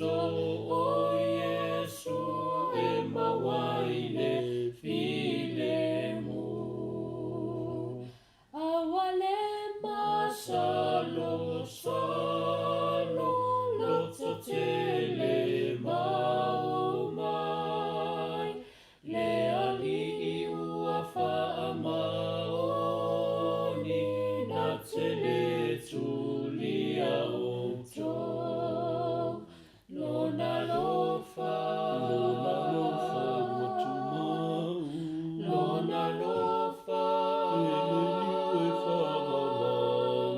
aso o Iesu e maua ai le filemu. Aua le masalosalo, lototele ma omai, le Alii ua faamaoni, na te le tulia outou. Lona alofa, Lona alofa ua tumau, Lona alofa, e le liu e faavavau.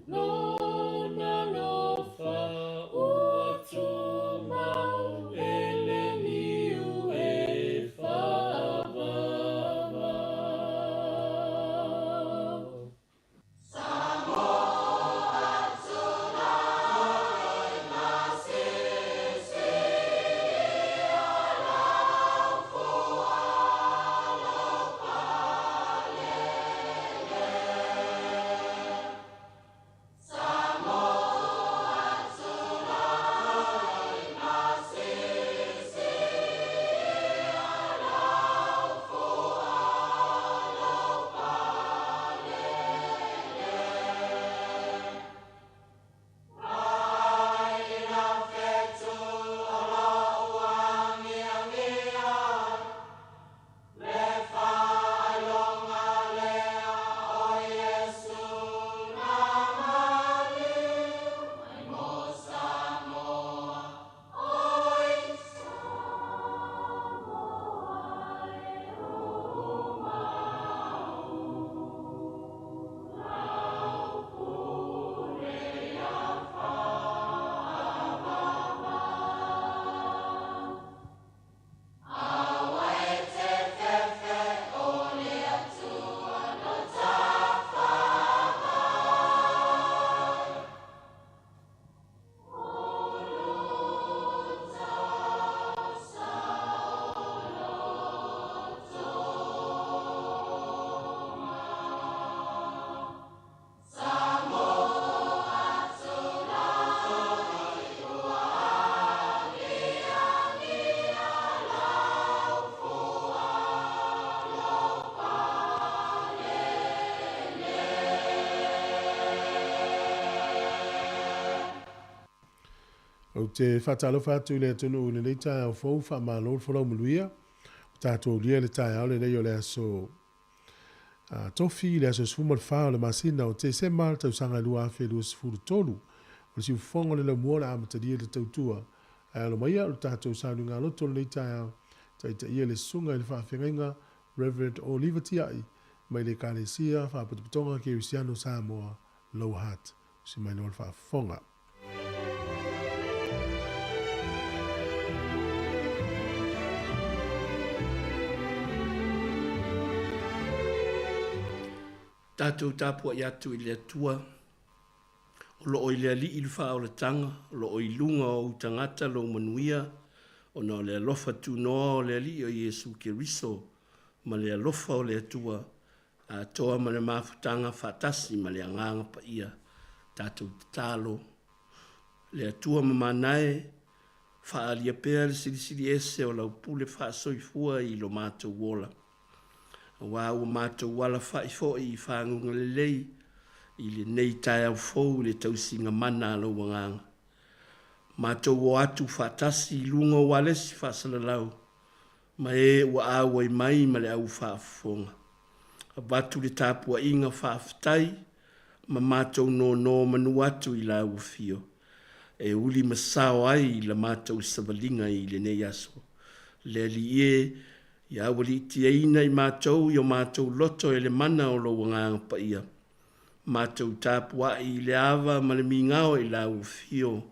Lona alofa ua tumau, e le liu e faavavau. Ou te faatalofa atu i le atunuu i lenei taeao fou, faamalo le folau manuia. Ua tatou aulia le taeao lenei o le aso Tofi, le aso 14 o le masina o Tesema, le tausaga 2023. O le siufofoga o le laumua o le a amatalia le tautua. Ae alo maia o le tatou sauniga loto lenei taeao, taitaia le susuga i le faafeagaiga Reverend Oliva Tiai mai le Ekalesia Faapotopotoga Kerisiano Samoa, Lower Hutt. Usi mai loa le faafofoga. Tatou tapuai atu i le Atua, o loo i le Alii le faaolataga, o loo i luga o ou tagata lou manuia, ona o le alofa tunoa o le Alii o Iesu Keriso ma le alofa o le Atua, atoa ma le mafutaga faatasi ma le Agaga Paia. Tatou tatalo, Le Atua mamana e, faaalia pea le silisili ese o lau pule faasoifua i lo matou ola, aua ua matou alafa'i fo'i i faguga lelei i lenei taeao fou i le tausiga mana a lou Agaga. Matou o atu faatasi i luga o ualesi faasalalau ma e ua auai mai ma le au faafofoga. Avatu le tapuaiga faafetai ma matou nonomanu atu i lau afio e uli ma sao ai la matou savaliga i lenei aso. Le Alii e, ia aualiitiaina i matou i o matou loto e le mana o lou Agaga Paia, matou tapuai i le ava ma le migao i lau afio,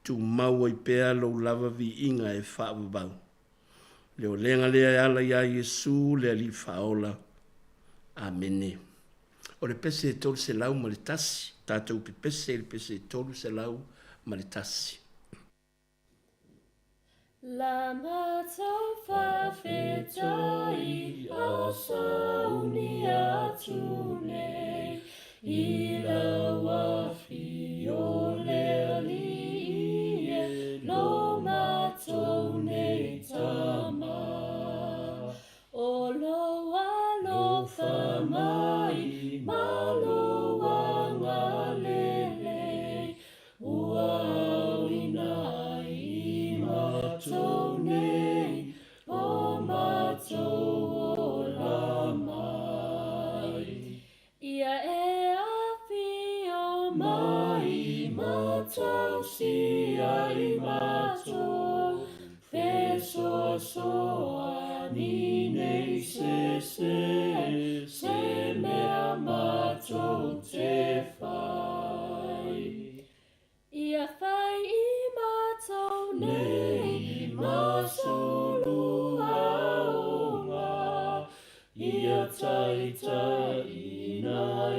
tumau ai pea lou lava viiga e faavavau. Le olega lea e ala iā Iesu le Alii Faaola. Amene. O le pese e 301, tatou pepese i le pese e 301. La matou faafetai a sauni atu nei i lau afio le Alii e. Mai matausia i matou fesoasoani nei sese se mea matou te fai. Ia fai i matou nei ma sulu aoga, ia taitaiina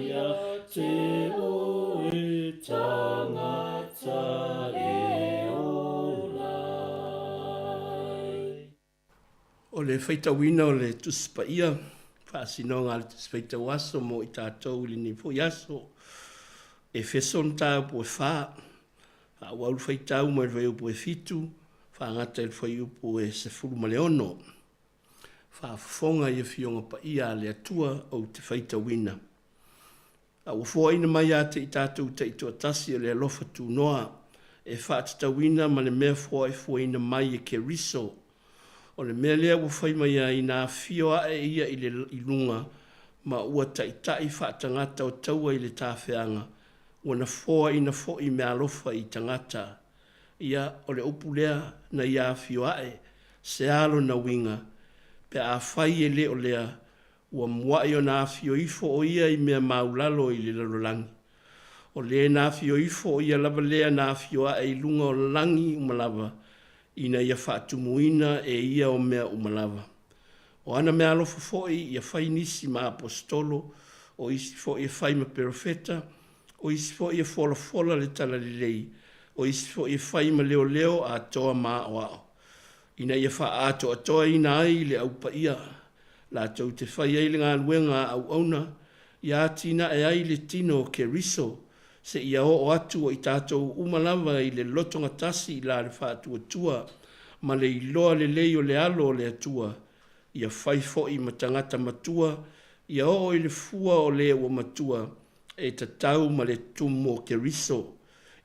ia te oe tangata e ola ai. O le faitauina o le Tusi Paia, faasinoga a le Tusi Faitau Aso mo i tatou i lenei foi aso. Efeso mataupu e fa, faaauau le faitau mai le fuaiupu e fitu, faagata i le fuaiupu e 16. Faafofoga i Afioga Paia a le Atua ou te faitauina. A ua foaina mai ia te i tatou taitoatasi o le alofa tunoa e faatatauina ma le mea foaefuaina mai e Keriso. O le mea lea ua fai mai ai na afio ae ia i le i luga ma ua taitai faatagata o taua i le tafeaga, ua na foaina foi meaalofa i tagata. Ia, o le upu lea na ia afio ae, se a lona uiga, pe afai e le o lea, Ua mua'i ona afio ifo o ia i mea maulalo i le lalolagi. O le na afio ifo o ia lava lea na afio ae i luga o lagi uma lava, ina ia faatumuina e ia o mea uma lava. O ana meaalofa foi ia fai nisi ma aposetolo, o isi foi e fai ma perofeta, o isi foi e folafola le talalelei, o isi foi e fai ma leoleo atoa ma aoao, ina ia faaatoatoaina ai le au paia, latou te fai ai le galuega a auauna, ia atinae ai le tino o Keriso, seia oo atu o i tatou uma lava i le lotogatasi i la le faatuatua ma le iloa lelei o le Alo o le Atua, ia fai foi ma tagata matua, ia oo i le fua o le ua matua, e tatau ma le tumu o Keriso,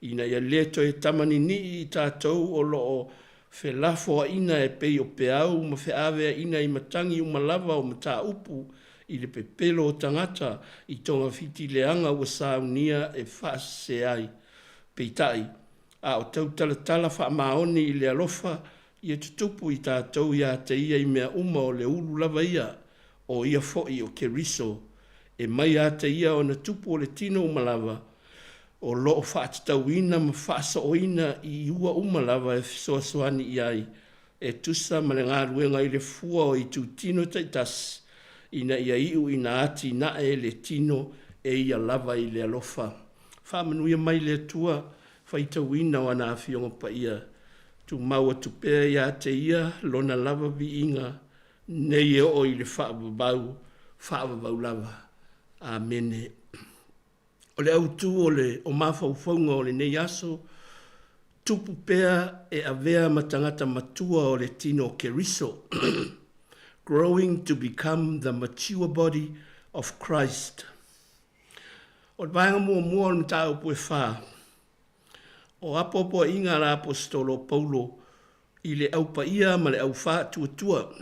ina ia le toe tamaninii i tatou o lo o felafoaina e pei o peau ma feaveaina i matagi uma lava o mataupu i le pepelo o tagata i togafiti leaga ua saunia e faasese ai. Peitai, a o tautalatala faamaoni i le alofa ia tutupu i tatou ia te ia i mea uma o le ulu lava ia, o ia foi o Keriso, e mai ia te ia ona tupu o le tino uma lava, o lo o faatatauina ma faasooina i ua uma lava e fesoasoani i ai e tusa ma le galuega i le fua o itutino taitasi ina ia iu ina atinae le tino e ia lava i le alofa. Faamanuia mai le Atua faitauina o ana Afioga Paia. Tumau atu pea ia te ia lona lava viiga nei e oo i le faavavau, faavavau lava. Amene. O le autu o le o mafaufauga o lenei aso, tupu pea e avea ma tagata matua o le tino o Keriso, growing to become the mature body of Christ. O le vaega muamua o le mataupu e fa, o apoapoaiga a le Aposetolo o Paulo i le Au Paia ma le Au Faatuatua.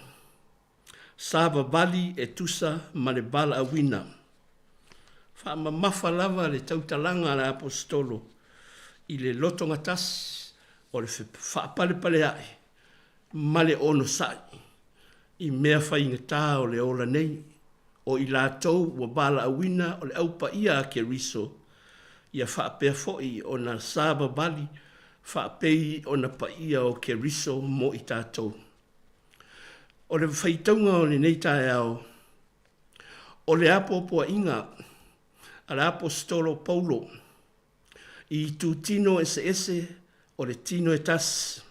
Savavali e tusa ma le valaauina. Faamamafa lava le tautalaga a le Aposetolo i le lotogatasi o le faapalepalea'i ma le onosa'i i mea faigata o le ola nei, o i latou ua valaauina o le Au Paia a Keriso, ia faapea foi ona savavali faapei ona paia o Keriso mo i tatou. O le faitauga o lenei taeao, o le apoapoaiga a le Aposetolo o Paulo i itutino eseese o le tino e tasi.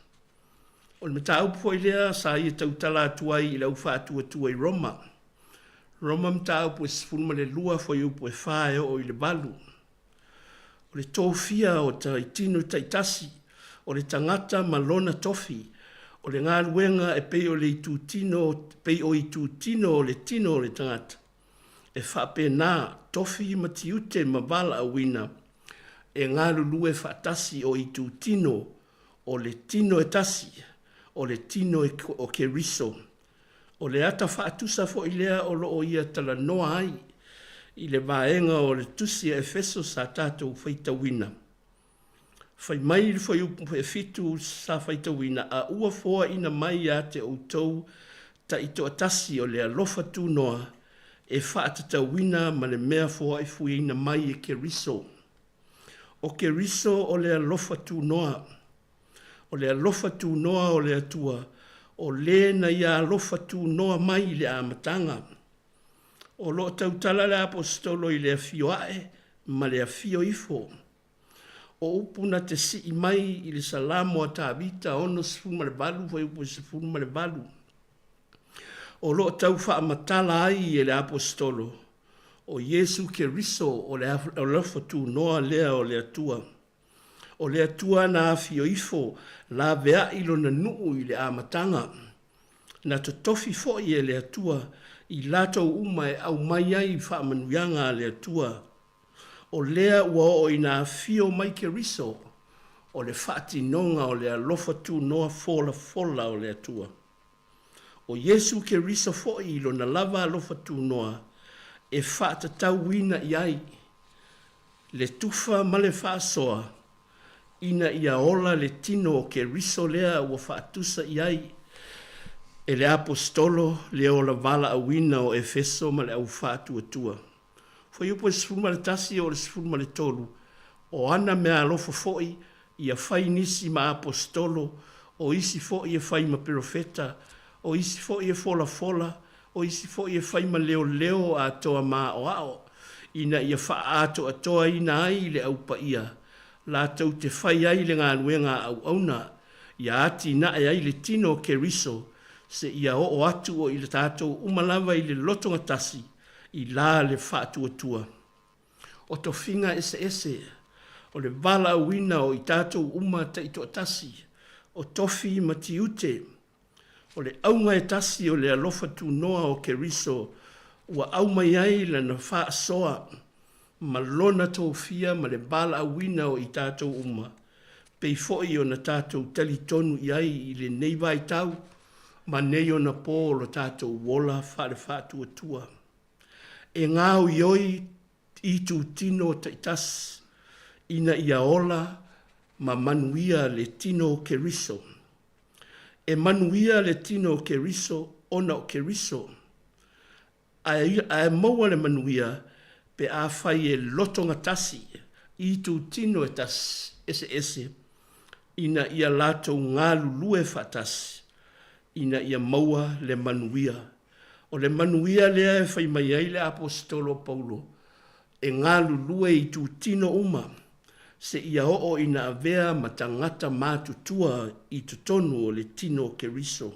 O le mataupu foi lea sa ia tautala atu ai i le au faatuatua i Roma. Roma mataupu e 12 fuaiupu e 4 e oo i le 8. O le tofia o tino taitasi, o le tagata ma lona tofi, o le galuega e pei o le itutino, pei o itutino o le tino o le tagata. E faapena tofi ma tiute ma valaauina e galulue faatasi o itutino o le tino e tasi, o le tino o Keriso. O le ata faatusa foi lea o lo o ia talanoa ai. i le vaega o le Tusi a Efeso sa tatou faitauina. Fai mai le fuaiupu fefitu sa faitauina, A ua foaina mai ia te outou taitoatasi o le alofa tunoa e faatatauina ma le mea foaifuiina mai e Keriso. O Keriso o le alofa tunoa. O le alofa tunoa o le Atua, o le na ia alofa tunoa mai i le amataga. O lo o tautala le Aposetolo i le afio ae ma le afio ifo. O upu na te sii mai i le Salamo a Tavita 68 fuaiupu 18. O lo o tau faamatala ai e le Aposetolo, o Iesu Keriso o le alofa tunoa lea o le Atua. O le Atua na afio ifo laveai lona nuu i le amataga. Na totofi foi e le Atua i latou uma e aumai ai faamanuiaga a le Atua. O lea ua oo ina afio mai Keriso, o le faatinoga o le alofa tunoa folafola o le Atua. O Iesu Keriso foi i lona lava alofa tunoa e faatatauina i ai le tufa ma le faasoa ina ia ola le tino o Keriso lea ua faatusa i ai e le Aposetolo le ola valaauina o Efeso ma le Au Faatuatua. Fuaiupu e 11 o le 13, O ana meaalofa foi ia fai nisi ma Aposetolo, o isi foi e fai ma perofeta, o isi foi e folafola, o isi foi e fai ma leoleo atoa ma aoao, ina ia faaatoatoaina ai le Au Paia, latou te fai ai le galuega a auauna, ia atinae ai le tino o Keriso, seia oo atu o i tatou uma lava i le lotogatasi, i la le faatuatua. O tofiga eseese, o le valaauina o i tatou uma taitoatasi, o tofi ma tiute, o le auga e tasi o le alofa tunoa o Keriso ua aumai ai lana faasoa ma lona tofia ma le valaauina o i tatou uma, pei foi ona tatou talitonu i ai i lenei vaitau ma nei ona pō o lo tatou ola faale-faatuatua. E gaoioi itutino taitasi ina ia ola ma manuia le tino o Keriso. E manuia le tino o Keriso ona o Keriso, ae maua le manuia pe afai e lotogatasi itutino e tasi eseese ina ia latou galulue faatasi ina ia maua le manuia. O le manuia lea e fai mai ai le Aposetolo o Paulo, e galulue itutino uma seia oo ina avea ma tagata matutua i totonu o le tino o Keriso.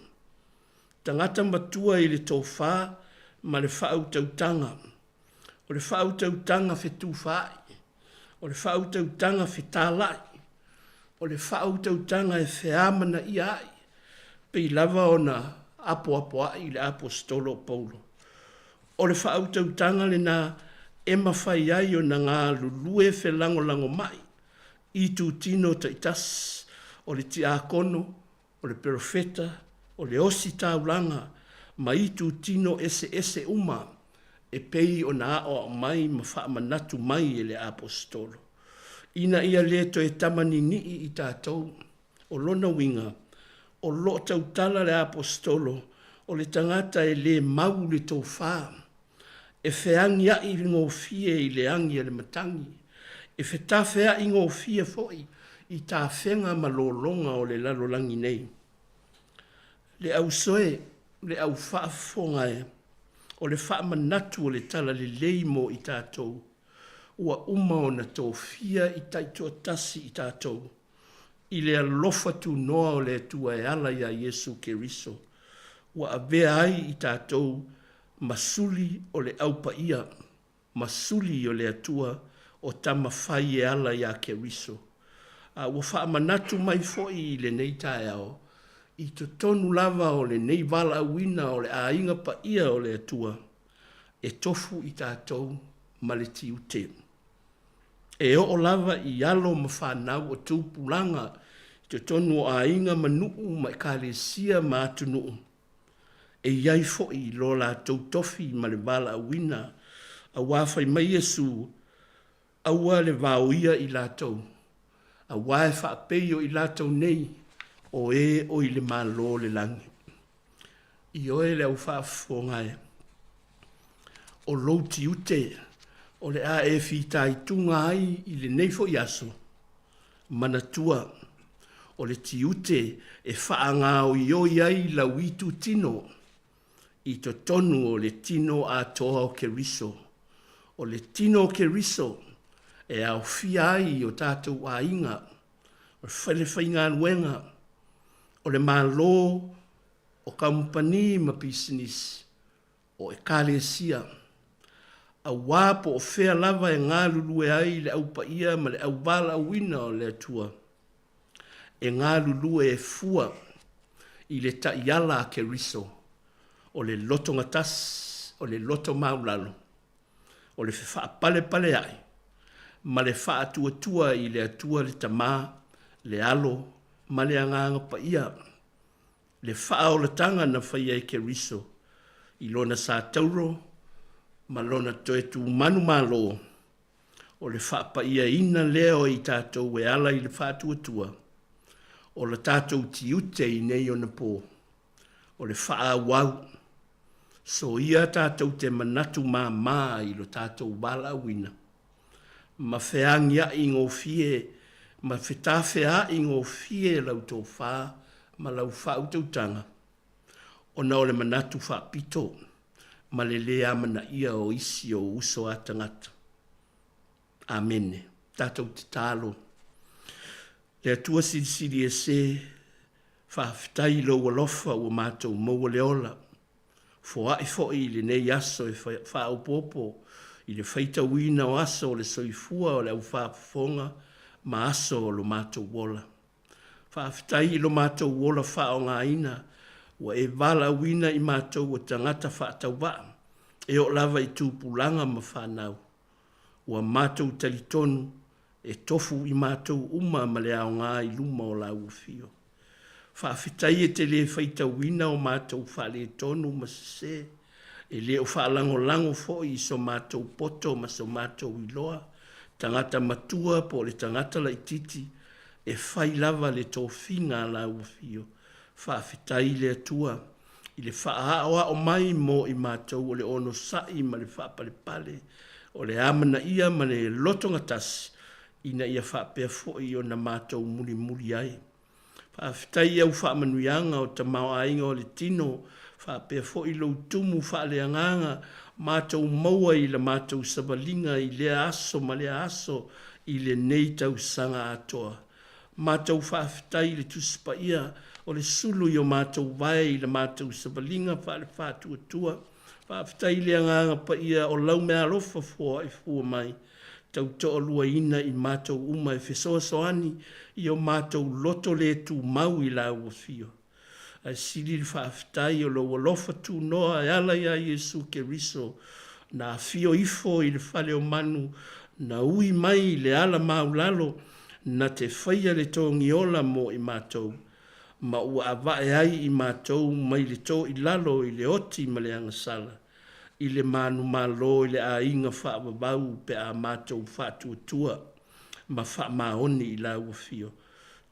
Tagata matua i le tofa ma le faautautaga. O le faautautaga fetufaai, o le faautautaga fetalai, o le faautautaga e feamanaia ai, pei lava ona apoapoai le Aposetolo o Paulo. O le faautautaga lena e mafai ai ona galulue felagolagomai i itutino taitasi, o le tiakono, o le perofeta, o le ositaulaga ma itutino eseese uma e pei ona aoao mai ma faamanatu mai e le Aposetolo, ina ia le toe tamaninii i tatou. O lona uiga, o lo o tautala le Aposetolo o le tagata e le mau le tofa, e feagiai gofie i le agi a le matagi, e fetafeai gofie foi i tafega ma lologa o le lalolagi nei. Le ausoe, le au faafofoga e, o le faamanatu o le talalelei mo i tatou, ua uma ona tofia i taitoatasi i tatou, i le alofa tunoa o le Atua e ala iā Iesu Keriso, ua avea ai i tatou ma suli o le Au Paia, ma suli o le Atua o tama fai e ala iā Keriso. A ua faamanatu mai foi i lenei taeao, i totonu lava o lenei valaauina o le aiga paia o le Atua, e tofu i tatou ma le tiute. E oo lava i alo ma fanau o tupulaga i totonu o aiga ma nuu ma ekalesia ma atunuu, e i ai foi lo latou tofi ma le valaauina. Auā fai mai Iesu, Aua le vaoia i latou, auā e faapei o i latou nei o e o i le Malo o le lagi. Ioe le au faafofoga e, o lou tiute o le a e fitaituga ai i lenei foi aso, manatua, o le tiute e faagaoioi ai lau itutino i totonu o le tino atoa o Keriso. O le tino o Keriso e aofia ai o tatou aiga, o le falefaigaluega, o le Malo, o kamupani ma pisinisi, o Ekalesia, auā po o fea lava e galulue ai le Au Paia ma le Auvalaauina o le Atua, e galulue e fua i le taiala a Keriso, o le lotogatasi, o le loto maulalo, o le fefaapalepalea'i ma le faatuatua i le Atua le Tama, le Alo ma le Agaga Paia, le faaolataga na faia e Keriso i lona sa tauro ma lona toe tumanumalo, o le faapaiaina lea o i tatou e ala i le faatuatua, o la tatou tiute i nei ona pō, o le faaauau, soia tatou te manatu māmā i lo tatou valaauina, ma feagia'i gofie ma fetafea'i gofie lau tofa ma lau faautautaga, ona o le manatu faapito ma le lē amanaia o isi ou uso a tagata. Amene. Tatou tatalo. Le Atua Silisili Ese, faafetai i Lou alofa ua matou maua le ola. Foai foi i lenei aso e faaopoopo i le faitauina o aso o le soifua o le au faafofoga ma aso o lo matou ola. Faafetai i lo matou ola faaaogaina ua e valaauina i matou o tagata faatauvaa e oo lava i tupulaga ma fanau. Ua matou talitonu e tofu i matou uma ma le aoga i luma o Lau Afio. Faafetai e te le faitauina o matou faaletonu ma sese, e le o faalagolago foi i so matou poto ma so matou iloa, tagata matua po o le tagata laitiiti, e fai lava le tofiga a Lau Afio. Faafetai i le Atua i le faaaoao mai mo i matou o le onosai ma le faapalepale, o le amanaia ma le lotogatasi, ina ia faapea foi ona matou mulimuli ai. Faafetai i au faamanuiaga o tamaoaiga o le tino, faapea foi lou tumu faaleagaga matou maua i la matou savaliga i lea aso ma lea aso i lenei tausaga atoa. Matou faafetai i le Tusi Paia o le sulu i o matou vae i la matou savaliga faale-faatuatua. Faafetai i le Agaga Paia o lau meaalofa foai fua mai, tautoaluaina i matou uma e fesoasoani i o matou loto le tumau i lau afio. Ae sili le faafetai o lou alofa tunoa e ala iā Iesu Keriso, na afio ifo i le fale o manu, na ui mai i le ala maulalo, na te faia le togiola mo i matou, ma ua ava'e ai i matou mai le to i lalo i le oti ma le agasala, i le manumalo i le aiga faavavau pe a matou faatuatua ma faamaoni i lau afio.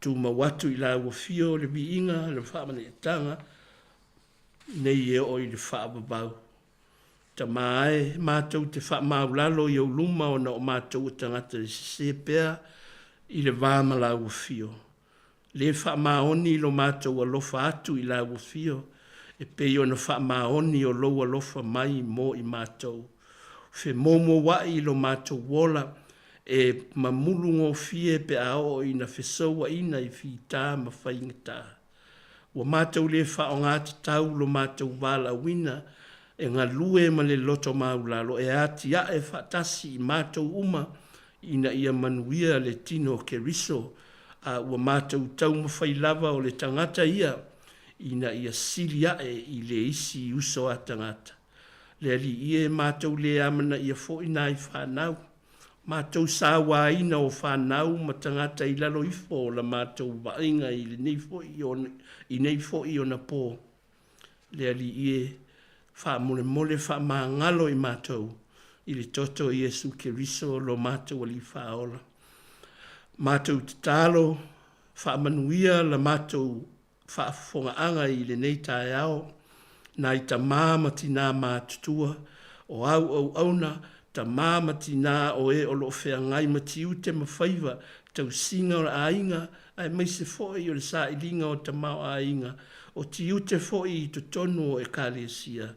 Tumau atu i lau afio le viiga, le faamaneetaga, nei e oo i le faavavau. Tama e, matou te faamaulalo i ou luma ona o matou o tagata e sese pea i le va ma lau afio. Le faamaoni lo matou alofa atu i lau afio, e pei ona faamaoni o lou alofa mai mo i matou. Femoumoua'i i lo matou ola, e mamulu gofie pe a oo ina fesouaina i fita ma faigata. Ua matou le faaaoga tatau lo matou valaauina e galue ma le loto maulalo e atiae faatasi i matou uma ina ia manuia le tino o Keriso, a ua matou taumafai lava o le tagata ia ina ia sili ae i le isi uso a tagata. Le Alii e, matou le amanaia foi nai fanau, matou sauaina o fanau ma tagata i lalo ifo o la matou vaaiga i lenei foi i nei foi ona pō. Le Alii e, faamolemole faamagalo i matou. i le toto o Iesu Keriso lo matou Alii Faaola. Matou tatalo, faamanuia la matou faafofogaaga i lenei taeao, nai tamā ma tinā matutua, o au auauna, tamā ma tinā o e o lo o feagai ma tiute ma faiva, tausiga o le aiga, aemaise foi o le sailiga o tamaoaiga, o tiute foi i totonu o Ekalesia,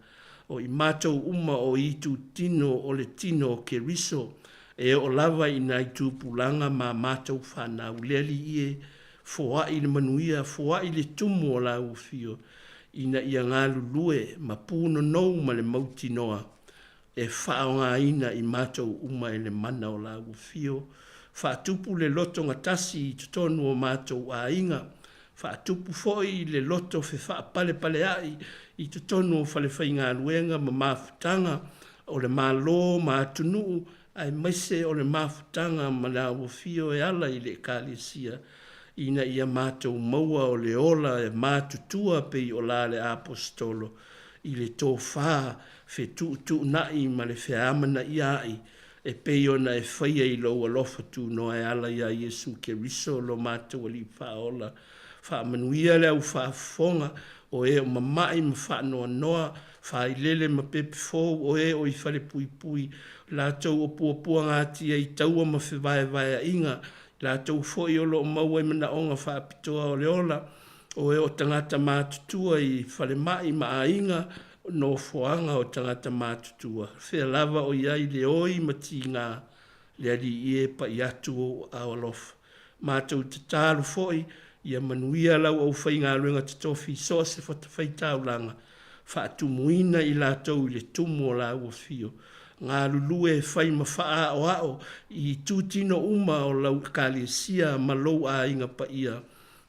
o i matou uma o itutino o le tino o Keriso, e oo lava i nai tupulaga ma matou fanau. Le Alii e, foai le manuia, foai le tumu o lau afio, ina ia galulue ma punonou ma le mautinoa e faaaogaina i matou uma e le mana o lau afio. Faatupu le loto gatasi i totonu o matou aiga, faatupu foi le loto fefaapalepalea'i i totonu o falefaigaluega ma mafutaga o le Malo ma atunuu aemaise o le mafutaga ma le auafio e ala i le Ekalesia, ina ia matou maua o le ola e matutua pei o la le Aposetolo, i le tofa fetuutuunai ma le feamanaiaa'i e pei ona e faia i lou alofa tunoa e ala iā Iesu Keriso lo matou Alii Faaola. Faamanuia le au faafofoga, o e o mama'i ma faanoanoa, faailele ma pepe fou, o e o i falepuipui, latou o puapuagatia i taua ma fevaevaea'iga, latou foi o lo o maua i manaoga faapitoa o le ola, o e o tagata matutua i falema'i ma aiga, nofoaga o tagata matutua, fea lava o i ai le oi ma tigā, le Alii e pa'i atu ou aao alofa. Matou tatalo foi, ia manuia lau aufaigaluega totofi i so o se fatafaitaulaga, faatumuina i latou i le tumu o lau afio. Galulue e fai ma faaaoao i itutino uma o lau Ekalesia ma lou aiga paia,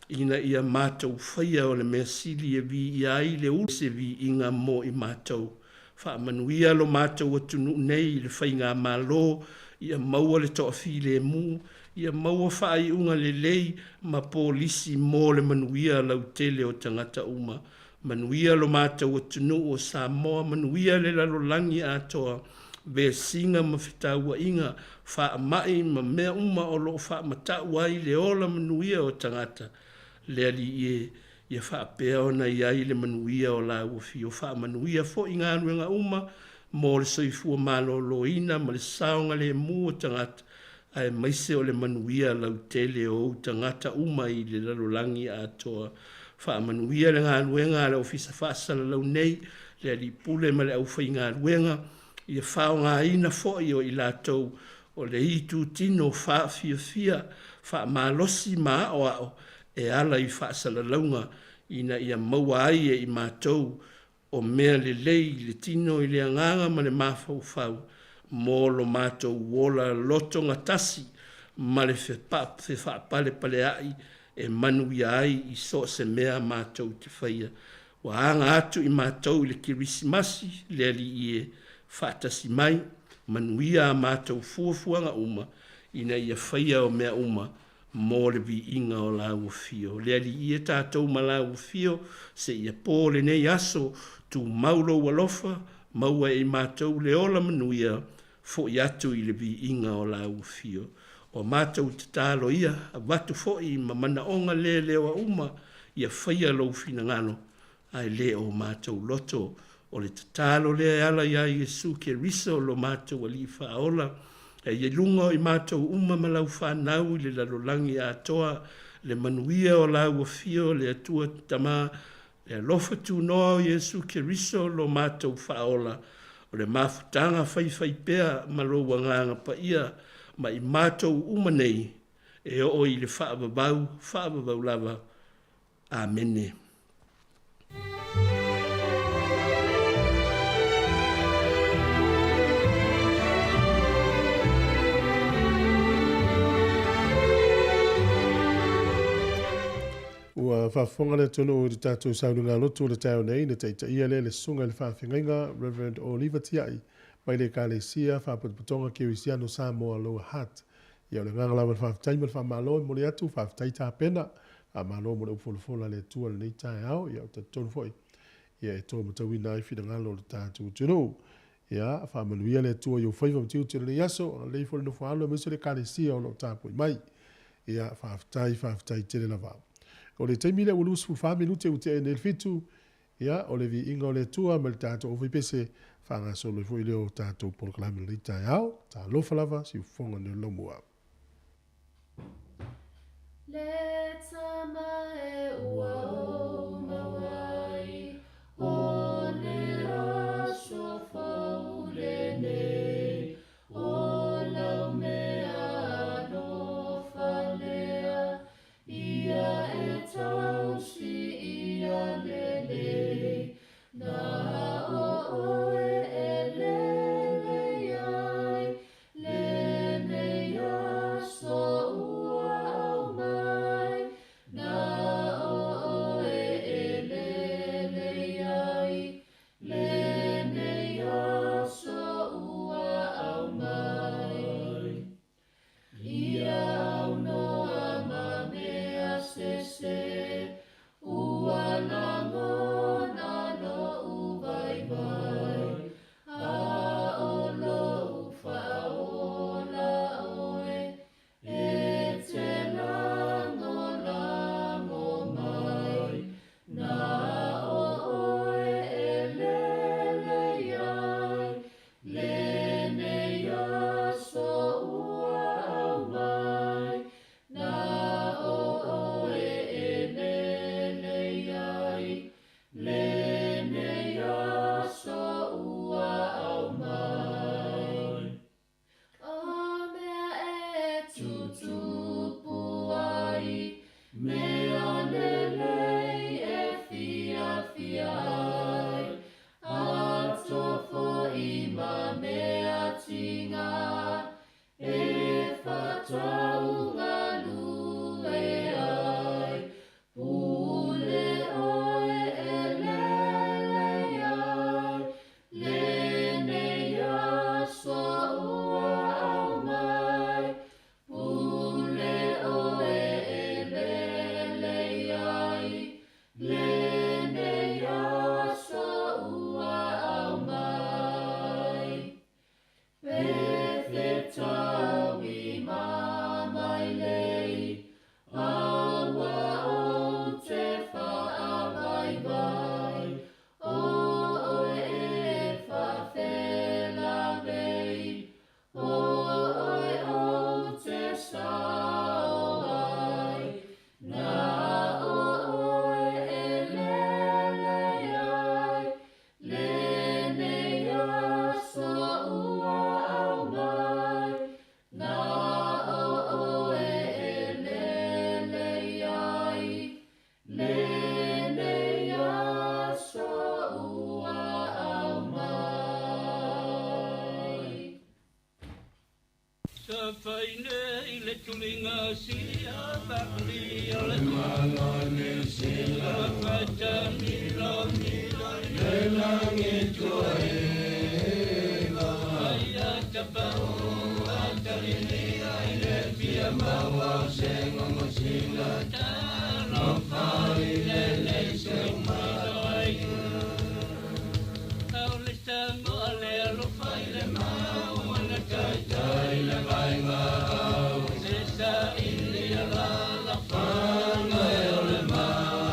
ina ia matou faia o le mea sili e viia ai le ulu se viiga mo i matou. Faamanuia lo matou atunuu nei i le faigamalo, ia maua le toafilemu, ia maua faaiuga lelei ma polisi mo le manuia lautele o tagata uma. Manuia lo matou atunuu o Samoa, manuia le lalolagi atoa, vesiga ma fetauaiga, faamai ma mea uma o lo o faamatau ai le ola manuia o tagata. Le Alii e, ia faapea ona i ai le manuia o lau afio. Faamanuia foi galuega uma mo le soifua maloloina ma le saogalemu o tagata, aemaise o le manuia lautele o ou tagata uma i le lalolagi atoa. Faamanuia le galuega a le Ofisa Faasalalau nei, le Alii Pule ma le aufaigaluega, ia faaaogaina foi o i latou o le itutino faafiafia, faamalosi ma aoao e ala i faasalalauga ina ia maua ai e i matou o mea lelei i le tino i le agaga ma le mafaufau mo lo matou ola lotogatasi ma le fefaapalepalea'i e manuia ai i so o se mea matou te faia. Ua aga atu i matou i le Kerisimasi, le Alii e, faatasi mai, manuia a matou fuafuaga uma ina ia faia o mea uma mo le viiga o lau afio. Le Alii e tatou ma lau afio, seia po lenei aso, tumau lou alofa, maua e i matou le ola manuia, fo'i atu i le viiga o lau afio. O a matou tatalo ia, avatu foi ma manaoga leleoa uma, ia faia lou finagalo, ae le o matou loto. O le tatalo lea e ala iā Iesu Keriso lo matou Alii Faaola, e i luga o i matou uma ma lau fanau i le lalolagi atoa, le manuia o lau Afio, le Atua Tama, le alofa tunoa o Iesu Keriso lo matou Faaola, o le mafutaga faifaipea ma lou Agaga Paia ma i matou uma nei, e oo i le faavavau, faavavau lava. Amene. Ua faafofoga le atunuu i le tatou sauniga lotu o le taeao nei na taitaia lea e le Susuga i le Faafeagaiga Rev. Oliva Tiai mai le Ekalesia Faapotopotoga Kerisiano Samoa Lower Hutt. Ia o le agaga lava o le faafetai ma le faamalo e momoli atu, faafetai tapena, faamalo mo le upu folafola a le Atua i lenei taeao. Ia ou te talitonu foi, ia e to matauina ai finagalo o le tatou atunuu. Ia, faamanuia le Atua i ou faiva ma tiute o lenei aso, agalelei foi le nofo a alo aemaise le Ekalesia o lo o tapuai mai. Ia, faafetai, faafetai tele lava. O le taimi lea ua 24 minute ua tea ai nei le fitu, ia, o le viiga o le Atua ma le tatou aufaipese faagasolo ai foi lea o tatou polokalame i lenei taeao. Talofa lava, siufofoga nei o le laumua. Le tama e ua ou maua ai, o le aso fou lenei, o lau mea alofa lea, ia e tausi ia lelei, na o oe e lelei ai, lenei aso ua aumai, na o oe e lelei ai, lenei aso ua aumai. Ia aunoa ma mea sese, ua lagona lo'u vaivai, a o lou faaola oe, e te lagolago mai, na o oe e lelei ai, lenei aso ua aumai, na o oe e lelei ai, lenei aso ua aumai. O mea e tutupu ai, mea lelei e fiafia ai, ato fo'i ma mea tiga, e faataugalue ai, pule oe e lelei ai, lenei aso ua aumai, pule oe e lelei ai, lenei aso ua aumai. Pe fetaui ma mailei, a ua ou te faavaivai, o oe e faafelavei, o oe ou te sao ai, na o oe e lelei ai, lenei aso ua aumai, na o oe e lelei ai, lenei aso ua aumai. Sa fai nei le tuliga sia pakli o le malone sila fata milo milo le langi tuaela. Aia tapau atalini ai le fia maua se ngongo sila talofa i le le se mai. Au le Samoa le alofa i le mau ana taitai le vainga au. Se sa ili ala la fanga e o le mau.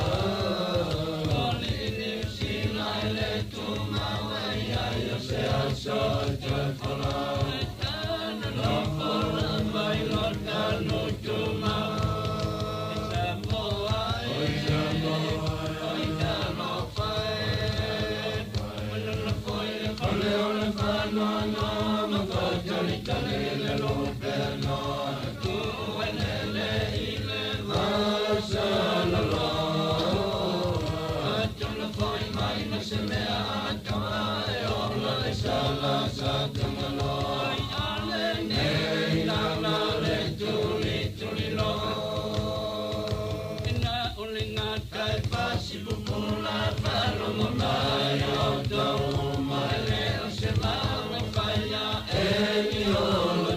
O le ini sila e le tumau e ia ia se aso e te fola. E tana no fola mai lo tanu tumau. E Samoa e, oi Samoa e, oi talofa e. Manana foi le fale o le whanoano, ma whakatali tali le lope noa. Tu e lele i le masalalo. Atuna foi mai na se mea atoa e ola le sala sa tangalo. Ai ale nei lana le tuli tuli lo. Ina o le ngata e pasi pupula whalongo mai o tau mai le o se mau e whaia e ni o lo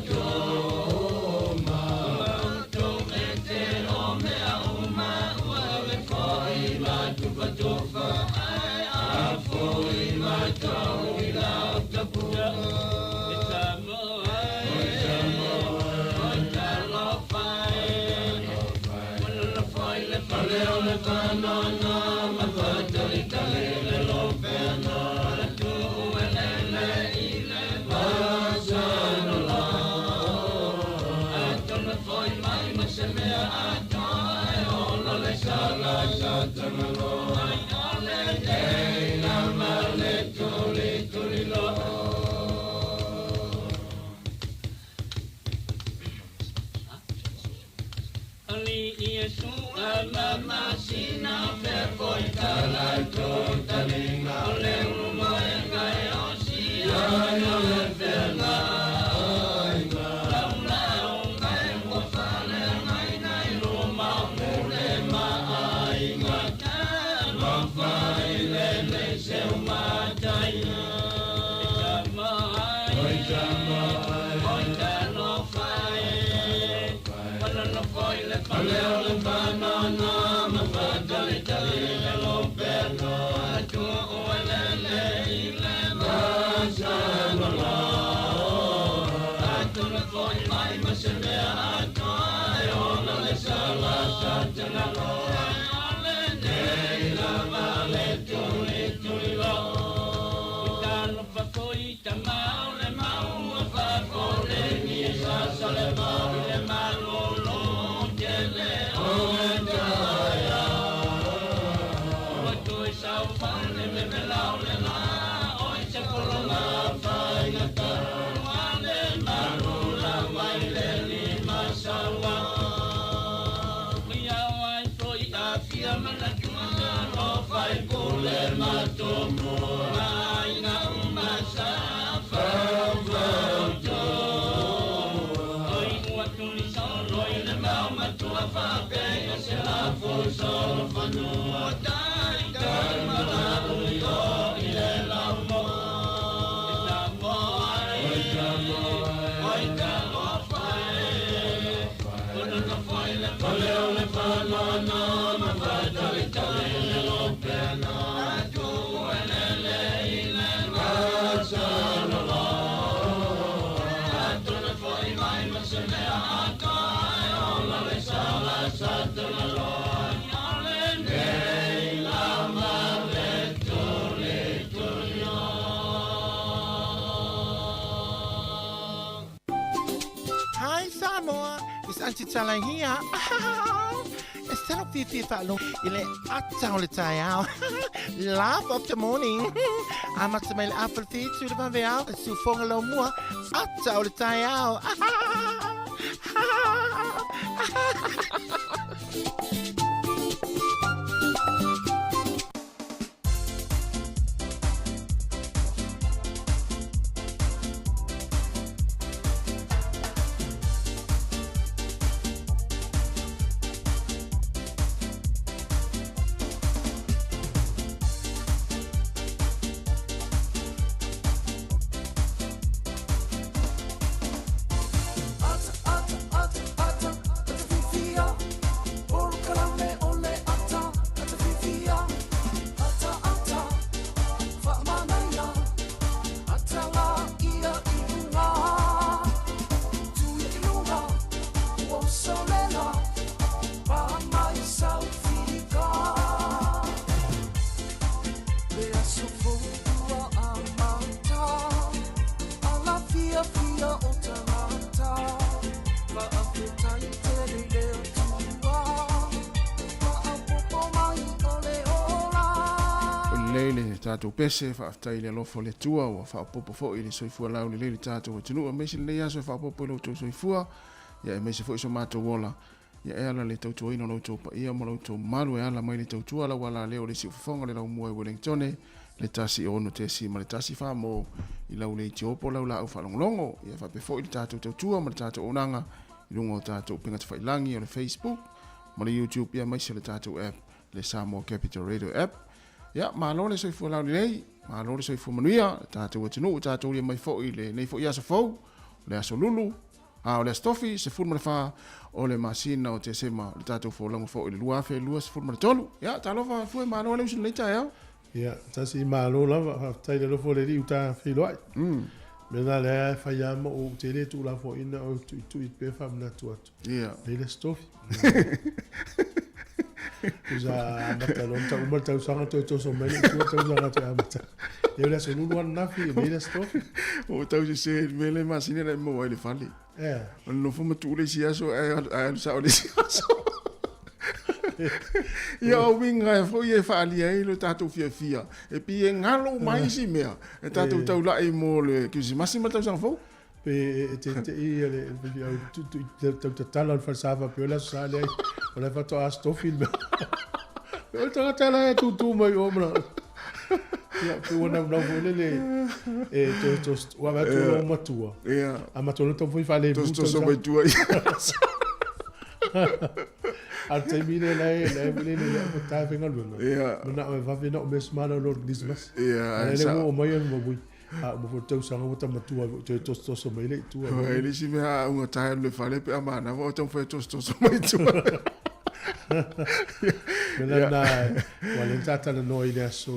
Hi Samoa, it's Auntie Tala here. E sala fiafia faalogo i le ata o le taeao. Laugh of the morning. Amata mai le afa le fitu le vaveao, le siufoga laumua, ata o le taeao. Lelei le tatou pese, faafetai i le alofa o le Atua ua faaopoopo foi i le soifua laulelei i le tatou atunuu, aemaise lenei aso e faaopoopo i lo outou soifua, ia aemaise foi so matou ola, ia e ala le tautuaina o lo outou paia ma lo outou mamalu e ala mai le tautua lau alaleo le siufofoga le laumua i Wellingtone, le 1 6 ma le 1 mo i lau le itiopo lau laau faalogologo, ia faapea foi le tatou tautua ma le tatou auaunaga i luga o tatou upega tafailagi o le Facebook ma le YouTube, ia aemaise le tatou app, le Samoa Capital Radio app. Ia, malo le soifua laulelei, malo le soifua manuia, le tatou atunuu, tatou ulia mai foi i lenei foi aso fou, o le aso Lulu, a o le aso Tofi, 14 o le masina o Tesema, le tatou folauga foi i le 2023. Ia, talofa fue, malo le uso i lenei taeao. Ia, tasi malo lava, faafetai i le alofa o le Alii ua ta feiloai. Mea na lea e fai lava ma ou te le tuulafoaiina oe tuitui pea faamanatu atu. Nei le aso Tofi. Tusa amata loa ona tau uma le tausaga toe toso mai le i tua tausaga toe amata. Ia o le aso lulu ananafi, nei le aso tofi. Ua tau sese i le mea lea i masina la e maua ai le fale. Ea. O le nofo ma tuu le isi aso ae alu sao le isi aso. Ia o uiga foi e faaalia ai lo tatou fiafia. E pei e galo uma ai isi mea e tatou taulai mo le Kerisimasi ma le tausaga fou. Pe e teitei le faifeau tau tatala o le falesa faapea o le Aso Sa leai o la e faatoa Aso Tofi le mea. O le tagata la e tūtū mai o ma Ia, pe ua naunau foi lele e toe tos, ua ave atu o lou matua. Ia. A matua loa taumafai faalemu Tosotoso mai tua ia. A o le taimi lea la e la e lele lea ua tae faigaluega. Ia. Manao e vave na o mea malolo o le Kerisimasi. Ia, A lele ua oo mai ma mui. A uma foi le tausaga ua ta matua ai foi toe tosotoso mai le i tua. E le isi mea a ugata e alu i le fale pe a manava o taumafai e tosotoso mai i tua. Mea lena, ua lea na ta talanoa i le aso,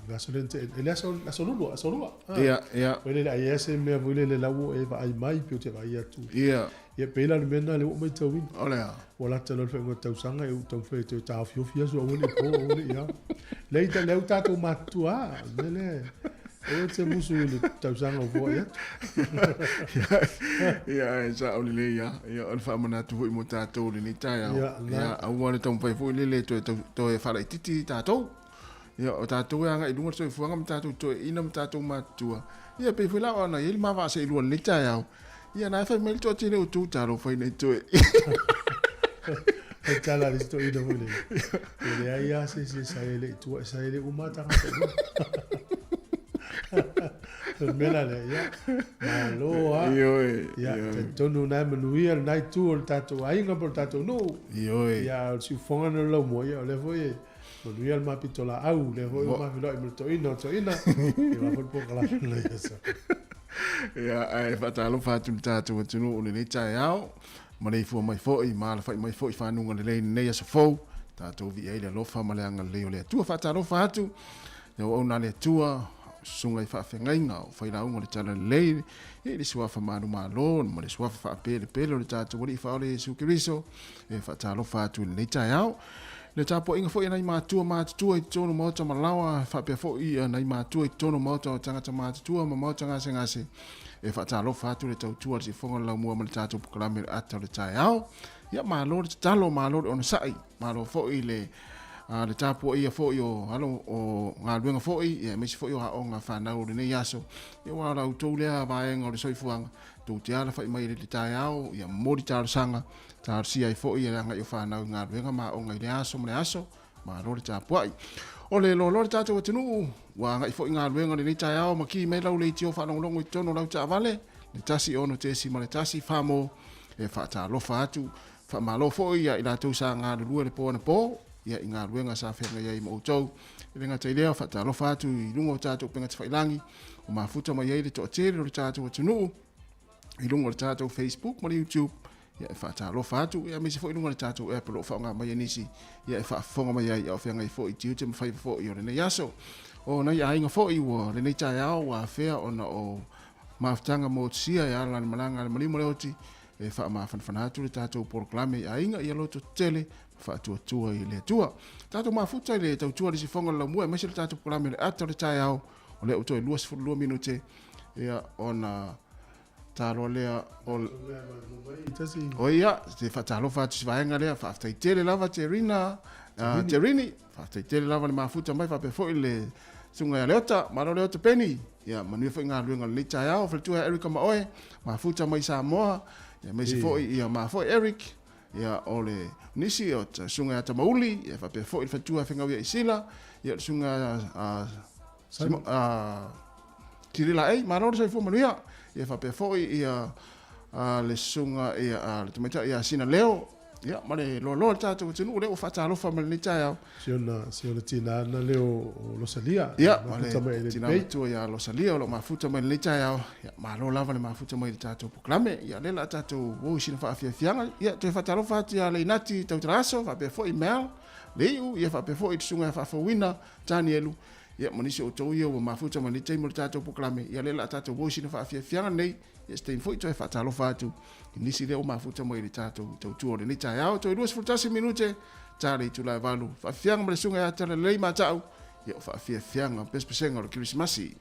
le aso lea na tea, le aso, aso lua, aso lua. Ia, ia. Foi lele, ai e se mea foi lele la ua e vaai mai pe ou te vaai atu. Ia. Ia pei la o le mea lena lea ua ou matauina. O le a? Ua lata loa le faaiuga o le tausaga e ou taumafai e toe taofiofi aso aua ne i po aua ne i ao. Lea i lea ua tatou matutua a, o le mea lea aua e te musu i le tausaga ua foai atu. Ia, ae sao lelei lava. Ia, o le faamanatu foi mo tatou i lenei taeao. Ia, Ia, aua le taumafai foi lele e toe, toe faalaitiiti tatou. Ia, o tatou e agai i luga le soifuaga ma tatou toeaiina ma tatou matutua. Ia, pei foi la ona i ai le ma vaa seilua i lenei taeao. Ia, na e fai mai le toatele o outou talofa i nai toeaiina. O tala a le isi toeaina foi lele. E leai lava se isi e saele i tua, e saele uma lava tagata i luga. O le mea la lea, ia, malo lava. Ioe, Ia, ioe. talitonu o lena e manuia lena itu o le tatou aiga po o le tatou nuu. Ioe. Ia, a o le siufofoga lena o le laumua, ia, o lea foi e Manuia le ma pitolaau, lea foi ua ma feiloai ma le toeaina o toeaina, ia aua foi le polokalame lenei aso. Ia, ae faatalofa atu i le tatou atunuu i lenei taeao, maleifua mai foi ma alafai mai foi i fanuga lelei i lenei aso fou, tatou viia ai le alofa ma le agalelei o le Atua. Faatalofa atu i auauna a le Atua, susuga i faafeagaiga o failauga o le Talalelei, ia i le suafa manumalo ma le suafa faapelepele o le tatou Alii Faaola Iesu Keriso, e faatalofa atu i lenei taeao. Le tapuaiga foi a nai matua matutua i totonu maota ma laoa, faapea foi nai matua i totonu maota o tagata matutua ma maota gasegase, e faatalofa atu le tautua a le sifofoga o le laumua ma le tatou polokalame o le ata o le taeao. Ia malo le tatalo, malo le onosai, malo foi le le tapuaia foi o alo o galuega foi, ia aemaise foi o aoga a fanau o lenei aso. Ia aua o la outou lea vaega o le soifuaga, tou te alafai mai i le taeao, ia momoli talosaga, Talosia ai foi le agai o fanau i galuega ma aoga i lea aso ma le aso, malo le tapuai. O le loaloa le tatou atunuu, ua agai foi galuega lenei taeao ma ki mai lau leitio faalogologo i totonu o lau taavale, le 106.1 Famo e faatalofa atu. Faamalo foi ia i latou sa galulue le po anapo, ia i galuega sa feagai ai ma outou. E le gata i lea, faatalofa atu i luga o tatou upega tafailagi, ua mafuta mai ai le toatele o le tatou atunuu, i luga o le tatou Facebook ma le YouTube ia e faatalofa atu ia aemaise foi i luga o le tatou app o lo o faaaoga mai e nisi ia e faafofoga mai ai a o feagai foi i tiute ma faiva foi o lenei aso. O nai aiga foi ua lenei taeao ua afea ona o mafutaga motusia e ala i le malaga a le maliu ma le oti e faamafanafana atu le tatou polokalame i aiga ia loto tetele ma faatuatua i le Atua. Tatou mafuta i le tautua i le sifoga o le laumua aemaise le tatou polokalame o le ata o le taeao O lea ua toe 22 minute ia ona taloa lea o o ia te faatalofa atu si vaega lea faafetai tele lava Terina Terini faafetai tele lava le mafuta mai faapea foi le susuga ia Leota malo Leota Penny ia manuia foi galuega o lenei taeao faletua ia Erica ma oe mafuta mai Samoa ia aemaise foi ia ma foi Eric ia o le nisi o susuga ia Tamauli ia faapea foi le faletua ia Fegau ia Isila ia le susuga a Kirila ei, malo le soifua manuia. Ia faapea foi ia le susuga ia le tamaitai ia Sina Leo, ia ma le loaloa o le tatou atunuu lea ua faatalofa mai lenei taeao. Si ona, si ona tina na leo o Losalia. Ia, ma le tina matua ia Losalia o lo o mafuta mai lenei taeao. Ia, malo lava le mafuta mai i le tatou polokalame. Ia, lea la tatou o i sina faafiafiaga. Ia, toe faatalofa atu ia Leinati Tautalaaso, faapea foi Mel, Leiu, ia faapea foi le susuga ia Faafouina Tanielu, Ia, ma nisi o outou ia ua mafuta mai lenei taimi o le tatou polokalame, ia lea o le a tatou o i sina faafiafiaga nei. Ia se taimi foi toe faatalofa atu i nisi lea ua mafuta mai i le tatou tautua o lenei taeao. Toe 21 minute ta le itula e valu. Faafiafiaga ma le susuga ia Talalelei Mata'u, ia o faafiafiaga ma pesepesega o le Kerisimasi.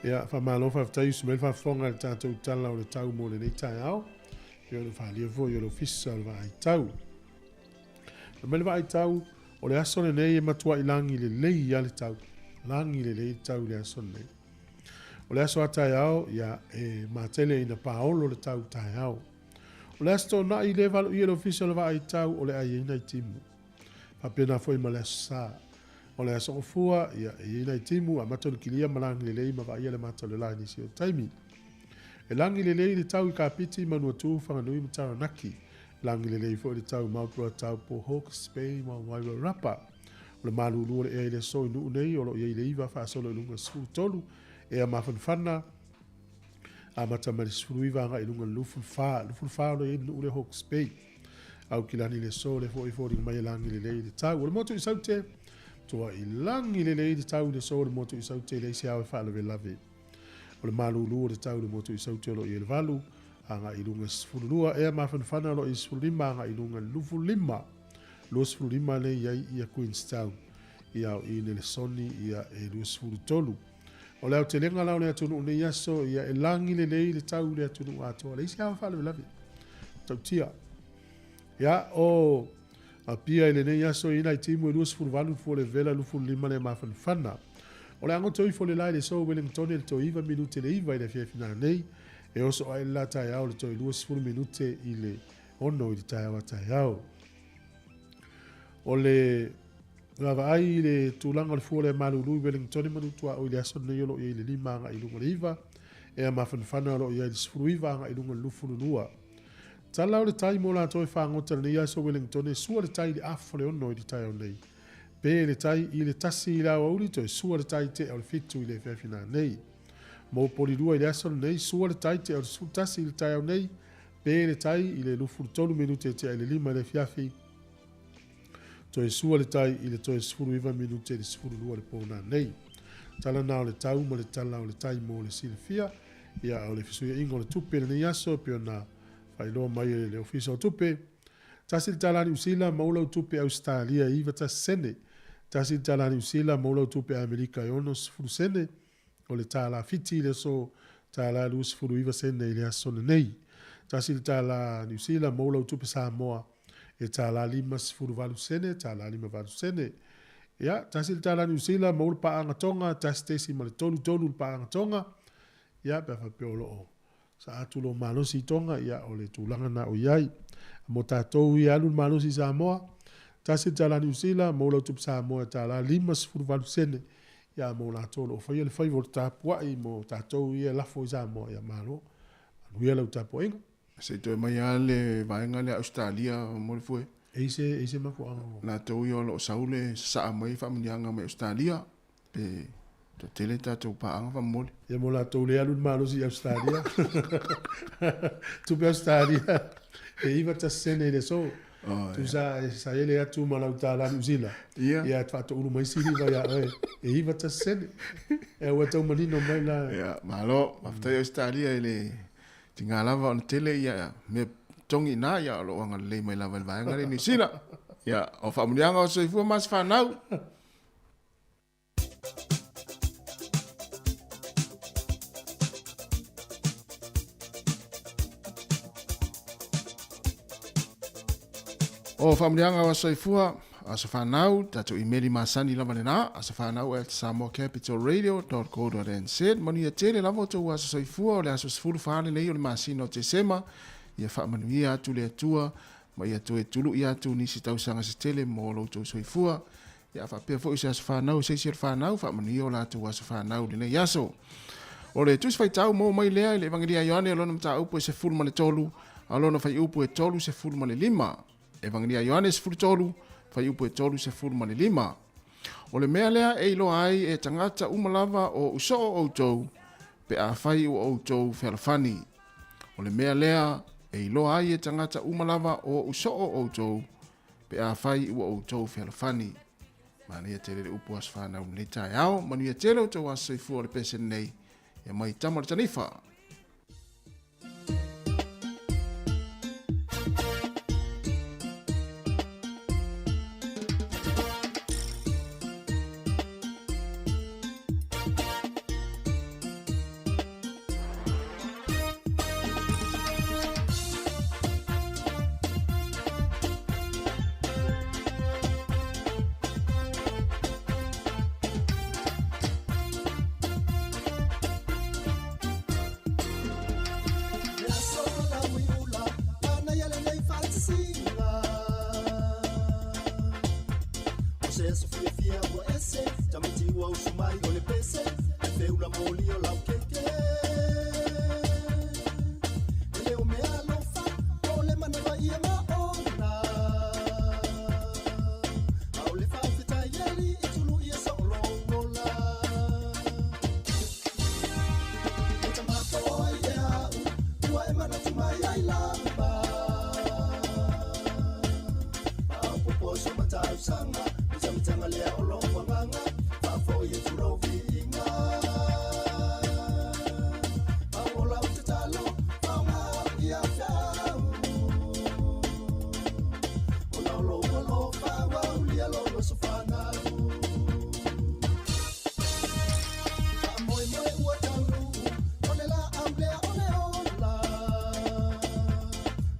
Ia, faamalo faafetai usu mai le faafofoga i le tatou Tala o le Tau mo lenei taeao, pei ona faaalia foi e le Ofisa o le Vaai Tau. Fai mai le Vaai Tau, o le aso lenei e matuai lagi lelei lava le tau, lagi lelei le tau i le aso lenei. O le aso a taeao, ia, e matele ina paolo le tau taeao. O le Aso Toonai lea e valoia e le Ofisa o le Vaai Tau o le a i ai nai timu. Faapena foi ma le Aso Sa. O le Aso Gafua, ia, e i ai nai timu, amata ona kilia ma lagi lelei ma vaaia le mata o le la i nisi o taimi. E lagi lelei le tau i Kapiti, Manuatū, Whanganui ma Taranaki. Lagi lelei foi le tau i Marlborough, Taupo, Hawke's Bay ma Wairarapa. O le malūlū o le ea i le aso i Nuu nei, o lo o i ai le 9 faasolo i luga 13, ea mafanafana, amata mai le 19 agai i luga i le 24, 24 o lo o i ai le nuu lea Hawke's Bay. Aukilani i le aso lea foi e foliga mai e lagi lelei le tau. O le motu i Saute, toa i lagi lelei le tau i le aso o le motu i Saute, leai se ao e faalavelave. O le malūlū o le tau i le motu i Saute o lo o i ai le 8, agai i luga i le 12, ea mafanafana o lo o i le 15 agai i luga i le 25. 25 lea e i ai ia Queenstown, ia o i Nelesoni ia e 23. O le aotelega la o le atunuu nei aso, ia e lagi lelei le tau i le atunuu atoa. Leai se ao faalavelave. Tautia. Ia, o Apia i lenei aso i nai timu e 28 le fua le vela 25 le mafanafana. O le agoto ifo le la i le so Wellington i le toe 9 minute le 9 i le afiafi nanei. E oso ae le la taeao le toe 20 minute i le 6 i le taeao a taeao. O le vaavaai i le tulaga o le fua lea malulu i Wellington manu tuaoi i le aso lenei o lo o i ai le 5 agai i luga o le 9, ea mafanafana o lo o i ai le 19 agai i luga o le 22. Tala o le tai mo latou e fagota i lenei aso Wellington e sua le tai i le afa o le 6 i le taeao nei. Pe le tai i le 1 i le aoauli toe sua le tai tea o le 7 i le afiafi nanei. Mo Polilua i le aso lenei, sua le tai tea o le 11 i le taeao nei, pe le tai i le 23 minute tea i le 5 i le afiafi, toe sua le tai i le toe 19 minute i le 12 i le pō nanei. Tala na o le tau ma le tala o le tai mo le silafia, ia o le fesuiaiga o le tupe i lenei aso e pei ona faailoa mai e le Ofisa o Tupe. Tasi le tala Niu Sila maua lau tupe Ausetalia e 91 sene. Tasi le tala Niu Sila maua lau tupe Amerika e 60 sene. O le tālā Fiti i le aso tālā 29 sene i le aso lenei. Tasi le tālā Niu Sila maua lau tupe Samoa e tālā 58 sene, tālā 58 sene. Ia, tasi le tālā Niu Sila maua le paaga Tonga, tasi tesi ma le tolu tolu le paaga Tonga. Ia, pe a faapea o lo o sa atu lou malosi i Tonga, ia, o le tulaga na o i ai. Mo tātou ia alu le malosi i Samoa, tasi le tālā Niu Sila, maua lau tupe Samoa e tālā 58 sene. Ia, mo latou o lo o faia le faiva o le tapuai, mo tātou ia e lafo i Samoa, ia, malo, manuia lau tapuaiga. Se i toe mai lava le vaega lea Ausetalia mo le foe. E i se, e i se mafuaaga o. Latou ia o lo o sau le sasaa mai faamanuiaga mai Ausetalia, pe toatele tatou paaga faamolemole. Ia mo latou le alu le malosi i Ausetalia. Tupe Ausetalia e 91 sene i le aso. Oh, Tusa e sa ele atu ma lau tālā Niu Sila. Ia. Ia faatoulu mai siliva ia oe. E 91 sene. E ua tau manino mai la. Ia, malo, faafetai Ausetalia i le Tiga lava ona tele ia mea togi ina ia o lo o agalelei mai lava i le vaega lea i Niu Sila. Ia, o faamanuiaga o soifua ma se fanau. O faamanuiaga o soifua aso fanau, tatou imeli masani lava lena, aso fanau at samoacapitalradio.co.nz. Manuia tele lava o tou aso soifua o le aso 14 lenei o le masina o Tesema. Ia faamanuia atu le Atua ma ia toe tului atu nisi tausaga se tele mo lo outou soifua. Ia faapea foi se aso fanau se isi o le fanau, faamanuia o latou aso fanau lenei aso. O le Tusi Faitau maua mai lea i le Evangelia a Ioane o lona mataupu e 13, a o lona faiupu e 35. Evangelia a Ioane 13, faiupu e 35. O le mea lea e iloa ai e tagata uma lava o usoo outou, pe afai ua outou fealofani. O le mea lea e iloa ai e tagata uma lava o usoo outou, pe afai ua outou fealofani. Manaia tele le upu aso fanau lenei taeao, manuia tele outou aso soifua o le pese lenei, ia mai tama le tanifa. aso fiafia ua ese Tamaiti ua usu mai o le pese Ai feula moli o lau keke E le o mea alofa O le manawa ia ma ona A o le faafetai le Alii i tulu ia sa o lou ola E tamapo ai e au Ua e manatu mai ai lava Faaopoopo so matausaga Mitamitaga lea o lou agaga Faafoi atu lou viiga Mau o lau tatalo Faoga au ia feau Ona o lou alofa Ua aulia lou aso fanau Faamoemoe ua taunuu O le laau lea o le ola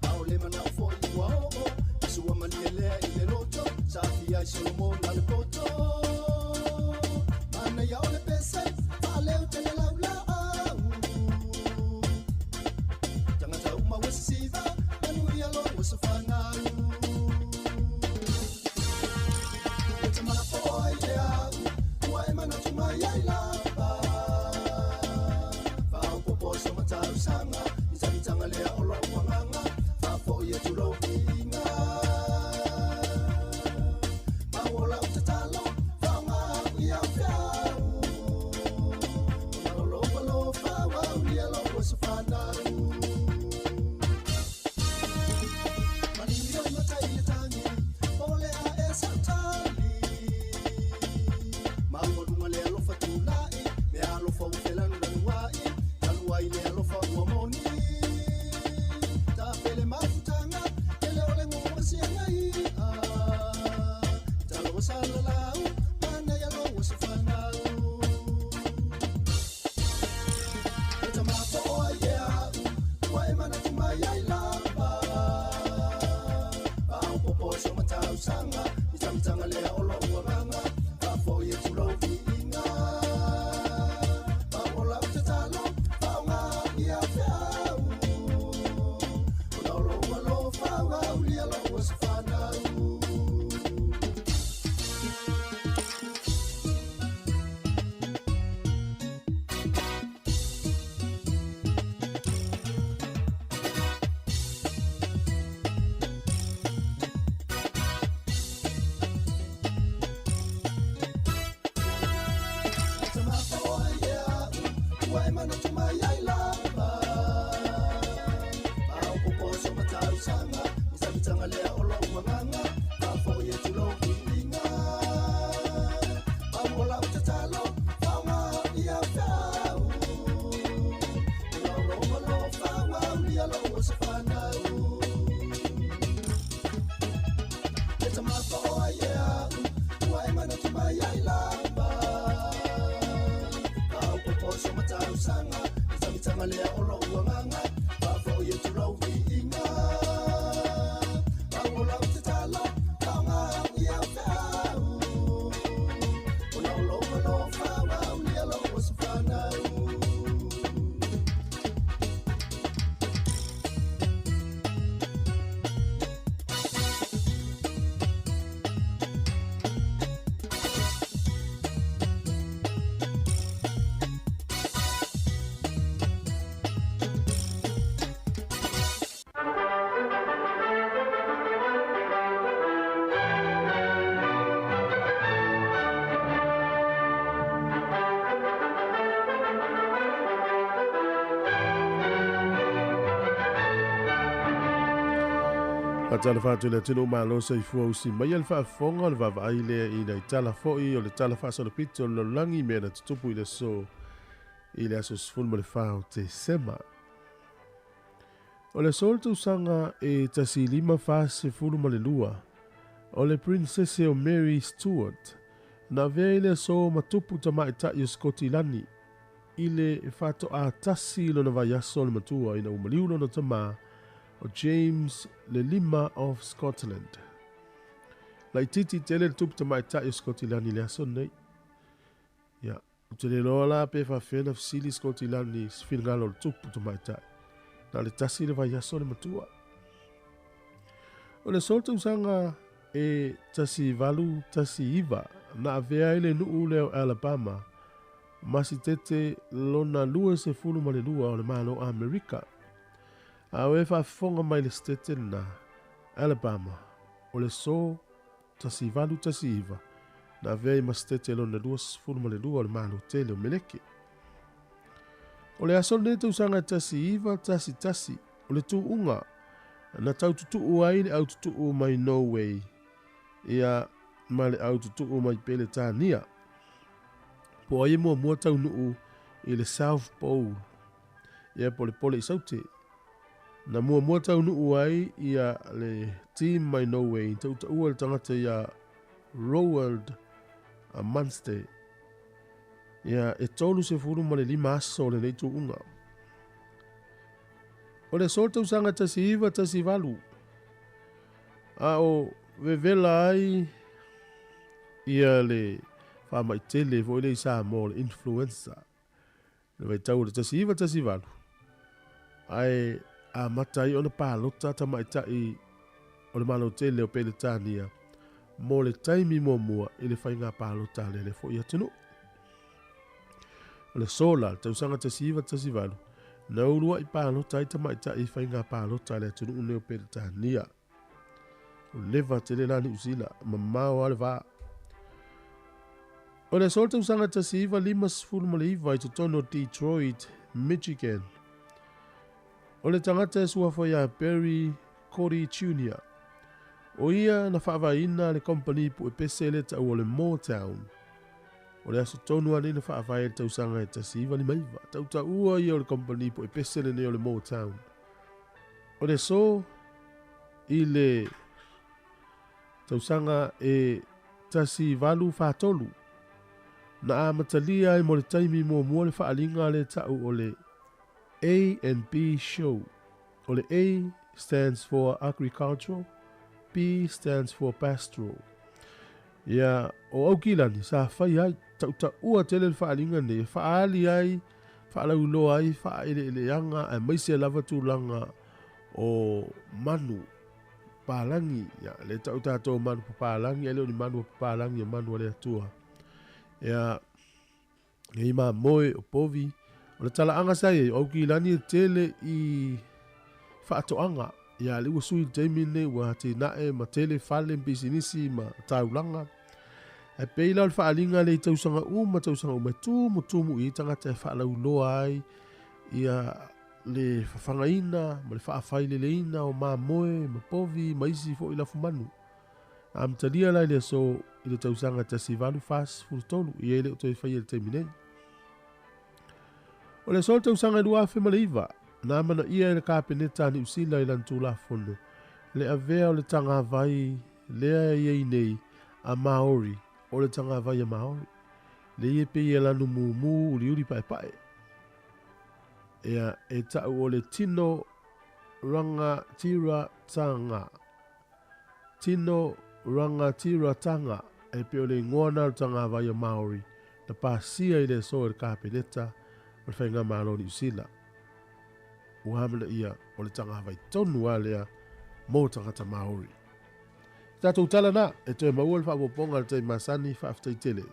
A o le manao foi ua oo I sua malie lea i le loto Sa aafia ai Solomona le poto Manaia o le pese Faaleu tele lau laau Tagata uma ua sisiva Manuia lou aso fanau E tamapo ai e au Ua e manatu mai ai lava Faaopoopo so matausaga Mitagitaga lea o lou agaga Faafoi atu lou viiga Mau o lau tatalo Faoga au ia feau Ona o lou alofa Ua aulia lou aso fanau Malie matai le tagi O le a e sautali Maualuga le alofa tulai Mea alofa ua felanulanuai Talu ai le alofa ua moni Tapele mafutaga Tele o le gosiaga i'a Talo ua salalau Manaia lou aso fanau E tamapo ai e au Ua e manatu mai ai lava Faaopoopo so matausaga Mitamitaga lea o lou agaga Faafoi atu lou viiga Mau o lau tatalo Faoga au ia feau Ona o lou alofa Ua aulia lou aso fanau E tamapo ai e au Ua e manatu mai ai lava Faaopoopo so matausaga Mitamitaga lea o lou agaga Faafoi atu lou viiga Mau o lau tatalo Faoga au ia feau Ona o lou alofa Ua aulia lou aso fanau E tamapo ai e au Ua e manatu mai ai lava Faaopoopo so matausaga Mitamitaga lea o lou agaga Faafoi atu lou viiga Mau o lau tatalo Faoga au ia feau Ona o lou alofa Ua aulia lou aso fanau Faatalofa atu i le atunuu malo soifua usi maia le faafofoga o le vaavaai lea i nai tala foi o le tala faasolopito o le lalolagi i mea na tutupu i le aso i le aso 14 o Tesema. O le aso o le tausaga e 1542, o le Prinsese o Mary Stuart na avea i le aso ma tupu tamaitai o Sikotilani i le faatoa tasi lona vaiaso o le matua ina ua maliu lona tamā o James le Lima of Scotland. Laitiiti tele le tupu tamaitai o Sikotilani i le aso lenei. Ia, ou te le iloa la pe faapefea ona fesili Sikotilani i se finagalo o le tupu tamaitai. Na o le tasi le vaiaso o le matua. O le aso o le tausaga e 1819 na avea ai le nuu lea o Alabama ma sitete lona 22 o le Malo o Amerika. A o e faafofoga mai i le sitete lena, Alabama, o le so 1819 na avea ai ma sitete lona 22 o le Malo tele o Meleke. O le aso lenei tausaga e 1911 o le tuuga na tau tutuu ai le au tutuu mai Norway ia ma le au tutuu mai Peletania. Po o ai e muamua taunuu i le South Pole ia po o le Pole i Saute. Na muamua taunuu ai ia le team mai Norway i tautaua le tagata ia Roald Amundsen. Ia e 35 aso o lenei tuuga. O le aso tausaga 1918 a o vevela ai ia le faamai tele foi lea i Samoa o le influenza. Le vaitau o le 1918 ae amata ai ona palota tamaitai o le Malo tele o Peretania mo le taimi muamua i le faiga palota a lele foi atunuu. O le sola, le tausaga 1918, na uluai palota ai tamaitai i faiga palota a le atunuu nei o Peretania. O leva tele la Niu Sila, mamao lava le va. O le aso tausaga 1959 i totonu o Detroit, Michigan, o le tagata e suafa ia Berry Gordy Jr. O ia na faavaeina le kompani puepese lea taua o le Motown. O le aso tonu lava lenei na faavae ai le tausaga e 1959. Tautaua ia o le kompani puepese lenei o le Motown. O le aso i le tausaga e 1843, na amatalia ai mo le taimi muamua le faaaliga lea tau o le A and B Show. O le A stands for Agricultural, B stands for Pastoral. Ia, o Aukilani sa fai ai, tautaua tele le faaaliga nei e faaali ai, faalauiloa ai faaeleeleaga aemaise lava tulaga o manu papalagi. Ia, lea tau tatou manu papalagi, ae le o ni manu a papalagi, o manu a le Atua. Ia, Nei mamoe o povi, o le talaaga sa i ai, o Aukilani e tele i faatoaga. Ia, lea ua sui i le taimi lenei, ua atinae ma tele fale ma pisinisi ma taulaga. Ae pei la o le faaaliga lea i tausaga uma tausaga uma e tumutumu i ai tagata e faalauiloa ai ia le fafagaina ma le faafaileleina o mamoe ma povi ma isi foi lafumanu. Amatalia la i le aso i le tausaga 1843, ia e le o toe faia i le taimi nei. O le aso o le tausaga 2009, na amanaia e le Kapeneta a Niu Sila i lana Tulafono le avea o le tagavai lea e i ai nei a Maori o le tagavai a Maori, lea e pei e lanu mumu uliuli paepae. Ea e ta'u o le tino rangatiratanga. Tino Rangatiratanga, e pei o le ingoa na o le tagavai a Maori na pasia i le aso e le Kapeneta o le Faigamalo o Niu Sila. Ua amanaia o le tagavai tonu lava lea mo tagata Maori. Tatou tala na, e toe maua le faaopoopoga i le taimi masani, faafetai tele.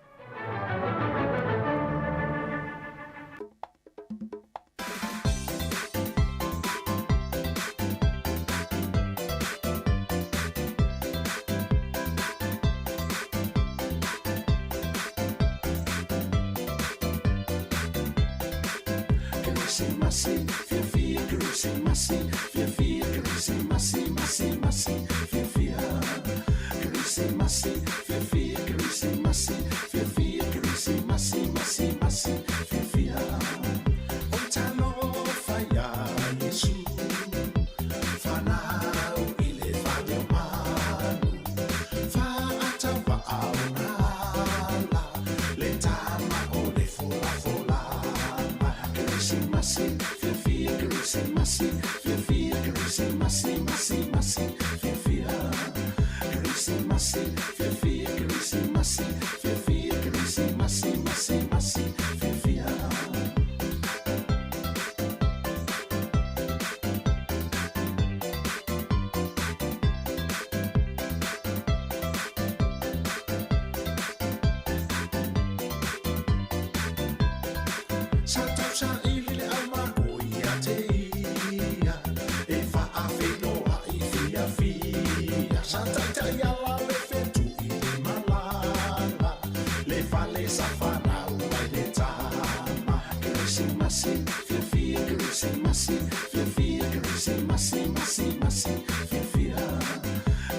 fale sa fanau ai le tama. Kerisimasi fiafia, Kerisimasi fiafia, Kerisimasi masi masi fiafia.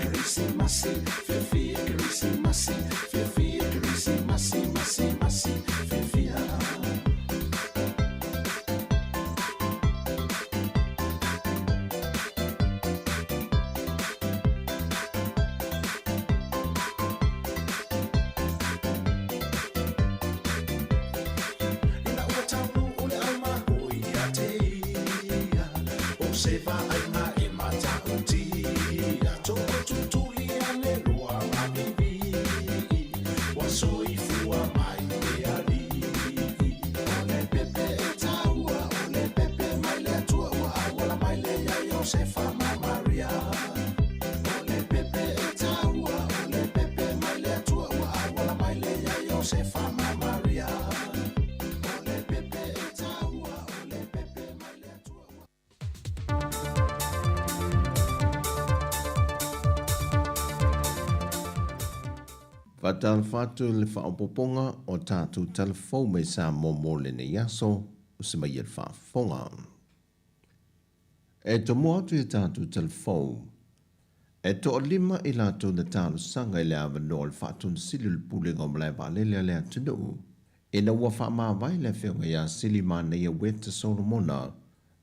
Kerisimasi fiafia, Kerisimasi fiafia, Kerisimasi masi masi fiafia. Ina ua taunuu le auma o ia te ia, o se vaaiga e matautia, Tootutuli ane loa mavivii, ua soifua mai le Alii. O le pepe e taua, o le pepe mai le Atua, ua auala mai le ia Iosefa ma Maria. O le pepe e taua, o le pepe mai le Atua, ua auala mai le ia Iosefa ma Maria. O le pepe e taua, o le pepe mai le Atua, ua. Faatalofa atu i le faaopoopoga o tatou tala fou mai Samoa mo lenei aso, o se maia le faafofoga. E tomoa atu i a tatou tala fou, e toalima i latou na talosaga i le avanoa o le Faatonisili o le Pulega o Malae Vaalele a le atunuu, ina ua faamavae le Afioga ia Silimanaia Weta Solomona,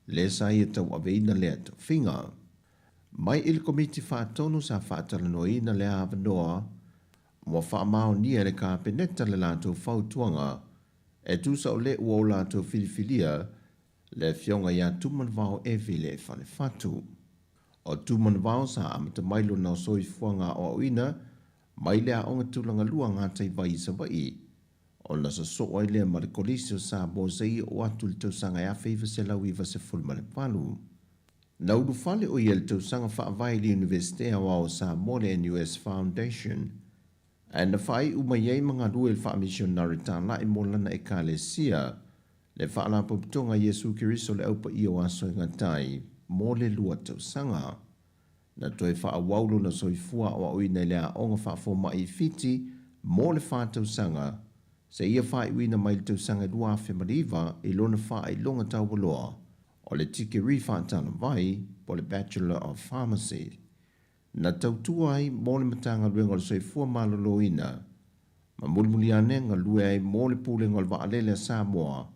le sa ia tauaveina lea tofiga. Mai i le Komiti Faatonu sa faatalanoaina lea avanoa, ua faamaonia e le Kapeneta le latou fautuaga e tusa o le ua o latou filifilia le Afioga ia Tumanavao Evile Falefatu. O Tumanavao sa amata mai lona soifuaga aoaoina mai le Aoga Tulagalua Gataivai i Savaii, ona sosoo ai lea ma le Kolisi o Samoa seia oo atu i le tausaga e 1998. Na ulufale o ia i le tausaga faavae i le Iunivesite Aoao o Samoa le NUS Foundation, ae na faaiu mai ai ma galue i le faamisionare talai mo lana Ekalesia, le Faalapotopotoga a Iesu Keriso le Au Paia o Aso e Gatai, mo le lua tausaga. Na toe faaauau lona soifua aoaoina i le Aoga Faafomai i Fiti mo le fa tausaga, seia faaiuina mai le tausaga e 2009 i lona faailoga taualoa o le tikeri faatalavai po o le Bachelor of Pharmacy. Na tautua ai mo le Matagaluega o le Soifua Maloloina ma mulimuli ane galue ai mo le Pulega o le Vaalele a Samoa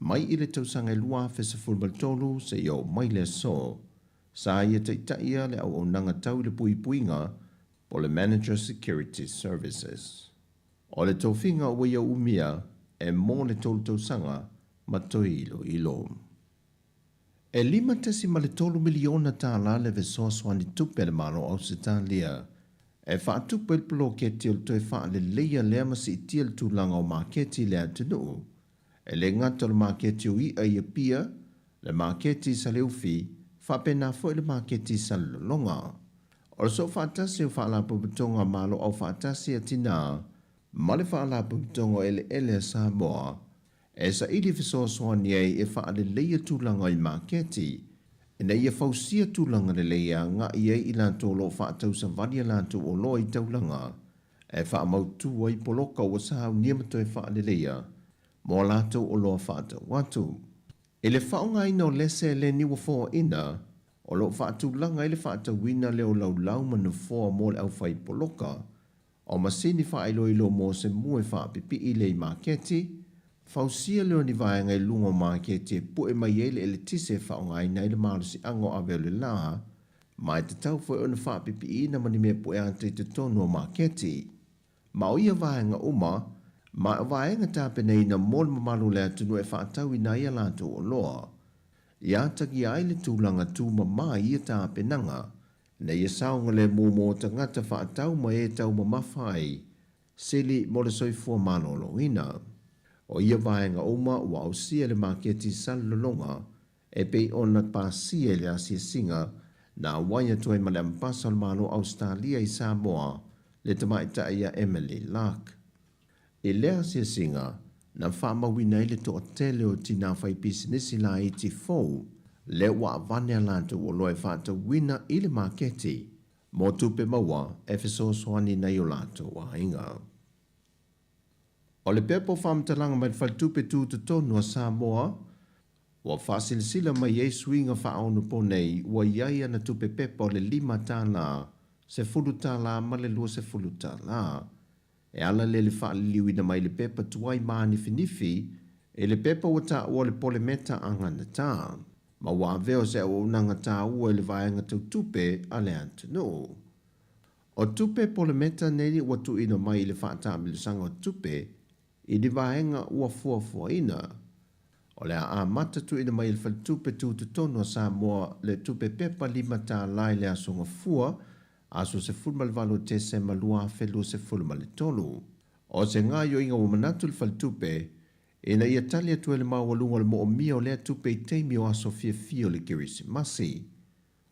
mai i le tausaga e 2013 seia oo mai le aso. Sa ia taitaia le auaunaga tau i le puipuiga po o le Manager Security Services. O le tofiga ua ia umia e mo le tolu tausaga ma toe iloilo. E $5.3 miliona tala le fesoasoani tupe a le Malo o Ausetalia e faatupe ai le poloketi o le toe faaleleia lea ma siitia le tulaga o maketi i le atunuu. E le gata o le maketi o i'a i Apia, le maketi i Saleufi, faapena foi le maketi i Salelologa. O le soofaatasi o Faalapotopotoga a Malo Aufaatasi a Tinā ma le Faalapotopotoga o Eleele a Samoa e saili fesoasoani ai e faaleleia tulaga i maketi ina ia fausia tulaga lelei e agai ai i latou o lo o faatausavali a latou oloa i taulaga e faamautu ai poloka ua saunia ma toe faaleleia mo a latou oloa faatau atu. I le faaaogaina o lea seleni ua foaina, o lo o faatulaga ai le faatauina lea o laulau ma nofoa mo le aufaipoloka, o masini faailoilo mo se mua e faapipii lea i maketi, fausia lea o ni vaega i luga o maketi e pue mai ai le eletise e faaaogaina ai le malosiaga o ave o le la, ma e tatau foi ona faapipiiina ma ni mea pue ata i totonu o maketi. Ma o ia vaega uma, ma o vaega tapenaina mo le mamalu o le atunuu e faatauina ai a latou oloa. I atagia ai le tulaga tumama i ia tapenaga, ina ia saogalemu mo tagata faatau ma e taumamafa ai, sili mo le soifua maloloina. O ia vaega uma ua ausia e le maketi Salelologa e pei ona pasia i le asiasiga na auai atu ai ma le Ambasa o le Malo o Ausetalia i Samoa, le tamaitai ia Emily Lark. I lea asiasiga, na faamauina ai le toatele o tinā faipisinisi laiti fou lea ua avane a latou oloa e faatauina i le maketi mo tupe maua e fesoasoani nai o latou aiga. O le pepa o faamatalaga mai le Faletupe Tutotonu a Samoa, ua faasilasila mai ai suiga faaonopo nei ua i ai ana tupe pepa o le $5, $10 ma le $20. E ala lea i le faaliliuina mai le pepa tuai manifinifi i le pepa ua taua o le polemeta aganatā, ma ua avea o se auaunaga taua i le vaega tau tupe a le atunuu. O tupe polemeta nei ua tuuina mai i le faataamilosaga o tupe i ni vaega ua fuafuaina. O le a amata tuuina mai e le Faletupe Tutotonu a Samoa le tupe pepa $5 i le Aso Gafua, aso 18 o Tesema 2023. O se gaoioiga ua manatu le Faletupe ina ia tali atu ai le maualuga o le moomia o lea tupe i taimi o aso fiafia o le Kerisimasi.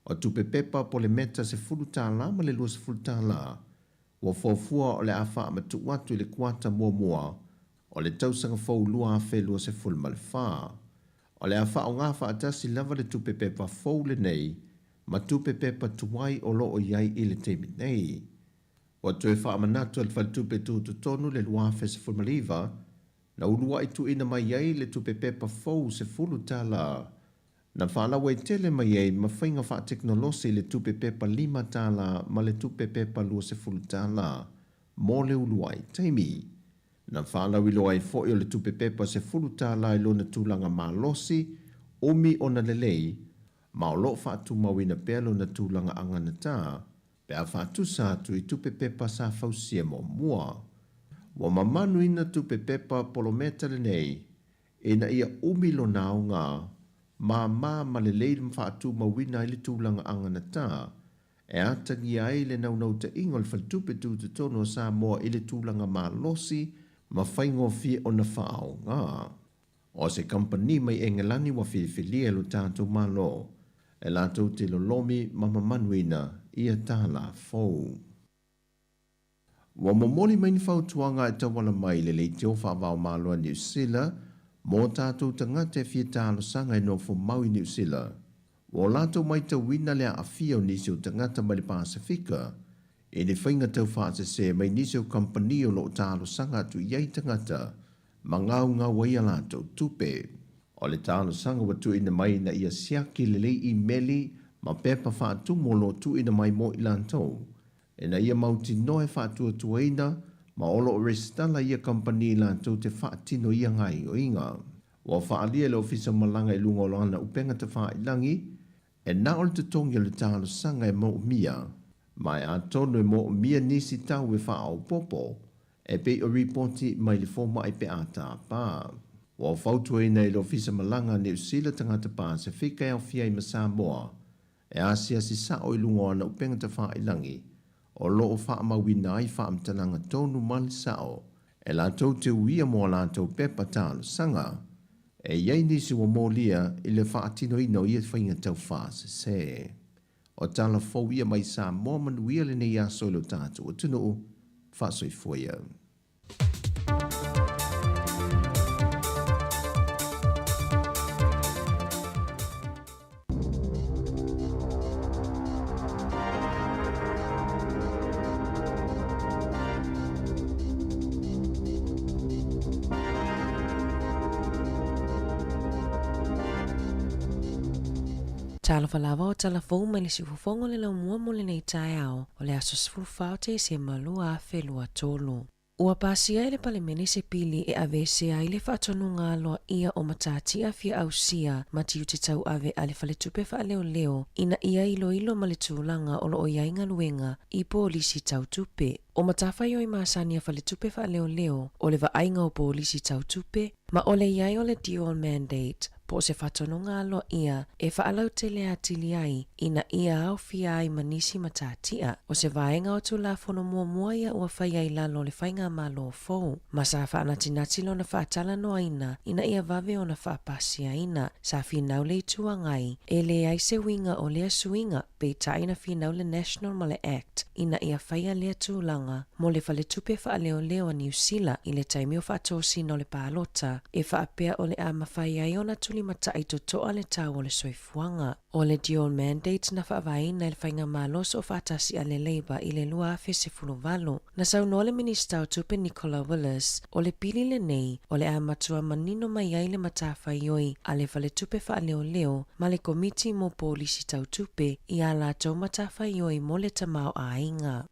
O tupe pepa polemeta $10 ma le $20 ua fuafua o le a faamatuu atu i le kuata muamua o le tausaga fou 2024. O le a faaaoga faatasi lava le tupe pepa fou lenei ma tupe pepa tuai o lo o i ai i le taimi nei. Ua toe faamanatu e le Faletupe Tutotonu le 2019 na uluai tuuina mai ai le tupe pepa fou $10. Na faalauaitele mai ai ma faiga faatekonolosi le tupe pepa $5 ma le tupe pepa $20 mo le uluai taimi. Na faalauiloa ai foi o le tupe pepa $10 i lona tulaga malosi, umi ona lelei, ma o lo o faatumauina pea lona tulaga aganatā pe a faatusa atu i tupe pepa sa fausia muamua. Ua mamanuina tupe pepa polometa lenei ina ia umi lona aoga, māmā ma lelei le faatumauina ai le tulaga aganatā e atagia ai le naunautaiga o le Faletupe Tutotonu o Samoa i le tulaga malosi ma faigofie ona faaaoga. O se kamupani mai Engelani ua filifilia e lo tatou Malo e latou te lolomi ma mamanuina ia tālā fou. Ua momoli mai ni fautuaga e tauala mai i le leitio faavaomalo a Niu Sila mō tātou tagata e fia talosaga e nofo mau i Niu Sila. Ua o latou maitauina le aafia o nisi o tagata mai le Pasefika i ni faiga taufaasese mai nisi o kamupani o lo o talosaga atu i ai tagata ma gaugau ai a latou tupe. O le talosaga ua tuuina mai ina ia siaki lelei imeli ma pepa faatumu o lo o tuuina mai mo i latou Ina ia mautinoa e faatuatuaina ma o lo o resitala ia kamupani latou te faatino ia gaoioiga. Ua faaalia e le Ofisa Malaga i luga o lana upega tafailangi, e na o le totogi o le talosaga e moomia, ma e atonu e moomia nisi tau e faaopoopo e pei o ripoti mai le fomai pe a tapa. Ua fautuaina e le Ofisa Malaga a Niu Sila tagata Pasefika e aofia ai ma Samoa E asiasi sao i luga o ana upega tafailangi, o lo o faamauina ai faamatalaga tonu ma le sao e latou te uia mo a latou pepa talosaga. E i ai nisi ua molia i le faatinoina o ia faiga taufaasese. O tala fou ia mai Samoa manuia lenei aso i lo tatou atunuu. Faasoifua ia. Talofa lava o tala fou mai le siufofoga o le laumua mo lenei taeao o le aso 14 o Tesema 2023. Ua pasia e le Palemene se pili e aveesea ai le faatonuga aloaia o matatia fia ausia ma tiute tauave a le Faletupe Faaleoleo ina ia iloilo ma le tulaga o lo o i ai galuega i polisi tau tupe. O matafaioi masani a Faletupe Faaleoleo o le vaaiga o polisi tau tupe ma o le i ai o le dual mandate po o se faatonuga aloaia e faalautele atili ai ina ia aofia ai ma nisi matatia. O se vaega o Tulafono muamua ia ua faia i lalo o le Faigamalo fou, ma sa faanatinati lona faatalanoaina ina ia vave ona faapasiaina. Sa finau le Itu Agai e leai se uiga o lea suiga, peitai na finau le National ma le Act ina ia faia lea tulaga mo le Faletupe Faaleoleo a Niu Sila i le taimi o faatosina o le palota, e faapea o le a mafai ai ona tulimatai totoa le tau o le soifuaga. O le dual mandate na faavaeina e le Faigamalo Soofaatasi a le Labour i le 2018. Na saunoa le Minisita o Tupe Nicola Willis, o le pili lenei o le a matua manino mai ai le matafaioi a le Faletupe Faaleoleo ma le Komiti mo Polisi Tau Tupe i ā latou matafaioi mo le tamaoaiga.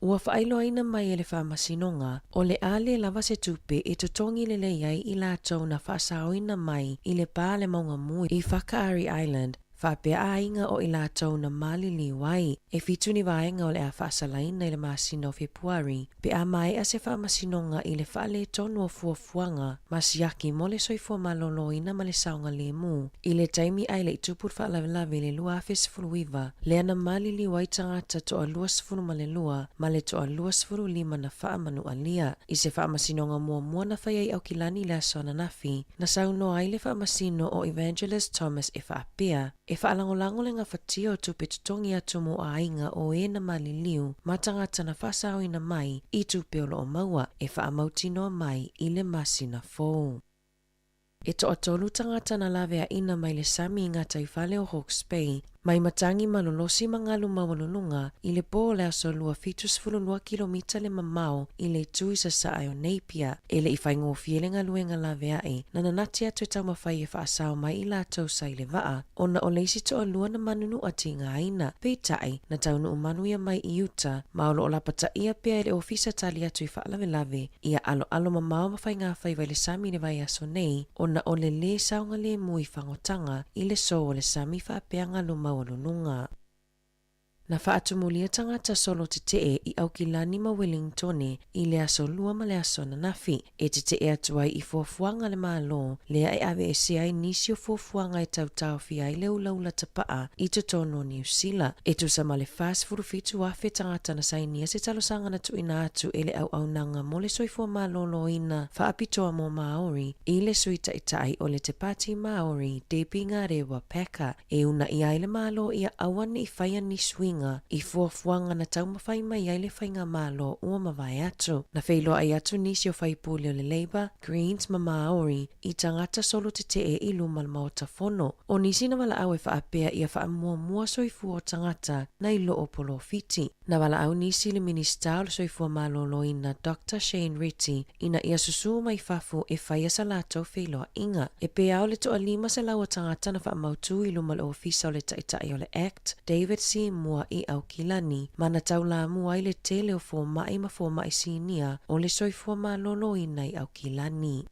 Ua faailoaina mai e le Faamasinoga, o le a le lava se tupe e totogi lelei ai i latou na faasaoina mai i le pa a le mauga mu i Whakaari Island, faapea aiga o i latou na maliliu ai. E fitu ni vaega o le a faasalaina i le masina o Fepuari pe a maea se faamasinoga i le faaletonu o fuafuaga ma siaki mo le soifua maloloina ma le saogalemu i le taimi ae le i tupu le faalavelave i le 2019 lea na maliliu ai tagata toa 22 ma le toa 25 na faamanualia. I se faamasinoga muamua na fai ai Aukilani i le aso ananafi, na saunoa ai le faamasino o Evangelist Thomas e faapea, E faalagolago le gafatia o tupe totogi atu mo aiga o e na maliliu ma tagata na faasaoina mai i tupe o loo maua e faamautinoa mai i le masina fou. E toatolu tagata na laveaina mai le sami i gataifale o Hawke's Bay, mai matagi malolosi ma galu maualuluga i le po o le aso Lua 72 kilomita le mamao i le itu i sasae o Napier. E le i faigofie le galuega laveai na nanati atu e taumafai e faasao mai i latou sa i le vaa, ona o le isi toalua na manunua tigaina. Peitai, na taunuu manuia mai i uta, ma o loo lapataia pea e le ofisa tali atu i faalavelave ia aloalo mamao ma faigafaiva i le sami i le vaiaso nei, ona o le lē saogalemu i fagotaga i le sou o le sami faapea galu maualuluga. Na faatumulia tagata solo tetee i Aukilani ma Wellingtone i le aso Lua ma le aso ananafi, e tetee atu ai i fuafuaga a le Malo lea e aveesea ai nisi o fuafuaga e tau taofia ai le ulaula tapaa i totonu o Niu Sila. E tusa ma le 47,000 tagata na sainia se talosaga na tuuina atu e le Auaunaga mo le Soifua Maloloina Faapitoa mo Māori i le Sui Taitai o le Te Pāti Māori Debbie Ngarewa Packer e unaia ai le Malo ia aua ne i whaia ni suiga i fuafuaga na taumafai mai ai le faigamalo ua mavae atu. Na feiloai atu nisi o faipule o le Labour, Greens ma Māori i tagata solo tetee i luma o le Maota Fono. O nisi na valaau e faapea ia faamuamua soifua o tagata nai lo o polofiti. Na valaau nisi i le Minisita o le Soifua Maloloina Doctor Shane Reti ina ia susū mai fafo e faia sa latou feiloaiga. E pei ao le toa-500 o tagata na faamautū i luma o le ofisa o le Taitai o le act, David Seymour i Aukilani, ma na taulamua ai le tele o fomai ma fomai sinia o le soifua maloloina i Aukilani.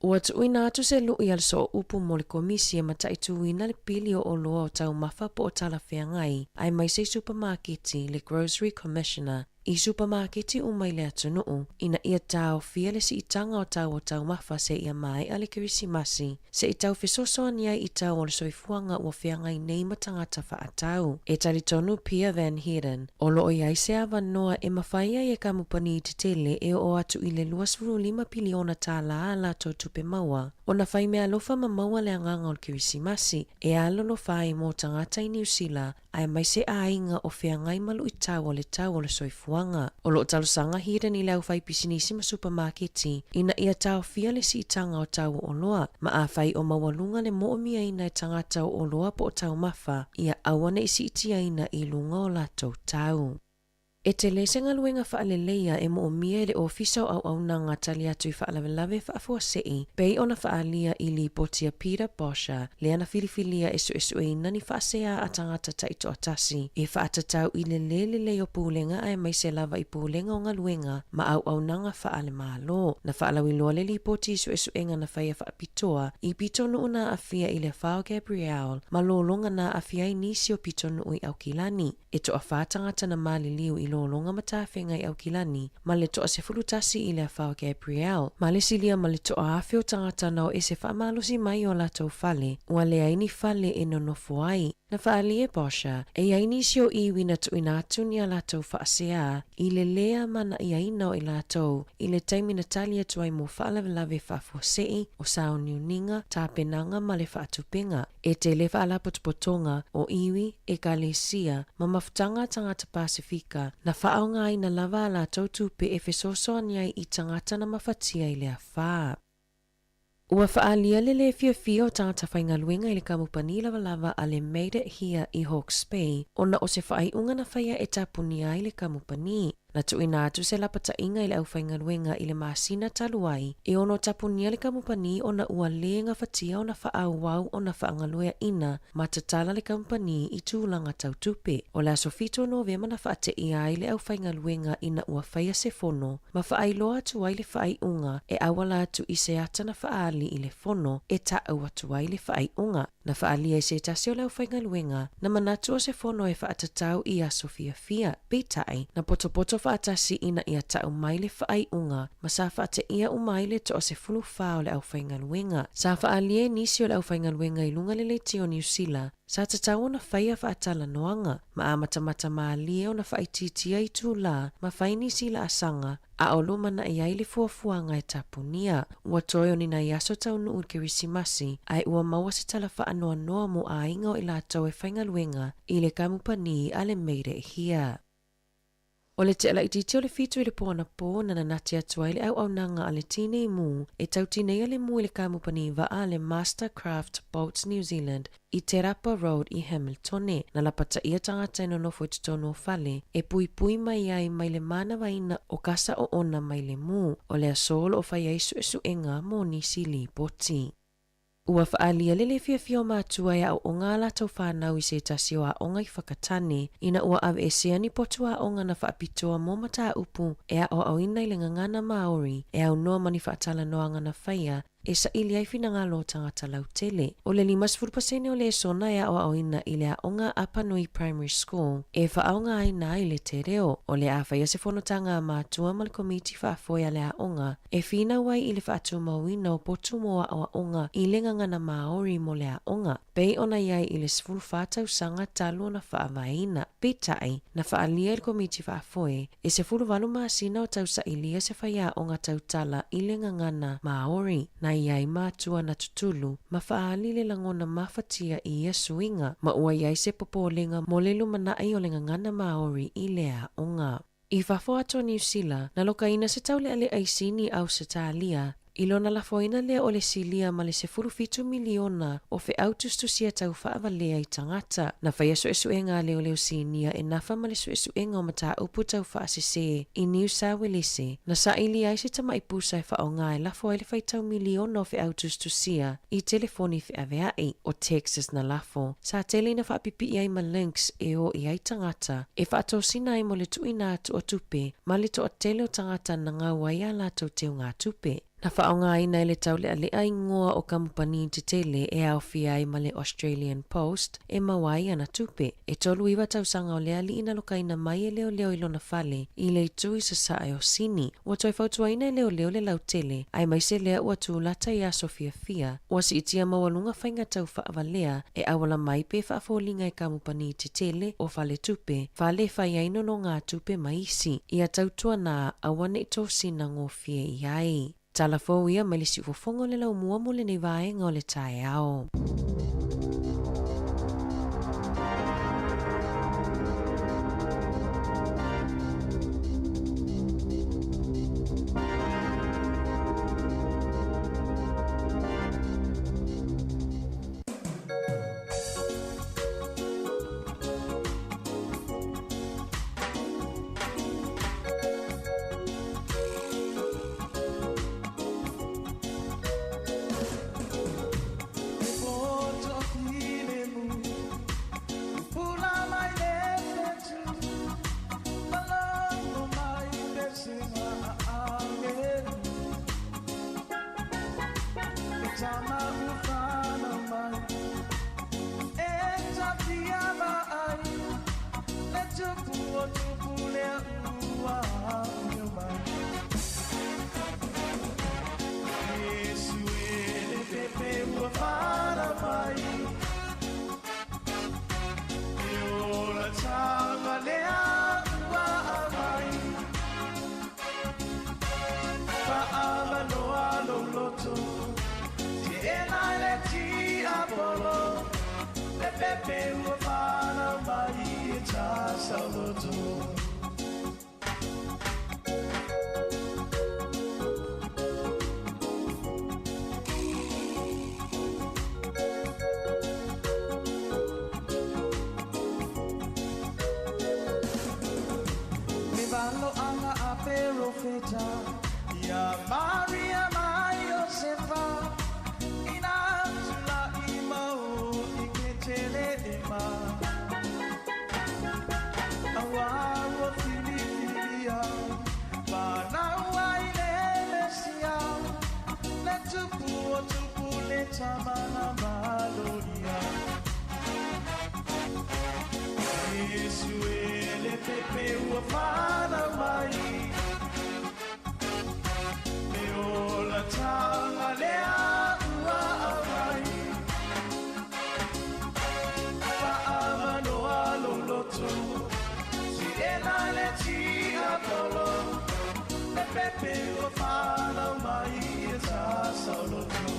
Ua tuuina atu se luʻi a le sooupu mo le Komisi e mataituina le pili o oloa o taumafa po o talafeagai aemaise i supamaketi, le Grocery Commissioner, i supamaketi uma i le atunuu, ina ia taofia le siitaga o tau o taumafa seia maea le Kerisimasi, se i tau fesoasoani ai i tau o le soifuaga ua feagai nei ma tagata faatau. E talitonu Pia Van Heerden, o loo i ai se avanoa e mafai ai e kamupani tetele e oo atu i le 25 piliona tālā a latou tupe maua, ona fai meaalofa ma maua le agaga o le Kerisimasi e alolofa ai mo tagata i Niu Sila aemaise aiga o feagai ma luitau o le tau o le soifuaga. O loo talosaga Heerden i le aufaipisinisi ma supamaketi ina ia taofia le siitaga o tau o oloa, ma afai o maualuga le moomiaina e tagata o oloa po o taumafa, ia aua ne i siitiaina i luga o latou tau. E tele se galuega faaleleia e moomia e le Ofisa o Auaunaga Tali Atu i Faalavelave Faafuasei pei ona faaalia i lipoti a Peter Bosher lea na filifilia e suesueina ni faasea a tagata taitoatasi e faatatau i le lē lelei o pulega aemaise lava i pulega o galuega ma auaunaga faale-Malo. Na faalauiloa le lipoti i suesuega na faia faapitoa i pitonuu na aafia i le afa o Gabrielle ma lologa na aafia ai nisi o pitonuu i Aukilani. E toawhā tagata na maliliu i lologa ma tafega i Aukilani ma le toa 11 i le afa o Gabrielle. Ma le silia ma le toa afe o tagata na o ese faamalosi mai o latou fale, ua leai ni fale e nonofo ai. Na faaali e Bosher, e i ai nisi o iwi na tuuina atu ni a latou faaseā i le lē amana'iaina o i latou i le taimi na tali atu ai mo faalavelave faafuasei o sauniuniga, tapenaga ma le faatupega. E tele faalapotopotoga o iwi, ekalesia, ma mafutaga a tagata Pasifika, na faaaogaina lava a latou tupe e fesoasoani ai i tagata na mafatia i le afa. Ua faaalia le lē fiafia o tagata faigaluega i le kamupani lavalava a le Made It Here i Hawke's Bay ona o se faaiuga na faia e tapunia ai le kamupani. Na tuuina atu se lapataiga i le aufaigaluega i le masina talu ai e ono tapunia le kamupani ona ua lē gafatia ona faaauau ona faagalueaina ma tatala le kamupani i tulaga tau tupe. O le aso 7 o Novema na faateia ai le aufaigaluega ina ua faia se fono ma faailoa atu ai le faaiuga e auala atu i se ata na faaali i le fono e taʻau atu ai le faaiuga. Na faaalia e se tasi o le aufaigaluega na manatu o se fono e faatatau i aso fiafia, peitai, na potopoto faatasi ina ia taʻu mai le faaiuga ma sa faateia uma ai le toa-14 o le aufaigaluega. Sa faaalia e nisi o le aufaigaluega i luga le leitio o Niu Sila, sa tatau ona faia faatalanoaga, ma amatamata malie ona faaitiitia itulā ma fai nisi laasaga a o lumanaʻi ai le fuafuaga e tapunia. Ua toe o ni nai aso taunuu i le Kerisimasi, ae ua maua se tala faanoanoa mo aiga o i latou e faigaluega i le kamupani a le Made It Here. O le tea laitiiti o le 7 i le po anapo na nanati atu ai le auaunaga a le Tinei Mu e tau tineia le mu i le kamupani vaa a le Mastercraft Boats New Zealand i Te Rapa Road i Hamiltone. Na lapataia tagata e nonofo i totonu o fale e puipui mai ai mai le manavaina o kasa oona mai le mu. O le aso o loo fai ai suesuega mo nisi lipoti. Ua faaalia le lē fiafia o matua e aooga a latou fanau i se tasi o aoga i Whakatane ina ua aveesea ni potu aoga na faapitoa mo mataupu e aoaoina i le gagana Maori e aunoa ma ni faatalanoaga na faia e saili ai finagalo o tagata lautele. O le 50% o lesona e aoaoina i le aoga Apanui Primary School e faaaogaina ai le te reo. O le a faia se fonotaga a matua ma le komiti faafoe a le aoga e finau ai i le faatumauina o potu mo aoaoga i le gagana Māori mo le aoga, pei ona i ai i le 14 tausaga talu ona faavaeina. Peitai, na faaalia e le Komiti Faafoe e 18 masina o tausailia se faiaoga tautala i le gagana Māori, na i ai matua na tutulu ma faaali le lagona mafatia i ia suiga, ma ua i ai se popolega mo le lumanaʻi o le gagana Māori i le aoga. I fafo atu o Niu Sila, na lokaina se taulealea i Sini Ausetalia, i lona lafoina lea o le silia ma le 17 miliona o feau tusitusia tau faavalea i tagata. Na faia suesuega a leoleo sinia e nafa ma le suesuega o mataupu tau faasese i Niu Sauelese, na saili ai se tamaʻi pusa e faaaoga e lafo ai le faitau miliona o feau tusitusia i telefoni feaveaʻi. O Texas na lafo, sa tele ina faapipii ai ma links e o i ai tagata e faatosina ai mo le tuuina atu o tupe ma le toatele o tagata na gau ai a latou teugatupe. Na faaaogaina e le taulealea igoa o kamupani tetele e aofia ai ma le Australian Post e maua ai ana tupe. E 39 tausaga o le alii na lokaina mai e leoleo i lona fale i le itu i sasae o Sini. Ua toe fautuaina e leoleo le lautele, aemaise lea ua tulata i aso fiafia, ua siitia maualuga faiga tau faavalea e auala mai pe faafoliga e kamupani tetele o faletupe, fale e fai ai nonogatupe ma isi, ia tautuana aua nei tosina gofie i ai. Tala fou ia mai le siufofoga o le laumua mo lenei vaega o le taeao. tama na maloria. Iesu e le pepe ua whanau mai. Le ola tanga lea ua aumai. Faamanoa lou loto, si ena le tiapolo. Le pepe ua whanau mai e ta sauloto.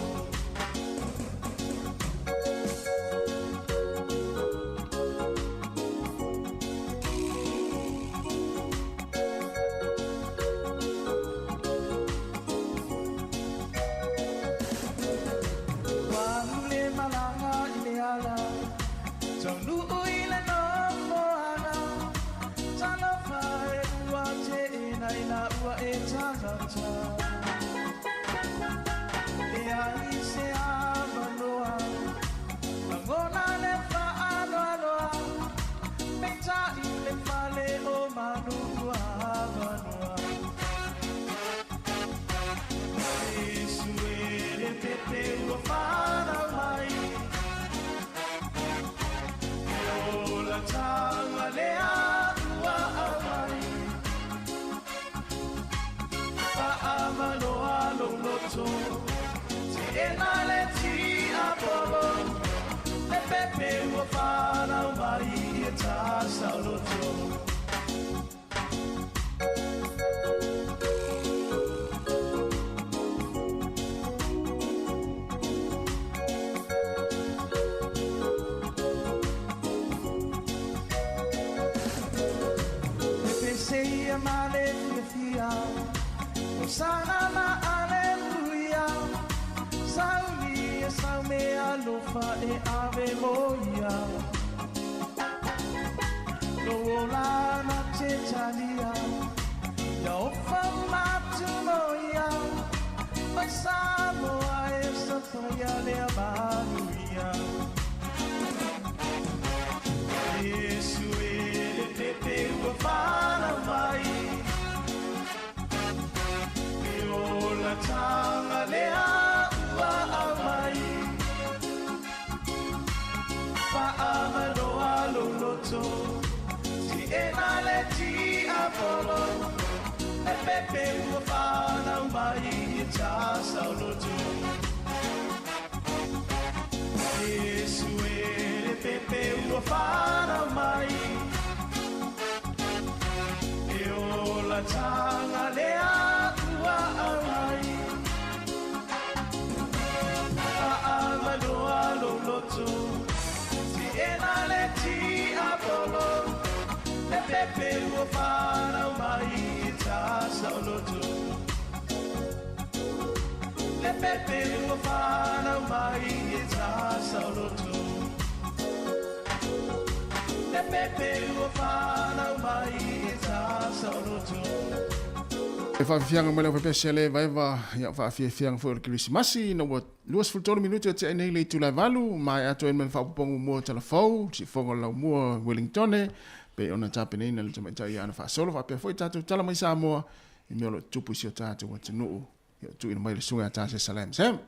E faafiafiaga mai le aufaipiasi a le vaeva ia faafiafiaga foi o le Kerisimasi ina ua 23 minute o tea nei le itula e valu maea atu ai ma le faaopoopoga muamua o Talafou, siufofoga o le Laumua Wellingtone pei ona tapenaina e le tamaitai ia Ana Faasolo faapea foi tatou tala mai Samoa i mea o lo o tutupu i si o tatou atunuu. Ia tuuina mai le susuga ia Tase Salem. Sam!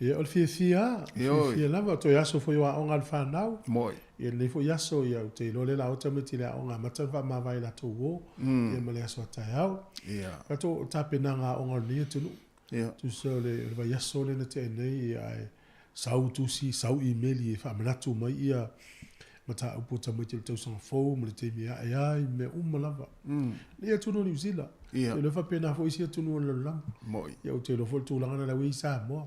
Ia, o le fiafia, fiafia lava, toe aso foi o aoga a le fanau. Moi. Ia, lenei foi aso, ia, ou te iloa lea la o tamaiti i le aoga amata ona faamavae i latou uo, ia, ma le aso a taeao. Ia. Tatou tapenaga aoga o lenei atunuu. Ia. Tusa o le, o le vaiaso lea na tea nei, ia, ae sau tusi, sau imeli e faamanatu mai ia mataupu o tamaiti o le tausaga fou ma le taimi e ae ai, mea uma lava. Nei atunuu o Niu Sila, Ia. o lea faapena foi isi atunuu o le lalolagi. Moi. Ia ou te iloa foi le tulaga lena la ua i ai Samoa.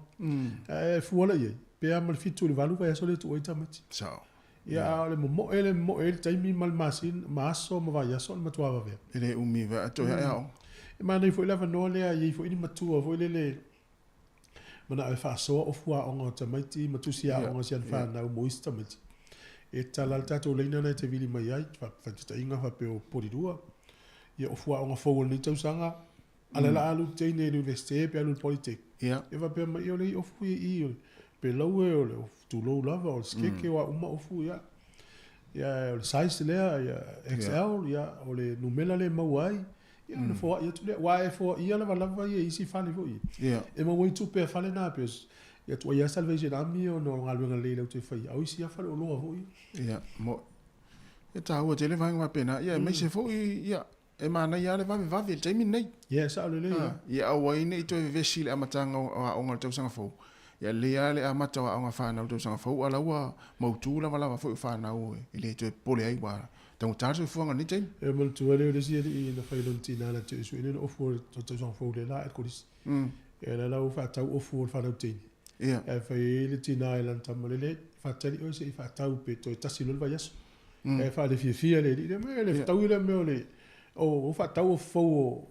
Ae fua la i ai, pe a ma le 7 i le 8 vaiaso lea e tuu ai tamaiti. Sao. Ia a o le momoe le momoe ai le taimi ma le masina, ma aso ma vaiaso o le matua vave. E le umi vea toe ae aoga. E manaia foi le avanoa lea, e i ai foi ni matua foi lele manao e faasoa ofu aoga o tamaiti ma tusi aoga o si ana fanau mo isi tamaiti. E tala le tatou laina lena e te vili mai ai, faataitaiga faapea o Porirua, ia ofu aoga fou o lenei tausaga, a le la alu teine i le Universite pe alu i le Polytech. E faapea mai, ia o le ofu ia i i, o le pelaue, o le tulou lava, o le sikeke, o a uma ofu, ia. Ia, o le size lea, ia, XL, ia, o le numera lea e maua ai, Ia ona foai atu lea. Aua e foaia lavalava ia i isi fale foi. Ia. E maua ai tupe a fale na pe Ia tuai lava Salvation Army ona o galuega lelei latou te faia, a o isi lava faleoloa foi ia. Ia, mo, e taua tele vaega faapena, ia aemaise foi, ia, e manaia lava le vavevave i le taimi lenei. Ia, e sao lelei lava. Ia aua ai ne i toe vevesi i le amataga o aoga o le tausaga fou. Ia lelei lava le amata o aoga fanau i le tausaga fou, a o la ua mautu lavalava foi o fanau e le toe popole ai ua taugata le soifuaga i lenei taimi. E manatua lea o le isi alii na fai lona tina na te sue lena ofu o le tausaga fou lea la a le kolisi. Ia la la ua faatau ofu o le fanau teine. Ia. Ae fai ai le tina i lana tama lele, faatali oe se i faatau pe toe tasi loa le vaiaso. Ae faalefiafia le alii lea, me le fetaui lea mea o le o faatau ofu fou o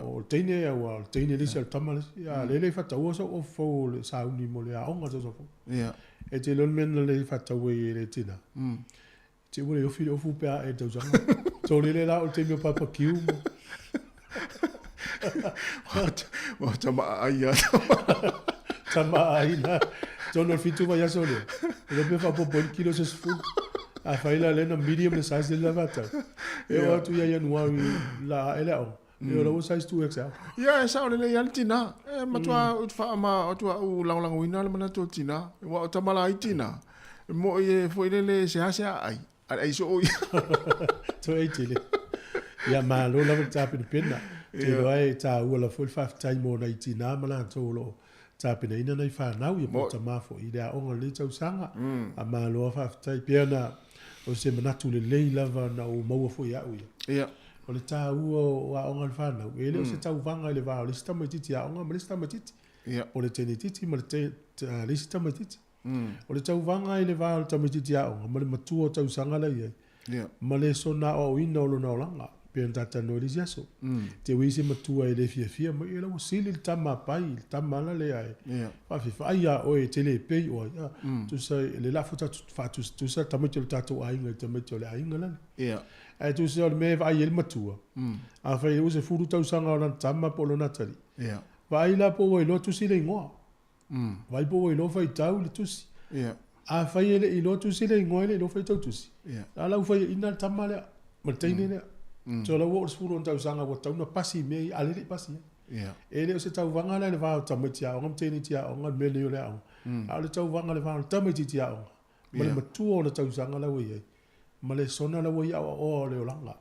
o le teine aua o le teine le isi a o le tama le isi. A o lea e le i faataua sou ofu fou o le sauni mo le aoga tausaga fou. E te iloa le mea na le faatau ai e le tina. Te ua le ofi le ofu pe a e tausaga. Tolele la o le taimi o papakiu ma. Ua tama aai a. Tama aai la. Tonu o le fitu vaiaso lea. E le pe faaopoopo ai le kilo se sefulu. A fai la lea na medium le size lea faatau. E oo atu ia Ianuari la ae le aoga. E o la ua size 2XL. Ia, e sao lelei lava le tina. E matua faama, matua ou lagolagoina le manatu o le tina. Aua o tama laiti na, e moi e foi lele e seasea ai, a le ai soo ia. Toe ai tele. Ia, malo lava le tapenapena. Ou te iloa e taua lava foi le faafetai mo nai tina ma latou o lo o tapenaina nai fanau, ia po o tama foi i le aoga i lenei tausaga. A malo lava faafetai. Pei ona o se manatu lelei lava na ou maua foi e au ia. Ia. O le taua o aoga a le fanau, e le o se tauvaga i le va o le isi tamaitiiti aoga ma le isi tamaitiiti. Ia. Po o le teine-itiiti ma le isi tamaitiiti. O le tauvaga i le va o le tamaitiiti aoga ma le matua o tausaga la e i ai, yeah. ma le soona aoaoina o lona olaga, pei ona talanoa i le isi aso. Te ui se matua e le fiafia mai, e la ua sili le tama a pai, le tama ala lea e yeah. faafefai ia oe e te le pei oe. Ah, Tusa, le lafo tatu faatusatusa tamaiti o le tatou aiga i tamaiti o le aiga lale. Yeah. Ae tusa o le mea e vaai ai le matua, afai ua 10 tausaga o lana tama po o lona atalii, Yeah. vaai la po ua iloa tusi le igoa. Vaai po ua iloa faitau le tusi. Yeah. Afai e le i iloa tusi le igoa e le iloa faitau tusi. Yeah. A la ua faiaina le tama lea ma le teine lea. So la ua oo i le 16 tausaga ua tatau ona pasi i mea ia, a o lea e le i pasi ai. Yeah. E le o se tauvaga la i le va o tamaiti aoga ma teineiti aoga le mea lenei o le aoga. A o le tauvaga i le va o le tamaitiiti aoga ma le matua o le tausaga la ua i ai ma le sona la ua i aoaoa o le olaga.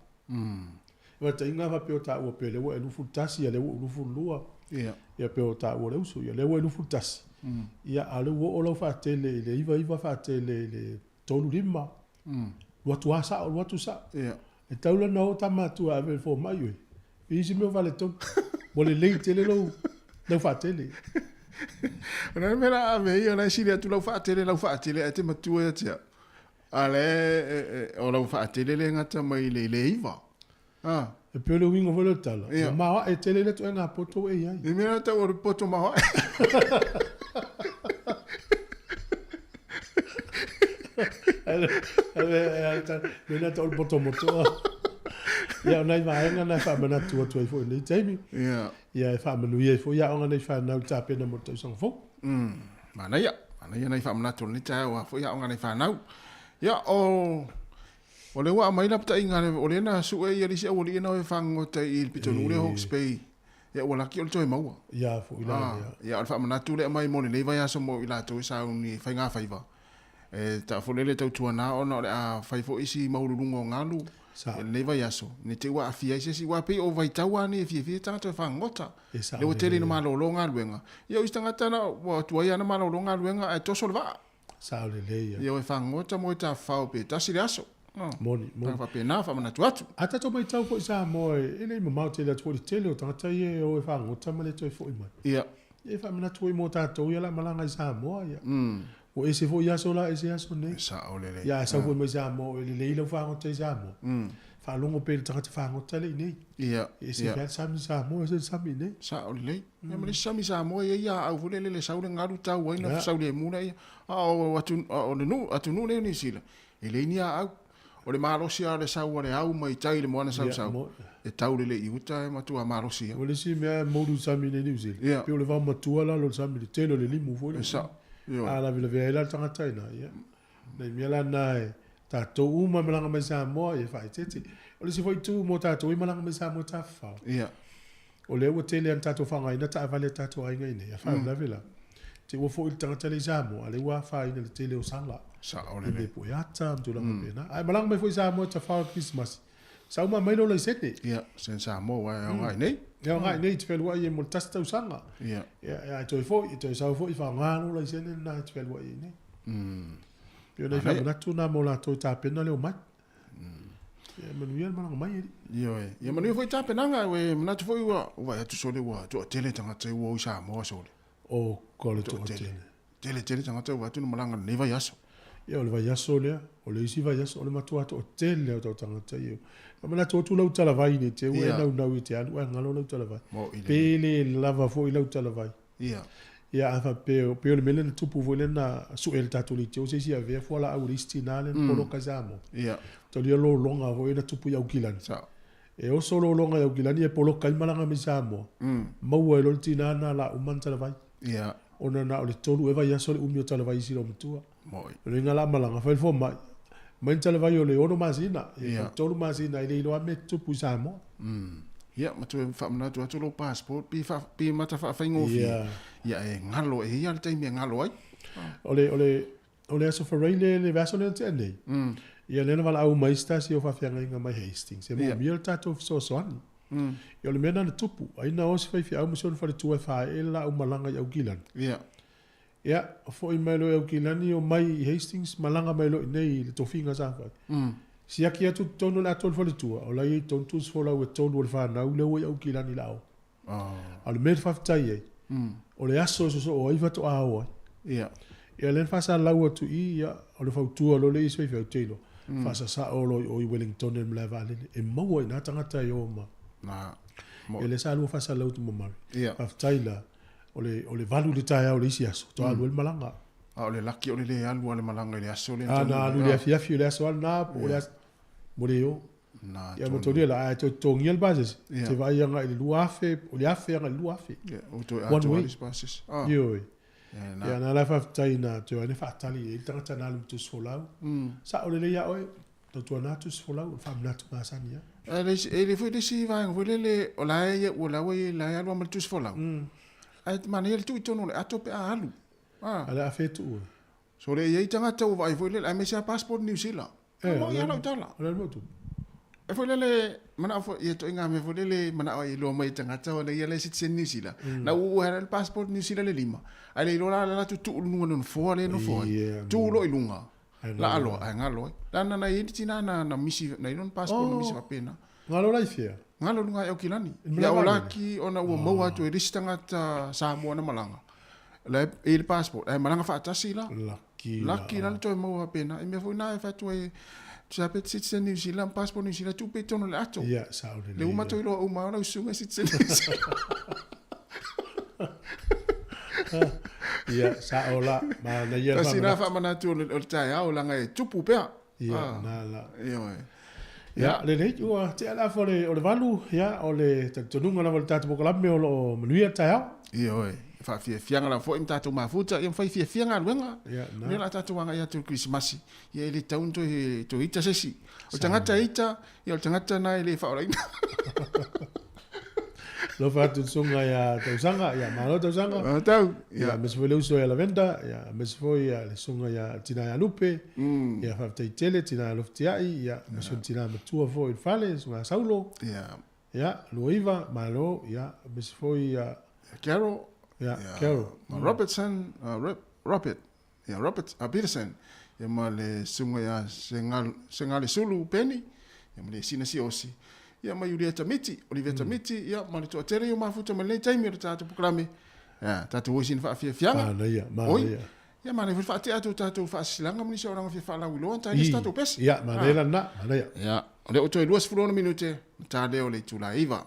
Vaataiga faapea o taua pea lea ua e 21 a lea ua ou 22. Yeah. Ia pea o taua le uso, ia lea ua e 21. Ia a o lea ua oo lau faatele i le 99 faatele i le 35. Alu atu lava sao, alu atu sao. Yeah. E tau la ona o tama atua e ave i le fomai oe. E isi mea o faaletonu. Ua lelei tele lou, lau faatele. O le mea la ave ia, o la e sili atu lau faatele, lau faatele, ae te matua ia te au. A le, o lau faatele le gata mai le, le iva. Ah. E pei o le uiga foi lea o le tala, Ia. ua maoae tele le ituaiga poto ua e i ai. I mea la tau o le poto maoae. Mea na tau o le poto motoa. Ia, o nai vaega na e faamanatu atu ai foi i lenei taimi. Ia. Ia, e faamanuia ai foi aoga nei fanau i le tapena mo le tausaga fou. Manaia, manaia nai faamanatu o lenei taeao a foi aoga nei fanau. Ia, o O lea ua aumai lapataiga a le, o lea na sue ia le isi aualii na o e fagogota i le pitonuu lea Hawke's Bay, ia ua laki o le toe maua. Ia foi la lea. Ia o le faamanatu lea aumai mo lenei vaiaso mo i latou e sauni i faigafaiva. E taafolele tautuana ona o le a fai foi isi maualuluga o galu Sa. i lenei vaiaso, ne i te ua aafia ai se isi, aua pei o vaitau lava nei e fiafia ai tagata e fagogota. E sao Lea ua tele ina lelei. malolo galuega. Ia o isi tagata na ua tuai lava ona malolo galuega ae toso le vaa. Sao lelei ia. Ia o e fagogota mo e tafafao pe tasi le aso. Moni, moni. Tanga faapena faamanatu atu. A tatou matau foi i Samoa e le i mamao tele atu foi le tele o tagata ia e o e fagogota ma le toe foi mai. Ia. Ia e faamanatu foi mo tatou ia la malaga i Samoa ia. Ua ese foi aso la ese aso nei. E sao lelei. Ia a sau foi mai Samoa e lelei lau fagota i Samoa. Faalogo pea i le tagata fagota le i nei. Ia. E ese pea le sami i Samoa ese le sami i nei. Sao lelei. Ia ma le isi sami Samoa e i ai aau foi lele le sau le galu tau ai na sau lemu lea ia. A o atu o le nuu atunuu lea o Niu Sila e leai ni aau. O le malosi lava o le sau a le au mai tai i le moana sausau e tau lelei i uta e matua malosi ai. O le isi mea e moulu i le sami nei i Niu Sila, Ia. pei o le vaomatua lalo o le sami, le tele o le limu foi lea. E sao. Ioe. A lavelavea ai la le tagata i ina, ia. Nai mea la na e tatou uma e malaga mai Samoa, ia faaeteete. O le isi foi itu mo tatou e malaga mai Samoa e tafafao. Ia. O lea ua tele lava ona tatou faaaogaina taavale a tatou aiga i inei, a faalavelave la. Te ua foi le tagata lea i Samoa, a lea ua afaina i le tele o sala. Sao I lelei. mea pueata ma tulaga faapena. Ae malaga mai foi i Samoa e tafao i le Kerisimasi, sau ma aumai lou laisene. Ia, sen Samoa aua e aoga i nei. E aoga i nei, e te fealuai ai mo le tasi tausaga. Ia. Ia, ae toe foi, e toe sau foi faaaoga lou laisene lena e te fealuai ai nei. Pei o nai faamanatu na mo latou e tapena le omai. Ia manuia le malaga mai alii. Ioe. Ia manuia foi tapenaga, e manatu foi ua vaai atu sole ua toatele tagata ua o i Samoa sole. O ko le toatele. Tele tele tagata ua atu na malaga lenei vaiaso. Ia o le vaiaso lea, o le isi vaiaso o le matua toatele o tau tagata ia. Ka manatu atu lau talavai nei te ua e naunau i te alu ae galo lau talavai. Pe le lava foi lau talavai. Ia. Ia a faapea, pei o le mea lea na tupu foi lea na sue e le tatou leitio se isi avea fualaau e le isi tina lea na poloka i Samoa. Ia. Talia lologa foi na tupu i Aukilani. Sao. E oso lologa i Aukilani e poloka ai malaga mai Samoa. Maua ai loa le tina na la uma na talavai. Ia. Ona na o le tolu ea vaiaso le umi o talavai i si matua. Moi. O le la malaga fai le fomai. Mai talavai o le 6 masina. Ia 3 masina e le iloa mea tupu i Samoa. Ia, ma toe faamanatu atu lou passport pe fa pe mata faafaigofie. Ia. Ia e galo e i ai le taimi e galo ai. O le o le o le aso Faraile le vaiaso lea na tea nei. Ia lea na valaau mai se tasi o faafeagaiga mai Hastings. E moomia le tatou fesoasoani. Ia o le mea lena na tupu. Ai na o se faifeau ma si ona faletua e faaee le laau malaga i Aukilani. Ia. Ia, foi mai loa i Aukilani omai i Hastings, malaga mai loa i inei i le tofiga sa fai. Siaki atu totonu o le atoa o le faletua, o la e i ai totonu tusifolau e tolu o le fanau lea ua i Aukilani i la o. A o le mea e faafetai ai, o le aso e sosoo ai faatoa o ai. Ia. Ia lea na faasalalau atu i i, ia, o le fautua loa lea i isi faifeau te iloa, faasasao loa i o i Wellington i le malae vaalele, e maua i ina tagata e o ma. Na. Ia lea sa lua faasalalau atu ma Murray. Ia. Faafetai la, o le, o le 8 i le taeao o le isi aso, faatoa alu ai le malaga. A o le laki o le le alu a le malaga i le aso lea A na alu i le afiafi o le aso lava lena, po o le aso, mo le o. Na, Ia ma tolia la, ae toe totogia le pasese, te vaai agai i le 2000, o le 1000 agai i le 2000. Ia, ua toe One atoa way. le isi pasese. Ah. Ioe. Ia, na. Ia, na la faafetai na toe ane faatali i ai le tagata na alu ma tusifolau. Sao lelei ia oe, tautuana tusifolau, o le faamanatu masani lava. E le isi, e le foi le isi vaega foi lele, o la e ia, ua la ua ia, la e alu lava ma le tusifolau. Ae manaia le tuu i totonu o le ato pe a alu. Ah. A le a fe tuu e? So le i ai tagata ua vaai foi lele, aemaise lava passport New Zealand. Eh, Mo ia lau tala. O le mea tupu. E foi lele, manao foi, ia ituaiga mea foi lele, manao ai iloa mai e tagata ona ia le citizen New Zealand. Na uu ua le passport New Zealand le lima. Ai le iloa la la latou tuu i luga o le nofoa lea e nofo ai. Ia, Tuu loa i luga. Ai La aloa, ae galo ai. La na na i ai le tina na na misi, na i lona passport na misi faapena. Galo la i fea? Galo i luga i Aukilani. I Ia o Malaevaalele? laki ona ua maua atu e le isi tagata Samoa na malaga. La e i le passport, ae malaga faatasi la. Laki la. Laki la le toe maua faapena. I mea foi na e fai atu ai, tusa pe citizen New Zealand, passport New Zealand, tuu pea i totonu o le ato. Ia, sao lelei. Le uma toe iloa uma lau susuga citizen New Zealand. Ia, sao la, manaia le Tasi na faamanatu. faamanatu o le o le taeao leaga e tupu pea. Ia, Ah. na la. Ioe. Ia, lelei, ua tea le afa o le, o le valu, ia, o le talitonuga lava o le tatou polokalame o lo o manuia le taeao. Ioe, faafiafiaga lava foi ma tatou mafuta, ia ma fai fiafia galuega. Ia, na. O lea o le a tatou agai atu i le Kerisimasi, ia e le tatau ona toe, toe ita se isi. O le tagata e ita, ia o le tagata lena e le faaolaina. Alofa atu i le susuga ia Tausaga, ia malo Tausaga. Malo tau. Ia, aemaise foi le uso ia Lavenda, ia aemaise foi ia le susuga ia Tina ia Lupe. Ia faafetai tele Tina ia Loftiai, ia aemaise foi le tina matua foi i le fale, le susuga ia Saulo. Ia. Ia, Luaiva, malo, ia aemaise foi ia Carol. Ia, Carol. Ma Robertson, Robert, ia Robert, Peterson, ia ma le susuga ia Sengal, Sengalesulu Penny, ia ma le Sina Siosi, ia ma Iulieta Miti, Oliveta Miti, ia ma le toatele o mafuta mai lenei taimi o le tatou polokalame. Ia, tatou o i sina faafiafiaga. Manaia, Oi, manaia. ia manaia foi le faatea atu o tatou faasilasilaga ma nisi o auaunaga fia faalauiloa, ta ai se tatou pese. Ia, manaia lena, manaia. Ia, o lea ua toe 26 minute, na ta lea o le itula e 9.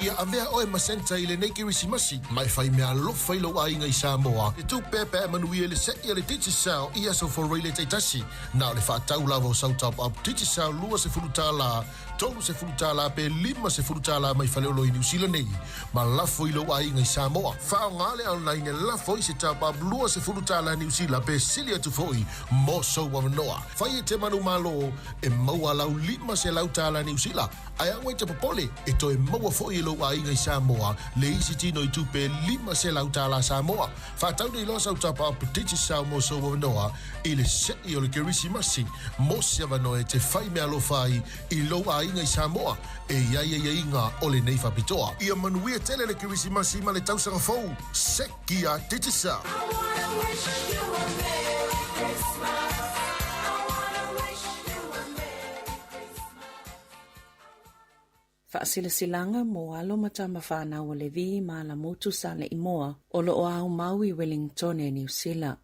Ia avea oe ma Santa i lenei Kerisimasi, ma e fai meaalofa i lou aiga i Samoa, e tu pea pea manuia i le se'i a le Digicel i aso Foraile taitasi. Na o le faatau lava o sau top up Digicel $20, $30 pe $50 mai Faleolo i Niu Sila nei ma lafo i lou aiga i Samoa. Faaaoga le online e lafo ai se top-up $20 Niu Sila pe sili atu foi mo sou avanoa. Fai e te manumalo e maua lau $500 Niu Sila, ae aua e te popole, e toe maua foi e lou aiga i Samoa le isi tino i tupe $500 Samoa. Faatau nei loa sau top-up Digicel mo sou avanoa i le se'i o le Kerisimasi mo se avanoa e te fai meaalofa ai i lou aiga i Samoa e i ai aiaiga o lenei faapitoa. Ia manuia tele le Kerisimasi ma le tausaga fou! Seki a Digicel! Faasilasilaga mo alo ma tama fanau a Levi ma Alamutu Saleimoa o lo o aumau i Wellingtone, Niu Sila.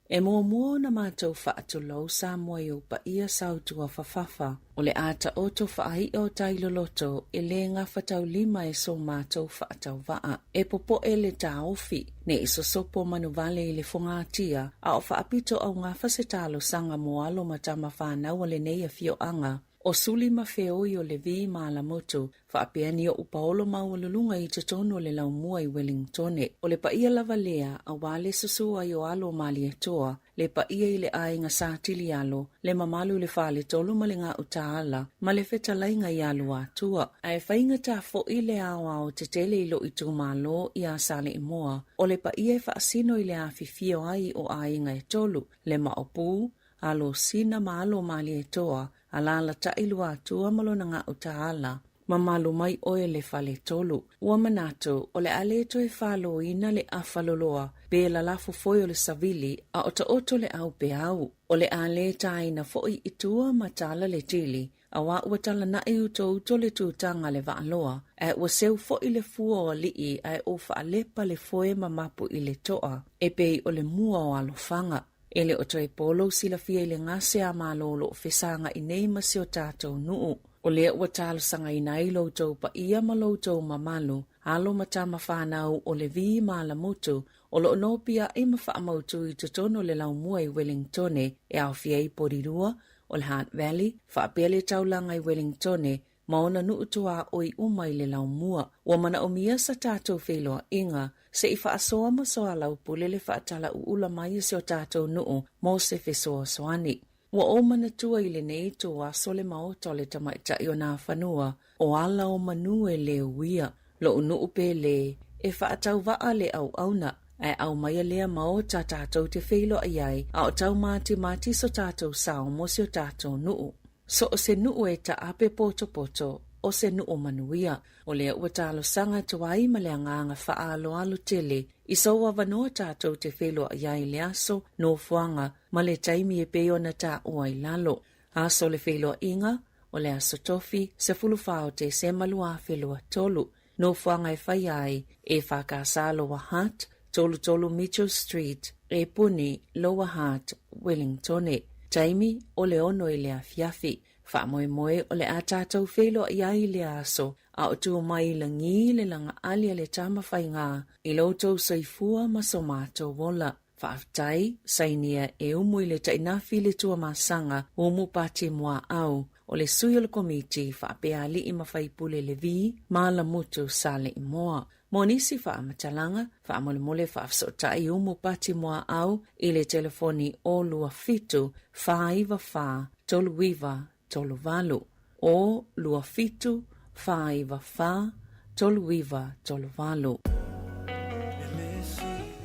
E muamua ona matou faatulou Samoa i ou paia sautuafafafa, o le a taoto faai'a o tai loloto e le gafataulima e so matou faatauvaa. E popo'e le taofi, ne i sosopo manuvale i le fogatia, a o faapito augafa se talosaga mo alo ma tama fanau a lenei afioaga, O Suli ma Feoi o Levi ma Alamutu, faapea ni oʻu paolo maualuluga i totonu o le laumua i Welingtone. O le paia lava lea, aua le susu ai o alo o Malietoa, le paia i le aiga Sa Tilialo, le mamalu i le faletolu ma le Gautaala, ma le fetalaiga ia Luatua. Ae faigata foi le aoao tetele i lou itumalo iā Saleimoa, o le paia e faasino i le afifio ai o aiga e tolu, le Maopu, alo Sina ma alo Malietoa, alaalatai Luatua ma lona Gautaala. Mamalu mai oe le faletolu. Ua manatu, o le a le toe faloina le afa loloa pe lalafo foi o le savili a o taoto le au peau. O le a le taina foi i tua ma tala le tili, auā ua talanaʻi utouto le tutaga a le Vaaloa, ae ua seu foi le fua o alii ae ua faalepa le foe ma mapu i le toa, e pei o le mua o alofaga. E le o toe po lou silafia i le gase a Malo o lo o fesagaʻi nei ma si o tatou nuu. O lea ua talosagaina ai lo outou paia ma lo outou mamalu, alo ma tama fanau o Levi ma Alamutu, o lo o nopiaʻi ma faamautu i totonu o le laumua i Wellingtone e aofia ai Porirua, o le Hutt Valley, faapea le taulaga i Wellingtone ma ona nuu tuaoi uma i le laumua. Ua manaomia sa tatou feiloaiga se i faasoa ma soalaupule le faatalauula mai o si o tatou nuu mo se fesoasoani. Ua ou manatua i lenei ituaso le maota o le tamaitai o Nafanua, o ala o manu e le uia, loʻu nuu pele, e faatauvaa le auauna, ae aumaia lea maota tatou te feiloai ai a o taumatimati so tatou sao mo si o tatou nuu. So o se nuu e taape potopoto, o se nuu manuia. O lea ua talosaga atu ai ma le agaga faaaloalo tele i sou avanoa tatou te feiloai ai i le aso, nofoaga, ma le taimi e pei ona taua i lalo. Aso o le feiloaiga, o le Aso Tofi, 14 o Tesema 2023. Nofoaga e faia ai, EFKS Lower Hutt, 33 Mitchell Street, Epuni, Lower Hutt, Wellingtone. Taimi, o le 6 i le afiafi. Faamoemoe o le a tatou feiloai ai i lea aso, a o tu mai i lagi le lagaali a le Tama Faiga i lo outou soifua ma so matou ola. Faafetai, sainia e umu i le tainafi le Tuamasaga, Umu Pati Muaau, o le sui o le Komiti faapea Alii ma Faipule Levi ma Alamutu Saleimoa. Mo nisi faamatalaga, faamolemole faafesootai Umu Pati Muaau i le telefoni o 27 494 39 38. O 27 494 39 38.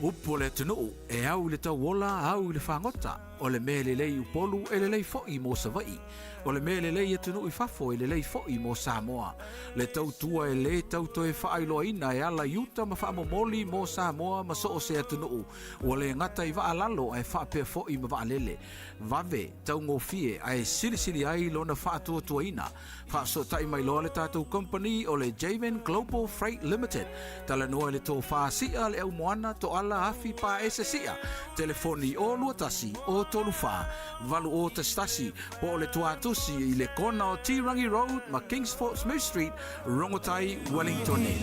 Upu o le atunuu, e au i le tauola, au i le fagota. O le mea e lelei i Upolu, e lelei foi mo Savaii. O le mea e lelei i atunuu i fafo, e lelei foi mo Samoa. Le tautua e lē tau toe faailoaina e ala i uta ma faamomoli mo Samoa ma so o se atunuu, ua le gata i vaa lalo ae faapea foi ma vaalele. Vave, taugofie ae silisili ai lona faatuatuaina. Faafesootai mai loa le tatou kamupani o le Javan Global Freight Limited. Talanoa i le tofa si'a le aumoana toala afi paese si'a. Telefoni 021 034 8011 po o le tuatusi i le kona o Tirangi Road ma Kingsfort Smith Street, Rongotai, Wellingtone.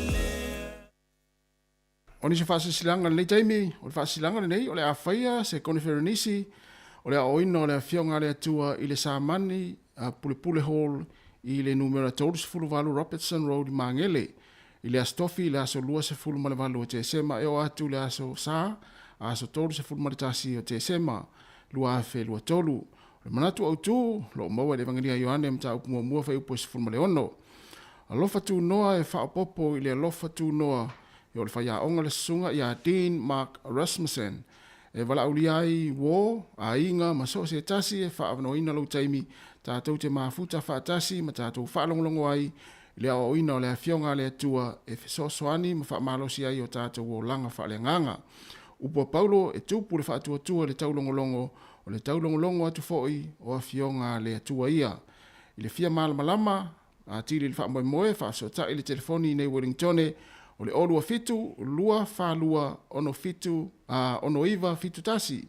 O nisi o faasilasilaga i lenei taimi, o le faasilasilaga lenei o le a faia se koniferenisi o le aoaoina o le Afioga a le Atua i le Samani Pulepule Hall i le numera 38 Robertson Road i Magele. I le Aso Tofi i le aso 28 o Tesema e oo atu i le Aso Sa, aso 31 o Tesema, 2023. O le manatu autu, o lo o maua i le Evagelia a Ioane mataupu muamua fuaiupu e 16. Alofa tunoa e faaopoopo i le alofa tunoa e o le faiaoga le susuga ia Dean Mark Rasmussen e valaaulia ai uo, aiga ma so o se tasi e faaavanoaina lou taimi tatou te mafuta faatasi ma tatou faalogologo ai i le aoaoina o le Afioga a le Atua e fesoasoani ma faamalosi ai o tatou olaga faaleagaga. Upu a Paulo e tupu le faatuatua i le taulogologo, o le taulogologo atu foi o Afioga a le Atua ia. I le fia malamalama atili i le faamoemoe, faafesootai i le telefoni i nei Wellingtone o le 027 242 67 6971,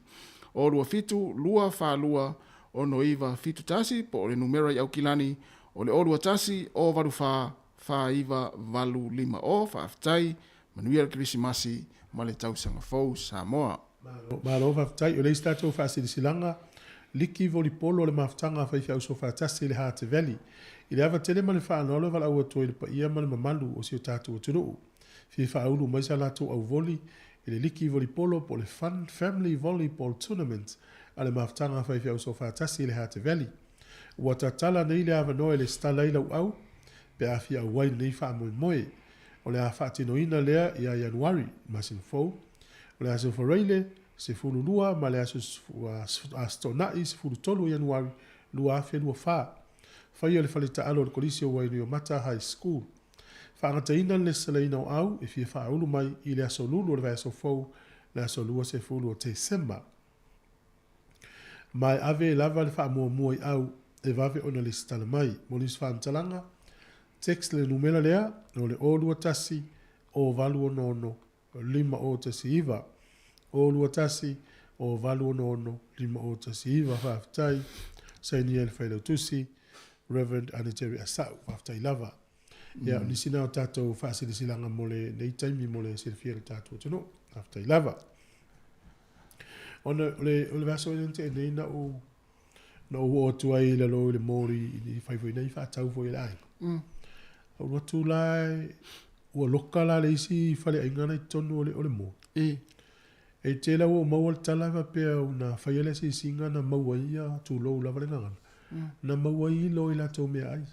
027 242 6971 po o le numera i Aukilani o le 021 084 4985. Faafetai, manuia le Kerisimasi ma le tausaga fou Samoa. Malo faafetai. O le isi tatou faasilasilaga, liki volipolo o le mafutaga a faifeau soofaatasi i le Heart Valley. I le ava tele ma le faaaloalo e valaau atu ai i le paia ma le mamalu o si o tatou atunuu. Fia faaulu mai sa latou auvoli i le liki volipolo po o le Fun Family Volleyball Tournament a le mafutaga a faifeau soofaatasi i le Heart Valley. Ua tatala nei le avanoa e lesitala ai lauau pe a fia auai i lenei faamoemoe. O le a faatinoina lea ia Ianuari, masina fou. O le Aso Faraile, 12 ma le Aso Toonai, 13 o Ianuari, 2024. Faia le fale taalo o le Kolisi o Wainuiomata High School. Faagataina le lesitalaina o au e fia faaulu mai i le Aso Lulu o le vaiaso fou, le aso 20 o Tesema. Ma e ave lava le faamuamua i au e vave ona lesitala mai. Mo nisi faamatalaga, text le numera lea o le 021 0866 5019. 021 0866 5019. Faafetai. Sainia e le Failautusi, Rev. Aneteri Asau. Faafetai lava. Ia, o nisi na o tatou faasilasilaga mo lenei taimi mo le silafia e le tatou atunuu. Faafetai lava. Ona o le, o le vaiaso ea na tea nei na ou, na ou oo atu ai i lalo i le mall i, i fai foi nei faatau foi e le aiga. Ou alu atu la, ua loka la le isi faleaiga la i totonu o le, o le mall. E te la ua ou maua le tala faapea una faia le asiasiga na maua ai ia, tulou lava le gagana, na maua ai ilo i latou meaai.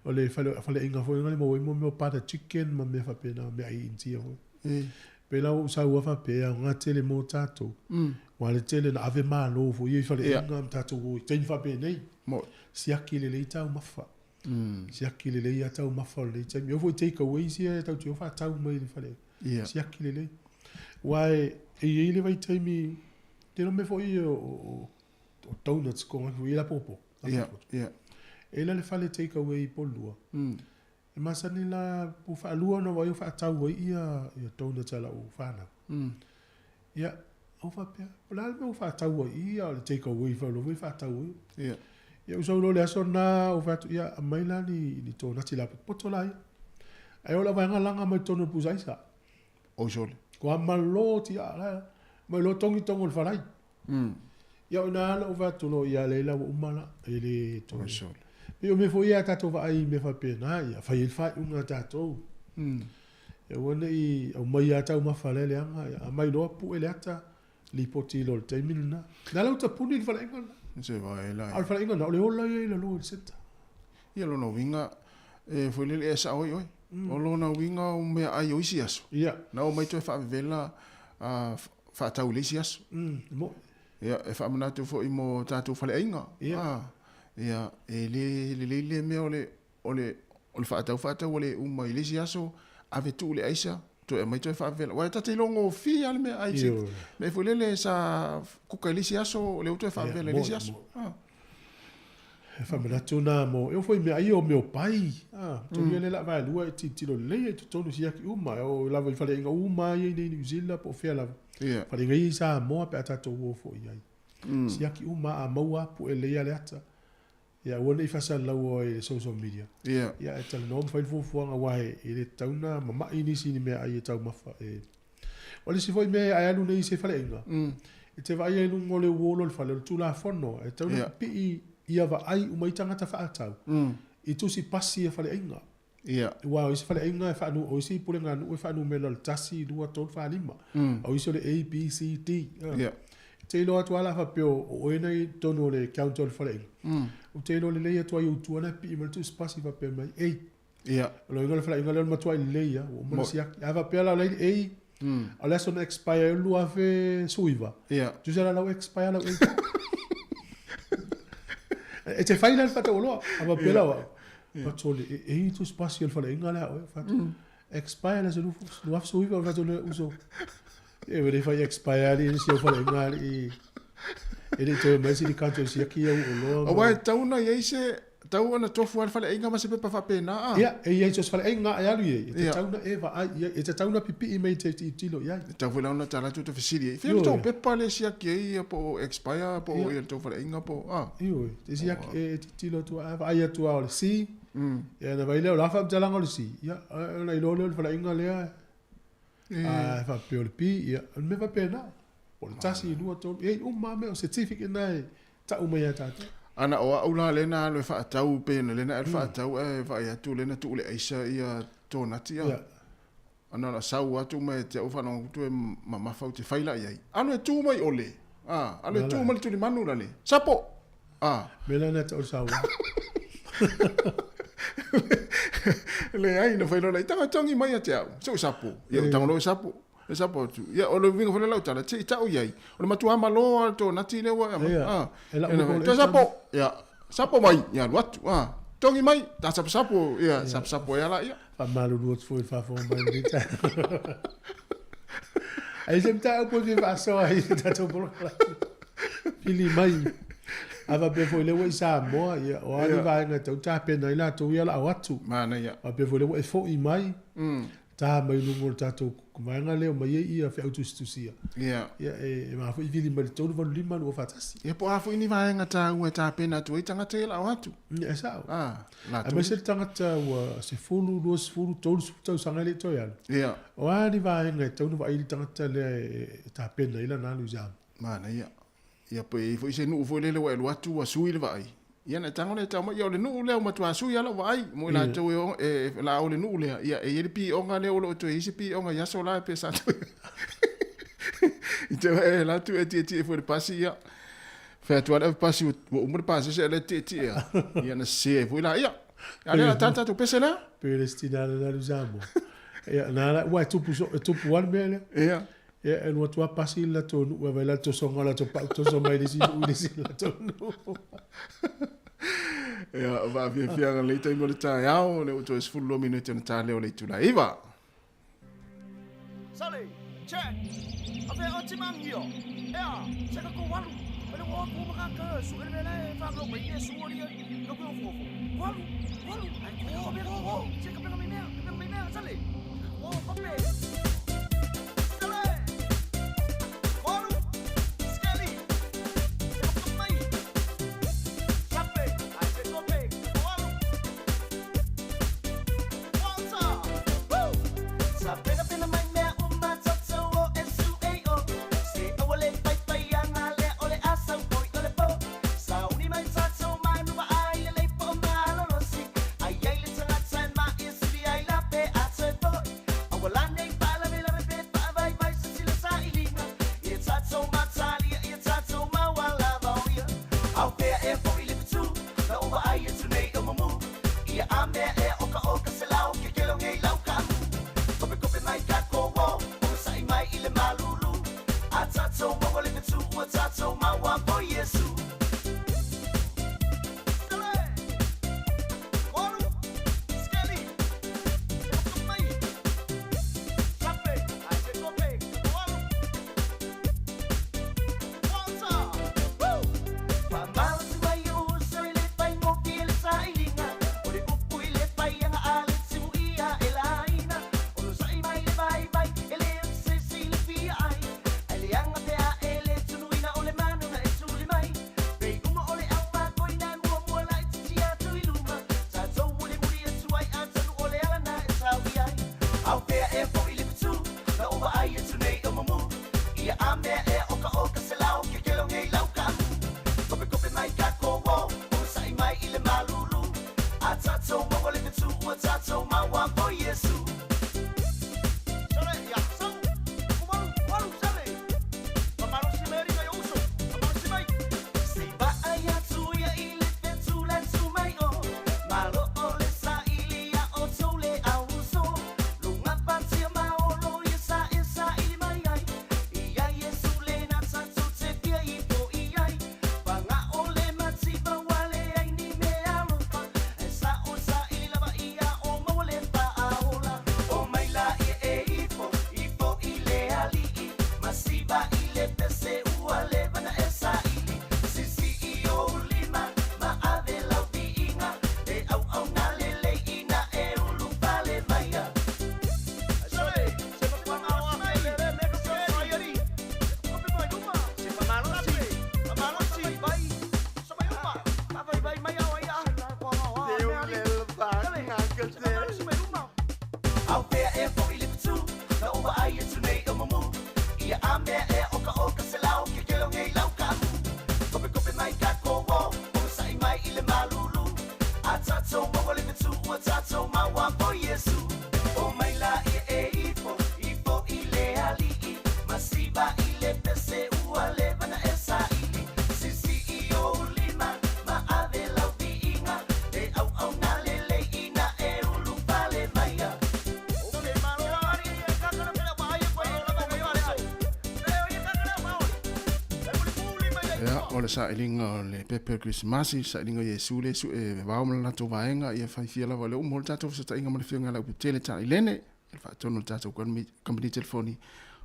O le fale, faleaiga foi lena na maua ai mo mea o butter chicken ma mea faapena, meaai Initia foi. Pei la ua ou sau lava faapea e aoga tele mo tatou. Aua le tele na ave malo foi ia i faleaiga ma tatou o i taimi faapenei. Siaki lelei taumafa. Siaki lelei lava taumafa o lenei taimi. E oo foi i take aways ia tatou te o faatau mai i le faleaiga. Siaki lelei. Aua e i ai le vaitaimi, tele o mea foi ia o donuts ko ngā foi ia lapopo. E la le fale take away i Polua. E masani la po faalua ona vaai o faatau ai ia ia donuts a lau fanau. Ia, ou faapea, o le a le mea ua faatau ai i ia o le take away foi foi faatau ai. Ia ou sau loa i le aso lena ou fai atu, ia aumai la ni ni tonati lapotopoto la ia. Ae o lau vaega laga mai totonu o le pusa aisa. Oi sole. Kua malo tiaa la. Mai loa togi togo o le falai. Ia o ina lou fai atu loa, ia leai la ua uma la, e le toe. Oi sole. Pei o mea foi ia a tatou vaai i mea faapena, ia fai ai le faaiuga a tatou. Ia aua ne i aumai lava taumafa lea leaga, ia aumai loa pue le ata, lipoti loa i le taimi lena. Na ala ua tapuni le faleaiga lena. Se vae la. A o le faleaiga lena, o le ola ia i lalo i le centre. Ia lona uiga, e foi lele e sao ai oe. O lona uiga o meaai o isi aso. Ia. Na omai toe faavevela faatau i le isi aso. E moni. Ia, e faamanatu foi mo tatou faleaiga. Ia. Ia, e le lelei lea mea o le, o le, o le faatau faatau ua le uma i le isi aso, ave tuu i le aisa, toe aumai toe faavevela. Aua e ta te iloa gofie lava le meaai, mea foi lele sa kuka i le isi aso, o lea ua toe faavevela i le isi aso. E faamanatu na mo, e oo foi i mea ia o mea o pai, a, tonu ia lea o le a vaelua e tilotilo lelei ai i totonu siaki uma, e oo lava i faleaiga uma lava ia i inei i Niu Sila po o fea lava. Faleaiga ia i Samoa pe a tatou o foi i ai. Siaki uma a maua lava pue lelei lava le ata. Ia aua ne i faasalalau i le social media. Ia ae talanoa ma fai le fuafuaga aua e le tatau ona mama'i nisi i ni meaai e taumafa e. O le isi foi mea a e alu nei i se faleaiga, e te vaai ai i luga o le wall o le fale, o le Tulafono, e tatau ona pipii Ia vaai uma ai tagata faatau i tusi pasi a faleaiga. Ia. Aua o isi faleaiga e faanu, o isi pulega a nuu e faanumera o le 1, 2, 3, 4, 5. A o isi o le A, B, C, D. Ia. E te iloa atu lava la faapea o oe na i totonu o le counter o le faleaiga, ou te iloa lelei atu ai i ou tua na e pipii mai le tusi pasi faapea mai, A. Ia. O lona uiga o le faleaiga lea o le matuai lelei lava, ua uma ona siaki. A faapea la o la e i le A, a o le aso na expire ai o le 2019, Ia. tusa la la ua expire lau A. E te fai la le faatauoloa, a faapea la o au, fatu o le A tusi pasi o le faleaiga lea a oe, fatu, expire le aso 2019, o le fatu le uso, e le fai expire alii le si au faleaiga alii, e le i toe mai sini kanto e siaki au oloa. Aua e tatau ona i ai se, tatau ona tofu lava le faleaiga ma se pepa faapena a? Ia, e i ai so o se faleaiga e alu i ai, e tatau ona e vaai i ai, e tatau ona pipii mai e te tilotilo i ai. E tatau foi la ona tala atu te fesili ai, fea le tou pepa lea e siaki ai ia po o expire po o ia le tou faleaiga po o a? Ioe, te siaki, e tilotilo atu lava, a vaai atu lava o le C, ia ona vaai lea o le a faamatalaga o le C, ia ona iloa lea o le faleaiga lea, a faapea o le B, ia o le mea faapena. Po o le 1, 2, 3, e i ai uma lava mea, o certificate na e tau mai ia tatou. Ana o au la lea na alu e faatau pe na lea na alu faatau ae vaai atu lea na tuu i le aisa ia tonati a. Ana o sau atu ma e te au faalogo atu e mamafa ou te fai la i ai. Alu e tu mai ole. A, alu e tu mai le tulimanu la le. Sapo! A. Mea la na tau sau. Leai na fai loa la i tanga tongi mai ia te au. Se u sapo. Ia u tago loa e sapo. E sapo atu. Ia o le uiga foi lea o lau tala, se i tau i ai. O le matua malo lava le tonati lea ua aumai. A, e lau mo le sapo. Ia, sapo mai, ia alu atu. A, togi mai, ta saposapo, ia saposapo ai lava laia. Faamalulu atu foi i le faafofoga mai i lenei taeao. Ai se mataupu e fia faasoa ai i le tatou polokalame. Pili mai. A faapea foi lea ua i Samoa, ia, o a ni vaega e tatau ona tapena ai latou ia laau atu. Manaia. Faapea foi lea ua e foi mai. Ta mai luga o le tatou vaega lea o mai ai ia feau tusitusia. Ia. Ia e ma foi vili mai le 385 241. Ia po o a foi ni vaega taua e tapena atu ai tagata ia laau atu. Ia e sao. Ah, latou. Aemaise le tagata ua 10, 20, 30 tausaga e le i toe alu. Ia. O a ni vaega e tatau ona vaai le tagata lea e tapena ai lana alu i Samoa. Manaia. Ia pe i ai foi se nuu foi lele ua e alu atu ua sui le vaai. Ia na e tago lea e tau mai, ia o le nuu lea ua matua sui lava lau vaai. Mo i latou e, e laau i le nuu lea, ia e i ai le pioga lea ua le o toe i ai se pioga i aso la pe sa toe. I te e alu atu e tietie foi i le pasi, ia fai atu lava le ave pasi ua uma le pasese a o lea e tietie lava. Ia na sese ai foi laia. A lea o le a ta le tatou pese lea. Pe le isi tina na alu i Samoa. Ia, na ala, ua e tupu, e tupu lava le mea lea. Ia. Ia, e alu atu lava pasi le latou nuu, e vaai la le tosoga o latou pau toso mai le isi nuu i le isi latou nuu. Ia, o faafiafiaga lenei taimi o le taeao, o lea ua toe 12 minute ona ta lea o le itula e 9. Sale, check. Afea oe Timangio. Ea, se ka kou alu. Ele ua aku ma ka ka su ele mele e whakalo mai e su ori ai. No koe ofo ofo. Ko alu, ko alu. Ai ko be ko ko. Se ka penga mai mea, ka penga mai mea, sale. Ko pape. Sale. Ko alu. Skelly. Se ka mai. Sape, ai se kope. Ko alu. tatou maua po Iesu. Sole, ia, sau, kumalu, kualu, sale. Pamalosi mai ringa i uso, pamalosi mai. Se i vaai atu ia i le fetu le tu mai o, malo o le saili ia outou le au uso. Luga patia ma olo ia sa e saili mai ai, ia Iesu lena tatou te fia ifo i ai. Paga o le mativa ua leai ni mea alofa, e sa'o saili lava ia o maua le faaola. O mai laia e ifo, ifo i le alii, ma siva i le pese ua leva na e saili. Sisii ou lima ma ave lau viiga, e auauna lelei ina e ulufale maia. Sole, se pamalosi mai, se ali. Kope mai luma, se pamalosi, pamalosi, vai. So mai uma, vai vai mai au ai a. Sole, se pamalosi mai luma. Au pea e fo'i le fetu, na ou vaai atu nei o mumu. Ia a mea ea o ka o ka se lau, ke kele o nei lau kaamu. Kopekope mai kākou o, onosai mai i le malulu. A tatou maua le fetu, ua tatou maua po Iesu. O mai laia e ifo, ifo i le alii, ma siva i le pese ua leva na e saili. Sisii ou lima ma ave lau viiga, e auauna lelei ina e ulufale maia. O ke malo ali e kakara pele wa ai ko e lava mai ale ai. E o ia kakara ma oli. E muli muli mai ai. Ia, o le sailiga o le pepe o le Kerisimasi, sailiga o Iesu le su'e vao ma le latou vaega, ia faifia lava o le uma o le tatou fesootaiga ma le Afioga ia Laupetele Tailene, le faatonu o le tatou kamupani telefoni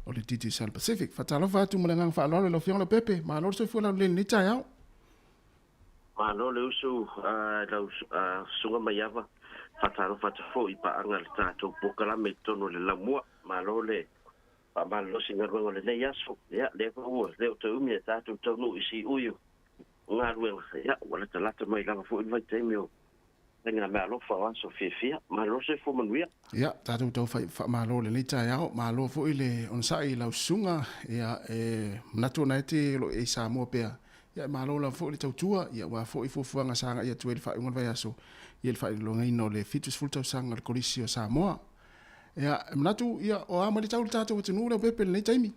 o le Digicel Pacific. Faatalofa atu ma le agaga faaaloalo i lau Afioga Leaupepe, malo le soifua laulelei i lenei taeao. Malo le usu i lau susuga Maiava, faatalofa atu foi i paaga i le tatou polokalame i totonu o le laumua. Malo le faamalolosi i galuega o lenei aso. Ia, lea foi ua le o toe umi e tatou taunuu i siui o galuega, ia, ua latalata mai lava foi le vaitaimi o faiga meaalofa o aso fiafia. Malo le soifua manuia. Ia, tatou tau fai faamalo i lenei taeao. Malo foi le onosai i lau susuga. Ia, e manatu ona e te o lo o i Samoa pea. Ia, e malo lava foi le tautua, ia, aua foi fuafuaga sa agai atu ai i le faaiuga o le vaiaso, ia, i le faailogaina o le 70 tausaga o le Kolisi o Samoa. Ia, e manatu, ia, o a mai le tau i le tatou atunuu Leaupepe i lenei taimi?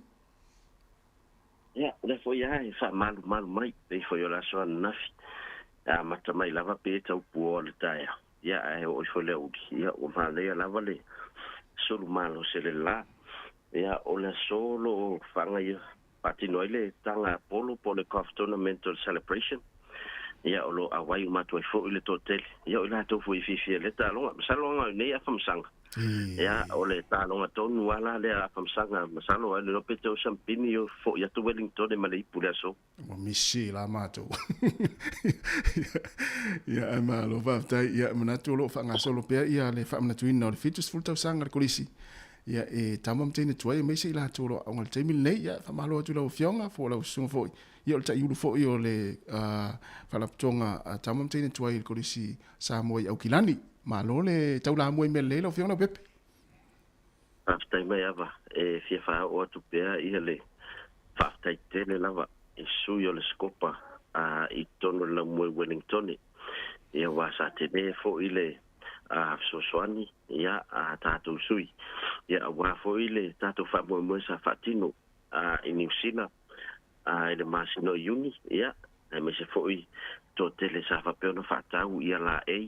Ia, o lea foi lava e faamalumalu mai, pei foi o le aso ananafi, e amata mai lava pe tau puoa le taeao, ia, ae oo ifo i le aoauli, ia, ua manaia lava le sulu malosi o le la. Ia, o le aso o lo o faagaia faatino ai le taga a polo po o le Golf Tournament o le Celebration, ia, o lo o auai uma atu ai foi le toatele, ia, o i latou foi e fiafia i lea taaloga. Masalo lava o nei afamasaga, ia, o le taaloga tonu lava la lea afamasaga, masalo lava le iloa pe te o sampini o foi atu Wellingtone ma le ipu i le aso. Ua misi la matou. Ia, ae malo faafetai. Ia, e manatu o lo o faagasolo pea ia le faamanatuina o le 70 tausaga a le Kolisi. Ia, e tama ma teine tuai aemaise i latou o lo o aoga i le taimi lenei. Ia, faamalo atu i lau Afioga po o lau susuga foi. Ia, o le taiulu foi o le Faalapotopotoga a Tama ma Teine Tuai i le Kolisi Samoa i Aukilani. Malo le taulamua i mea lelei lau Afioga Leaupepe. Faafetai mai ava, e fia faaoo atu pea ia le faafetai tele lava i sui o le Scopa a i totonu o le laumua i Wellingtone, ia aua sa tele foi le fesoasoani ia a tatou sui, ia aua foi le tatou faamoemoe sa faatino i Niu Sila i le masina o Iuni, ia aemaise foi toatele sa faapea ona faatau ia laei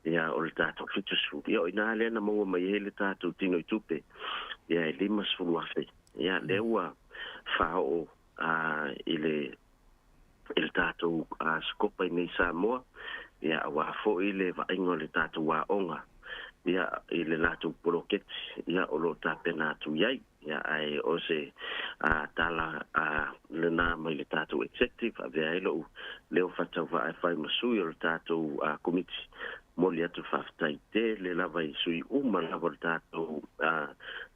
ia o le tatou 70. Ia o ina lea na maua mai ai le tatou tino i tupe, ia e 50,000. Ia lea ua faaoo i le i le tatou sikopa i nei Samoa, ia aua foi le vaaiga o le tatou aoga ia i le latou poloketi ia o lo o tapena atu i ai. Ia ae o se tala lena mai le tatou executive, avea ai lou leo faatauvaa e fai ma sui o le tatou komiti. Momoli atu faafetai tele lava i sui uma lava o le tatou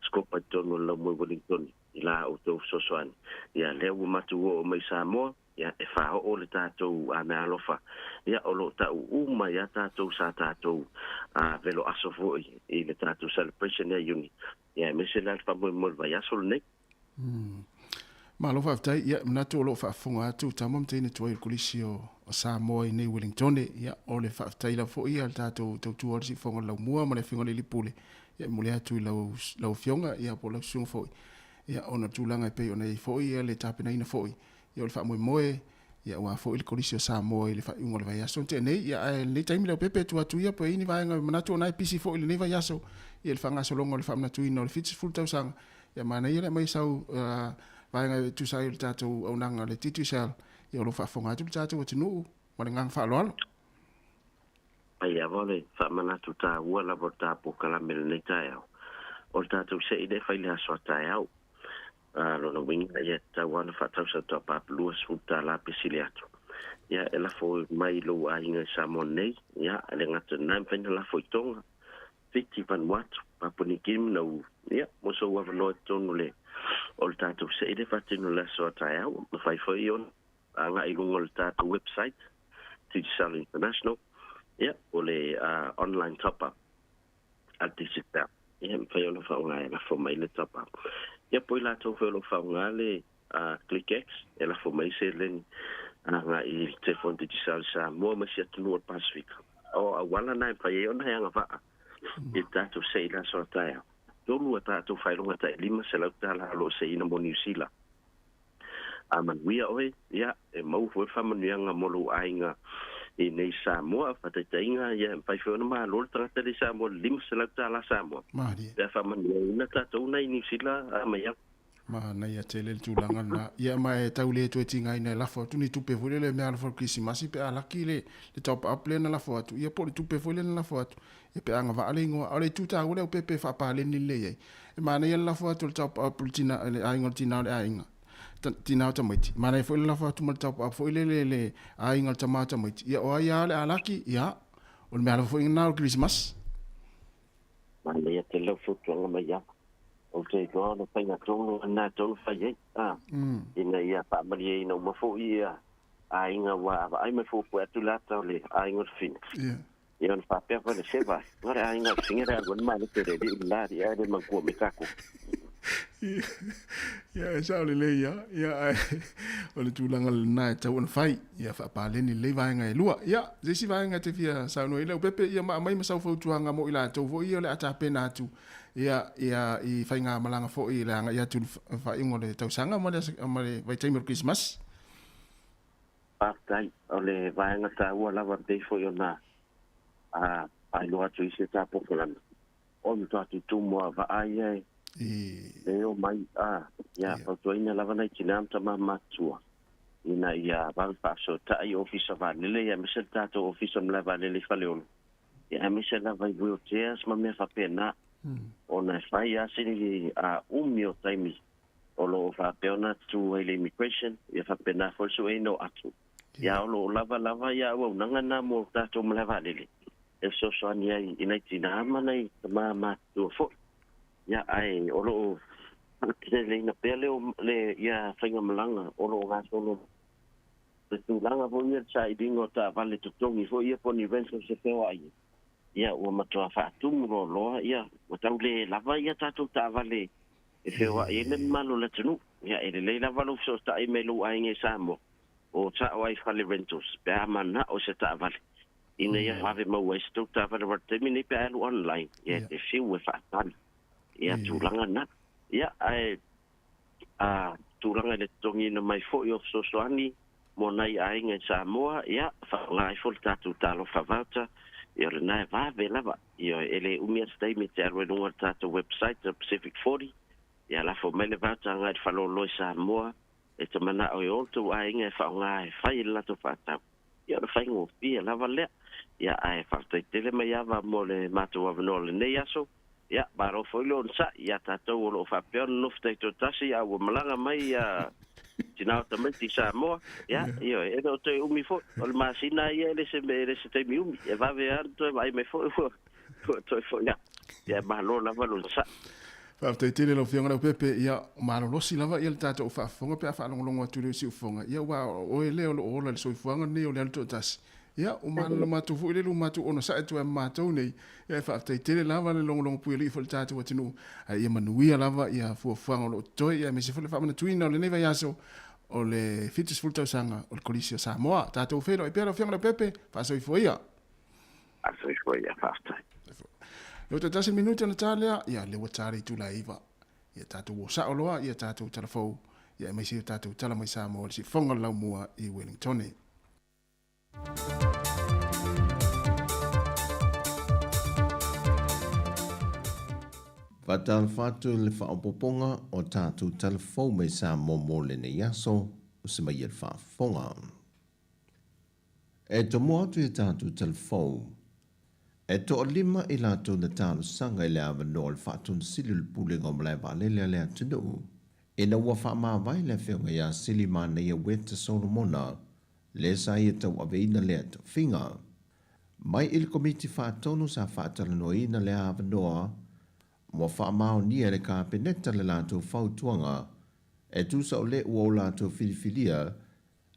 sikopa i totonu o le laumua i Wellington i la outou fesoasoani. Ia lea ua matou oo mai Samoa, ia e faaoo le tatou meaalofa, ia o lo o tau uma ia tatou sa tatou velo aso foi i le tatou celebration ia Iuni, ia aemaise la le faamoemoe o le vaiaso lenei. Malo faafetai, ia, e manatu o lo o faafofoga atu tama ma teine tuai o le Kolisi o Samoa i nei Wellingtone. Ia, o le faafetai lava foi ia le tatou tautua o le Siufofoga o le Laumua ma le Afioga i le Alii Pule, ia, e momoli atu i lau, lau Afioga, ia, po o lau Susuga foi, ia, ona o le tulaga e pei ona i ai foi ia le tapenaina foi, ia, o le faamoemoe, ia, aua foi le Kolisi o Samoa i le faaiuga o le vaiaso na tea nei. Ia, ae lenei taimi Leaupepe e tuu atu ia pe i ai ni vaega e manatu o na e pisi foi i lenei vaiaso, ia, i le faagasologa o le faamanatuina o le 70 tausaga, Ia manaia le aumai sau vaega e tusa ai o le tatou auaunaga a le Digicel, ia o lo o faafofoga atu le tatou atunuu ma le agaga faaaloalo. Mai lava o le faamanatu taua lava o le ta polokalame i lenei taeao, o le tatou sei lea e fai i le aso a taeao. A lona uiga, ia e tatau lava ona faatau sau top-up $20 pe sili atu. Ia e lafo mai i lou aiga i Samoa nei, ia e le gata i lena e mafai ona lafo i Tonga, Fiti, Vanuatu, Papua New Guinea, Nauru. Ia, mo sou avanoa i totonu o le, o le tatou sei lea faatino i le aso a taeao. Mafai foi ona agai i luga o le tatou website, Digicel International, ia, o le uh, online top up a Digicel. Ia, mafai ona faaaoga e lafo mai le top up. Ia, po i latou foi o lo o faaaoga le uh, ClickX, e lafo mai seleni agai i le telefoni Digicel i Samoa ma isi atunuu o le Pasefika. O auala na e mafai ai ona e agavaa i le tatou sei i le aso a taeao. Tolu a tatou faailoga tai $500 o lo o seiina mo Niu Sila. A manuia oe, ia, e maua foi le faamanuiaga mo lou aiga i nei Samoa. Faataitaiga, ia, e mafai foi ona malo le tagata lea i Samoa i le $500 Samoa. Malie. Pe a faamanuiaina tatou na i Niu Sila a mai atu. Manaia tele le tulaga lena. Ia ma e tau le toe tigaina e lafo atu ni tupe foi lele mea alofa o le Kerisimasi pe a laki le, le top up lea na lafo atu, ia po o le tupe foi lea na lafo atu, ia pe agavaa le igoa. A o le itu taua le aupepe faapaleni lelei ai, e manaia le lafo atu o le top up i le tina, le aiga o le tina o le aiga, tina o tamaiti. Manaia foi le lafo atu ma le top up foi lele i le aiga o le tama o tamaiti. Ia o ai lava o le a laki, ia, o le mea alofa foi lena o le Kerisimasi. Manaia tele lau fautuaga mai ia. Ou te iloa o le faiga tonu lena e tatau ona fai ai, a, ina ia faamalieina uma foi ia aiga ua a vaai mai fuafua atu le ata o le aiga o le fine. Ia ona faapea foi le seva, o le aiga o le fine le alu ai le malete le alii le la alii ae le manatua mai tatou. Ia, e sao lelei lava. Ia, ae o le tulaga lena e tatau ona fai. Ia faapaleni lelei vaega e lua. Ia, se isi vaega e te fia saunoa i ai Leaupepe, ia ma aumai ma sau fautuaga mo i latou foi ia o le a tapena atu ia, ia i faigamalaga foi i le agai atu i le faaiuga o le tausaga ma le, ma le vaitaimi o le Kerisimasi. Faafetai. O le vaega taua lava pei foi ona a faailoa atu i se tapokalame. O le matua tutumu a vaai e e o mai a ia fautuaina lava nai tina ma tama matutua ina ia vave faafesootai i ofisa vaalele ia aemaise le tatou ofisa malae vaalele i Faleolo ia aemaise lava i wheelchairs ma mea faapena ona e fai a sini a umi o taimi o lo o faapea ona tu ai le immigration ia faapena foi le sueina o atu ia o lo o lava lava ia auaunaga na mo tatou malae vaalele e fesoasoani ai i nai tinā ma nai tamā matutua foi. Ia, ae o lo o faateleleina pea le, le ia faigamalaga o lo o gasolo le tulaga foi ia le sailiga o taavale totogi foi ia po o ni rentals e feoai ai. Ia, ua matua faatumu loaloa ia, ua tau le lava ia tatou taavale e feoai ai le mamalu o le atunuu. Ia, e lelei lava lou fesootai mai lou aiga i Samoa, o sao ai fale rentals pe a manao i se taavale. Ina ia vave maua ai se tou taavale aua o le taimi nei pe a alu online, ia e te fiu e faatali ia tulaga na. Ia ae a tulaga i le totogiina mai foi o fesoasoani mo nai aiga i Samoa, ia faaaoga ai foi le tatou Talofa Voucher, ia o lena e vave lava. Ia e le umi lava se taimi e te alu ai i luga o le tatou website o Pacific 40, ia lafo mai le voucher agai i le faleoloa i Samoa, e te manao e o le tou aiga e faaaoga e fai i le latou faatau. Ia o le faigofie lava lea. Ia ae faafetai tele Maiava mo le matou avanoa o lenei aso. Ia malo foi le onosai ia tatou o lo o faapea ona nofo taitoatasi a ua malaga mai ia tina o tamaiti i Samoa. Ia, ioe, e le o toe umi foi. O le masina ia e le se, e le se taimi umi. E vave lava ona toe vaai mai foi ua, ua toe foi atu. Ia malo lava le onosai. Faafetai tele lau Afioga Leaupepe, ia malolosi lava ia le tatou faafofoga pe a faalogologo atu i le siufofoga, ia aua o oe lea o lo o ola i le soifuaga lenei o le alu toatasi. Ia, ua malamalama atu foi lele ua matou onosai atu ai ma matou nei. Ia, e faafetai tele lava le logologo puialii foi i le tatou atunuu, ae ia manuia lava ia fuafuaga o lo o totoe, ia aemaise foi le faamanatuina o lenei vaiaso o le 70 tausaga o le Kolisi o Samoa. Tatou feiloai pea lau Afioga Leaupepe, faasoifua ia. Faasoifua ia, faafetai. Lea ua toe tasi le minute ona ta lea, ia lea ua ta le itula e 9. Ia tatou o sao loa ia tatou tala fou, ia aemaise ia tatou tala mai Samoa i le siufofoga o le laumua i Wellingtone. Faatalofa atu i le faaopoopoga o tatou tala fou mai Samoa mo lenei aso, o se mai e le faafofoga. E tomo atu i tatou tala fou, e toalima i latou na talosaga i le avanoa o le Faatonisili o le Pulega o Malae Vaalele a le atunuu, ina ua faamavae le Afioga ia Sili Manaia Weta Solomona, le sa ia tauaveina lea tofiga. Mai i le Komiti Faatonu sa faatalanoaina lea avanoa, ua faamaonia e le Kapeneta le latou fautuaga e tusa o le ua o latou filifilia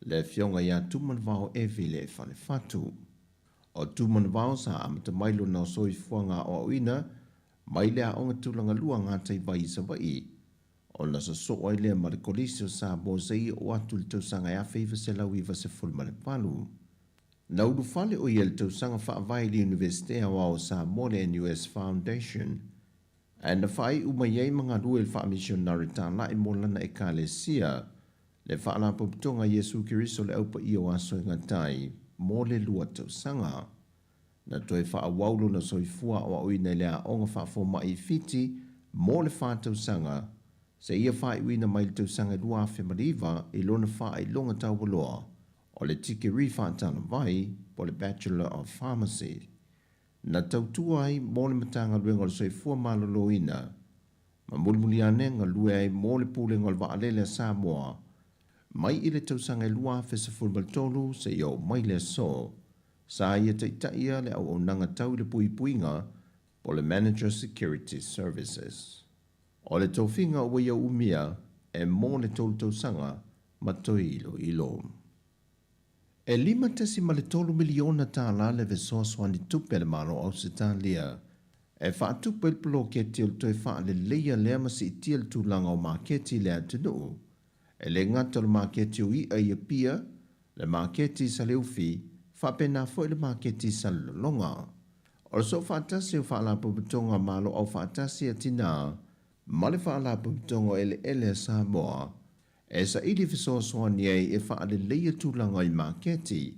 le Afioga ia Tumanavao Evile Falefatu. O Tumanavao sa amata mai lona soifuaga aoaoina mai le Aoga Tulagalua Gataivai i Savaii, ona sosoo ai lea ma le Kolisi o Samoa seia oo atu i le tausaga e 1998. Na ulufale o ia i le tausaga faavae i le Iunivesite Aoao o Samoa le NUS Foundation, ae na faaiu mai ai ma galue i le faamisionare talai mo lana Ekalesia, le Faalapotopotoga a Iesu Keriso le Au Paia o Aso e Gata Ai, mo le lua tausaga. Na toe faaauau lona soifua aoaoina i le Aoga Faafomai i Fiti mo le fa tausaga, seia faaiuina mai le tausaga e 2009 i lona faailoga taualoa o le tikeri faatalavai po o le Bachelor of Pharmacy. Na tautua ai mo le Matagaluega o le Soifua Maloloina ma mulimuli ane galue ai mo le Pulega o le Vaalele a Samoa mai i le tausaga e 2013 seia oo mai le aso. Sa ia taitaia le auaunaga tau i le puipuiga po o le Manager Security Services. O le tofiga ua ia umia e mo le tolu tausaga ma toe iloilo. E $5.3 miliona tālā le fesoasoani tupe a le Malo o Ausetalia e faatupe ai le poloketi o le toe faaleleia lea ma siitia le tulaga o maketi i le atunuu. E le gata o le maketi o i'a i Apia, le maketi i Saleufi, faapena foi le maketi i Salelologa. O le soofaatasi o Faalapotopotoga Malo Aufaatasi a Tinā ma le Faalapotopotoga o Eleele a Samoa e saili fesoasoani ai e faaleleia tulaga i maketi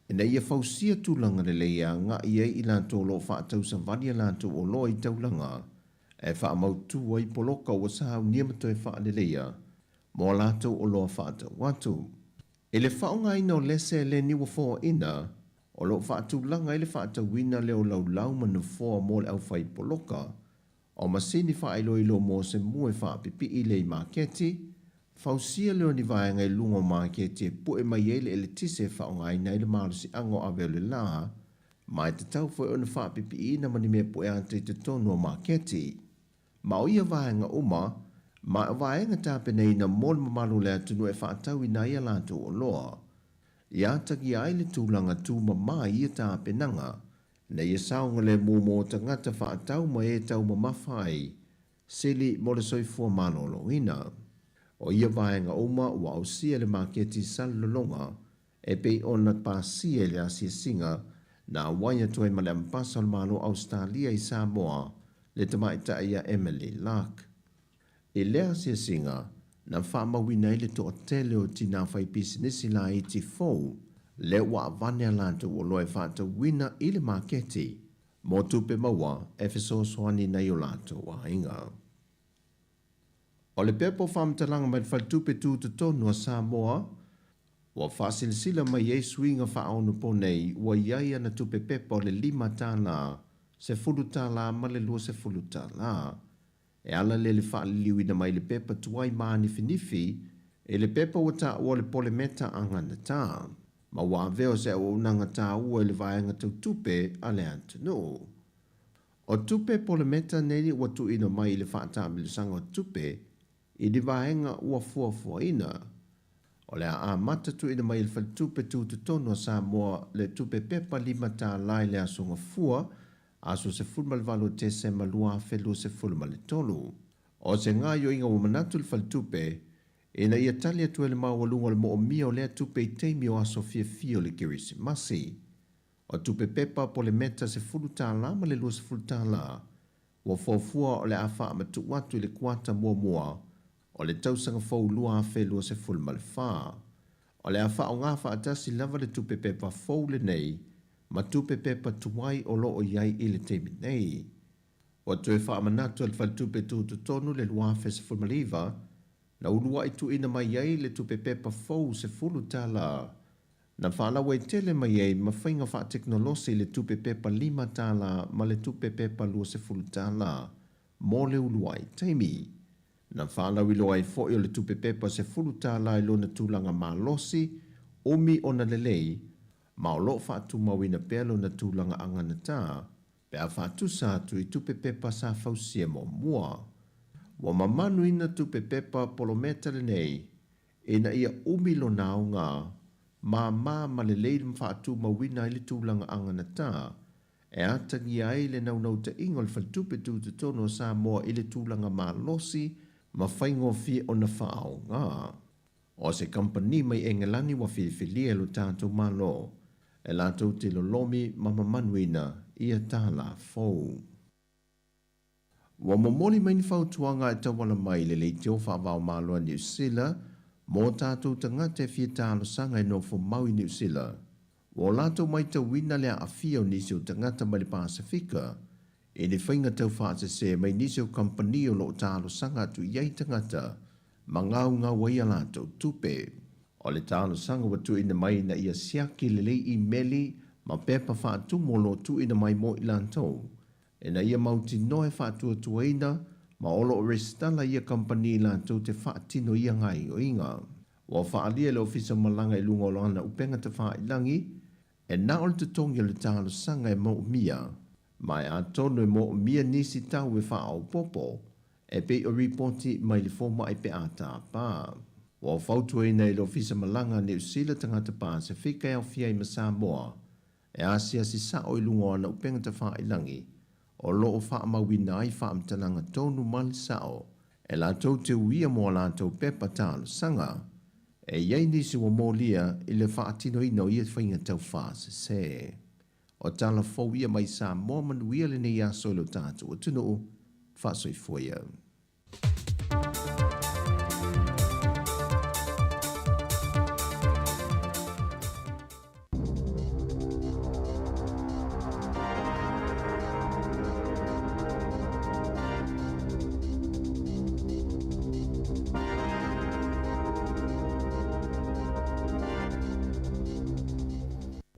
ina ia fausia tulaga lelei e agai ai i latou o lo o faatausavali a latou oloa i taulaga e faamautu ai poloka ua saunia ma toe faaleleia mo a latou oloa faatau atu. I le faaaogaina o lea seleni ua foaina, o lo o faatulaga ai le faatauina lea o laulau ma nofoa mo le aufai poloka, o masini faailoilo mo se mua e faapipii lea i maketi, fausia lea o ni vaega i luga o maketi e pue mai ai le eletise e faaaogaina ai le malosiaga o ave o le la, ma e tatau foi ona faapipiiina ma ni mea pue ata i totonu o maketi. Ma o ia vaega uma, ma o vaega tapenaina mo le mamalu o le atunuu e faatauina ai a latou oloa. I atagia ai le tulaga tumama i ia tapenaga, ina ia saogalemu mo tagata faatau ma e taumamafa ai, sili mo le soifua maloloina. O ia vaega uma ua ausia e le maketi Salelologa e pei ona pasia i le asiasiga na auai atu ai ma le Ambasa o le Malo o Ausetalia i Samoa, le tamaitai ia Emily Lark. I lea asiasiga, na faamauina ai le toatele o tinā faipisinisi laiti fou lea ua avane a latou oloa e faatauina i le maketi mo tupe maua e fesoasoani nai o latou aiga. O le pepa o faamatalaga mai le Faletupe Tutotonu a Samoa, ua faasilasila mai ai suiga faaonopo nei ua i ai ana tupe pepa o le $5, $10 ma le $20. E ala lea i le faaliliuina mai le pepa tuai mānifinifi i le pepa ua taua o le polemeta aganatā, ma ua avea o se auaunaga taua i le vaega tau tupe a le atunuu. O tupe polemeta nei ua tuuina mai i le faataamilosaga o tupe i ni vaega ua fuafuaina. O le a amata tuuina mai e le Faletupe Tutotonu a Samoa le tupe pepa $5 i le Aso Gafua, aso 18 o Tesema 2023. O se gaoioiga ua manatu le Faletupe, ina ia tali atu ai le maualuga o le moomia o lea tupe i taimi o aso fiafia o le Kerisimasi. O tupe pepa po o le meta $10 ma le $20, ua fuafua o le a faamatuu atu i le kuata muamua o le tausaga fou 2024. O le a faaaoga faatasi lava le tupe pepa fou lenei ma tupe pepa tuai o lo o i ai i le taimi nei. Ua toe faamanatu e le Faletupe Tutotonu le 2019 na uluai tuuina mai ai le tupe pepa fou $10 na faalauaitele mai ai ma faiga faatekonolosi le tupe pepa $5 ma le tupe pepa $20 mo le uluai taimi. Na faalauiloa ai foi o le tupe pepa $10 i lona tulaga malosi, umi ona lelei, ma o lo o faatumauina pea lona tulaga aganatā pe a faatusa atu i tupe pepa sa fausia muamua. Ua mamanuina tupe pepa polometa lenei ina ia umi lona aoga, māmā ma lelei le faatumauina ai le tulaga aganatā e atagia ai le naunautaiga o le Faletupe Tutotonu o Samoa i le tulaga malosi ma faigofie ona faaaoga. O se kamupani mai Engelani ua filifilia e lo tatou Malo e latou te lolomi ma mamanuina ia tālā fou. Ua momoli mai ni fautuaga e tauala mai i le Leitio Faavaomalo a Niu Sila mō tatou tagata e fia talosaga e nofo mau i Niu Sila. Ua o latou maitauina le aafia o nisi o tagata mai le Pasefika i ni faiga taufaasese mai nisi o kamupani o lo o talosaga atu i ai tagata ma gaugau ai a latou tupe. O le talosaga ua tuuina mai ina ia siaki lelei imeli ma pepa faatumu o lo o tuuina mai mo i latou Ina ia mautinoa e faatuatuaina ma o lo o resitala ia kamupani latou te faatino ia gaoioiga. Ua faaalia e le Ofisa Malaga i luga o lana upega tafailangi, e na o le totogi o le talosaga e moomia, ma e atonu e moomia nisi tau e faaopoopo e pei o ripoti mai le fomai pe a tapa. Ua fautuaina e le Ofisa Malaga a Niu Sila tagata Pasefika e aofia ai ma Samoa E asiasi sao i luga o ana upega tafailangi, o lo o faamauina ai faamatalaga tonu ma le sao, e latou te uia mo a latou pepa talosaga. E i ai nisi ua molia i le faatinoina o ia faiga taufaasese. O tala fou ia mai Samoa manuia lenei aso i lo tatou atunuu. Faasoifua ia.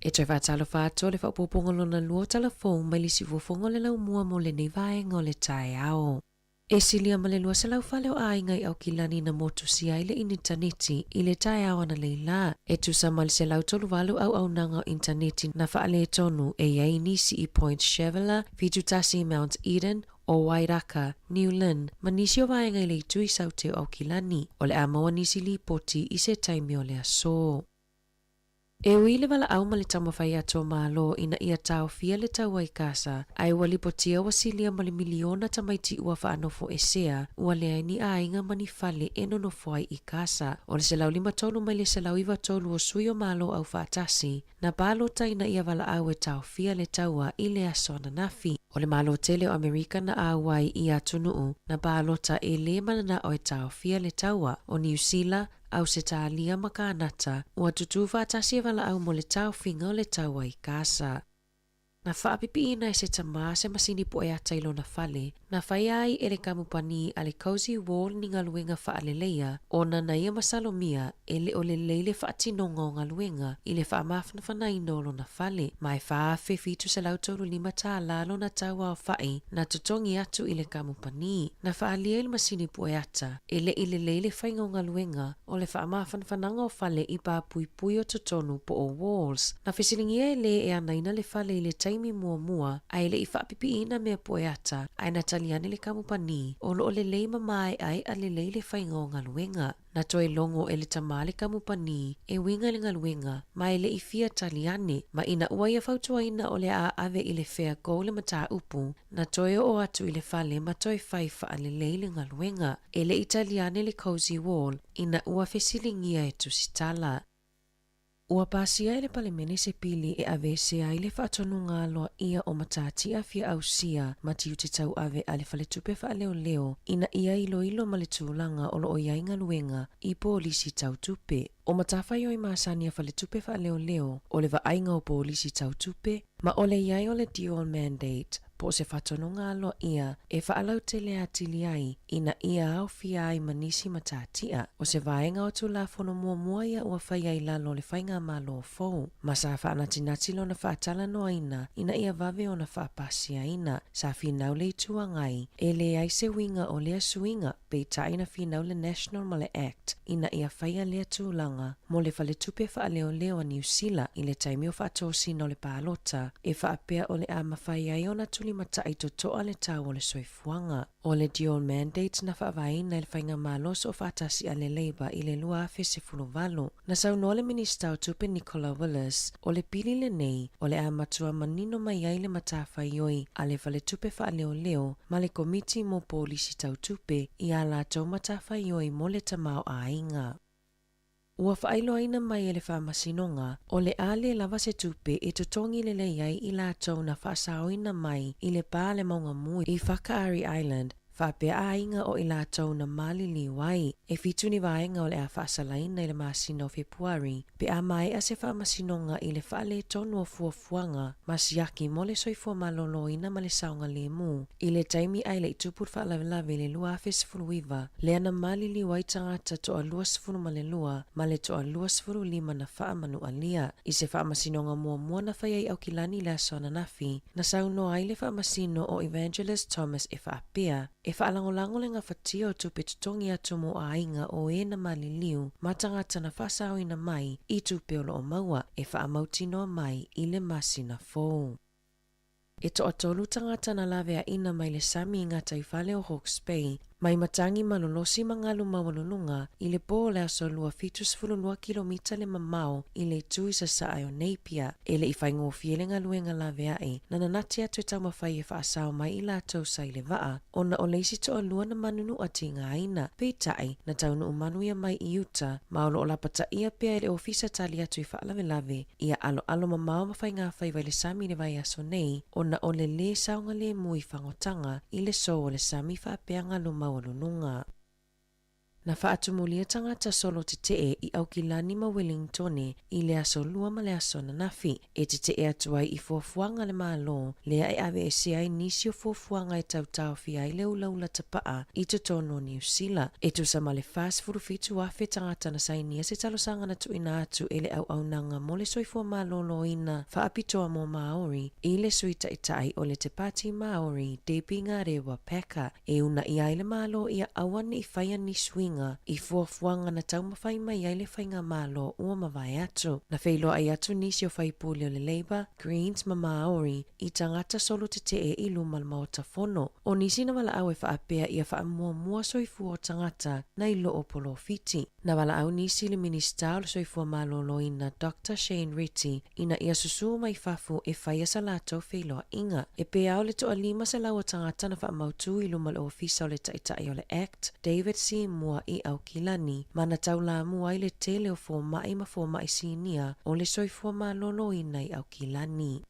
E toe faatalofa atu o le faaopoopoga lona lua o tala fou mai le siufofoga o le laumua mo lenei vaega o le taeao. E silia ma le 200 fale o aiga i Aukilani na motusia ai le initaneti i le taeao ananei lā. E tusa ma le 138 auaunaga o initaneti na faaletonu e i ai nisi i Point Cheveler, 71 i Mount Eden, o Wairaka, New Lynn, ma nisi o vaega i le itu i Saute o Aukilani. O le a maua nisi lipoti i se taimi o le aso. E ui i le valaau ma le taumafai atu o Malo ina ia taofia le taua i Kasa, ae ua lipotia ua silia ma le miliona tamaiti ua faanofoesea, ua leai ni aiga ma ni fale e nonofo ai i Kasa. O le 153 mai le 193 o sui o Malo Aufaatasi na palota ina ia valaau e taofia le taua i le aso ananafi. O le Malo tele o Amerika na auai i atunuu na palota e lē mananao e taofia le taua, o Niu Sila, Ausetalia ma Kānata, ua tutū faatasi e valaau mo le taofiga o le taua i Kasa. Na faapipiina e se tamā se masini poʻe ata i lona fale, na faia ai e le kamupani a le Cozy Wall ni galuega faaleleia, ona na ia masalomia e le o lelei le faatinoga o galuega i le faamafanafanaina o lona fale, ma e $4,735 lona tau aofai na totogi atu i le kamupani. Na faaalia i le masini poʻe ata, E le i lelei le faiga o galuega o le faamafanafanaga o fale i pā puipui o totonu po o walls. Na fesiligia e lē e anaina le fale i le taimi taimi muamua ae le i faapipiina mea pueata ae na tali ane le kamupani o lo o lelei ma māeʻaeʻa lelei le faiga o galuega. Na toe logo e le tamā le kamupani e uiga i le galuega ma e le i fia tali ane, ma ina ua ia fautuaina o le a ave i le Fair Go le mataupu, na toe oo atu i le fale ma toe fai faalelei le galuega. E le i tali ane le Cozy Wall ina ua fesiligia e tusitala. Ua pasia e le Palemene se pili e aveese ai le faatonuga aloaia o matatia fia ausia ma tiute tauave a le Faletupe Faaleoleo ina ia iloilo ma le tulaga o lo o i ai galuega i polisi tau tupe. O matafaioi masani a Faletupe Faaleoleo o le vaaiga o polisi tau tupe ma o le i ai o le dual mandate po o se faatonuga aloaia e faalautele atili ai ina ia aofia ai ma nisi matatia. O se vaega o Tulafono muamua ia ua faia i lalo o le Faigamalo fou, ma sa faanatinati lona faatalanoaina ina ia vave ona faapasiaina. Sa finau le Itu Agai e leai se uiga o lea suiga, peitai na finau le National ma le Act ina ia faia lea tulaga mo le Faletupe Faaleoleo a Niu Sila i le taimi o faatosina o le palota, e faapea o le a mafai ai ona tulimataʻi totoa le tau o le soifuaga. O le dual mandate na faavaeina e le Faigamalo Soofaatasi a le Labour i le 2018. Na saunoa le Minisita o Tupe Nicola Willis, o le pili lenei o le a matua manino mai ai le matafaioi a le Faletupe Faaleoleo ma le Komiti mo Polisi Tau Tupe i ā latou matafaioi mo le tamaoaiga. Ua faailoaina mai e le Faamasinoga, o le a le lava se tupe e totogi lelei ai i latou na faasaoina mai i le pa le mauga mu i Whakaari Island, faapea aiga o i latou na maliliu ai. E fitu ni vaega o le a faasalaina i le masina o Fepuari, pe a maea se faamasinoga i le faaletonu o fuafuaga ma siaki mo le soifua malōlōina ma le saogalēmū i le taimi ae le i tupu le faalavelave i le 2019, lea na maliliu ai tagata toa 22 ma le toa 25 na faamanualia. I se faamasinoga muamua na faia i Aukilani i le aso ananafi, na saunoa ai le faamasino o Evangelist Thomas e faapea, E faalagolago le gafatia o tupe totogi atu mo aiga o e na maliliu ma tagata na faasaoina mai i tupe o lo o maua e faamautinoa mai i le masina fou. E toatolu tagata na laveaina mai le sami i gataifale o Hawke's Bay mai matagi malolosi ma galu maualuluga i le pō o le aso Lua 72 kilomita le mamao i le itu i sasae o Napier. E le i faigofie le galuega laveai na nanati atu e taumafai e faasao mai i latou sa i le vaa ona o le isi toalua na manunuʻa tigaina. Peitai, na taunuu manuia mai i uta ma o lo o lapataia pea e le ofisa tali atu i faalavelave ia aloalo mamao ma faigafaiva i le sami i le vaiaso nei ona o le lē saogalēmū i fagotaga i le sou o le sami faapea galu maualuluga. Na faatumulia tagata solo tetee i Aukilani ma Wellingtone i le aso Lua ma le aso ananafi, e tetee atu ai i fuafuaga a le Malo lea e aveese ai nisi o fuafuaga e tau taofia ai le ulaula tapaa i totonu o Niu Sila. E tusa ma le 47,000 tagata na sainia se talosaga na tuuina atu e le Auaunaga mo le Soifua Malōlōina Faapitoa mo Māori i le Sui Taitai o le Te Pāti Māori Debbie Ngarewa Packer e unaʻi ai le Malo ia aua ne i faia ni suiga i fuafuaga na taumafai mai ai le Faigamalo ua mavae atu. Na feiloai atu nisi o faipule o le Labour, Greens ma Māori i tagata solo tetee i luma o le Maota Fono. O nisi na valaau e faapea ia faamuamua soifua o tagata nai lo o polofiti. Na valaau nisi i le Minisita o le Soifua Malōlōina Doctor Shane Reti ina ia susū mai fafo e faia sa latou feiloaiga. E pea o le toa-500 o tagata na faamautū i luma o le Ofisa o le Taitai o le Act, David Seymour i Aukilani, ma na taulamua ai le tele o fomai ma fomai sinia o le soifua malōlōina i Aukilani.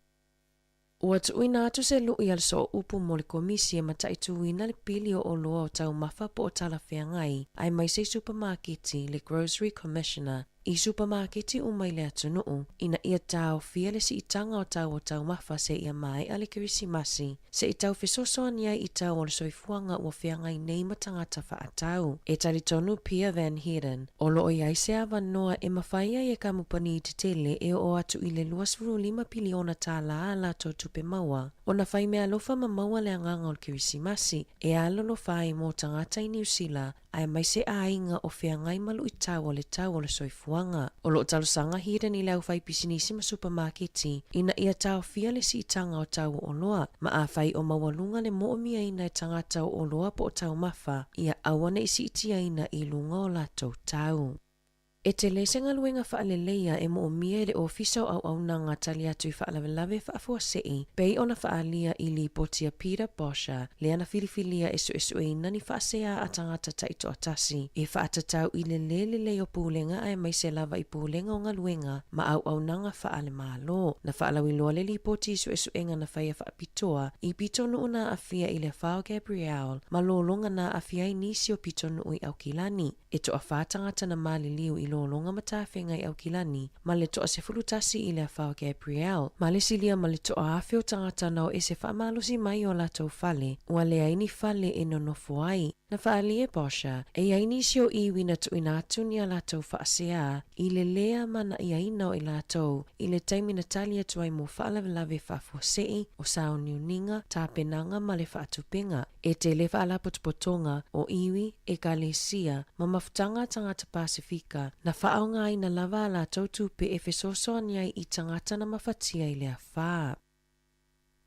Ua tuuina atu se luʻi a le Sooupu mo le Komisi e mataituina le pili o oloa o taumafa po o talafeagai aemaise i supamaketi, le Grocery Commissioner, i supamaketi uma i le atunuu, ina ia taofia le siitaga o tau o taumafa seia maea le Kerisimasi, se i tau fesoasoani ai i tau o le soifuaga ua feagai nei ma tagata faatau. E talitonu Pia Van Heerden, o lo o i ai se avanoa e mafai ai e kamupani tetele e oo atu i le 25 piliona tālā a latou tupe maua, ona fai meaalofa ma maua le agaga o le Kerisimasi e alolofa ai mō tagata i Niu Sila. Aemaise aiga o feagai ma luʻitau o le tau o le soifuaga. O lo o talosaga Heydon i le aufaipisinisi ma supamaketi ina ia taofia le siitaga o tau o oloa, ma afai o maualuga le moomiaina e tagata o oloa po o taumafa, ia aua ne i siitiaina i luga o latou tau. E tele se galuega faaleleia e moomia e le Ofisa o Auaunaga Tali Atu i Faalavelave Faafuasei, pei ona faaalia i lipoti a Peter Bosher, lea na filifilia e suesueina ni faaseā a tagata taitoatasi e faatatau i le lē lelei o pulega aemaise lava i pulega o galuega ma auaunaga faale-Malo. Na faalauiloa le lipoti i suesuega na faia faapitoa i pitonuu na aafia i le afa o Gabrielle ma lologa na aafia ai nisi o pitonuu i Aukilani. E toafā tagata na maliliu i lologa ma tafega i Aukilani ma le toa-11 i le afa o Gabrielle, ma le silia ma le toa-1000 o tagata na o ese faamalosi mai i o latou fale, ua leai ni fale e nonofo ai. Na faaalia e Bosher, e i ai nisi o iwi na tuuina atu ni a latou faaseā i le lē amana'iaina o i latou i le taimi na tali atu ai mo faalavelave faafuasei o sauniuniga, tapenaga ma le faatupega. E tele faalapotopotoga o iwi, ekalesia, ma mafutaga a tagata Pasifika, na faaaogaina lava a latou tupe e fesoasoani ai i tagata na mafatia i le afa.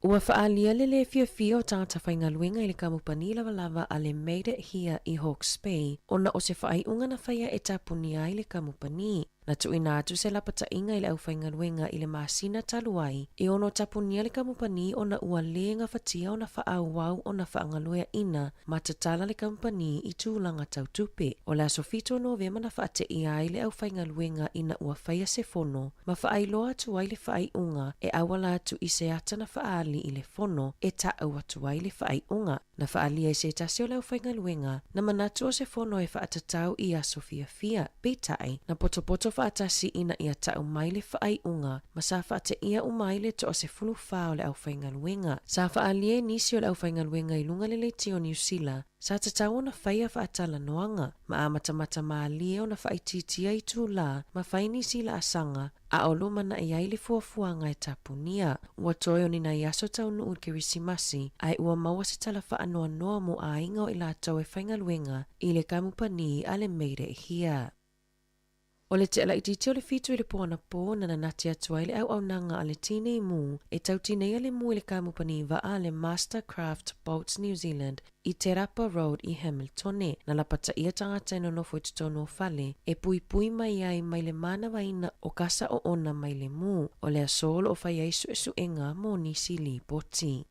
Ua faaalia le lē fiafia o tagata faigaluega i le kamupani lavalava a le Made It Here i Hawke's Bay ona o se faaiuga na faia e tapunia ai le kamupani. Na tuuina atu se lapataiga i le aufaigaluega i le masina talu ai, e ono tapunia le kamupani ona ua lē gafatia ona faaauau ona faagalueaina ma tatala le kamupani i tulaga tau tupe. O le aso 7 o Novema na faateia ai le aufaigaluega ina ua faia se fono ma faailoa atu ai le faaiuga e auala atu i se ata na faaali i le fono e taʻu atu ai le faaiuga. Na faaalia i se tasi o le aufaigaluega, na manatu o se fono e faatatau i aso fiafia, peitai, na potopoto faatasi ina ia taʻu mai le faaiuga ma sa faateia uma ai le toa-14 o le aufaigaluega. Sa faaalia e nisi o le aufaigaluega i luga le leitio o Niu Sila, sa tatau ona faia faatalanoaga, ma amatamata malie ona faaitiitia itulā ma fai nisi laasaga a o lumanaʻi ai le fuafuaga e tapunia. Ua toe o ni nai aso taunuu i le Kerisimasi, ae ua maua se tala faanoanoa mo aiga o i latou e faigaluega i le kamupani a le Made It Here. O le tea laitiiti o le 7 i le po anapō na nanati atu ai le auaunaga a le Tinei Mu e tau tineia le mu i le kamupani vaa a le Mastercraft Boats New Zealand i Te Rapa Road i Hamiltone, na lapataia tagata e nonofo i totonu o fale e puipui mai ai mai le manavaina o kasa oona mai le mu. O le aso o lo o fai ai suesuega mo nisi lipoti.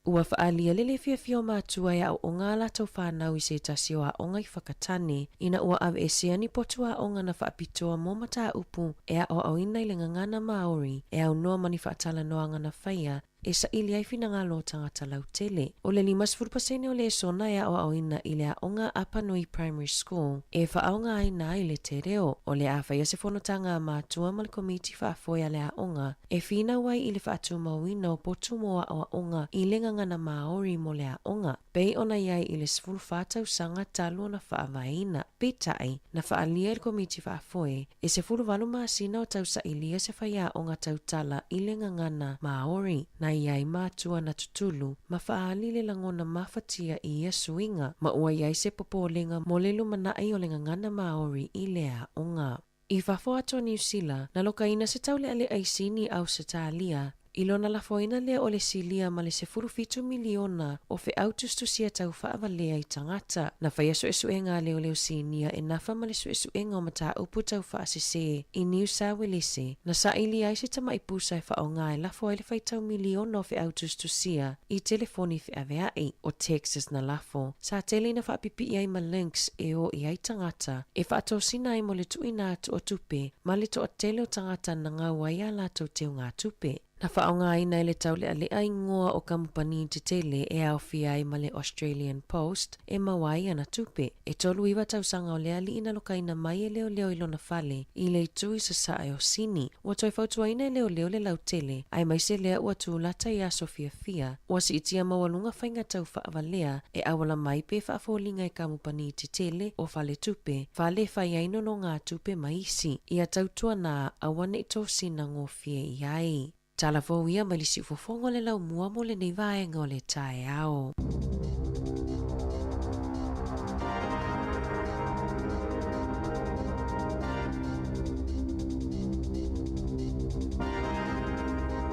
Ua faaalia le lē fiafia o matua e aooga a latou fanau i se tasi o aoga i Whakatane ina ua aveesea ni potu aoga na faapitoa mo mataupu e aoaoina i le gagana Māori e aunoa ma ni faatalanoaga na faia e saili ai finagalo o tagata lautele. O le 50% o lesona e aoaoina i le aoga Apanui Primary School e faaaogaina ai le te reo. O le a faia se fonotaga a matua ma le komiti faafoe a le aoga e finau ai i le faatumauina o potu mo aoaoga i le gagana Māori mo le aoga, pei ona i ai i le 14 tausaga talu ona faavaeina. Peitai, na faaalia e le komiti faafoe E 18 masina o tausailia se faiaoga tautala i le gagana Māori, na i ai matua na tutulu ma faaali le lagona mafatia i ia suiga, ma ua i ai se popolega mo le lumanaʻi o le gagana Māori i le aoga. I fafo atu o Niu Sila, na lokaina se tauleʻaleʻa i Sini Ausetalia, I lona lafoina lea o le silia ma le 17 miliona o feau tusitusia tau faavalea i tagata. Na faia suesuega a leoleo sinia e nafa ma le suesuega o mataupu tau faasese i Niu Sauelese, na saili ai se tamaʻi pusa e faaaoga e lafo ai le faitau miliona o feau tusitusia i telefoni feaveaʻi. O Texas na lafo, sa tele ina faapipii ai ma links e o i ai tagata e faatosina ai mo le tuuina atu o tupe ma le toatele o tagata na gau ai a latou teugatupe. Na faaaogaina e le tauleʻaleʻa igoa o kamupani tetele e aofia ai ma le Australian Post e maua ai ana tupe. E 39 tausaga o le alii na lokaina mai e leoleo i lona fale i le itu i sasae o Sini. Ua toe fautuaina e leoleo le lautele, aemaise lea ua tulata i aso fiafia, ua siitia maualuga faiga tau faavalea e auala mai pe faafoliga e kamupani tetele o faletupe, fale e fai ai nonogatupe ma isi. Ia tautuana aua ne i tosina gofie i ai. Tala fou ia mai le siufofoga o le laumua mo lenei vaega o le taeao.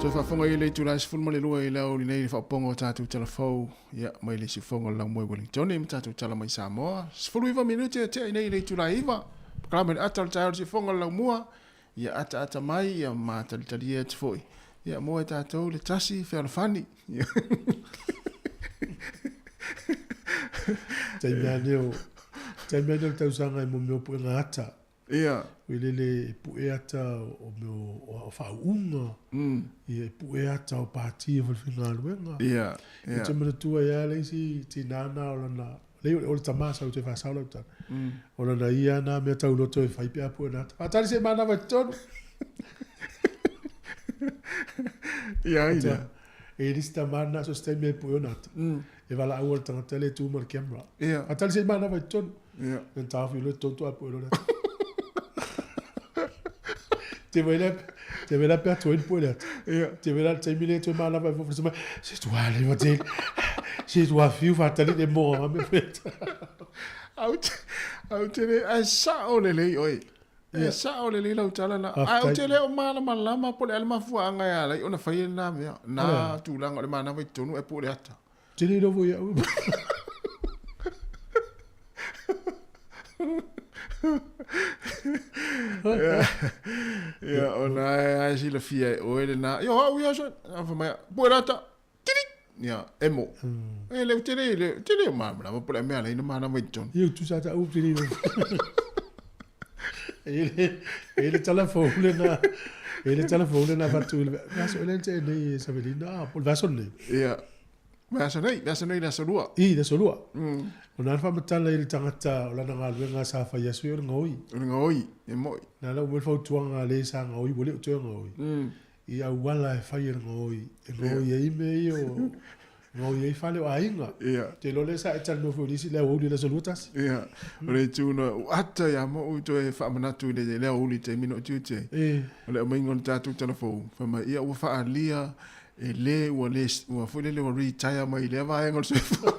Toe faafofoga i le itula e 12 i le aoauli nei i le faaopoopoga o tatou tala fou, ia, mai le siufofoga o le laumua i Wellingtone ma tatou tala mai Samoa. 19 minute e tea i nei i le itula e 9. Pakalama i le ata o le taeao i le siufofoga o le laumua, ia ataata mai, ia matalitalia atu foi, ia moe tatou le tasi fealofani. Taimi lava nei o, taimi lava nei o le tausaga e mo mea o puega ata. Ia. Oi lele e pue ata o mea o faauuga, ia e pue ata o pati o falefaigaluega. Ia, ia. Ou te manatua ai lava le isi tina na o lana, leai o le tama sa ou toe faasao lau tala. O lana ia na mea tauloto e fai pe a pue na ata. Faatali se i manava i totonu. Ia, ai lea. E le isi tama na so se taimi e pue ona ata. E valaau le tagata lea e tu ma le camera. Ia. Faatali se i manava i totonu. Ia. Na taofi loa totonu toa pue loa le ata. Te vai lea, te vai lea pe atu ai le pue le ata. Ia. Te vai lea le taimi lea toe manava ai fofo mai, se tua le va tele. Se tua fiu faatali le moa ma me pue ata. Au te, au te le, ae sao lelei oe. E sao lelei lau tala na. Ae ou te le o malamalama po o le a le mafuaaga e ala ai ona fai e lena mea. Na tulaga o le manava i totonu ae pue le ata. Tele iloa foi au. Ia, ona e silafia e oe lena. Ia, o au ia, so, a fai mai, pue le ata. Tiri! Ia, emo. E le, tele, le, tele o malamalama po o le a mea e ala ai ona manava i totonu. Ia, tusa ata au tele iloa. E le, e le tala fou lena. E le tala fou lena fatu i le aso le te nei e Savelina, ah, po le aso nei. Ia. Vaiaso nei, vaiaso nei le aso lua. I, le aso lua. O nā whaamatala i le tangata o lana galuega sa whai aso i o le ngaoi. O le ngaoi, e moi. Nā lau mo le fautuaga a le sa ngaoi, ua le o toe ngaoi. I auala e fai e le ngaoi, e ngaoi ai mea ia o, ngaoi ai fale o aiga. Ia. Te iloa lea sa e talanoa foi i le isi le aoauli i le aso lua tasi. Ia, o le itu na ata ia mo'u toe faamanatu i le le aoauli i le taimi na o tiute ai. E. O le aumaiga o le tatou tala fou, fai mai, ia ua faaalia e le ua le ua foi lele ua retire mai i lea vaega o le soifua.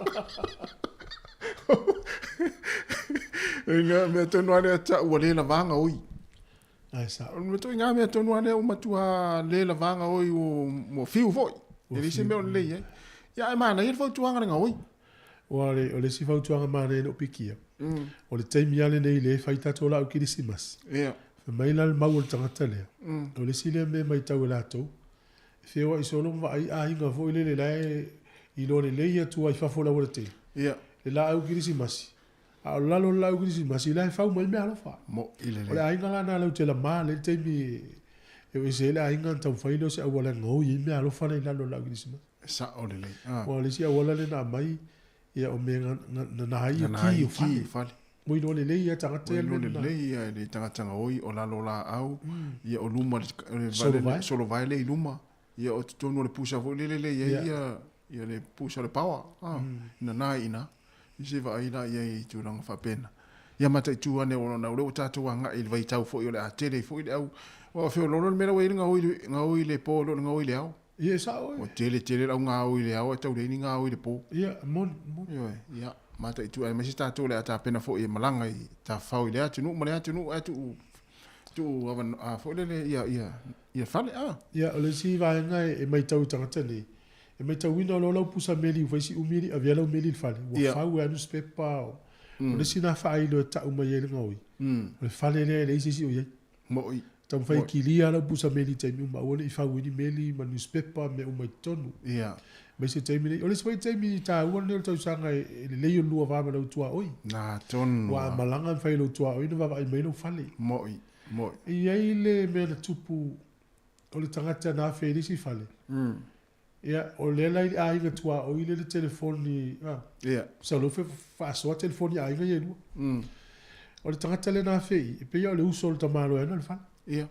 Ina mea tonu lava lea tau ua le lava gaoi. Ae sao. O le ituaiga mea tonu lava lea ua matua le lava gaoi ua fiu foi. E leai se mea o lelei ai. Ia ae manaia le fautuaga le gaoi. Ua o le isi fautuaga manaia na ou pikia, o le taimi lava lenei lea e fai tatou laau kerisimasi. Ia. Fai mai la le mau o le tagata lea, o le isi lea mea e matau e latou, e feoai solo ma vaai aiga foi lele la e iloa lelei atu ai i fafo o le aualatele. Ia. Le laau kerisimasi, A o lalo o le laau kerisimasi, la e fau mai meaalofa. Moʻi lelei. O le aiga la na lau te lama lea i le taimi e o ese ai le aiga ona taumafai lea o se auala e gaoi ai meaalofa la i lalo o le laau kerisimasi. Sao lelei. Ah. Aua o le isi auala lea na aumai, ia o mea nana ai Nana ai ki o ki fale. o fale. Ua iloa lelei lava tagata Ua ia le iloa mea lena. lelei lava e le tagata gaoi o lalo o laau, ia o luma o le Solovae. solovae lea i luma. Ia o totonu o le pusa foi lele lea i ai Ia. ia, ia le pusa o le power. Ah, nana ai i ina. I se vaai la i ai i tulaga faapena. Ia mataitu ane ona o lea ua tatou agai i le vaitau foi o le a tele ai foi le au aua feoloolo le mea la ua i ai le gaoi gaoi i le po i lo le gaoi i le ao. Ia e sao e. Ua tele tele le au gaoi i le ao ae tau leai ni gaoi i le po. Ia, e moni, moni. Ioe, ia mataitu aemaise tatou o le a tapena foi e malaga i tafafao i lea atunuu ma lea atunuu ae tuu tuu avanoa foi lele ia ia ia fale a. Ia, o le isi vaega e matau i tagata nei, E matauina loa lau pusa meli ua fai si umi e le i avea lau meli i le fale, ua Ia. fau e a nusipepa o o le isi na faailo e tau mai ai le gaoi, o le fale lea e leai se isi o i ai. Moʻi. Taumafai e Moʻi. kilia lau pusa meli i taimi uma, aua ne i fau ai ni meli ma nusipepa ma mea uma i totonu. Ia. Aemaise taimi nei, o le isi foi taimi taua lenei o le tausaga e e lelei o le lua va ma lau tuaoi. Na tonu Aua a lava. malaga ma fai e lou tuaoi ona vaavaai mai lou fale. Moʻi. Moʻi. E i ai le mea na tupu o le tagata na afe i le isi fale, Ia, o lea la i le aiga tuaoi lea le telefoni, a, Ia. masalo fe faasoa telefoni a aiga ia e lua. O le tagata lea na afe i i, e pei lava o le uso o le tamaloa e ana le fale. Ia.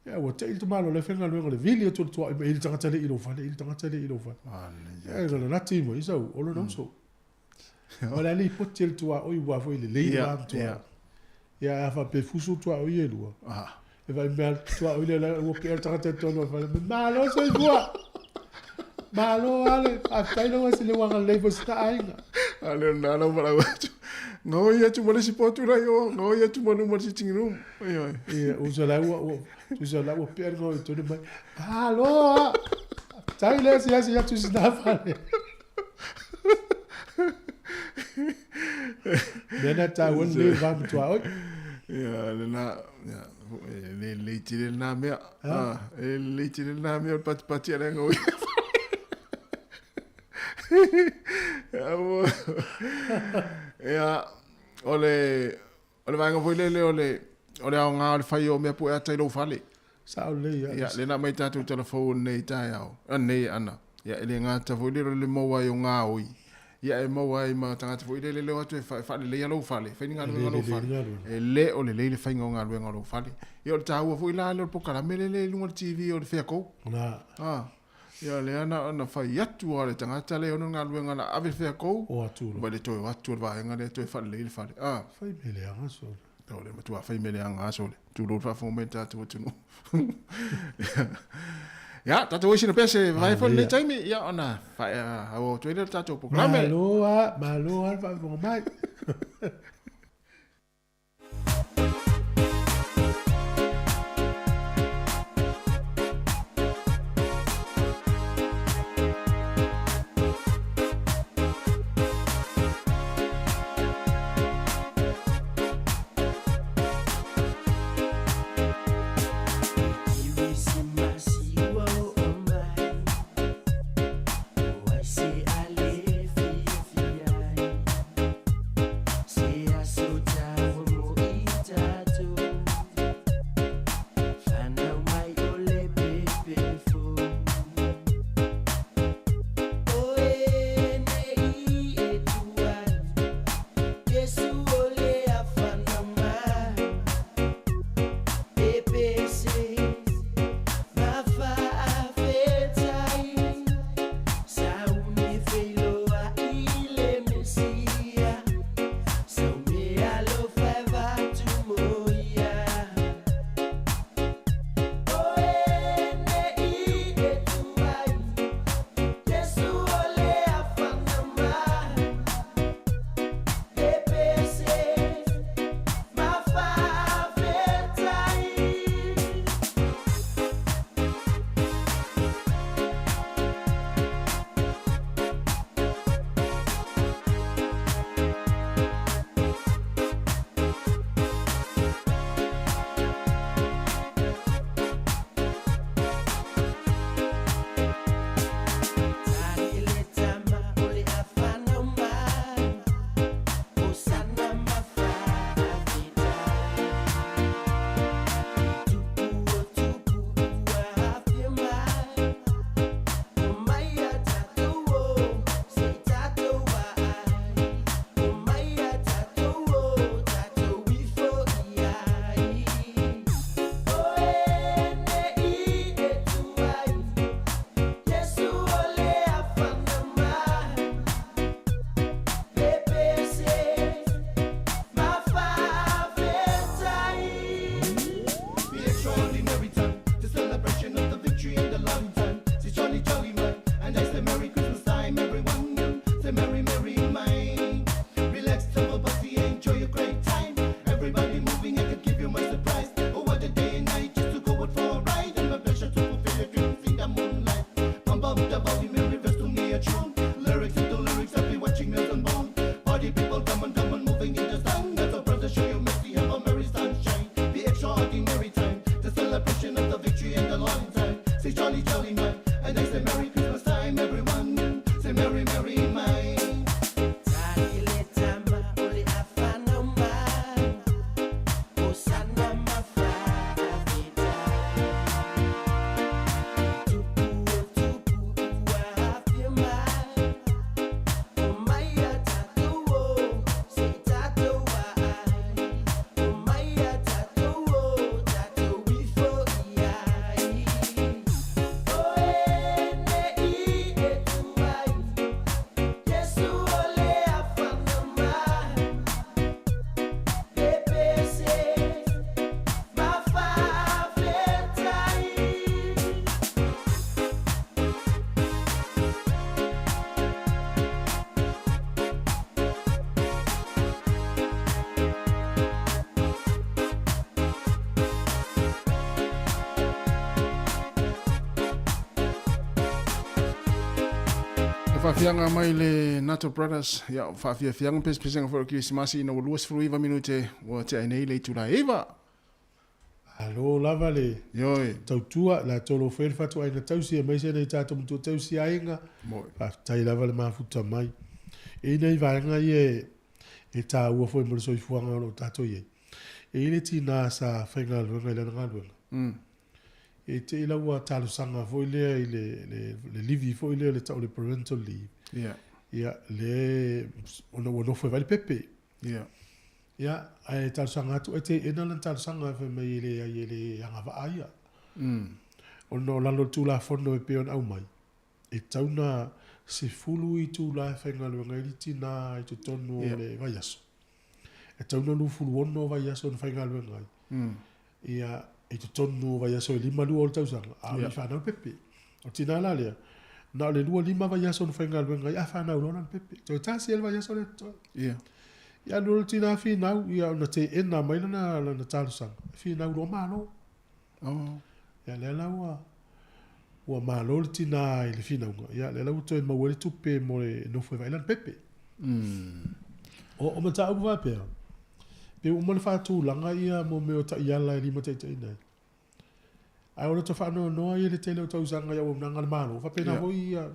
Ia, ua tei le tamaloa la e faigaluega o le vili atu o le tuaoi mai, e i le tagata lea i lou fale, e i le tagata lea i lou fale. Ia, e lalati mai, sau, o lona uso. O le a lipoti e le tuaoi ua foi lelei le va ma tuaoi. Ia, a faapea e fusu tuaoi ia e lua. E vaai mea tuaoi lea la ua pea le tagata i totonu o le fale. Malo soifua! Malo ale, faafetai lau asi le uaga lelei foi sina aiga. A lea na lau valaau atu. Gaoi atu ma le isi potu la i o, gaoi atu ma luma o le sitting room. Ioe. Ia, uso la ua, ua, uso la ua pea le gaoi tonu mai. Malo a! Tai le asiasi atu i sina fale. Mea na tāua le leo va matua oi. Ia, lena, ia, e le lelei tele lena mea. Ah, e le lelei tele lena mea o le patipati a le gaoi. Ia, o le, o le vaega foi lele o le, o le aoga o le fai o mea pue ata i lou fale. Sao lelei ia. Ia, lena mai tatou talafou o lenei taeao, lenei ana. Ia, e le gata foi lele o le maua ai o gaoi. Ia, e maua ai ma tagata foi lele le o atu e faaleleia lou fale, fai ni galuega o lou fale. E le o lelei le faiga o galuega o lou fale. Ia, o le taua foi la lea o le pokalame lele i luga o le TV o le Feakou. Na. Ah. Ia lea na ona fai atu lava le tagata lea e ona le galuega na ave fea kou. O atu loa. Mai le toe o atu o le vaega lea toe faalelei le fale. Ah. Fai mea leaga sole. O le matua fai mea leaga lava sole. Tulou le faafofoga mai le tatou atunuu. Ia, tatou ai sina pese vae foi lenei taimi, ia ona faaauau atu ai lea o le tatou polokalame. Malo lava, malo lava le faafofoga mai. Faafiaga mai le Nato Brothers, ia, o faafiafiaga ma pesepesega foi o le Kerisimasi ina ua 29 minute ua tea ai nei le itula e 9. Malo lava le Ioe. tautua, latou o lo o faia le fatuaiga tausi aemaise nai tatou matua tausi aiga. Moe. Faafetai lava le mafuta mai. E i ai nai vaega ia e taua foi mo le soifuaga o lo o tatou i ai. E i ai le tina sa faigaluega i lana galuega. E te i la ua talosaga foi lea i le, le, le livi foi lea le tau le parental leave. Ia. Ia, le, ona ua nofo e vaai le pepe. Ia. Ia, ae talosaga atu, ae teena lana talosaga fai mai e leai e le agavaa ia. Ona o lalo o le Tulafono e pei ona aumai, e tatau ona 10 itula e faigaluega ai le tina i totonu o le vaiaso. E tatau ona 26 vaiaso na faigaluega ai. Ia, i totonu o vaiaso e 52 o le tausaga, a o le i fanau le pepe. O le tina la lea, na o le 25 vaiaso na faigaluega ai, a fanau loa lana pepe. Toe tasi lava le vaiaso lea totoe. Ia. Ia alu loa le tina finau, ia ona teena mai lana, lana talosaga, finau loa malo. Oh. Ia lea la ua, ua malo le tina i le finauga, ia lea la ua toe maua ai le tupe mo le nofo e vaai lana pepe. O mataupu faapea, pe ua uma ona faatulaga ia mo mea o taiala e limataitaiina ai. Ae o le toe faanoanoa ia i le tele o tausaga i auaunaga a le Malo, faapena foi ia,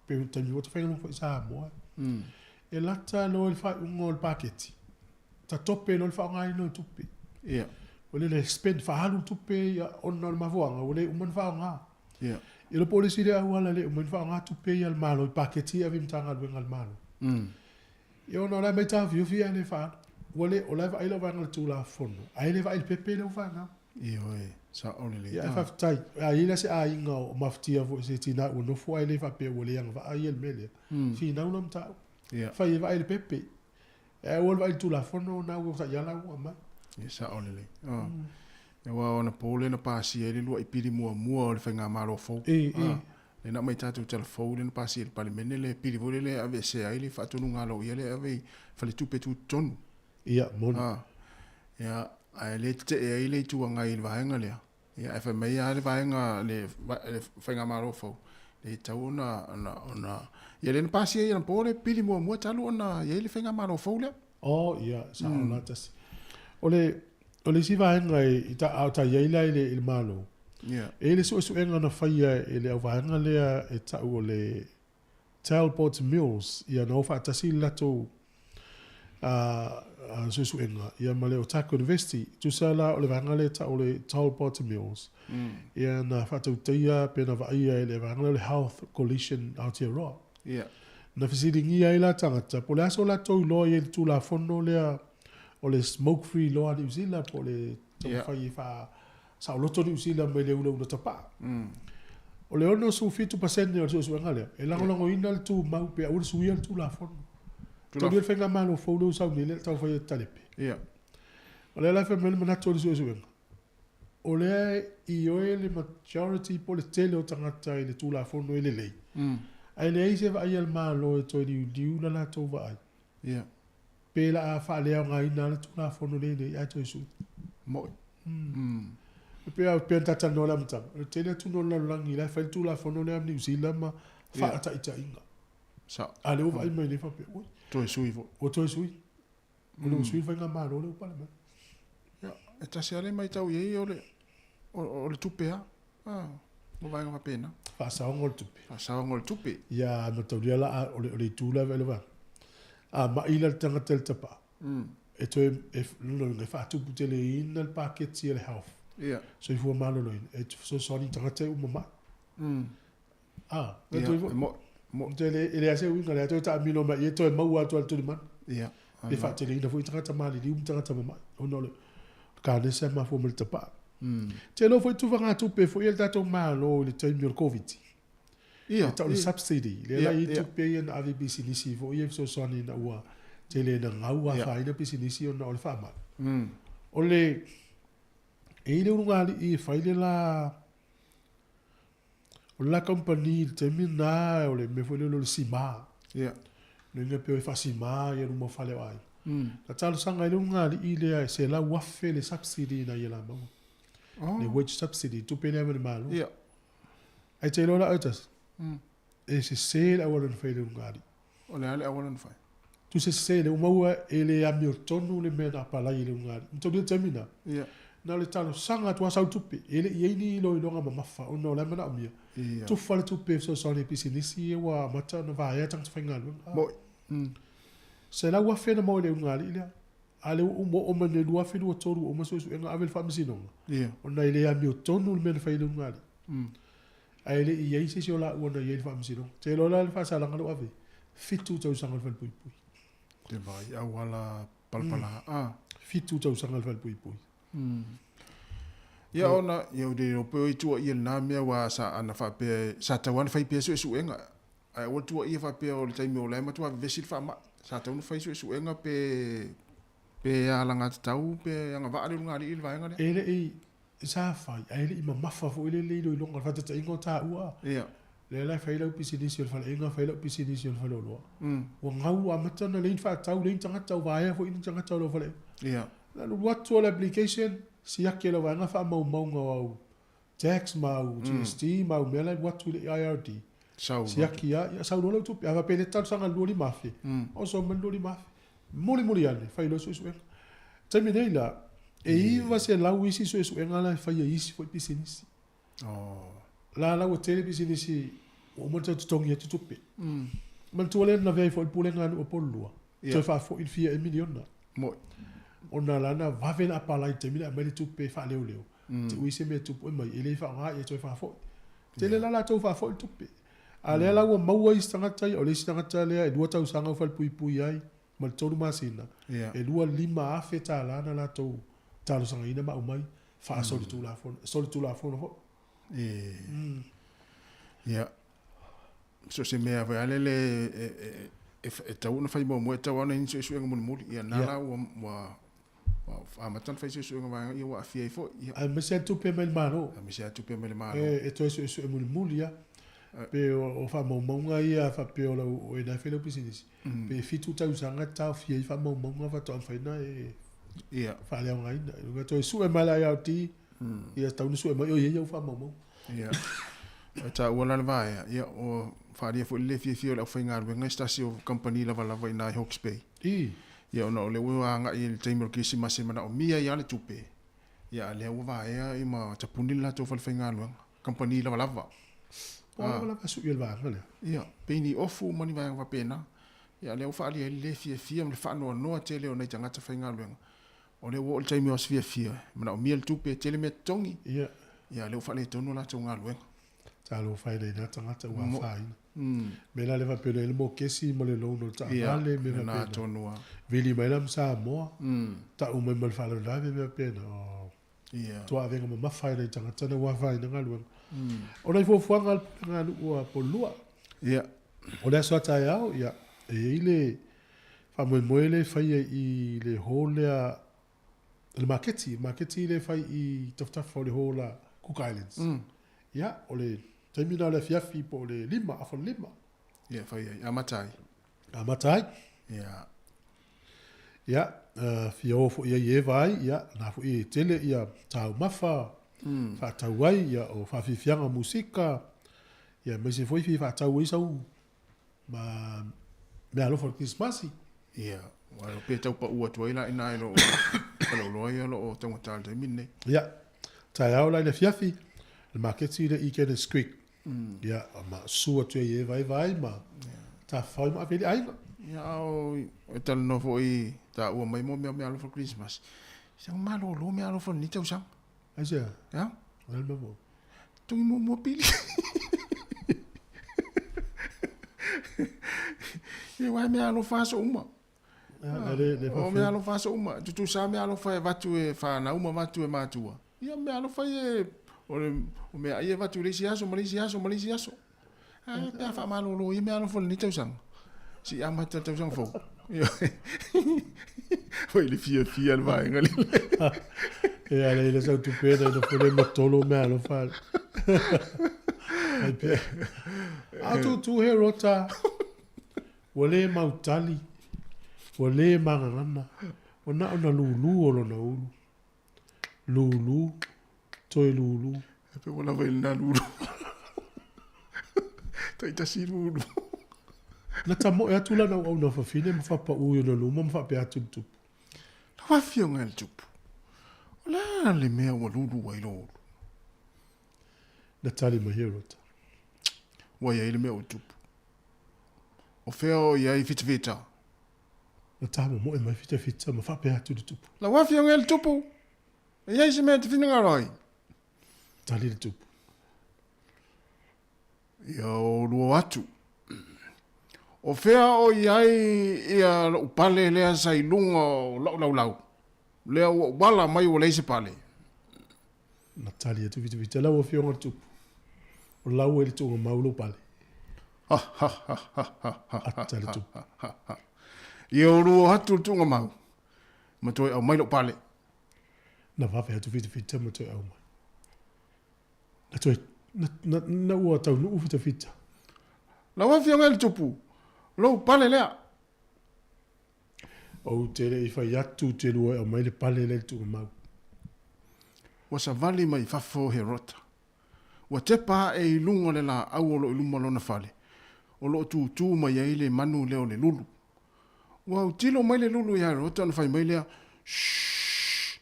pei o le taimi foi o faigaluega foi i Samoa. E lata loa i le faaiuga o le paketi, tatope loa le faaaogaina o tupe. Ua lele spend, faaalu tupe ia ona o le mafuaaga ua le uma ona faaaoga. Ia le po o le isi lea auala e le uma ai ona faaaoga tupe ia a le Malo i paketi ia e ave i Matagaluega a le Malo. Ia ona o la e mai taofiofi ae le faaalu. Ua le, o la e vaai lau vaega i le Tulafono, ae le vaai i le pepe lea ua fanau. Ioe, sao lelei. Ia ae faafetai. A i ai la se aiga o mafatia foi i se tina ua nofo ae le faapea ua le agavaa ia i le mea lea, finau lau mataupu. Fai e vaai i le pepe. Ae aua le vaai i le Tulafono na ua taiala ua aumai. Ia sao lelei. Aua o anapo lea na pasia ai le lua'i pili muamua o le faigamalo fou. Lea na aumai tatou tala fou lea na pasia i le Palemene le pili foi lea e aveesea ai le faatonuga a loia lea e ave i faletupe tutotonu. Ia, moni. Ia, ae le tetee ai le Itu Agai i le vaega lea. Ia, ae fai mai lava le vaega le faigamalo fou, e tatau ona, ona, ona, ia lea na pasia ai anapo le pili muamua talu ona i ai le faigamalo fou lea. Oh, ia, sao la tasi. O le, o le isi vaega i ta, a o ta i ai la i le, i le Malo, Ia. E i ai le suesuega na faia e le auvaega lea e tau o le Talbot Mills, ia na o faatasi le latou suesuega ia ma le Otago University. Tusa la o le vaega lea e tau o le Talbot Mills, ia na faatautaia pe na vaaia e le vaega lea o le Health Coalition Aotearoa. Ia. Na fesiligia ai la tagata po o le a so latou iloa i ai le Tulafono lea o le Smoke Free Law a Niu Sila po o le taumafai e faa saoloto Niu Sila mai le ulaula tapaa. O le 67% o le suesuega lea, e lagolagoina le tumau pe aua le suia le Tulafono. Taulia le faigamalo fou lea ua sau nei lea e taumafai e talepe. O lea la e fai mai le manatu o le suesuega, o lea e ioe le majority po o le tele o tagata i le Tulafono e lelei, ae leai se vaai a le Malo e toe liuliu la latou vaai. Pe la a faaleaogaina lava le Tulafono lenei ae toe sui. Moi. E pei lava ona talanoa i le amataga, o le tele atunuu o le lalolagi la e fai le Tulafono lea a Niu Sila ma faataitaiga. Sao. A lea ua vaai mai nei faapea, oi. Toe sui foi. Ua toe sui. O lea ua sui le faigamalo lea ua pale mai. Ia, e tasi lava le matau i ai o le, o le tupe lava. Ah, o vaega faapena. Faasaoga o le tupe. Faasaoga o le tupe. Ia, mataulia la, o le, o le itu la e vaai lava. A mai la le tagata i le tapaa, e toe, e, lona uiga, e faatuputeleina le paketi a le health. Ia. Soifua maloloina, e fesoasoani i tagata e uma mai. Ah, Ia, toe foi. e mo, mo. E le, e leai se uiga, lea toe taamilo mai ia, toe maua atu lava le tulimanu. Ia. E faateleina foi tagata maliliu ma tagata mamai, ona o le kanesa e mafua mai le tapaa. Te iloa foi tuvagatupe foi a le tatou Malo i le taimi o le Koviti. Ia, E tau le subsidy, lea la i ai tupe ia na ave i pisinisi foi ia e fesoasoani ina ua tele ina gau afaina pisinisi ona o le faamai. O le, e i ai le ulugalii e fai le la, o le la kamupani i le taimi lena, o le mea foi lea o le sima. Ia. Le mea pei e faasima ia luma o fale o aiga. Na talosaga ai le ulugalii lea e $100,000 le subsidy ina ia la maua. Oh. Le wage subsidy, tupe lea mai le Malo. Ia. Ae te iloa la oe tasi. E sese le auala na fai e le ulugalii. O le a le auala na fai? Tusa sese lea ua maua e le amiotonu le mea na apalai e le ulugalii. Mataulia le taimi lena, na o le talosaga atu lava sau le tupe. E le i i ai ni iloiloga mamafa ona o la e manaomia, tufa le tupe e fesoasoani i pisinisi ia ua amata ona vaea tagata faigaluega. Moi. Mm. $100,000 na maua e le ulugalii lea. A lea ua uma oo mai nei 2023 ua uma suesuega ave i le faamasinoga, ona e le amiotonu le mea na fai e le ulugalii. Ae le i i ai se isi o laua na i ai i le faamasinoga. Te iloa la le faasalaga lea ua ave, fitu tausaga i le falepuipui. Te vaai auala palapala. Mm. Fitu tausaga i le falepuipui. Ia ona, ia ou te iloa pe o i tuuaia lena mea aua sa ana faapea sa tatau lava ona fai pea suesuega. Ae aua le tuuaia faapea o le taimi o la e matua vevesi le faamai. Sa tatau ona fai suesuega pe pe alagatatau pe agavaa le ulugalii i le vaega lea. E le i Sa fai, ae le i mamafa foi lele iloiloga o le faataitaiga o taua. Ia. Lea la e fai lau pisinisi o le faleaiga, fai lau pisinisi o le faleoloa. Ua gau, ua amata ona leai ni faatau, leai ni tagata, ua vaea foi ni tagata o lau faleaiga. Ia. Na alu atu o le application, siaki e lau vaega faamaumauga o au tax ma au GST ma au mea la e alu atu i le IRD. Sau. Siaki lava, ia sau loa lau tupe. A faapea e le talosaga i le 25,000, oso mai le 25,000. Mulimuli ane, fai loa suesuega. Taimi nei la, e 900 isi suesuega la e faia i isi foi pisinisi. Oh. La la ua tele pisinisi ua uma ona toe totogi atu tupe. Manatua lea na lavea ai foi le pulega a nuu o Upolu 2, toe faafoi le fia ea miliona. Moi. Ona la na vave ona apalai i le taimi lea aumai le tupe faaleoleo, te ui se mea tupu e mai, e le faaaoga ia toe faafoi. Tele la latou faafoi le tupe. A lea la ua maua isi tagata ia, o le isi tagata lea e lua tausaga ua falepuipui ai ma le tolu masina, e $25,000 na latou talosagaina ma aumai faasolitulafono, solitulafono foi. Ia, so o se mea foi lava lele e tatau ona fai muamua, e tatau lava ona i ai ni suesuega mulimuli. Ia lena la ua amata ona fai suesuega vaega ia ua aafia ai foi. Ia. Aemaise lava tupe mai le Malo. Aemaise lava tupe mai le Malo. E toe suesue mulimuli lava. Pe o faamaumauga ia faapea o lau, o e na e fai lau pisinisi, pe fitu tausaga e taofia ai faamaumauga faatoa mafai ona e faaleaogaina. E toe sue mai le IRD, ia tatau ona sue mai o i ai au faamaumauga. Ia. E taua la le vaea, ia, ua faaalia foi le le fiafia o le aufaigaluega i se tasi o kamupani lavalava i ina i Hawke's Bay. I. Ia ona o lea ua agai i le taimi o le Kerisimasi e manaomia ai lava le tupe, ia a lea ua vaea ia ma tapuni le latou falefaigaluega, kamupani lavalava. Po o lavalava e sui o le vaega lea. Ia, pei ni ofu ma ni vaega faapena. Ia a lea ua faaalia ai le le fiafia ma le faanoanoa tele o nai tagata faigaluega. O lea ua oo le taimi o aso fiafia, e manaomia le tupe, e tele mea totogi. Ia. Ia, o lea ua faaletonu a latou galuega. Talofa e nai na tagata ua afaina. Mea la lea faapea ona i ai le mokesi ma le loan o le taavale, mea faapena. Ia, lena tonu lava. Vili mai la ma Samoa, tau mai ma le faalavelave, mea faapena. Ia. Matua avega mamafa e nai tagata na ua afaina galuega. O nai fuafuaga a le Pulega a Nuu a Upolu 2. Ia. O le aso a taeao, ia, e i ai le faamoemoe lea e faia i le hall lea, le maketi, le maketi lea e fai i tafatafa o le hall a Cook Islands. Ia, o le taimi lena o le afiafi po o le 5, afa le 5. Ia, fai ai, amata ai. Amata ai. Ia. Ia, fia o foi ai e vaai, ia, na foi e tele ia taumafa, faatau ai, ia, o faafiafiaga musika, ia, aemaise foi fia faatau ai sau ma meaalofa o le Kerisimasi. Ia, aua pe tau pau atu ai la i ina i loo faleoloa ia o lo o taugata i le taimi lenei. Ia, taeao la i le afiafi, le maketi lea i Cannons Creek. Ia, ma susu atu ai e vaevae ma tafafao ai ma ave i le aiga. Ia, a o e talanoa foi taua mai mo mea o meaalofa o le Kerisimasi, se ua malolo meaalofa o lenei tausaga. Aisea? Ia. O le a le mea fou? Togi muamua pili. Ia, aua e meaalofa aso uma. O meaalofa aso uma. Tutusa meaalofa e avatu e fanau ma avatu e matua. Ia, meaalofa ia o le o meaai e avatu i le isi aso ma le isi aso ma le isi aso. Ae pe a faamalolo ia meaalofa o lenei tausaga. Se i amata le tausaga fou. Foi le fiafia le vaega lea. Ia, le ila sau tupe na ina fole ma tolo meaalofa. Ai pea. A tūtū he rota. Ua le mautali, ua le magagana, ua na o na lūlū o lona ulu. Lūlū, toe lūlū. E pe ua lava i lena lūlū. Taitasi lulu. Na tamoe atu lana auauna fafine ma faapaʻu i ona luma ma faapea atu i le tupu. Lau Afioga i le Tupu, o le a le mea ua lulu ai lou ulu? Na tali mai Herota. Ua i ai le mea ua tupu. O fea o i ai Fitafita? Na tamomoe mai Fitafita ma faapea atu i le tupu. Lau Afioga i le Tupu, e i ai se mea e te finagalo ai? Tali le tupu. Ia o lua atu. O fea o i ai ia loʻu pale lea sa i luga o loʻu laulau, lea ua ou ala mai ua leai se pale? Na tali atu Fitafita, Lau Afioga i le Tupu, o lau e le tuuga mau lou pale. Ata le Tupu. Ia o lua atu le tuuga mau, ma toe aumai loʻu pale. Na vave atu Fitafita ma toe aumai. Na toe, na, na, na ua taunuu fitafita. Lau Afioga i le Tupu, lou pale lea. Ou te le i fai atu te lua e aumai le pale lea i le tuugamau. Ua savali mai fafo Herota. Ua tepa aʻe i luga o le lāʻau o lo o i luma o lona fale, o lo o tūtū mai ai le manu lea o le lulu. Ua autilo mai le lulu iā Herota ona fai mai lea, Shh!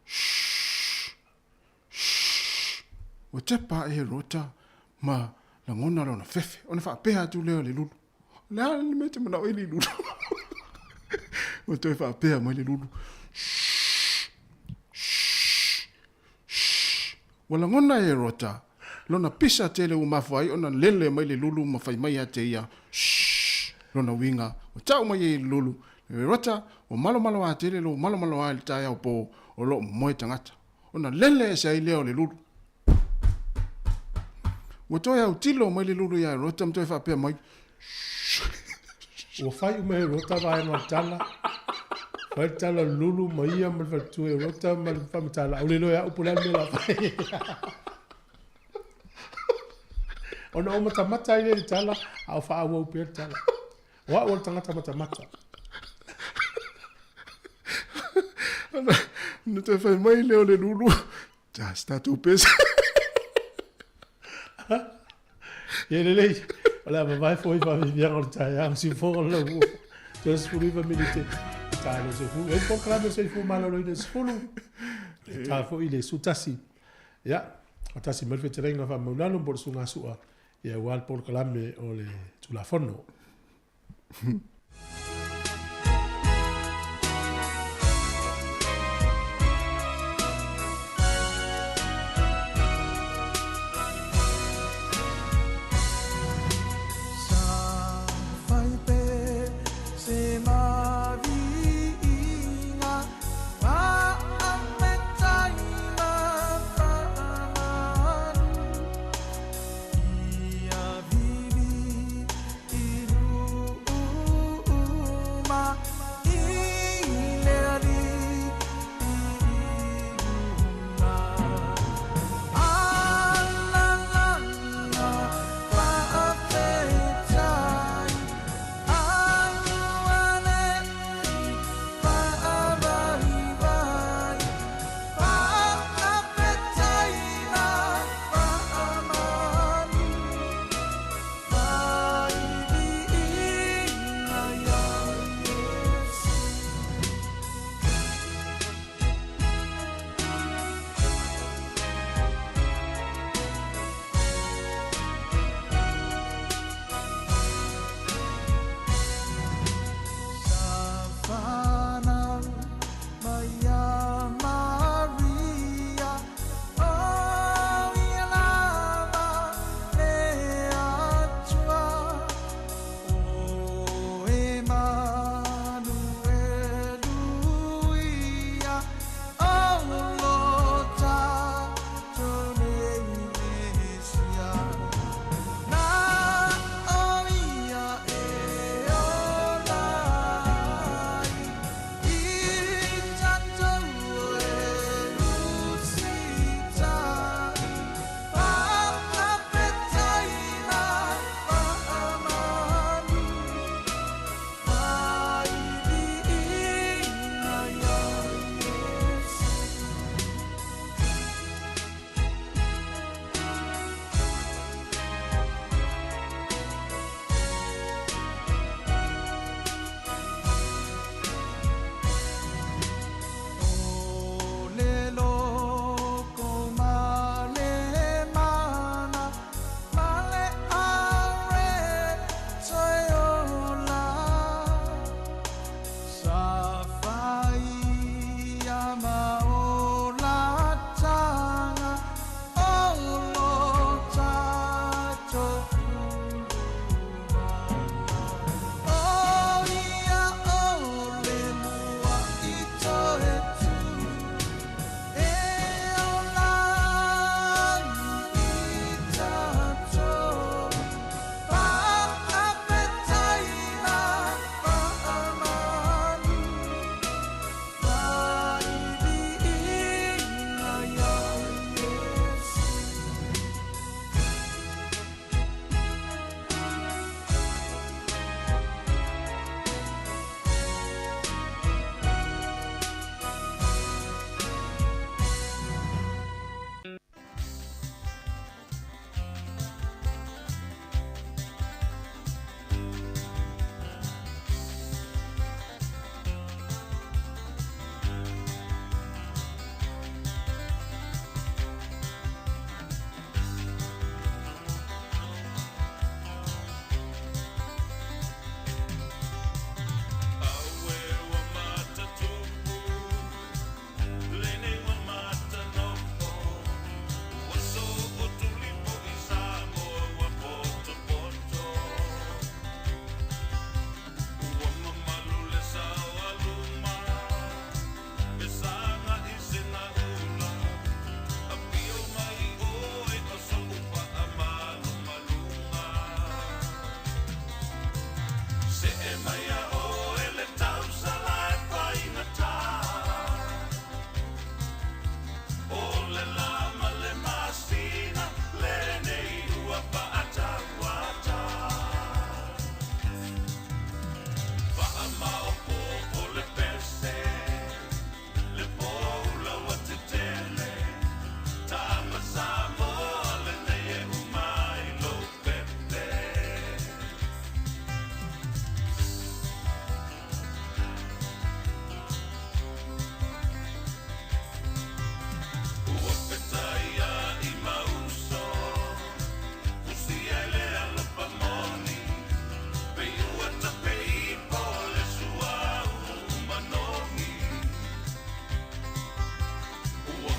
Shh! Shh! Ua tepa aʻe Herota ma lagona lona fefe, ona faapea atu lea o le lulu, O le a le mea e te manao ai le lulu? Ua toe faapea mai le lulu, Shh! Shh! Shh! Ua lagona e Herota lona pisa tele ua mafua ai ona lele mai le lulu ma fai mai ia te ia, Shh! Lona uiga, ua tau mai ai e le lulu, Herota, ua malomaloā tele lou malomaloā i le taeao pō o loo moe tagata. Ona lele ese ai lea o le lulu. Ua toe autilo mai le lulu iā Herota ma toe faapea mai, Shh! Ua fai uma e Herota vaega o le tala. Fai le tala o le lulu ma ia ma le faletua o Herota ma le faamatala. Aule loa e au po o le a le mea o le a fai. Ona ou matamata ai lea i le tala, a o faaauau pea le tala. O au o le tagata matamata. Na toe fai mai lea o le lulu, Ta se tatou pese. Ia lelei, o le a vavae foi faaviaviaga o le taeao, siufofoga o le laumua. 39 minute, ta le 10. E i ai polokalame o le soifua maloloina i le 10, e ta foi le 11. Ia, faatasi mai le fetalaiga faamaulalo po o le susuga Sua, ia aua le polokalame o le Tulafono.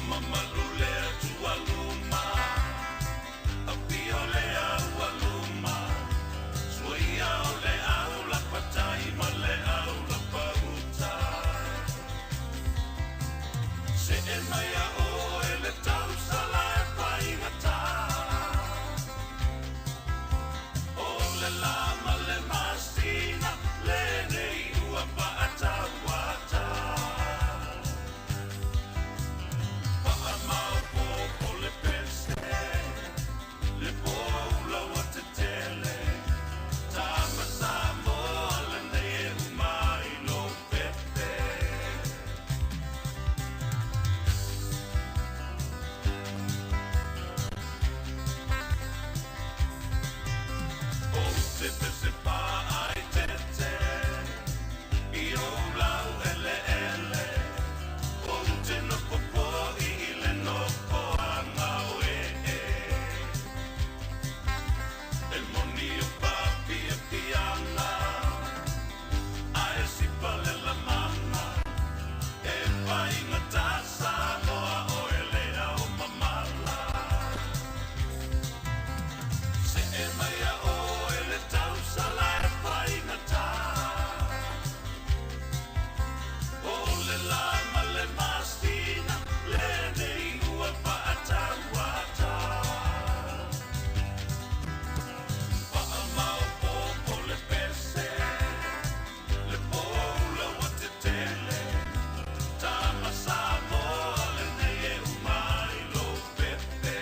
mamalu le atualuma Apia o le aualuma Suaia o le au lapatai ma le au lapauta Se'e mai a oe le tausala e faigata O le la ma le masina lenei ua faatauata Faamaopoopo le pese le poula ua tetele Tama Samoa lenei e uma ai lou pepe. Ou te pese paai tete i ou lau eleele Ou te nofo foi i le nofoaga o ee E moni o faapiapiaga ae sipa le lamaga E faigata Samoa oe le ao mamala Se'e mai a oe le tausala e faigata O le la ma le masina lenei ua faatauata Faamaopoopo le pese le poula ua tetele Tama Samoa lenei e uma ai lou pepe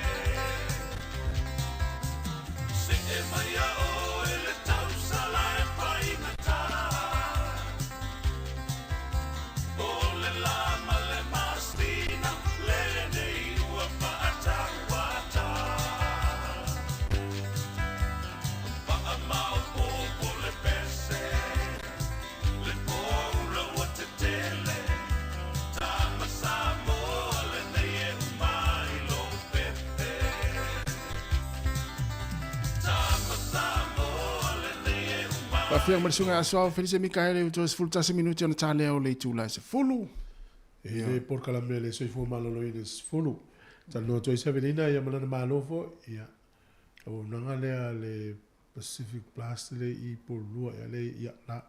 Se'e mai a oe le tausala e faigata O le la ma le masina lenei ua faatauata Faamaopoopo le pese le poula ua tetele Tama Samoa lenei e uma ai lou pepe Tama Samoa lenei e uma ai Faafia ma le susuga ia Asoao Felise Mikaele ua toe 11 minute ona ta lea o le itula e 10. E le polokalame a le Soifua Maloloina e 10. Talanoa atu ai se Avelina ia ma lana malo foi, ia, le auaunaga lea a le Pacific Blast le i Pololua ea le ia la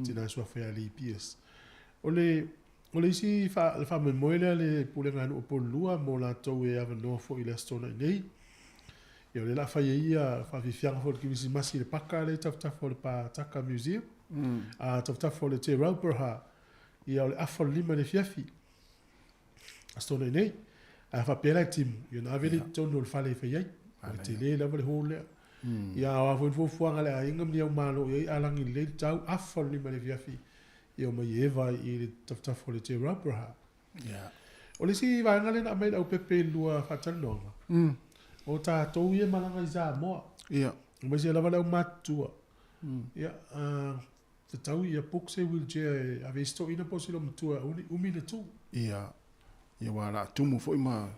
tina suafa ia le EPS. O le o le isi fa, le faamoemoe lea le Pulega a Nuu o Pololua mo latou e avanoa foi i le Aso Toonai nei. Ia o lea la fai ai ia faafiafiaga foi o le Kerisimasi i le paka lea i tafatafa o le Pataka Museum. A tafatafa o le Te Rauperha ia o le afa o le 5 i le afiafi. Aso Toonai nei. A faapea la e timu, ia ona ave lea i totonu o le fale e fai ai. O le tele lava le hall lea. Ia a o a foi ni fuafuaga a le aiga ma ni au malo i ai, a lagi lelei le tau, afa o le 5 i le afiafi, ia omai e eva i le tafatafa o le Te Rauperha. O le isi vaega lea na aumai i le aupepe i le lua faatalanoaga, o tatou ia e malaga i Samoa. Aemaise lava le aumatutua. Ia, tatau ia book se wheelchair e ave ai se toeaina po o se loomatua e aua ne i umi le tu. Ia, ia aua o le a tumu foi ma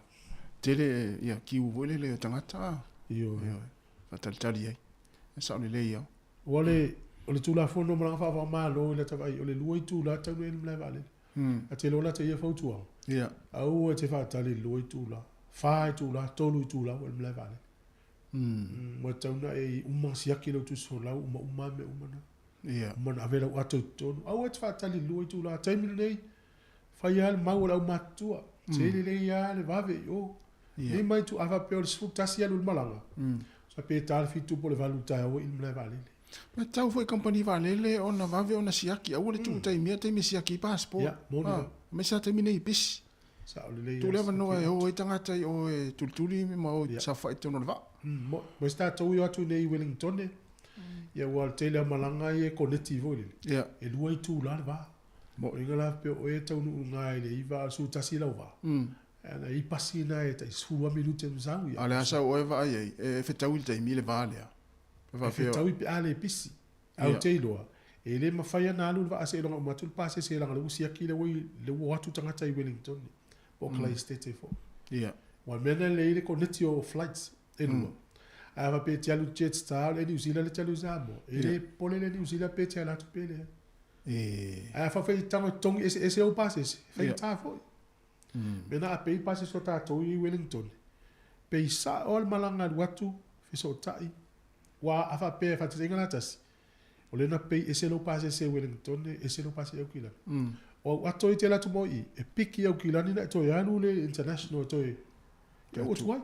tele ia kiu foi lele o tagata. Ioe. Ioe, faatalitali ai. E sao lelei lava. Aua o le, o le Tulafono o Malaga Faava-o-Malo i lata vaai, o le lua itula talu ai le malae vaalele. A te iloa la te ia fautuaga, aua e te faatali i le lua itula, fa itula, tolu itula ua i le malae vaalele. Ua tatau ona e uma siaki lau tusi folau uma uma lava mea uma na. Uma ona ave lau ato i totonu. Aua e te faatali i le lua itula. Taimi lenei, fai lava le mau a le aumatutua. Tele lelei lava le vave i o. Nei mai tu, a faapea o le 11 alu i le malaga, sa pe ta le 7 po o le 8 i le taeao ua i le malae vaalele. E tatau foi i kamupani vaalele ona vave ona siaki, aua le tuu taimia taimi e siaki ai passport. Ia, moni lava. Aemaise lava taimi nei e pisi. Sao lelei Tuu le avanoa e o ai tagata i o e tulituli ma o e saofai i totonu o le vaa. Mo se tatou i o atu nei i Wellingtone, ia ua o le tele o malaga ia e koneti foi lele. E lua itula le va. O lona uiga la faapea o oe e taunuu i le 9 a o le 11 lau va. Ana i pasi na e tai 10 minute ma sau ia. A o le a sau oe e vaai ai, e fetaui le taimi le va lea. E fetaui pe a le pisi. Ae ou te iloa, e le mafai ona alu le vaa seiloga uma atu le pasese leaga o lea ua siaki lea ua lea ua o atu tagata i Wellington po o Kalaistete foi. Aua o le mea lena e lelei ai le koneti o flights e lua. Ae a faapea e te alu i Jetstar o le Air New Zealand e te alu i Samoa, e le popole le Air New Zealand pe te ala atu pe leai. Ae a faapea e tago e totogi eseese ou pasese, e faigata foi. Mena a pei pasese o tatou ia i Wellington, pei sa'o le malaga alu atu, fesootai, ua a faapea e faataitaiga la tasi, o lea na pei ese lou pasese i Wellington, ese lou pasese i Aukilani. O au ato ia e te alu atu mo i i, e piki i Aukilani na e toe alu le international e toe e oo atu ai.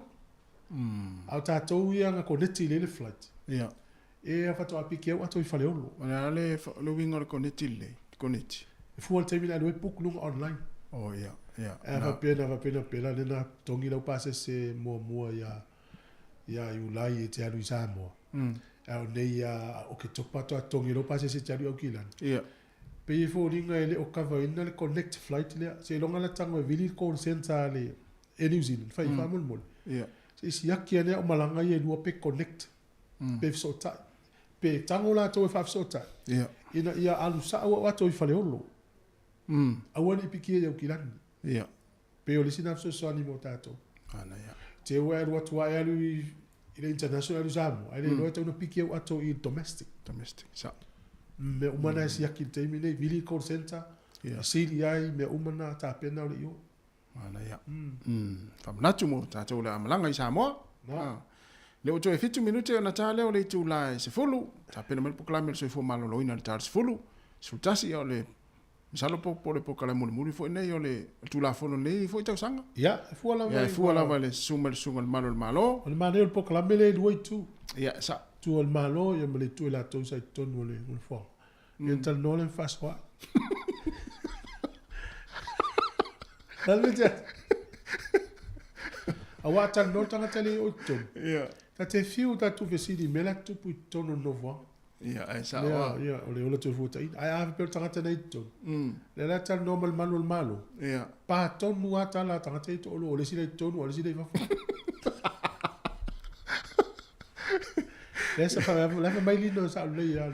A o tatou ia na koneti lelei le flight. Ia. E faatoa piki au ato i Faleolo. O le a le le uiga o le koneti lelei, koneti? E fua le taimi na alu ai book luga online. Oh ia, ia. Ae faapea na faapea na pela lea na togi lau pasese muamua ia ia Iulai e te alu i Samoa. Ae o nei ia Oketopa faatoa togi lau pasese e te alu i Aukilani. Ia. Pei e foliga e le o cover ina le connect flight lea. Seiloga la tago e vili le call centre a le Air New Zealand, fai faamolemole. Ia. Se i siaki ane au malaga ia e lua pe connect. Pe fesootai. Pe tago latou e faafesootai. Ia. Ina ia alu sao au ato i Faleolo. Aua ne i pikia i Aukilani. Ia. Pei o le isi na fesoasoani mo tatou. Ana ia. Te ua e alu atu lava e alu i i le international alu i Samoa, ae le iloa e tatau ona piki au ato i domestic. Domestic, sao. Mea uma na e siaki i le taimi lenei, vili i call centre, fesili ai, mea uma na tapena o le i o. Ana ia. Faamanatu mo tatou le amalaga i Samoa. Na. Le ua toe 7 minute ona ta lea o le itula e 10, tapena mai le polokalame o le soifua maloloina i le ta o le 10, 11 ia o le masalo po po o le polokalame mulimuli foi lenei o le Tulafono lenei foi tausaga. Ia, e fua lava Ia, e fua lava i le susu mai le susuga i le malu o le Malo. O le manaia o le polokalame lea e lua itu. Ia, sa. Itu o le Malo ia ma le itu o i latou sa i totonu o le nofoaga. Ia ona talanoa lea ma faasoa'i. Aua a talanoa le tagata le i oo i totonu, Ia. ta te fiu tatou fesili i mea la e tutupu i totonu o le nofoaga. Ia, ae sao lava. Ia, o le ola toefuataiga. Ae a faapea o le tagata nei i totonu, lea la e talanoa ma le malu o le Malo, Ia. pa tonu lava tala a tagata ia e toalua, o le isi la i totonu a o le isi la i fafo. Lea sa fai mai Lino e sao lelei lava.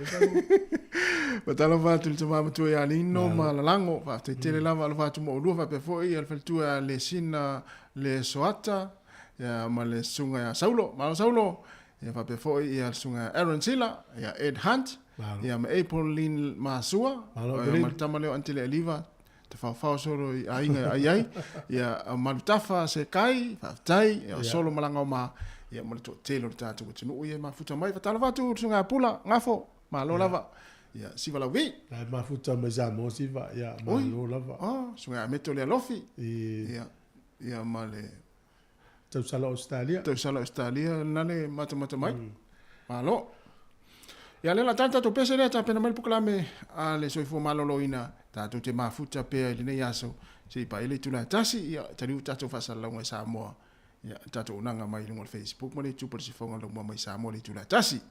Faatalofa atu i le tama matua ia Lino ma Lalago. Faafetai tele lava alofa atu mo oulua faapea foi le faletua ia Lesina le Soata ia ma le susuga ia Saulo. Malo Saulo. Ia faapea foi ia le susuga ia Aaron Sila, ia Ed Hunt, ia ma April Lynn Masua, ma le tama lea o Antele Aliva, tafaofao solo i aiga e ai ai, ia Malutafa Sekai, faafetai, ia Solo Malagaoma, ia ma le toatele o le tatou atunuu ia e mafuta mai. Faatalofa atu le susuga ia Pula Gafo, malo lava. Ia Siva Lauvi. La e mafuta mai Samoa Siva, ia malo lava. Oh, susuga ia Ameto Lealofi. Ia, ia ma le Tausala Ausetalia. Tausala Ausetalia na le matamata mai. Malo. Ia lea la tali tatou pese lea tapena mai le polokalame a le soifua maloloina tatou te mafuta pea i lenei aso se i paia le itula e tasi ia taliu tatou faasalalauga i Samoa ia tatou onaga mai i luga o le Facebook ma le YouTube o le Sifoga o le Laumua mai Samoa i le itula e tasi.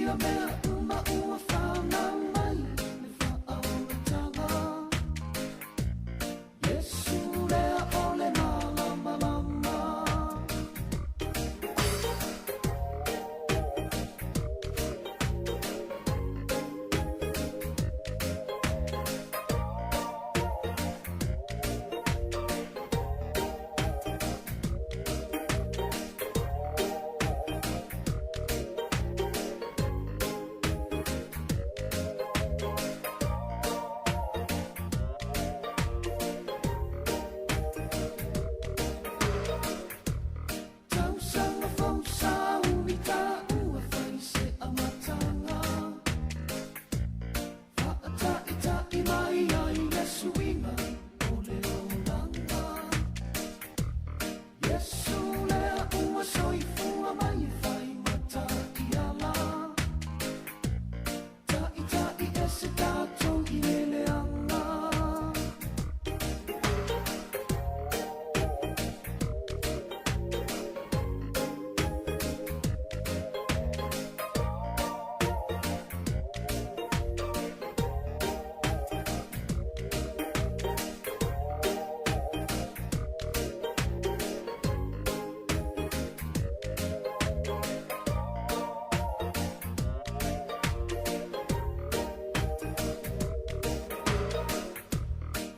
Ia mea uma ua whanau mai le whaaolataga. Yesu lea o le malamalama. Tausaga fou sa ui taua fai se amataga. Faataita'i mai ai le suiga o le olaga. Iesu lea ua soifua mai e fai ma taiala. Ta'ita'i ese tatou i le leaga.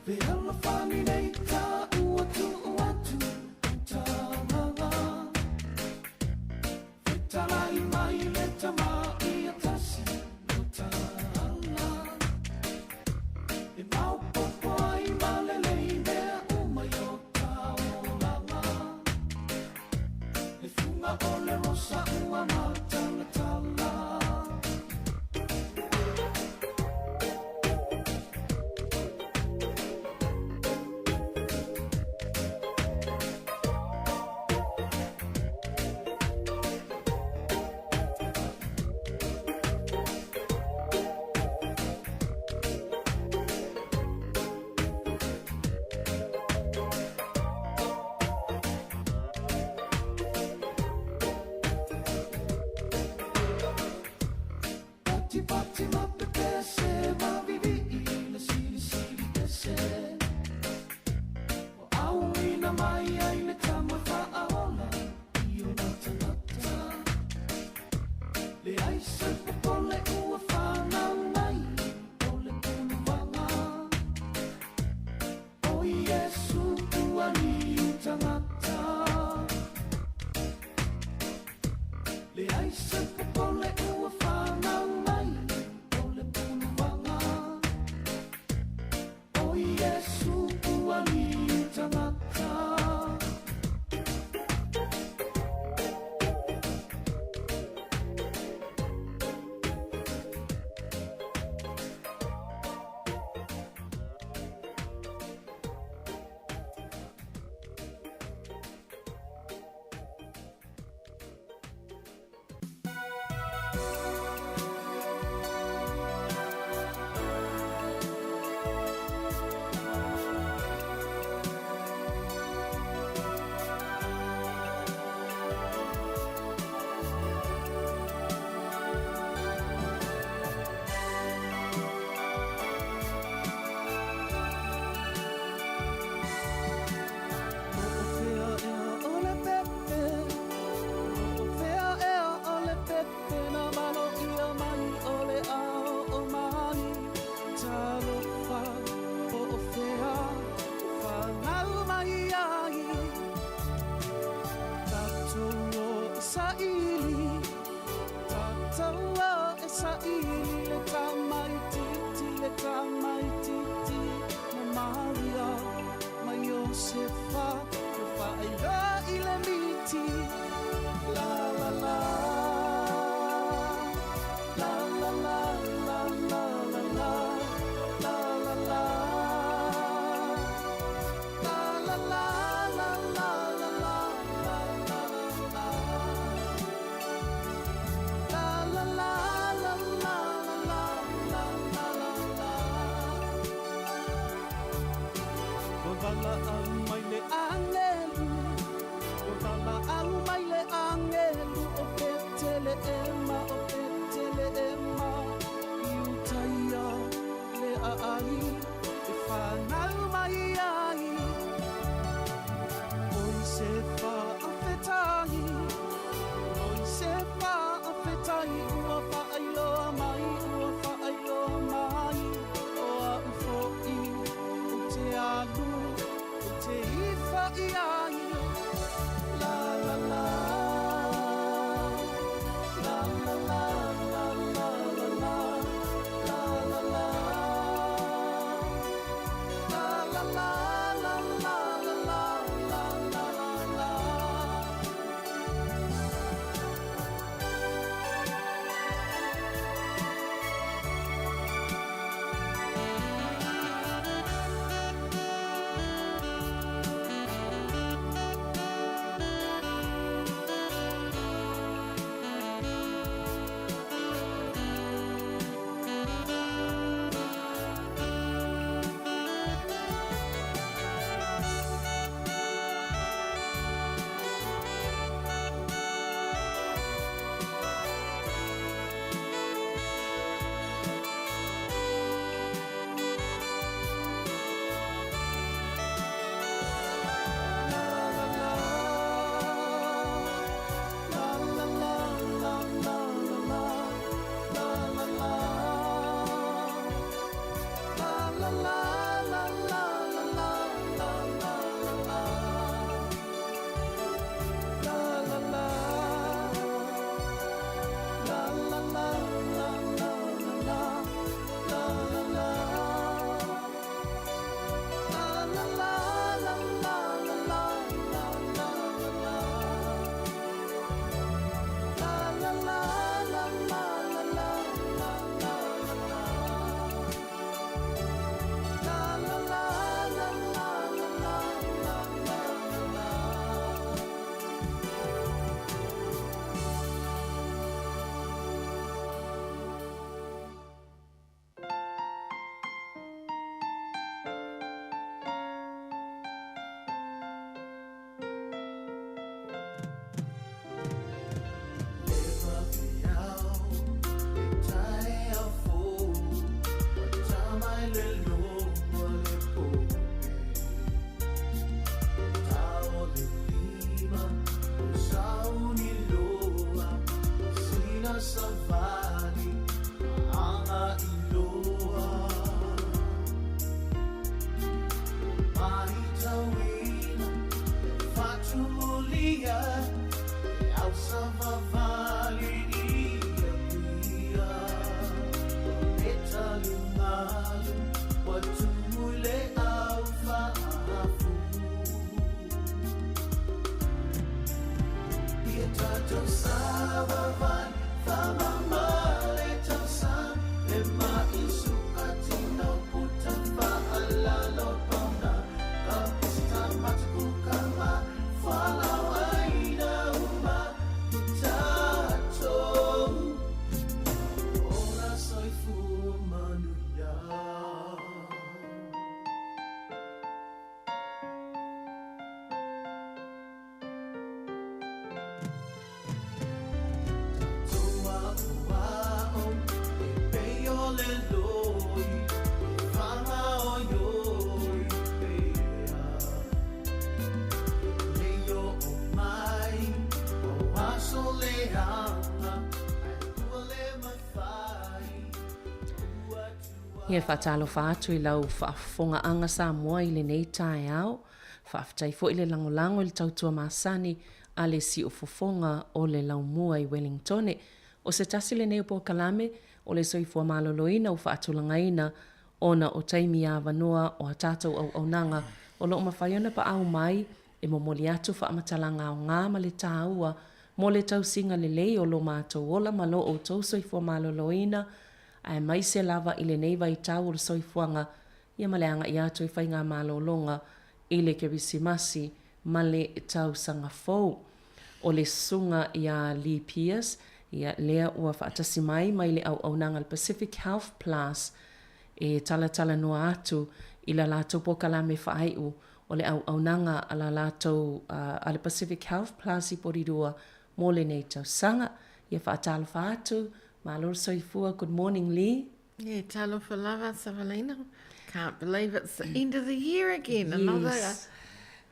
Fealofani nei taua tuu atu utagaga. Fetalai mai le Tama ia tasi lo taala. E maopoopo ai ma lelei mea uma i o taolaga. Le fuga o le rosa ua matalatala. loi Whangaoioi pea Lei o o mai o aso leanga Ai ua le mawhai Ua tua Ia e faatalofa atu i lau faafofogaaga Samoa i lenei taeao. Faafetai foi le lagolago i le tautua masani a le siufofoga o le laumua i Wellingtone. O se tasi lenei o polokalame o le soifua maloloina ua faatulagaina ona o taimi avanoa o a tatou auaunaga o lo o mafai ona paau mai e momoli atu faamatalaga aoga ma le taua mo le tausiga lelei o lo matou ola ma lo outou soifua maloloina aemaise lava i lenei vaitau o le soifuaga ia ma le agai atu i faigamalologa i le Kerisimasi ma le tausaga fou. O le susuga iā Lee Pearce, ia, lea ua faatasi mai mai le auaunaga a le Pacific Health Plus e talatalanoa atu i la latou polokalame faaiu o le auaunaga a la latou a le Pacific Health Plus i Porirua mo lenei tausaga. Ia faatalofa atu, malo le soifua, good morning Lee. Yeah, talofa lava, Savalina. Can't believe it's the end of the year again. Another Yes.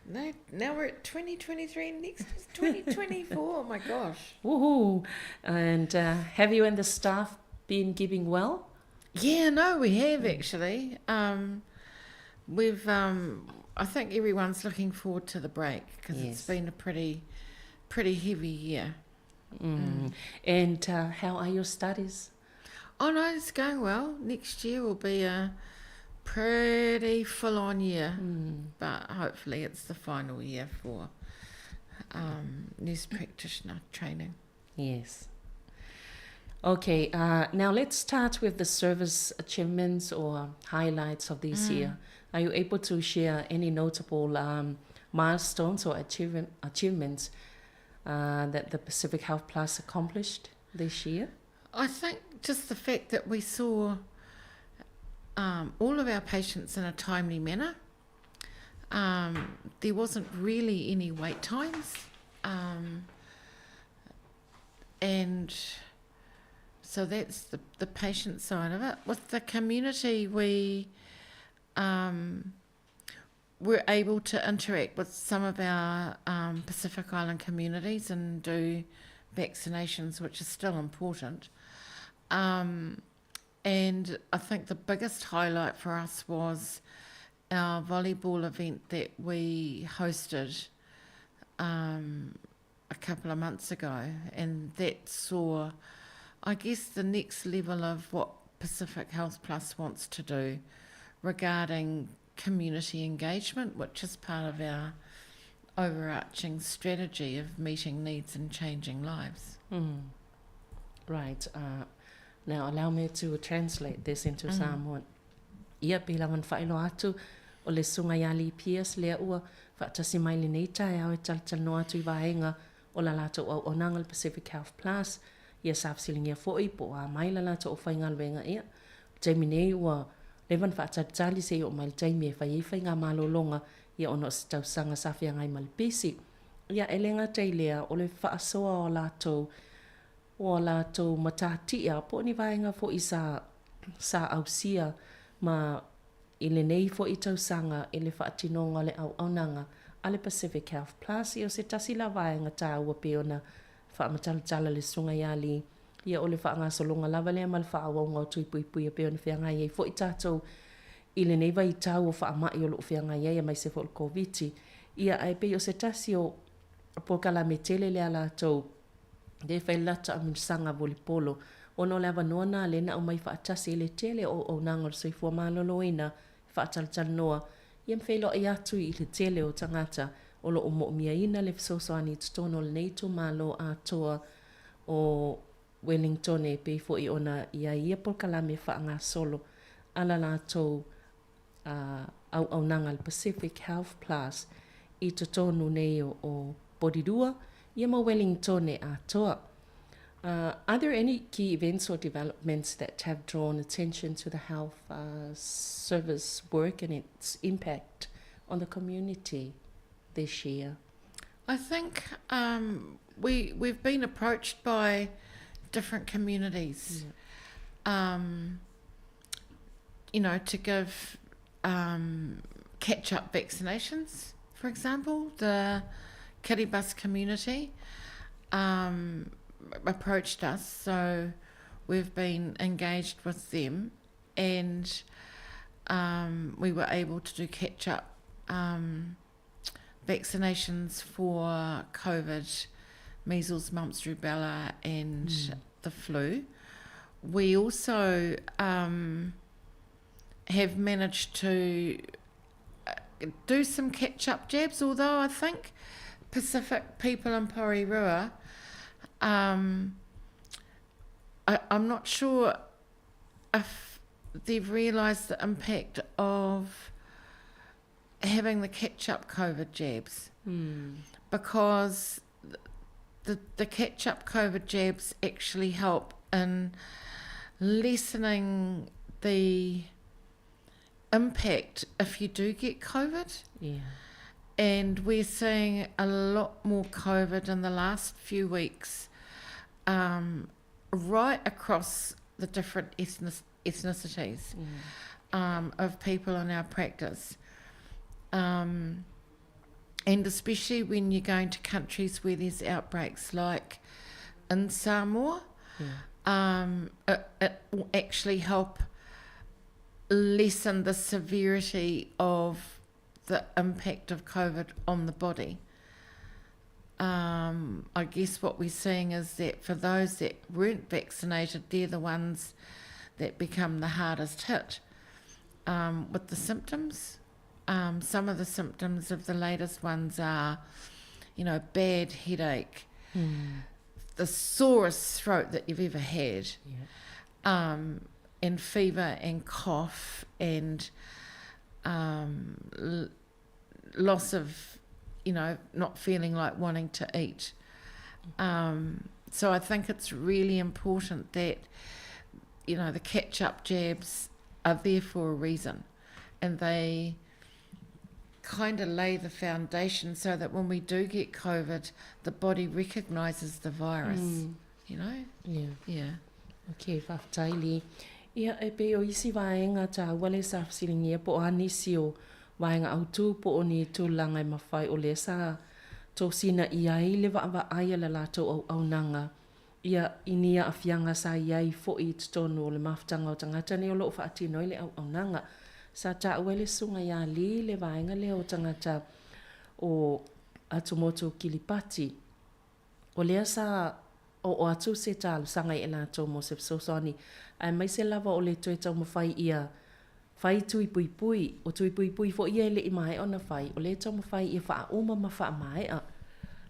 No, now we're at 2023. Next is 2024. oh my gosh. Woohoo. And uh, have you and the staff been giving well? Yeah, no, we have actually. Um, we've, um, I think everyone's looking forward to the break because Yes. it's been a pretty, pretty heavy year. Mm. And uh, how are your studies? Oh no, it's going well. Next year will be a pretty full-on year, mm. but hopefully it's the final year for um, nurse practitioner training. Yes. Okay, uh, now let's start with the service achievements or highlights of this mm. year. Are you able to share any notable um, milestones or achieve achievements uh, that the Pacific Health Plus accomplished this year? I think just the fact that we saw um, all of our patients in a timely manner. Um, there wasn't really any wait times. Um, and so that's the, the patient side of it. With the community, we um, were able to interact with some of our um, Pacific Island communities and do vaccinations, which is still important. Um, and I think the biggest highlight for us was our volleyball event that we hosted um, a couple of months ago, and that saw, I guess, the next level of what Pacific Health Plus wants to do regarding community engagement, which is part of our overarching strategy of meeting needs and changing lives. Mm. Right. Uh, now allow me to translate this into mm. Samoan. Ia pei lava ona faailoa atu, o le Susuga ia Lee Pierce lea ua faatasi mai lenei taeao e talatalanoa atu i vaega o la latou auaunaga le Pacific Health Plus. Ia sa fesiligia foi po o a mai la latou aufaigaluega. Ia, o le taimi nei ua leva ona faatalitali se i oo mai le taimi e fai ai faigamalologa, ia ona o se tausaga sa feagai ma le pisi. Ia, e le gata i lea, o le faasoa o latou o a latou matatia po o ni vaega foi sa sa ausia ma i lenei foi tausaga i le faatinoga o le auaunaga a le Pacific Health Plus. Ia o se tasi la vaega taua pei ona faamatalatala le Susuga ia Lee, ia o le faagasologa lava lea ma le faaauauga o tui puipuia pei ona feagai ai foi tatou i lenei vaitau o faamai o lo o feagai ai aemaise foi o le Koviti. Ia ae pei o se tasi o polokalame tele lea a latou lea e fai le latou taamilosaga volipolo ona o le avanoa na lea na aumai faatasi ai le tele o auaunaga o le soifua maloloina e faatalatalanoa ia ma feiloai atu i le tele o tagata o lo o moomiaina le fesoasoani i totonu o lenei itumalo atoa o Wellingtone e pei foi ona i ai ia polokalame faagasolo a la latou auaunaga a le Pacific Health Plus i totonu nei o Porirua ia ma Wellingtone atoa. Uh, are there any key events or developments that have drawn attention to the health uh, service work and its impact on the community this year? I think um, we, we've been approached by different communities. Yeah. Um, you know, to give um, catch-up vaccinations, for example. The Kiribati community um, approached us, so we've been engaged with them and um, we were able to do catch-up um, vaccinations for COVID, measles, mumps, rubella and mm. the flu. We also um, have managed to uh, do some catch-up jabs, although I think Pacific people in Porirua, um, I, I'm not sure if they've realised the impact of having the catch-up COVID jabs. Mm. Because the, the catch-up COVID jabs actually help in lessening the impact if you do get COVID. Yeah. And we're seeing a lot more COVID in the last few weeks, um, right across the different ethnic, ethnicities mm. um, of people in our practice. Um, and especially when you're going to countries where there's outbreaks, like in Samoa, yeah. um, it, it will actually help lessen the severity of the impact of COVID on the body. Um, I guess what we're seeing is that for those that weren't vaccinated, they're the ones that become the hardest hit um, with the symptoms. Um, some of the symptoms of the latest ones are, you know, bad headache, mm. the sorest throat that you've ever had, yeah. um, and fever and cough and um, l- loss of, you know, not feeling like wanting to eat. Um, so I think it's really important that, you know, the catch up jabs are there for a reason and they kind of lay the foundation so that when we do get COVID, the body recognizes the virus, mm. you know? Yeah. Yeah. Okay, faafetai le. Ia, e pei o isi vaega taua lea sa fesiligia po o a nisi o vaega autu po o ni tulaga e mafai o lea sa tosina i ai le vaavaai a le latou auaunaga ia i ni aafiaga sa i ai foi i totonu o le mafutaga o tagata nei o lo o faatino ai le auaunaga. Sa taua e le Susuga ia Lee le vaega lea o tagata o Atumotu Kiribati. O lea sa oo atu se talosaga i latou mo se fesoasoani, aemaise lava o le toe taumafai ia fai tui puipui. O tui puipui foi ia e le i maea ona fai, o lea e taumafai ia faauma ma faamaea.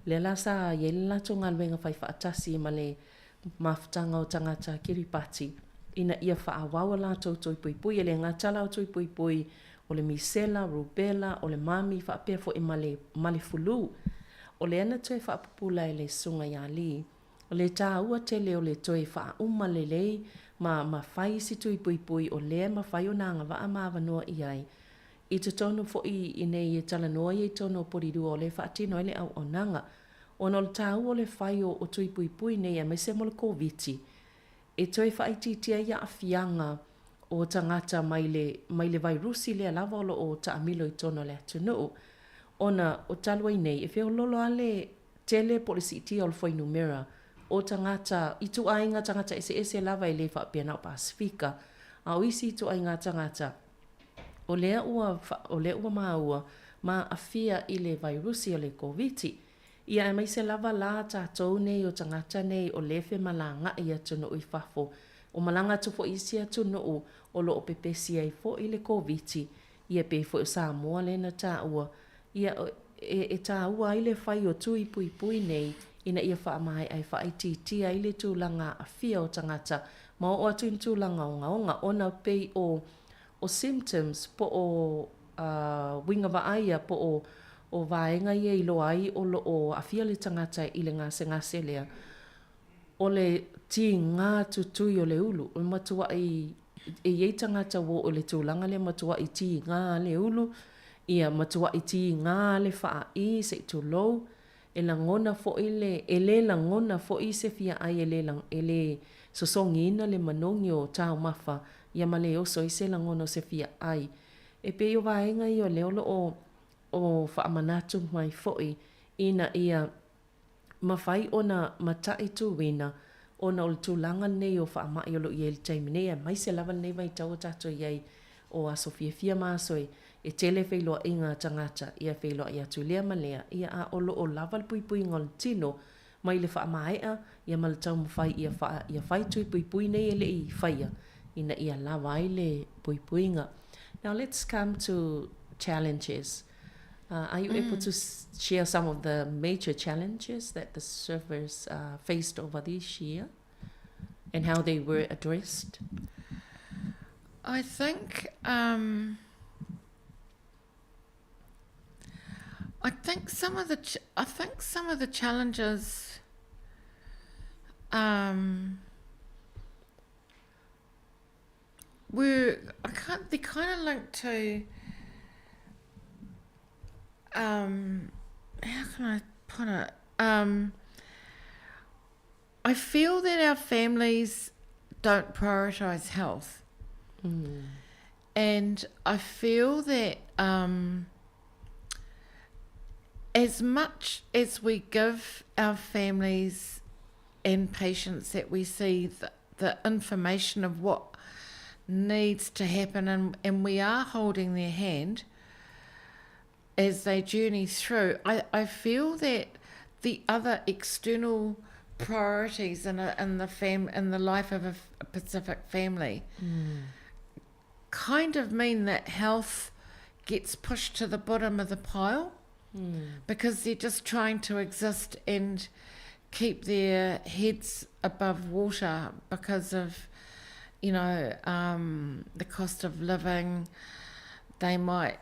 Lea la sa i ai le latou galuega fai faatasi ma le mafutaga o tagata Kiribati ina ia faaauau a latou tui puipui, e le gata la o tui puipui o le misela, rubella, o le mami faapea foi ma le, ma le fulu. O lea na toe faapupula e le Susuga ia Lee, o le tāua tele o le toe faauma lelei ma ma fai isi tui puipui o lea e mafai ona agavaa ma avanoa i ai. I totonu foi i nei e talanoa ai i totonu o Porirua o lea e faatino ai le auaunaga. Ona o le tāua o le fai o o tui puipui nei aemaise mo le Koviti, e toe faaitiitia ai aafiaga o tagata mai le mai le vairusi lea lava o lo o taamilo i totonu o le atunuu. Ona o talu ai nei, e feoloolo lava le tele po o le siitia o le fuainumera o tagata i ituaiga tagata eseese lava e le faapea na o Pasefika, a o isi ituaiga tagata o lea ua o lea ua maua ma aafia i le vairusi o le Koviti. Ia aemaise lava la tatou nei o tagata nei o lea femalagaʻi i atunuu i fafo, o malaga atu foi i isi atunuu o lo o pepesi ai foi le Koviti, ia pei foi o Samoa lea na taua, ia e, e taua ai le fai o tui puipui nei ina ia faamaea e faaitiitia ai le tulaga aafia o tagata ma oo atu i ni tulaga ogaoga ona pei o o symptoms po o uiga vaaia po o o vaega ia i iloa ai o lo o aafia le tagata i le gasegase lea, o le tigā tutui o le ulu. O le matuaʻi e i ai tagata ua oo i le tulaga lea matuaʻi tigā le ulu, ia matuaʻi tigā le faaʻī se i tulou, e lagona foi le, e le lagona foi se fiaʻai e le, e le. sosogiina le manogi o taumafa ia ma le oso ai se lagona o se fia ʻai. E pei o vaega ia o lea o lo o o faamanatu mai foi ina ia mafai ona mataituina ona o le tulaga lenei o faamai o lo o i ai i le taimi nei aemaise lava lenei vaitau o tatou i ai o aso fiafia ma aso e e tele feiloaiga a tagata ia feiloai atu i lea ma lea ia a o lo o lava le puipuiga o le tino mai le faamaea ia ma le taumafai ia faa ia fai tui puipui nei e le i faia ina ia lava ai le puipuiga. Now let's come to challenges. Uh, are you mm. able to share some of the major challenges that the servers uh, faced over this year and how they were addressed? I think um, I think some of the ch- I think some of the challenges um, were I can't they kind of linked to um, how can I put it um, I feel that our families don't prioritize health. Mm. And I feel that um, as much as we give our families and patients that we see the, the information of what needs to happen, and, and we are holding their hand as they journey through, I, I feel that the other external priorities in, a, in the fam in the life of a, a Pacific family mm. kind of mean that health gets pushed to the bottom of the pile mm. because they're just trying to exist and keep their heads above water because of you know um, the cost of living they might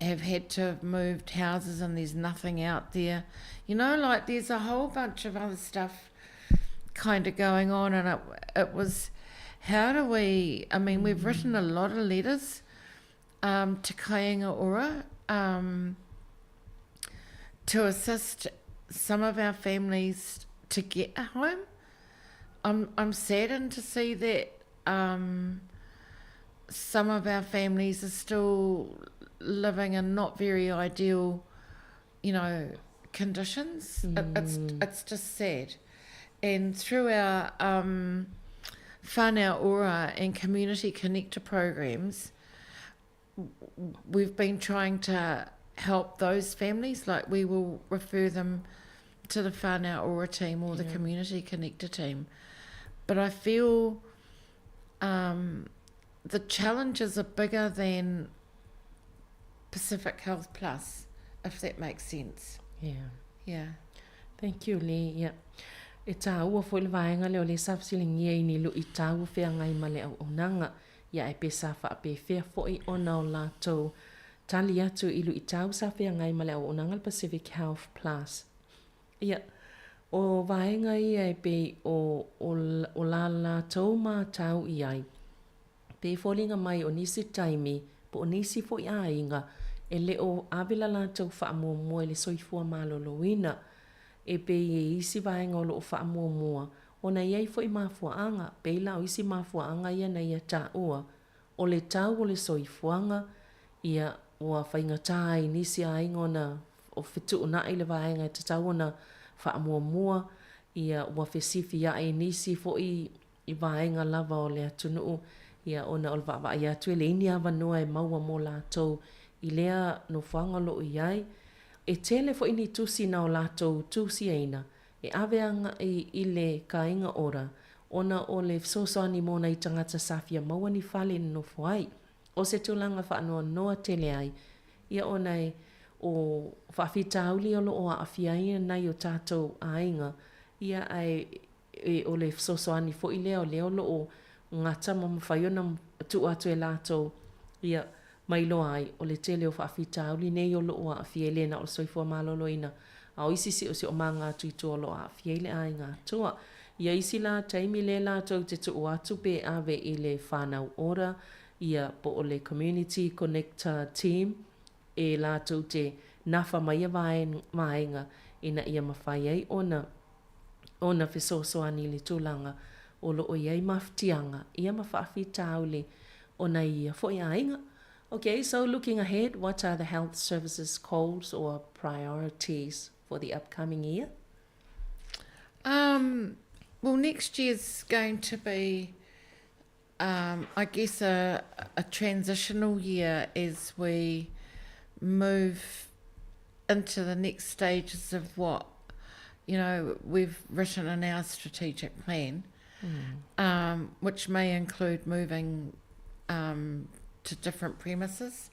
have had to have moved houses and there's nothing out there. You know, like there's a whole bunch of other stuff kind of going on and it, it was how do we I mean we've written a lot of letters um, to Kāinga Ora um, to assist some of our families to get a home. I'm I'm saddened to see that um, some of our families are still living in not very ideal, you know, conditions. Mm. It, it's it's just sad. And through our um, Whānau Ora and Community Connector programs, we've been trying to help those families. Like we will refer them to the Whānau Ora team or the yeah. Community Connector team. But I feel um, the challenges are bigger than Pacific Health Plus, if that makes sense. Yeah. Yeah. Thank you, Lee. Yeah. E tāua foi le vaega lea o lea sa fesiligia i ni luʻitau o feagai ma le auaunaga. Ia ae pe sa faapefea foi ona o latou tali atu i luʻitau sa feagai ma le auaunaga le Pacific Health Plus. Ia, o vaega ia e pei o, o, o la latou mātau i ai. Pei foliga mai o nisi taimi, po o nisi foi aiga, e le o ave la latou faamuamua i le soifua maloloina. E pei e isi vaega o lo o faamuamua, ona e i ai foi mafuaaga, pei la o isi mafuaaga ia na ia taua, o le tau o le soifuaga, ia, ua faigata ai i nisi aiga ona fetuunai le vaega e tatau ona faamuamua, ia, ua fesifiai i nisi foi i vaega lava o le atunuu, ia, ona o le vaavaai atu e leai ni avanoa e maua mo latou i lea nofoaga o lo o i ai. E tele foi ni tusi na o latou tusiaina e ave agai i le Kāinga Ora ona o le fesoasoani mo nai tagata sa fia maua ni fale e nonofo ai. O se tulaga faanoanoa tele ai ia ona e o faafitauli o lo o aafia ai nai o tatou aiga, ia ae e o le fesoasoani foi lea o lea o lo o gata ma mafai ona tuu atu e latou ia ma iloa ai o le tele o faafitauli nei o lo o aafia e le na o le soifua maloloina a o isi siosiomaga atu i tua o lo o aafia ai le aiga atoa. Ia isi la taimi lea latou te tuu atu pe ave i le Whānau Ora ia po o le Community Connector Team e latou te nafa ma ia vaega ina ia mafai ai ona ona fesoasoani i le tulaga o lo o i ai mafatiaga ia ma faafitauli o nai ia foi aiga. Okay, so looking ahead, what are the health services goals or priorities for the upcoming year? Um, well, next year's going to be, um, I guess, a, a transitional year as we move into the next stages of what you know we've written in our strategic plan, mm. um, which may include moving um, to different premises,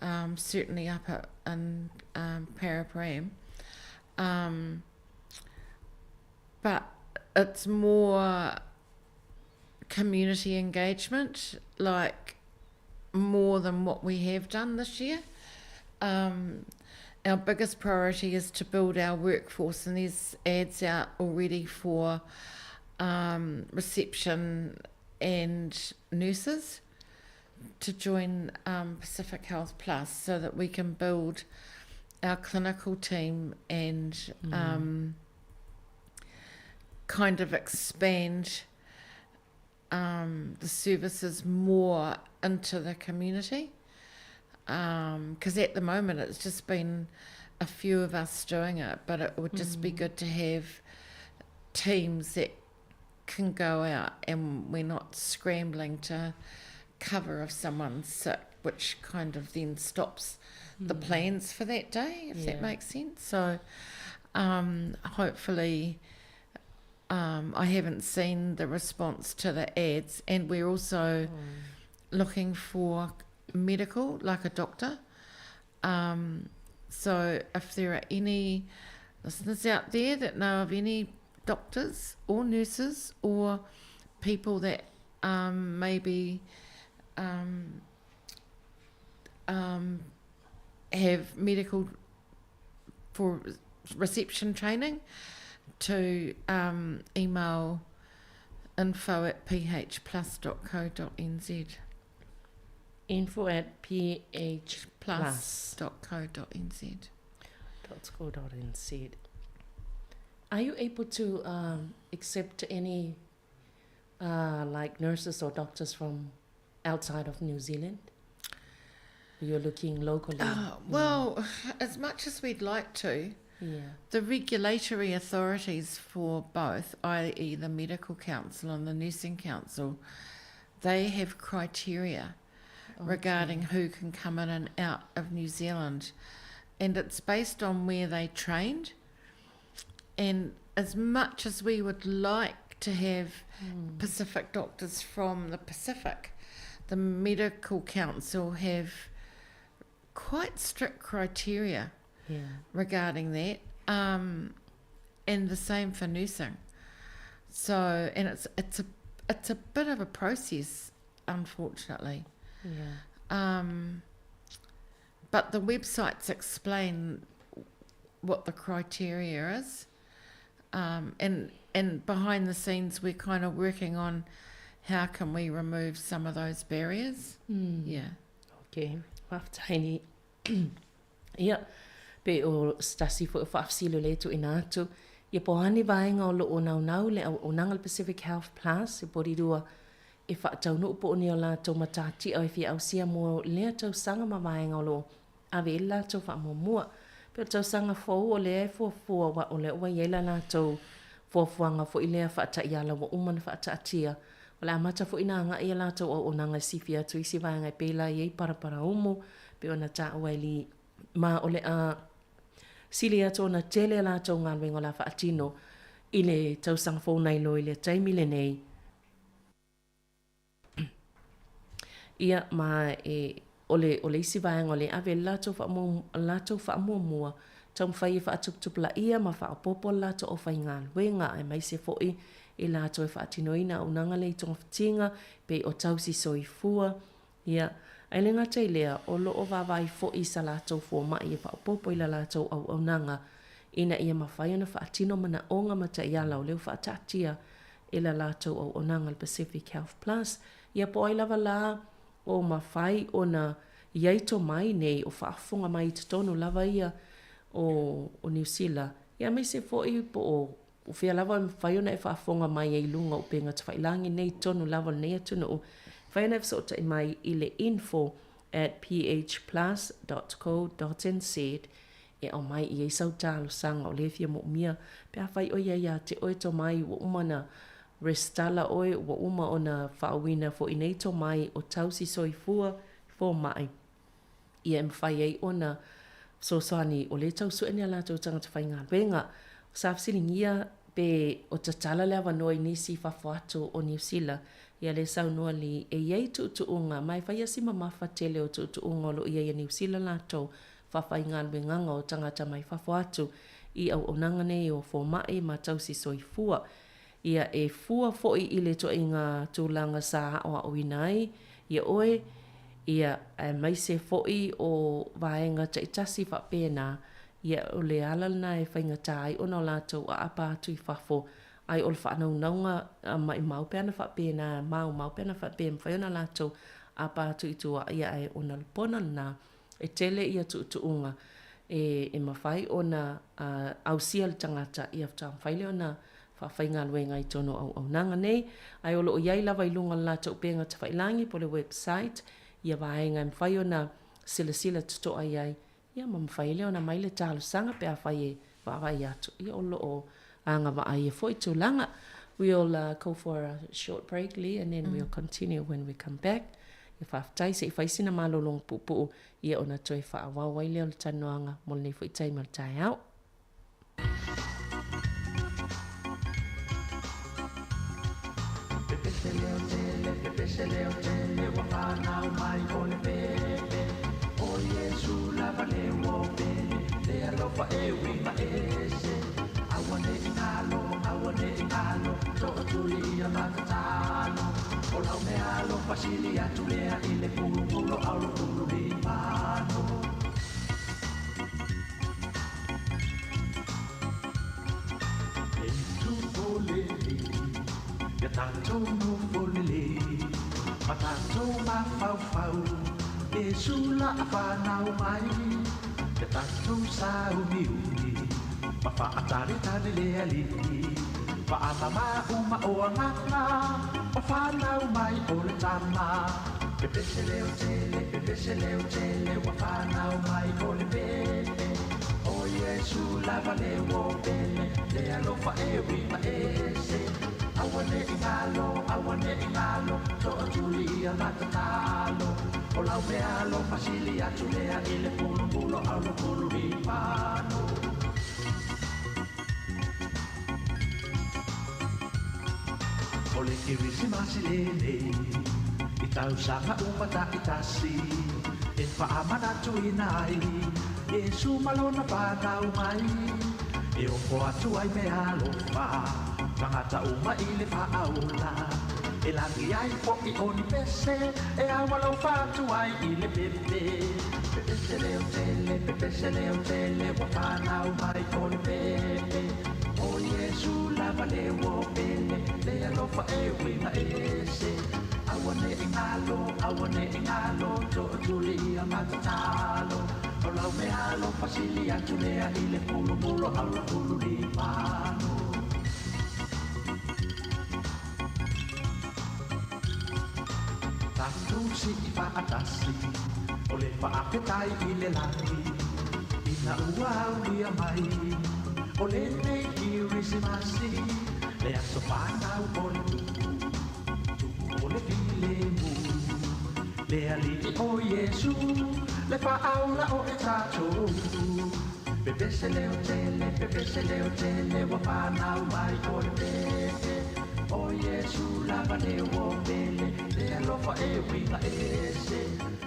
um, certainly up at, in um, Paraparam. Um, but it's more community engagement, like more than what we have done this year. Um, our biggest priority is to build our workforce, and there's ads out already for um, reception and nurses to join um, Pacific Health Plus so that we can build our clinical team and mm. um, kind of expand um, the services more into the community. Because um, at the moment it's just been a few of us doing it, but it would just mm. be good to have teams that can go out and we're not scrambling to cover if someone's sick, which kind of then stops mm. the plans for that day, if yeah. that makes sense. So um, hopefully, um, I haven't seen the response to the ads, and we're also mm. looking for medical, like a doctor. Um, so if there are any listeners out there that know of any doctors or nurses or people that um, maybe um, um, have medical for reception training to um, email info at phplus.co.nz. Info at phplus.co.nz. .co.nz. Are you able to um, accept any uh, like nurses or doctors from outside of New Zealand? You're looking locally. Uh, well, as much as we'd like to, yeah. the regulatory authorities for both, i.e., the Medical Council and the Nursing Council, they have criteria okay. regarding who can come in and out of New Zealand. And it's based on where they trained. And as much as we would like to have mm. Pacific doctors from the Pacific, the Medical Council have quite strict criteria yeah. regarding that. Um, and the same for nursing. So, and it's it's a it's a bit of a process, unfortunately. Yeah. Um, but the websites explain what the criteria is. Um, and and behind the scenes, we're kind of working on how can we remove some of those barriers. Mm. Yeah. Okay. Faafetai ni. Ia, pe o se tasi foi o faafesili o lea e tuuina atu, ia po o a ni vaega o lo o naunau le auaunaga o le Pacific Health Plus e porirua e faataunuu po o ni o latou matatia e fia ausia mo lea tausaga ma vaega o lo o ave i le latou faamuamua. Pe o le tausaga fou o lea e fuafua aua o lea ua i ai la latou fuafuaga foi lea faataiala ua uma ona faataatia. O le amata foi ona agai a latou auaunaga e sifia atu i isi vaega e pei la i ai Paraparaumu pei ona taua e Lee ma o le a sili atu ona tele a latou galuega o le a faatino i le tausaga fou nai lo i le taimi lenei. Ia, ma e, o le, o le isi vaega o le ave le latou faamuamua, latou faamuamua, taumafai e faatuputupulaia ma faaopoopo le latou aufaigaluega, aemaise foi i latou e faatinoina auaunaga lea i togafitiga, pei o tausi soifua, ia, ae le gata i lea, o lo o vaavaai foi i sa latou fomai e faaopoopo i la latou auaunaga, ina ia mafai ona faatino manaoga ma taiala o lea ua faataatia e la latou auaunaga le Pacific Health Plus, ia po o ai lava la o mafai ona i ai tomai nei o faafofoga mai i totonu lava ia o o Niu Sila, ia aemaise foi po o O fea lava e mafai ona e faafofoga mai ai i luga o upega tafailagi nei i totonu lava o lenei atunuu, e mafai ona e fesootai mai i le info at phplus dot co dot nz e aumai i ai sau talosaga o lea e fia moomia pe afai o i ai ia te oe tomai ua uma ona resitala oe, ua uma ona faauuina foi nei tomai o tausi soifua i fomai. Ia e mafai ai ona fesoasoani o lea e tau sue ni a latou tagata faigaluega. Sa fesiligia pe o tatala le avanoa i nisi i fafo atu o Niu Sila, ia lea e saunoa li e i ai tuutuuga ma e fai lava si mamafa tele o tuutuuga o lo o i ai a Niu Sila latou faafaigaluegaga o tagata mai fafo atu i auaunaga nei o fomai ma tausi soifua. Ia e fua foi i le ituaiga tulaga sa aoaoina ai ia oe, ia, aemaise foi o vaega taitasi faapena, ia o le ala lena e faigata ai ona o latou aapa atu i fafo, ai o le faanaunauga maimau pe ana faapena, maumau pe ana faapea e mafai ona latou aapa atu i tua, ia ae ona o le pono lena E tele ia tuutuuga e mafai ona ausia e le tagata ia faatoa mafai lea ona faafaigaluega i totonu o auaunaga nei. Ae o lo o i ai lava i luga o le latou upega tafailagi po o le website ia vaega e mafai ona silasila totoa i ai ia ma mafai lea ona aumai le talosaga pe afai e vaavaai atu ia o lo o agavaa ia foi tulaga. We'll go for a short break Lee and then we'll continue when we come back. Ia faafetai se i fai sina malologa puupuu ia ona toe faaauau ai lea o le talanoaga mo lenei foi taimi o le taeao. Pepese leo tele, pepese leo tele, ua fanau mai o le pepe. O Iesu lava le uo pele, le alofa e uiga ese. Aua ne i galo, aua ne i galo, tootuli ia matatalo. O lau mea alofa sili atu lea i le pulupulo au lo pulu limano. E tupo lelei, ia tatou nofo lelei, ma tatou mafaufau, Iesu la fanau mai, ia tatou sauniuni, ma faatalitali le Alii, faamama uma o agaga, o fanau mai o le tama. Pepese leo tele, pepese leo tele, ua fanau mai o le pepe. O Iesu lava le uo pele, le alofa e uiga ese. Aua ne i galo, aua ne i galo, tootuli ia matatalo. O lau mea alofa sili atu lea i le pulupulo au lo pulu limano. O le Kerisimasi lenei, i tausaga uma taitasi, e faamanatuina ai Iesu ma lona fanau mai. E ofo atu ai mea alofa, tagata uma i le faaola. E lagi ai fo'i o ni pese, e aualofa atu ai i le pepe. Pepese leo tele, pepese leo tele, ua fanau mai o le pepe. O Iesu lava le uo pele, le alofa e uiga ese. Aua ne i galo, aua ne i galo, tootuli ia matatalo. O lau mea alofa sili atu lea i le pulupulo au lo pulu limano. Tatou sii faatasi, o le faafetai i le lagi, ina ua aulia mai, o lenei Kerisimasi, le aso fanau o le Tupu, Tupu o le filemu. Le Alii o Iesu, le faaola o e tatou. Pepese leo tele, pepese leo tele, ua fanau mai o le pepe. O Iesu lava le uo pele, le alofa e uiga ese.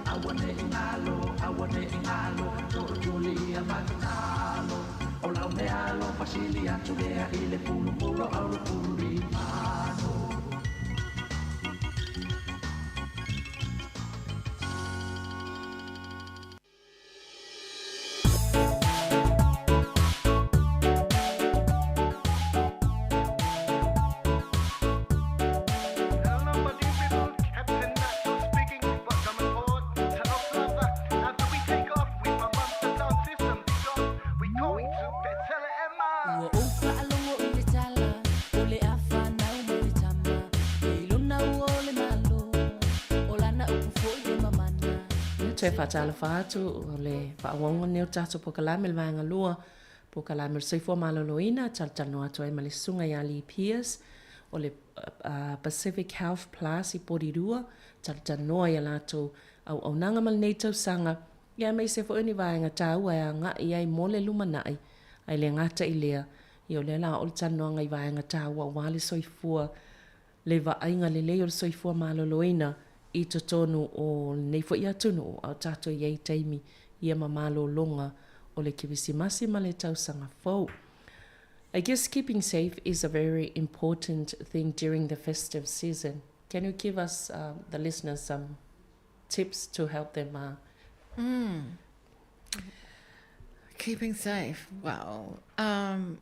Aua ne i galo, aua ne i galo, tootuli ia matatalo. O lau mea alofa sili atu lea i le pulupulo au lo pulu limano. Ua ou faalogo i le tala. Toe faatalofa atu o le faaauauga lenei o le tatou polokalame le vaega lua, polokalame o le soifua maloloina, talatalanoa atu ai ma le Susuga ia Lee Pearce o le Pacific Health Plus i Porirua, talatalanoa i a latou auaunaga ma lenei tausaga, ia aemaise foi o ni vaega taua e agai i ai mo le lumanai, ae le gata i lea, ia o lea o le a oo le talanoaga i vaega taua aua le soifua le vaaiga lelei o le soifua maloloina i totonu o lenei foi atunuu a o tatou i ai i taimi ia ma malologa o le Kerisimasi ma le tausaga fou. I guess keeping safe is a very important thing during the festive season. Can you give us, uh, the listeners, some tips to help them? Uh... Mm. Keeping safe. Well, um,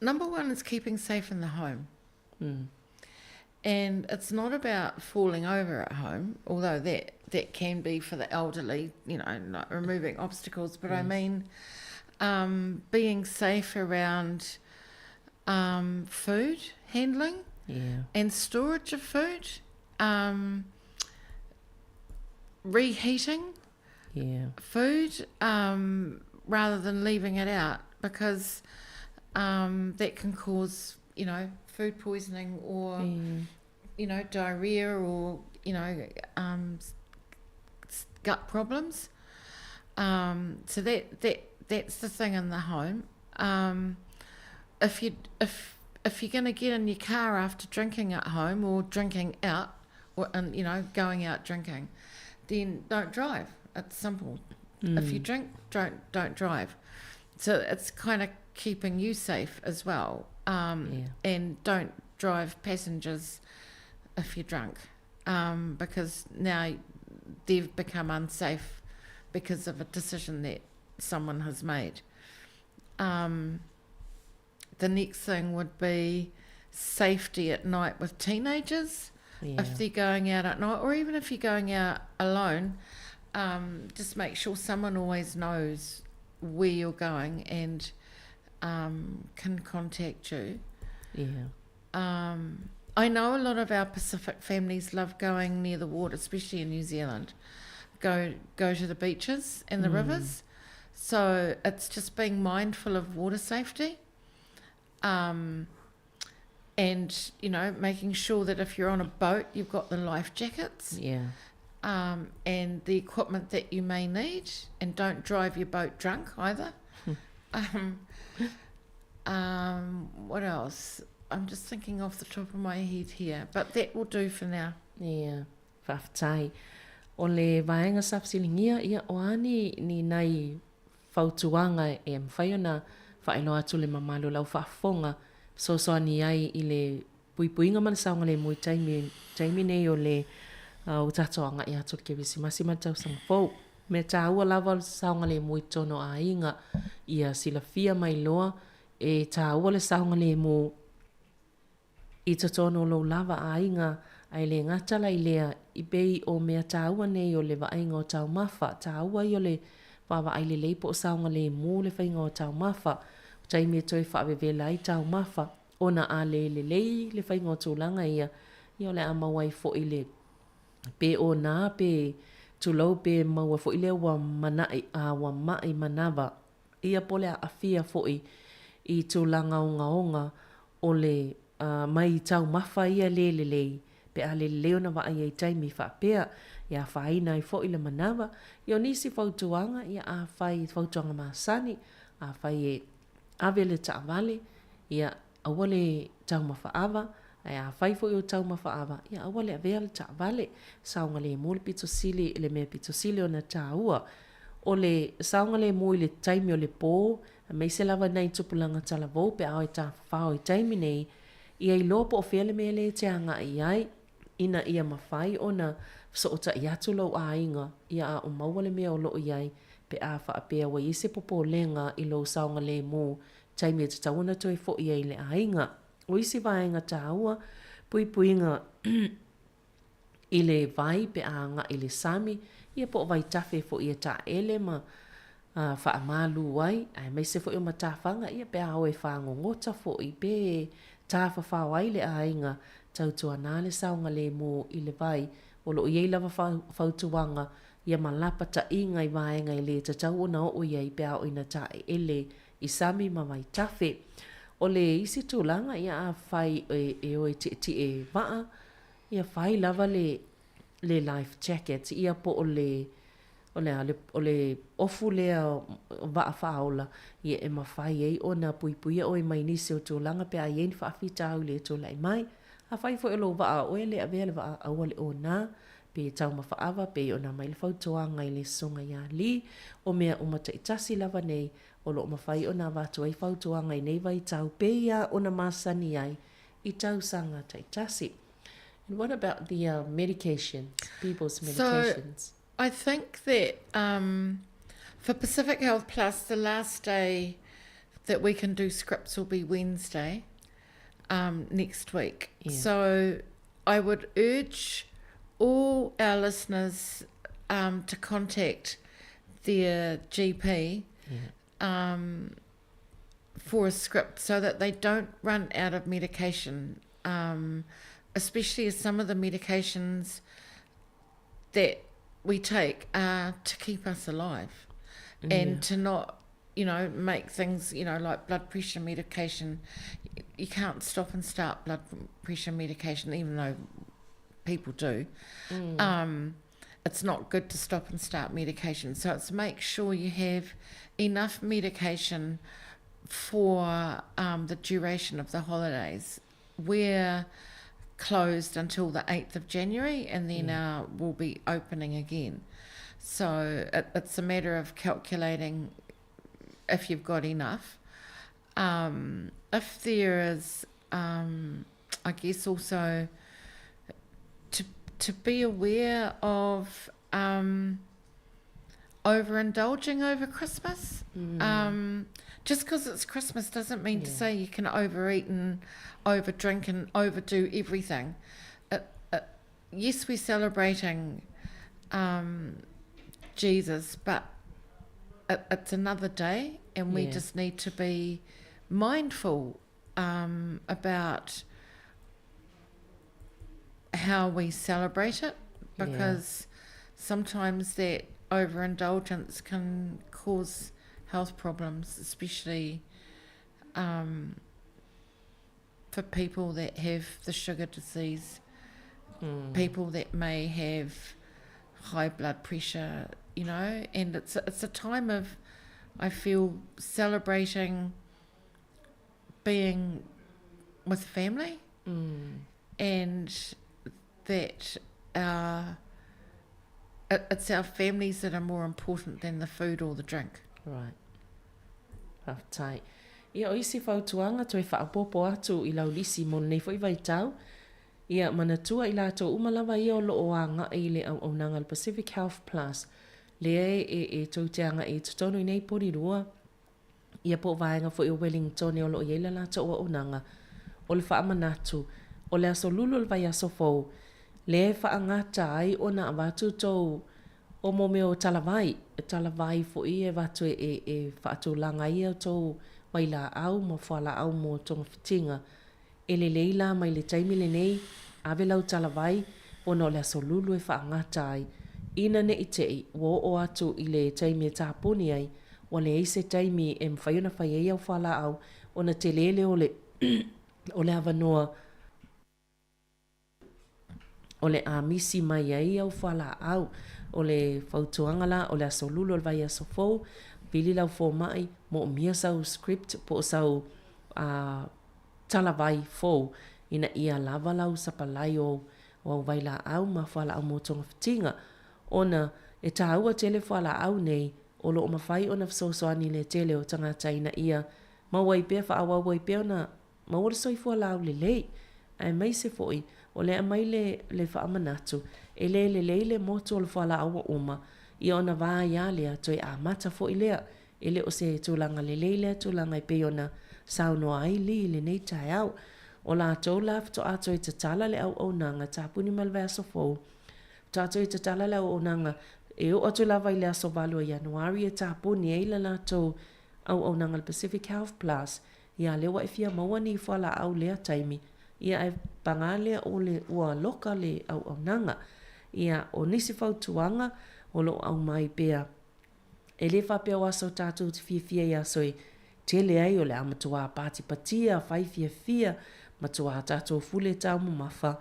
number one is keeping safe in the home. Mm. And it's not about falling over at home, although that, that can be for the elderly, you know, like removing obstacles. But I mean, um, being safe around um, food handling yeah. and storage of food, um, reheating yeah. food um, rather than leaving it out because um, that can cause, you know, food poisoning or, mm. you know, diarrhea or, you know, um, gut problems. Um, so that, that that's the thing in the home. Um, if you if if you're going to get in your car after drinking at home or drinking out, or and you know going out drinking, then don't drive. It's simple. Mm. If you mm. drink, don't don't drive. So it's kind of keeping you safe as well. Um, yeah. And don't drive passengers if you're drunk, um, because now they've become unsafe because of a decision that someone has made. Um, the next thing would be safety at night with teenagers. Yeah. If they're going out at night, or even if you're going out alone, um, just make sure someone always knows where you're going and um, can contact you. Yeah. Um, I know a lot of our Pacific families love going near the water, especially in New Zealand. Go go to the beaches and the mm. rivers. So it's just being mindful of water safety. Um, and you know making sure that if you're on a boat you've got the life jackets yeah um, and the equipment that you may need and don't drive your boat drunk either um, um, what else I'm just thinking off the top of my head here but that will do for now yeah Faafetai. O le vaega sa fesiligia, ia, o a ni, ni nai fautuaga e mafai ona faailoa atu le mamalu o lau faafofoga fesoasoani ai i le puipuiga ma le saogalemu i taimi, taimi nei o le uh, ua tatou agai atu i le Kerisimasi ma le tausaga fou. Mea tāua lava o le saogalemu i totonu o aiga, ia silafia mai loa e tāua le saogalemu I totonu o lou lava aiga, a e le gata la i lea, i pei o mea tāua nei o le vaaiga o taumafa, tāua ia o le vaavaai lelei po o saogalemu le faiga o taumafa, o taimi e toe faavevela ai taumafa, ona a le lelei le faiga o tulaga ia, ia o le a maua ai foi le pe o nā pe tulou pe maua foi lea ua manaʻi a ua maʻi manawa ia po o le aafia foi i tulaga ogaoga o le mai taumafa ia le lelei, pe a le lelei ona vaai ai taimi faapea, ia afaina ai foi le manawa. Ia o nisi fautuaga, ia afai fautuaga masani, afai e ave le taavale, ia aua le taumafa ava, ae afai foi o taumafa ava, ia aua le avea le taavale. Saogalemu le pito sili, le mea pito sili ona taua o le saogalemu i le taimi o le po, Aemaise lava nai tupulaga talavou pe a o e tafafao i taimi nei, ia iloa po o fea le mea lea e te agai i ai, ina ia mafai ona fesootai atu lou aiga ia a o maua le mea o lo o i ai pe a faapea ua i ai se popolega i lou saogalemu taimi e tatau ona toe fo'i ai i le aiga. O isi vaega taua, puipuiga i le vai pe a agai i le sami, ia po o vaitafe foi e taele ma faamalu ai, aemaise foi o matafaga, ia pe a o e fagogota foi pe tāfafao ai le aiga, tautuana le saogalemu i le vai. O lo o i ai lava fautuaga ia ma lapataiga i vaega e le tatau ona oo i ai pe a oo ina taeele i sami ma vaitafe. O le isi tulaga, ia afai e o e tietie vaa, ia fai lava le le life jacket ia po o le o le a o le ofu lea vaa faaola ia e mafai ai ona puipuia oe mai nisi o tulaga pe a i ai ni faafitauli e tulai mai. Afai foi o lou vaa o oe le avea le vaa aua le ona pe taumafa ava pei ona aumai le fautuaga i le Susuga ia Lee, o mea uma taitasi lava nei o lo o mafai ona avatu ai fautuaga i nei vaitau pei lava ona masani ai i tausaga taitasi. And what about the uh, medications, people's medications? So, I think that um, for Pacific Health Plus, the last day that we can do scripts will be Wednesday um, next week. Yeah. So I would urge all our listeners um, to contact their GP yeah. um, for a script so that they don't run out of medication, um, especially as some of the medications that we take are to keep us alive yeah. and to not you know, make things, you know, like blood pressure medication. You can't stop and start blood pressure medication, even though people do. Mm. Um, it's not good to stop and start medication. So it's make sure you have enough medication for um, the duration of the holidays. We're closed until the 8th of January and then mm. uh, we'll be opening again. So it, it's a matter of calculating if you've got enough. Um, if there is, um, I guess also to, to be aware of um, overindulging over Christmas. Mm. Um, just because it's Christmas doesn't mean yeah. to say you can overeat and overdrink and overdo everything. It, it, yes, we're celebrating um, Jesus, but it, it's another day, and we yeah. just need to be mindful um, about how we celebrate it because yeah. sometimes that overindulgence can cause health problems, especially um, for people that have the sugar disease, mm. people that may have high blood pressure, you know, and it's a, it's a time of, I feel, celebrating being with family mm. and that our, it, it's our families that are more important than the food or the drink. Right. Faafetai. Ia, o isi fautuaga toe faaopoopo atu i lau lisi mo lenei foi vaitau, ia, manatua i latou uma lava ia o lo o agai i le auaunaga a le Pacific Health Plus, lea e, e tou te agai i totonu i nei Porirua, ia po o vaega foi o Wellingtone o lo o i ai le latou auaunaga, o le faamanatu, o le aso lulu o le vaiaso fou, lea e faagata ai ona avatu tou O mo mea o talavai, talavai foi e avatu e, e, e faatulaga ai a outou vailaau ma fualaau mo togafitiga. E lelei la mai le taimi lenei, ave lau talavai, ona o le aso lulu e faagata ai. Ina ne i te i ua oo atu i le taimi e tapuni ai, ua leai se taimi e mafai ona fai ai au fualaau, ona tele lea o le, o le avanoa. O le a misi mai ai au fualaau. O le fautuaga la, o le aso lulu o le vaiaso fou, pili lau fomai, moomia sau script po o sau talavai fou ina ia lava lau sapalai o au vailaau ma fualaau mo togafitiga. Ona e taua tele fualaau nei, o lo o mafai ona fesoasoani i le tele o tagata ina ia maua ai pea, faaauau ai pea ona Maua le soifua laulelei, aemaise foi o le aumai le le faamanatu, e le lelei le motu o le fualaau ua uma, ia ona va ai a lea, toe amata foi lea. E le o se tulaga lelei lea tulaga e pei ona saunoa ai Lee i lenei taeao. O latou la faatoa toe tatala le auaunaga tapuni mai le vaiaso fou, faatoa toe tatala le auaunaga e oo atu lava i le aso 8 o Ianuari e tapuni ai le latou auaunaga le Pacific Health Plus Ia lea ua e fia maua ni fualaau lea taimi, ia ae paga lea o le ua loka le auaunaga. Ia, o nisi fautuaga o lo o aumai pea. E le faapea o aso tatou te fiafia i aso e tele ai o le a matuā patipatia, fai fiafia, matuā tatou fule taumamafa.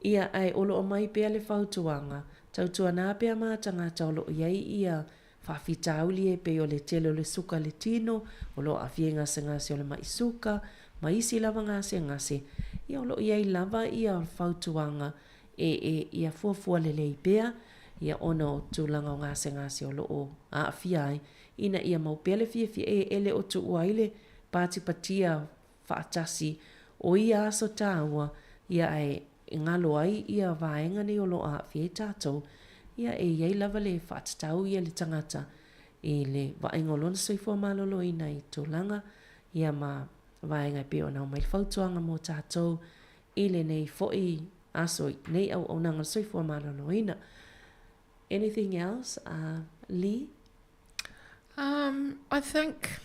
Ia, ae o lo o aumai pea le fautuaga, tautuanā pea mā tagata o lo o i ai ia faafitauli e pei o le tele o le suka i le tino, o lo o aafia i gasegase o le maʻi suka, ma isi lava gasegase, ia o lo o i ai lava ia fautuaga e e ia fuafua lelei pea ia ona o tulaga o gasegase o lo o aafia ai, ina ia mau pea le fiafia e e le o tuua ai le patipatia faatasi o ia aso tāua, ia ae e galo ai ia vaega nei o lo o aafia ai tatou, ia e i ai lava le faatatau ia le tagata i le vaaiga o lona soifua maloloina i tulaga ia ma vaega e pei ona aumai le fautuaga mo tatou i lenei foi aso i nei auaunaga o le soifua maloloina. Anything else, uh, Lee? Um, I think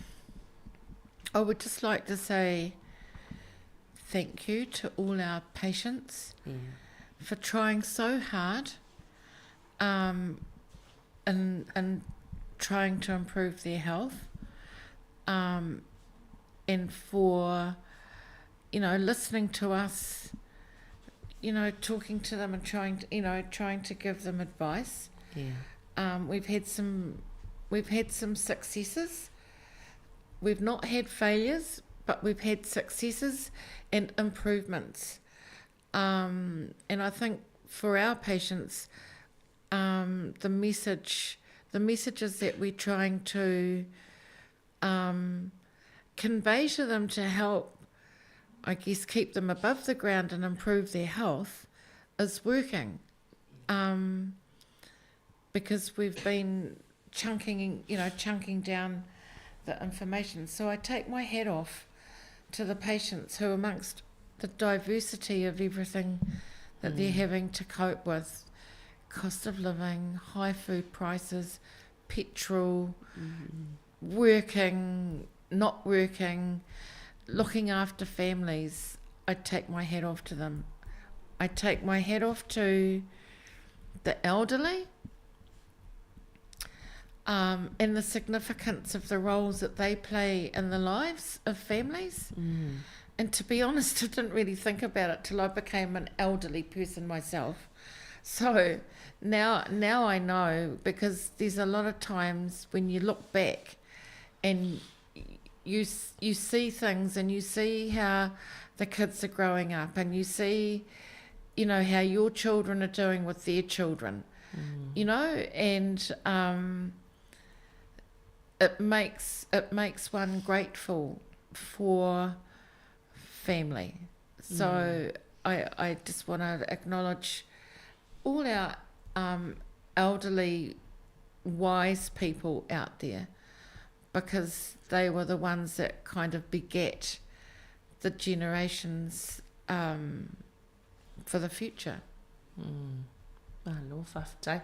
I would just like to say thank you to all our patients yeah. for trying so hard um, and, and trying to improve their health um, and for, you know, listening to us, you know, talking to them and trying to, you know, trying to give them advice. Yeah. Um, we've had some, we've had some successes. We've not had failures, but we've had successes and improvements. Um, and I think for our patients, um, the message, the messages that we're trying to um, convey to them to help, I guess, keep them above the ground and improve their health is working. Um, because we've been chunking, you know, chunking down the information. So I take my hat off to the patients who, amongst the diversity of everything that mm. they're having to cope with cost of living, high food prices, petrol, mm. working, not working, looking after families. I take my hat off to them. I take my hat off to the elderly um, and the significance of the roles that they play in the lives of families. Mm. And to be honest, I didn't really think about it till I became an elderly person myself. So now, now I know because there's a lot of times when you look back and you you see things and you see how the kids are growing up and you see you know how your children are doing with their children mm. you know and um, it makes it makes one grateful for family so mm. I, I just want to acknowledge all our um, elderly wise people out there because they were the ones that kind of beget the generations um, for the future. Mm. Malo, faafetai.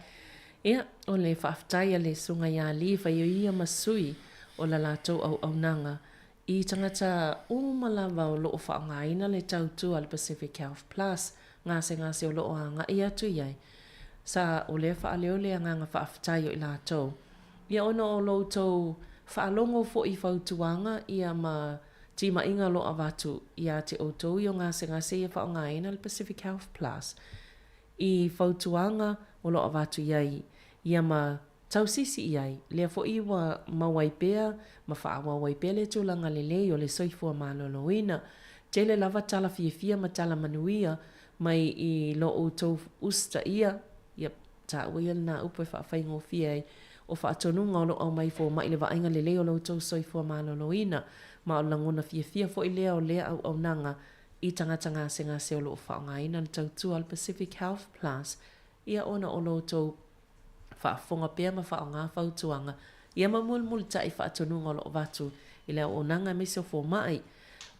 Ia, o le faafetai a le Susuga iā Lee Whaioia ma sui o la latou auaunaga i tagata uma lava o lo o faaaogaina le tautua a le Pacific Health Plus, gasegase o lo o agai atu i ai. Sa o lea faaleo le agaga faafetai o i latou. Ia ona o lo outou faalogo foi i fautuaga ia ma timaiga o lo o avatu ia te outou i o gasegase ia faaaogaina le Pacific Health Plus i fautuaga o lo o avatu i ai ia ma tausisi i ai, lea foi ua mau ai pea ma faaauau ai pea le tulaga lelei o le soifua maloloina. Tele lava tala fiafia ma tala manuia mai i lo outou usitaia, ia taua ia lena upu e faafaigofie ai, o faatonuga o lo o aumai fomai le vaaiga lelei o lo outou soifua maloloina, ma o le lagona fiafia foi lea o lea auaunaga i tagata gasegase o lo o faaaogaina le tautua a le Pacific Health Plus ia ona o lo outou faafofoga pea ma faaaoga fautuaga ia ma mulimulitai faatonuga o lo o avatu i le auaunaga aemaise o fomai.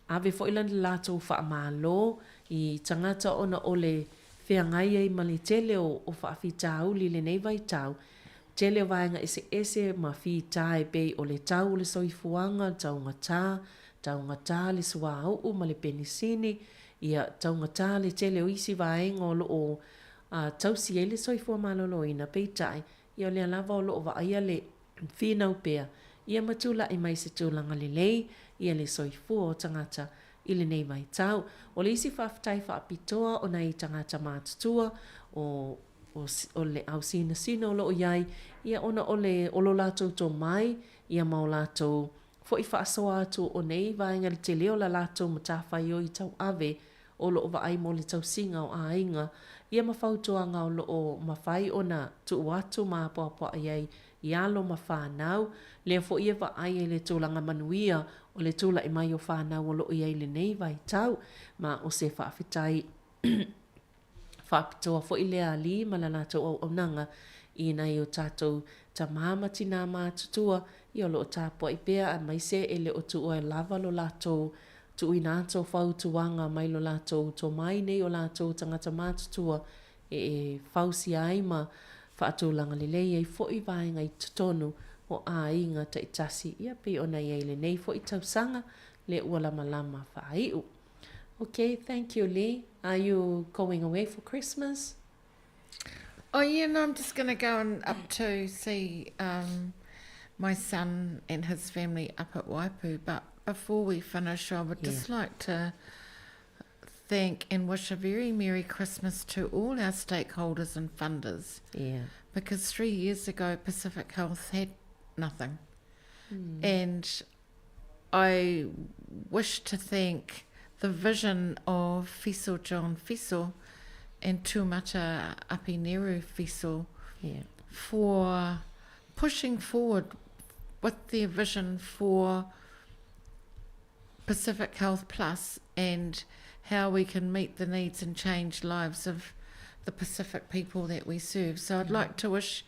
Ave foi le latou faamalo i tagata ona o le feagai ai ma le tele o faafitauli i lenei vaitau, tele o vaega eseese ma fita e pei o le tau o le soifuaga, taugata, taugata le suauu ma le penisini, ia taugata le tele o isi vaega o lo o tausi ai le soifua maloloina, peitai, ia o lea lava o lo o vaaia le finau pea ia ma tulai mai se tulaga lelei ia le soifua o tagata i lenei vaitau. O le isi faafetai faapitoa o nai tagata matutua o o le au sinasina o lo o i ai, ia ona o le o lo latou tomai ia ma o latou foi faasoa atu o nei vaega i le tele o la latou matafaioi tauave o lo o vaai mo le tausiga o aiga, ia ma fautuaga o lo o mafai ona tuu atu ma apoapoai ai i alo ma fanau, lea foi e vaai ai le tulaga manuia o le tulai mai o fanau o lo o i ai i lenei vaitau. Ma o se faafetai faapitoa foi lea a Lee ma la latou auaunaga i nai o tatou tamā ma tinā matutua ia o lo o tapuai pea aemaise e le o tuua lava lo latou tuuina atu o fautuaga mai lo latou tomai nei o latou tagata matutua e fausia ai ma faatulaga lelei ai foi vaega i totonu o aiga taitasi ia pei ona i ai lenei foi tausaga le ua lamalama faaiu. Ok, thank you Lee. Are you going away for Christmas? Oh yeah, no, I'm just going to go and up to see um, my son and his family up at Waipu. But before we finish, I would yeah. just like to thank and wish a very Merry Christmas to all our stakeholders and funders. Yeah. Because three years ago, Pacific Health had nothing. Mm. And I wish to thank the vision of Fiso John Fiso and Tumata Apineru Fiso yeah. for pushing forward with their vision for Pacific Health Plus and how we can meet the needs and change lives of the Pacific people that we serve. So I'd mm. like to wish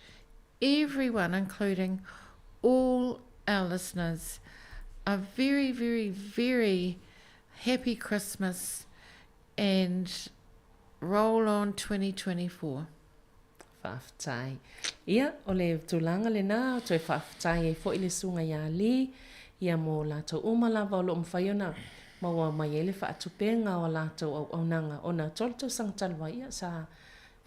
everyone, including all our listeners, a very, very, very happy Christmas and roll on 2024. Faafetai. Ia, o le tulaga lena, toe faafetai ai foi le susuga ia Lee, ia mo latou uma lava o lo o mafai ona maua mai ai le faatupenga o a latou auaunaga ona tolu tausaga talu ai, ia, sa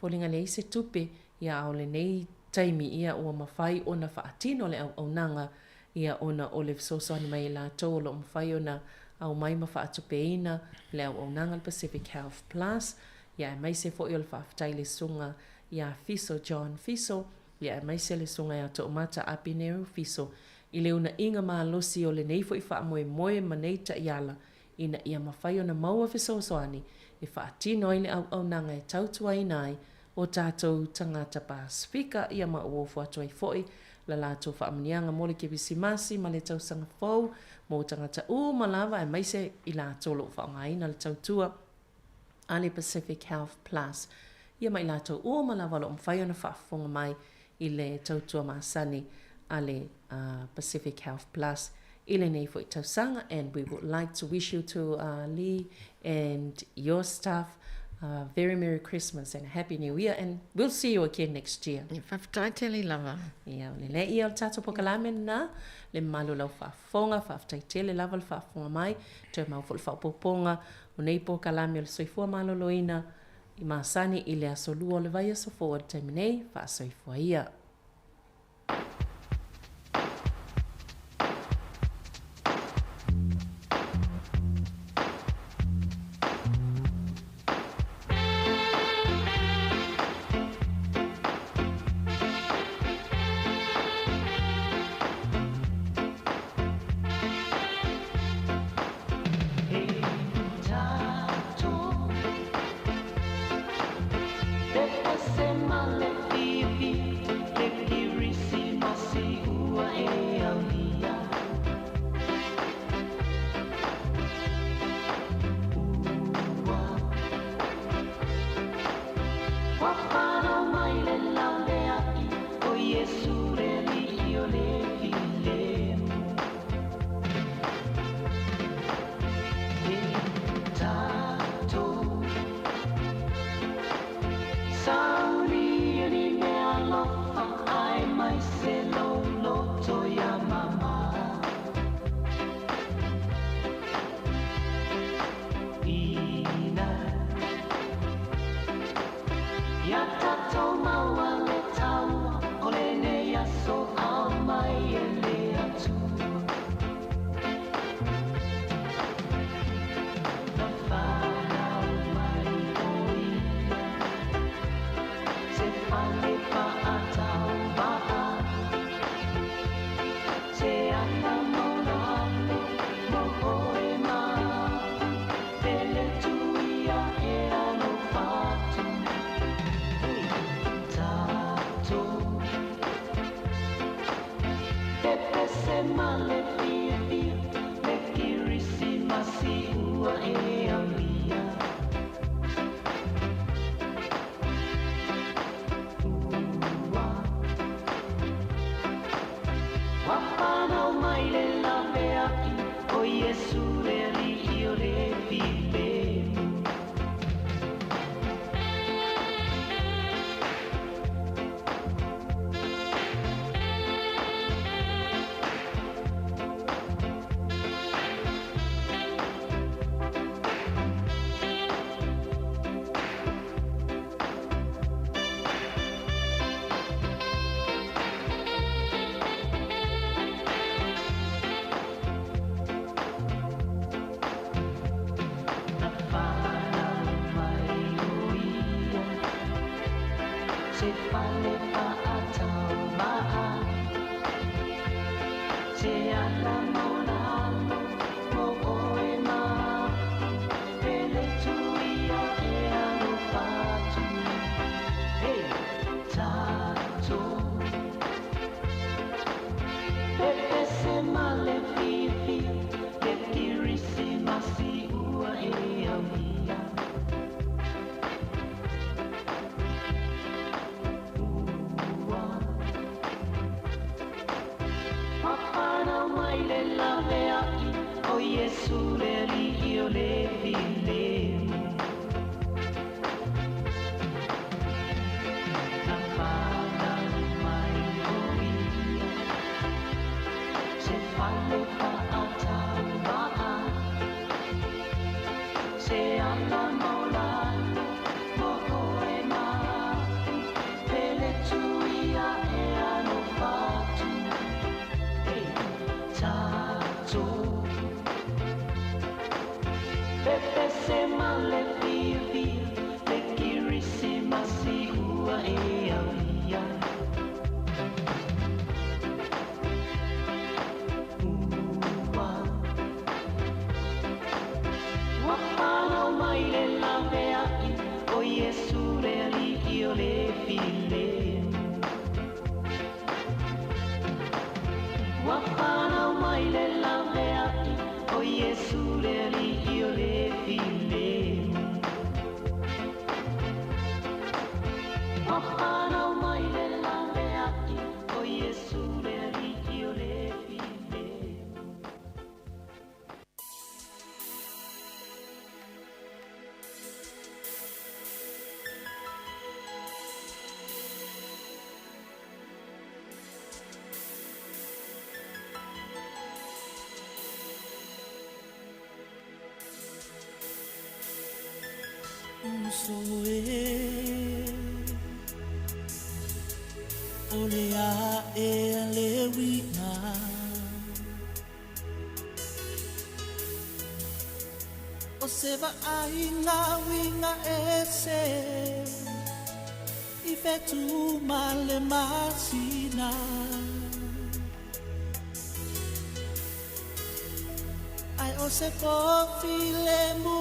foliga leai se tupe, ia, a o lenei taimi, ia, ua mafai ona faatino le auaunaga, ia, ona o le fesoasoani mai e latou o lo o mafai ona aumai ma faatupeina le auaunaga le Pacific Health Plus, ia aemaise foi o le faafetai i le Susuga ia Fiso John Fiso, ia aemaise le Susuga ia Toomata Apineru Fiso i le unaiga malosi o lenei foi faamoemoe ma nei taiala ina ia mafai ona maua fesoasoani e faatino ai le auaunaga e tautuaina ai o tatou tagata Pasefika, ia ma ua ofo atu ai foi la latou faamanuiaga mo le Kerisimasi ma le Tausaga Fou mo tagata uma lava aemaise i latou o lo o faaaogaina le tautua a le Pacific Health Plus, ia ma i latou uma lava o lo o mafai ona faafofoga mai i le tautua masani a le Pacific Health Plus i lenei foi tausaga and we would like to wish you to uh, Lee and your staff a very Merry Christmas and a Happy New Year and we'll see you again next year. Faafetai tele lava. Ia, o le lea ia o le tatou polokalame lena, le mamalu o lau faafofoga, faafetai tele lava le faafofoga mai, toe mau foi le faaopoopoga o nei polokalame o le soifua maloloina i masani i le aso lua o le vaiaso fou a le taimi nei, faasoifua ia. tatou maua le taua o lenei aso aumai e le Atua. Na fanau mai o ia se fale faatauvaa, se ala maulalo mo oe ma au, pele tuia e alofa atu. Hey, tatou pepese ma le fiafia, le Kerisimasi ua e aulia. Ua ua fanau mai le laveai, o Iesu le Alii o le filemu. Na fanau mai o ia se fale faatauvaa, se ala maulalo mo oe ma au, pele tuia e alofa atu. Hey, tatou pepese ma le fiafia, le Kerisimasi ua e aulia. Ua ua fanau mai le laveai, o Iesu le Alii o le filemu. Na fanau mai o ia se fale faatauvaa, se ala maulalo mo oe ma au, pele tuia e alofa atu. Hey, tatou pepese ma le fiafia, le Kerisimasi ua e aulia. Ua ua fanau mai le laveai, o Iesu le Alii o le filemu. Ua fanau mai le laveai, o Iesu le Alii o le filemu. Ua fanau mai le laveai, o Iesu le Alii o le filemu. Uso e o le ae a le uiga, o se vaaiga uiga ese i fetu ma le masina. Ai o se pō filemu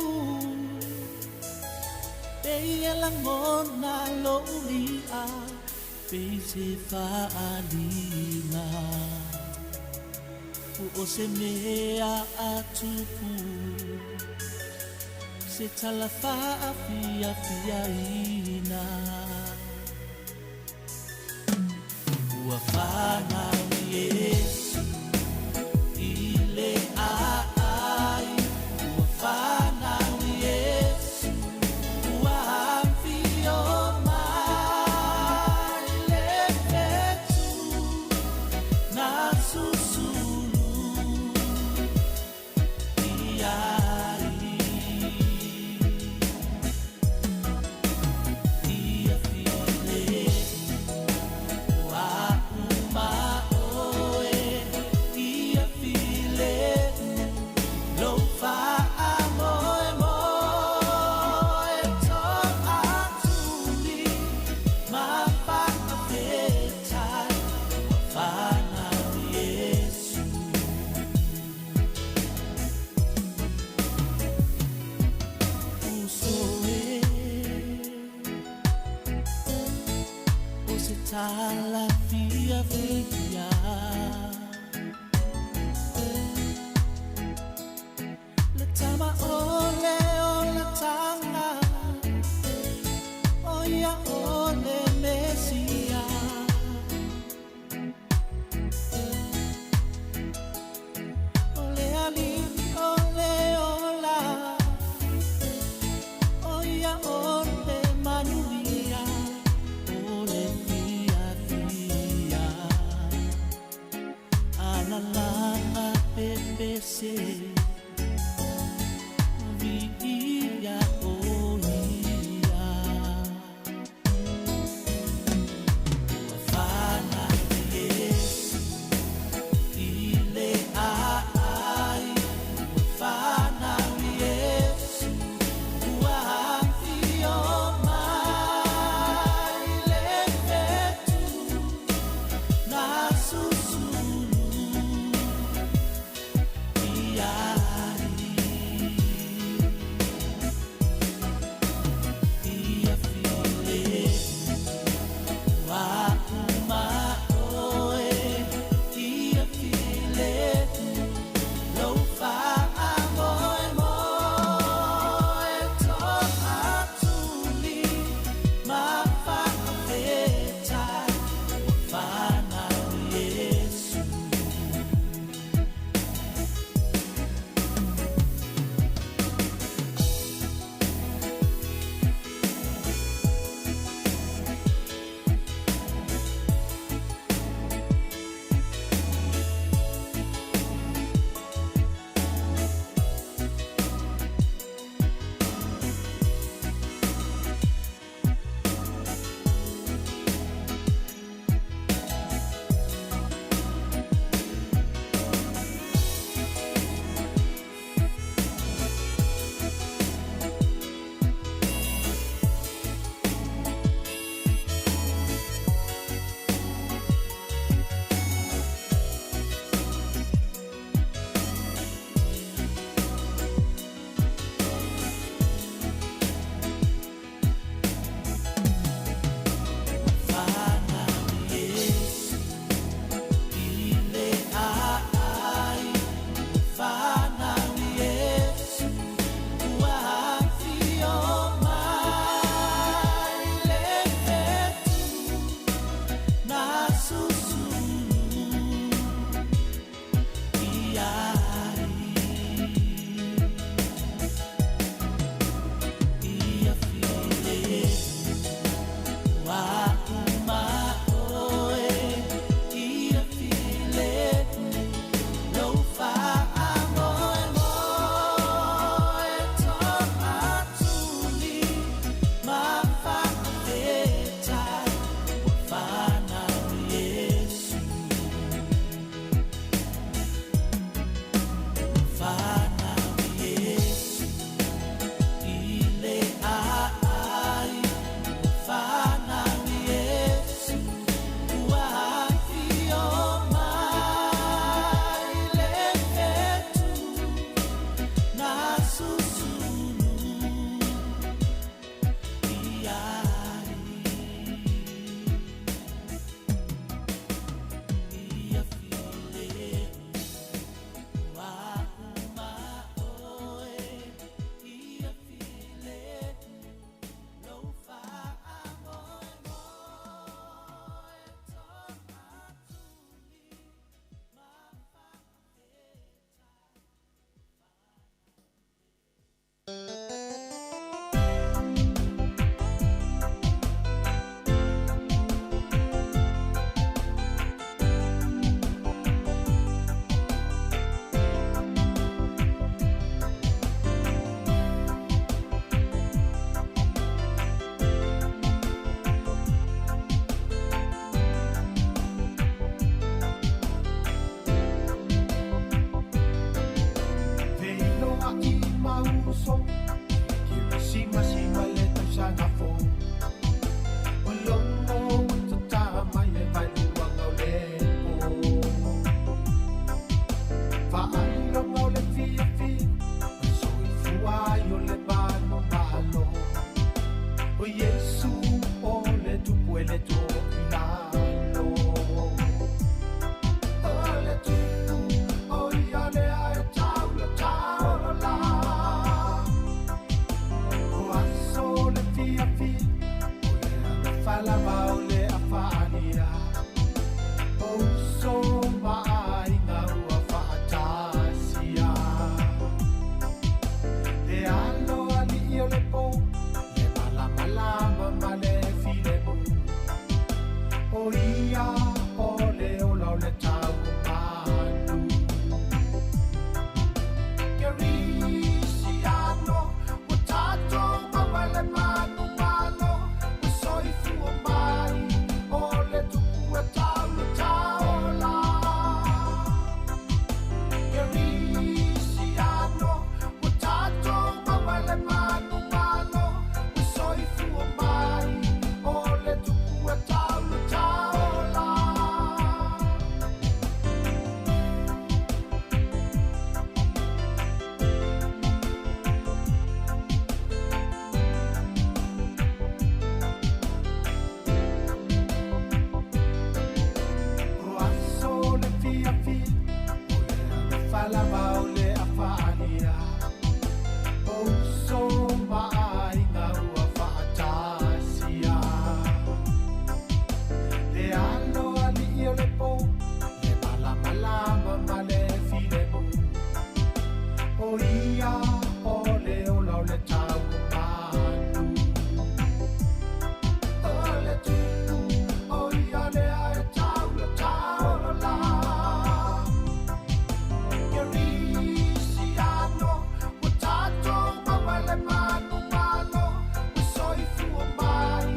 pei e lagona lou li'a, pei se faaliga po o se mea a tupu, se tala faafiafiaina. Ua fanau Iesu i le aai, ua fanau Iesu, ua afio mai le fetu na susulu i ai. Ia se tala fiafia. Le tama ole o le tanga, o ia o le Mesia. O le ali'i o le ola, o ia o le manuia, o le fiafia. Alalaga pepese, viia o ia. Ua fanau Iesu i le aai, ua fanau Iesu, ua afio mai le fetu na susulu i ai. Ia filemu o a'u ma oe, ia filemu lou faamoemoe. Toatuli ma faafetai, ua fanau Iesu. Fanau Iesu i le aai, ua fanau Iesu, ua afio mai le fetu na susulu i ai. Ia filemu o a'u ma oe, ia filemu lou faamoemoe. Toatuli ma faafetai, ua fanau Iesu. Ua fanau Iesu i le aai, ua fanau Iesu, ua afio mai le fetu na susulu i ai. Ia filemu o a'u ma oe, ia filemu lou faamoemoe. Toatuli ma faafetai. Feiloai ma uso, Kirisimasi ma le tausaga fou. O logo ua tatā mai le vaeluaga o le pō. Faailoga o le fiafia, o le soifua ai o le manumalo. O Iesu o le tupu e le toʻilalo. lava o le afaalia o uso ma aiga ua faatasia. Le alo alii o le po, le malamalama ma le filemu, o ia o le ola o le tau o manu. Kerisiano, ua tatou maua le manumalo, ua soifua mai o le tupu e tau le taola. Kerisiano, ua tatou maua le manumalo, ua soifua mai o le tupu e tau le taola. O aso le fiafia, o le alofa lava o le afaalia, o uso ma aiga ua faatasia. Le alo alii o le po, le malamalama ma le filemu, o ia o le ola o le tau o manu. O le tupu, o ia lea e tau le taola. Kerisiano, ua tatou maua le manumalo, ua soifua mai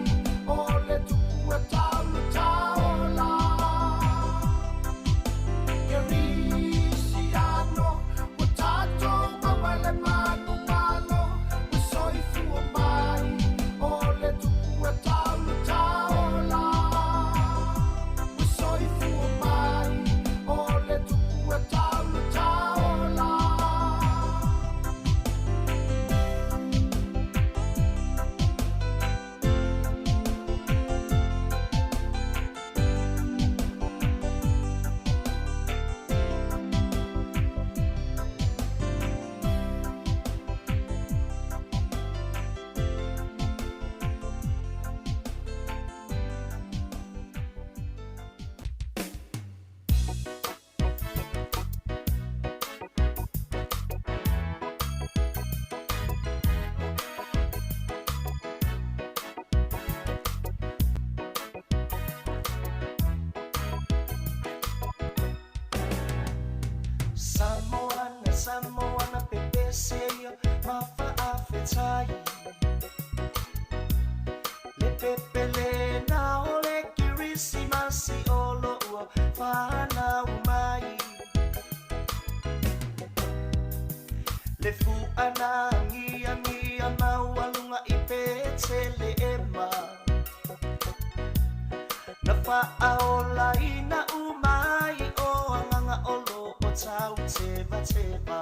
o le tupu e tau le taola. Kerisiano, ua tatou maua le manumalo, ua soifua mai o le tupu e tau le taola. Ua soifua mai o le tupu e tau le taola. Samoana, Samoana, pepese ia ma faafetai. Le pepele na o le Kirisimasi o lo ua whanau mai. Le fuana ngia ngia maualunga i Petele ema. Na whaaola ina umai o anganga o lo o tau teva teva.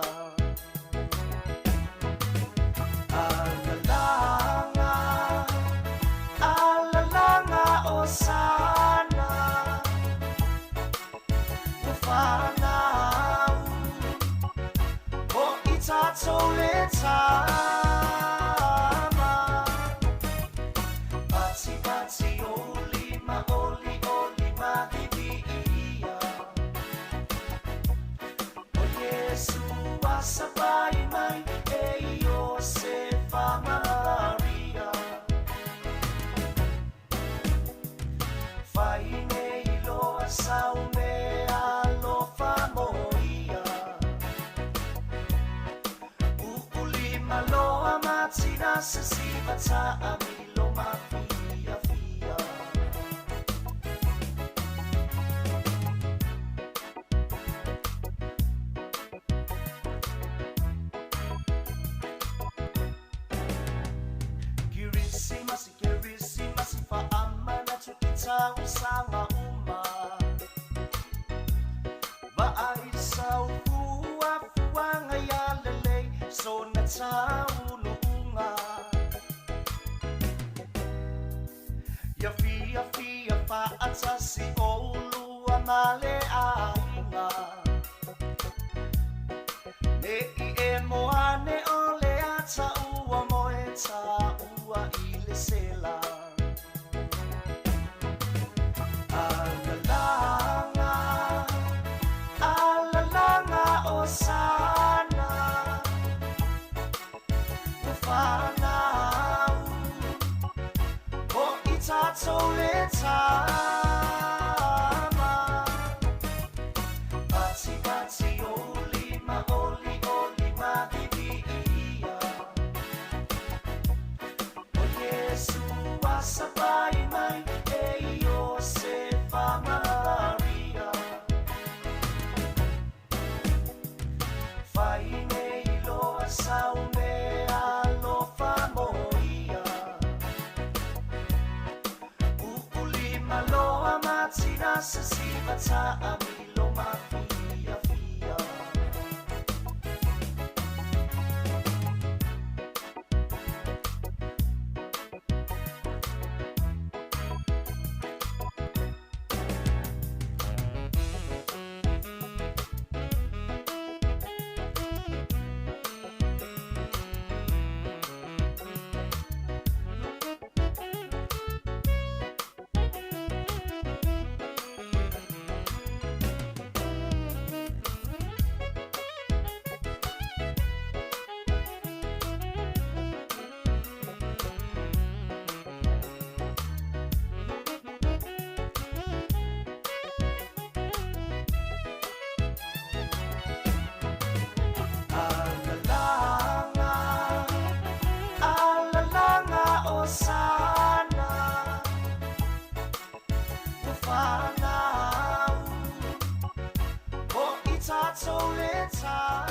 Alalanga, alalanga o sana, o whanau, o i tātou le tama. Pati pati o lima oli oli mahivi ia. O Yesu asapai mai e Iosefa Maria. Fai nei loa sau me alofa moia. Uulima loa matina se siva ta'a milo mafia fia. Kirisimasi, Kirisimasi, faamanatu i tausaga uma. Vaai sau fuafuaga ia lelei sona taunuuga. Ia fiafia faatasi oulua ma le aiga. Ne i e moane o le ata ua moe taua i le sela. tatou le tama. Patipati ou lima olioli ma viviia. O Iesu asapai mai e Iosefa ma Maria. Fai nei loa sau mea alofa mo ia. U'ulima loa ma tina sasiva ta'amilo ma fiafia. Alalanga, alalanga o sana Ua fanau o i tatou le tama.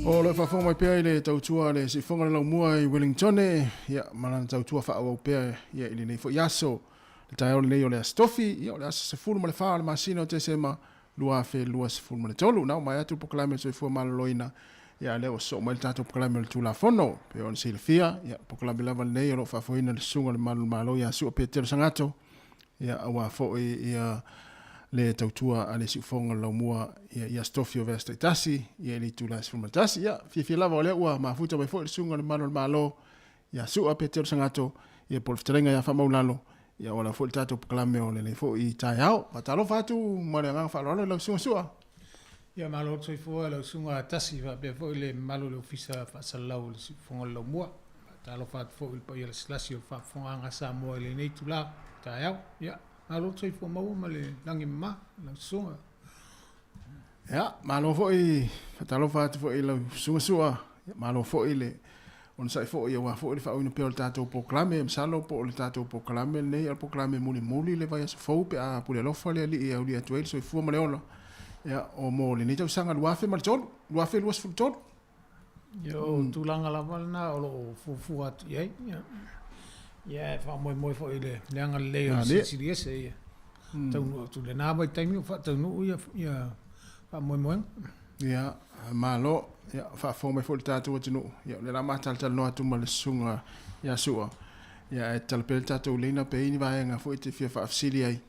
O lo faafofoga mai pea i le tautua a le Siufofoga o le Laumua i Wellingtone, ia, ma lana tautua faaauau pea ia i lenei foi aso. Le taeao lenei o le Aso Tofi, ia, o le aso 14 o le masina o Tesema 2023. Na uma ai atu le polokalame o le Soifua Maloloina, ia, a lea ua sosoo mai le tatou polokalame o le Tulafono. Pei ona silafia, ia, polokalame lava lenei o lo o faafoeina e le Susuga i le Malu o le Malo ia Su'a Petelo Sagato, ia, aua foi ia le tautua a le Siufofoga o le Laumua ia, i Aso Tofi o vaiaso taitasi, ia, i le itula e 11. Ia, fiafia lava o lea ua mafuta mai foi le Susuga i le Malu o le Malo ia Su'a Petelo Sagato, ia, po o le fetalaiga ia Faamaulalo, ia, ua lava foi le tatou polokalame o lenei foi taeao. Faatalofa atu ma le agaga faaaloalo i lau Susuga Su'a. Ia malo le soifua i lau Susuga Tasi faapea foi le mamalu o le Ofisa Faasalalau o le Siufofoga o le Laumua. Faatalofa atu foi i le paia lasilasi o le faafofogaaga a Samoa i lenei itula taeao. Ia, malo le soifua maua ma le lagi e mama lau Susuga. Ia, malo foi, faatalofa atu foi i lau Susuga Su'a. Ia, malo foi le onosai foi aua foi le faaauauina pea o le tatou polokalame. Masalo po o le tatou polokalame lenei o le polokalame mulimuli le vaiaso fou pe a pule alofa le Alii e aulia atu ai le soifua ma le ola. Ia, o mo lenei tausaga 2003, 2023. Ia, o tulaga lava lena o lo o fuafua atu i ai. Ia, ia e faamoemoe foi i le agalelei o le Silisili Ese ia taunuu atu i lena vaitaimi o faataunuu ia ia faamoemoega. Ia, malo. Ia, faafofoga mai foi le tatou atunuu. Ia, o lea o le a ma talatalanoa atu ma le susuga ia Su'a. Ia, ae tatala pea le tatou laina pe i ai ni vaega foi e te fia faafesili ai.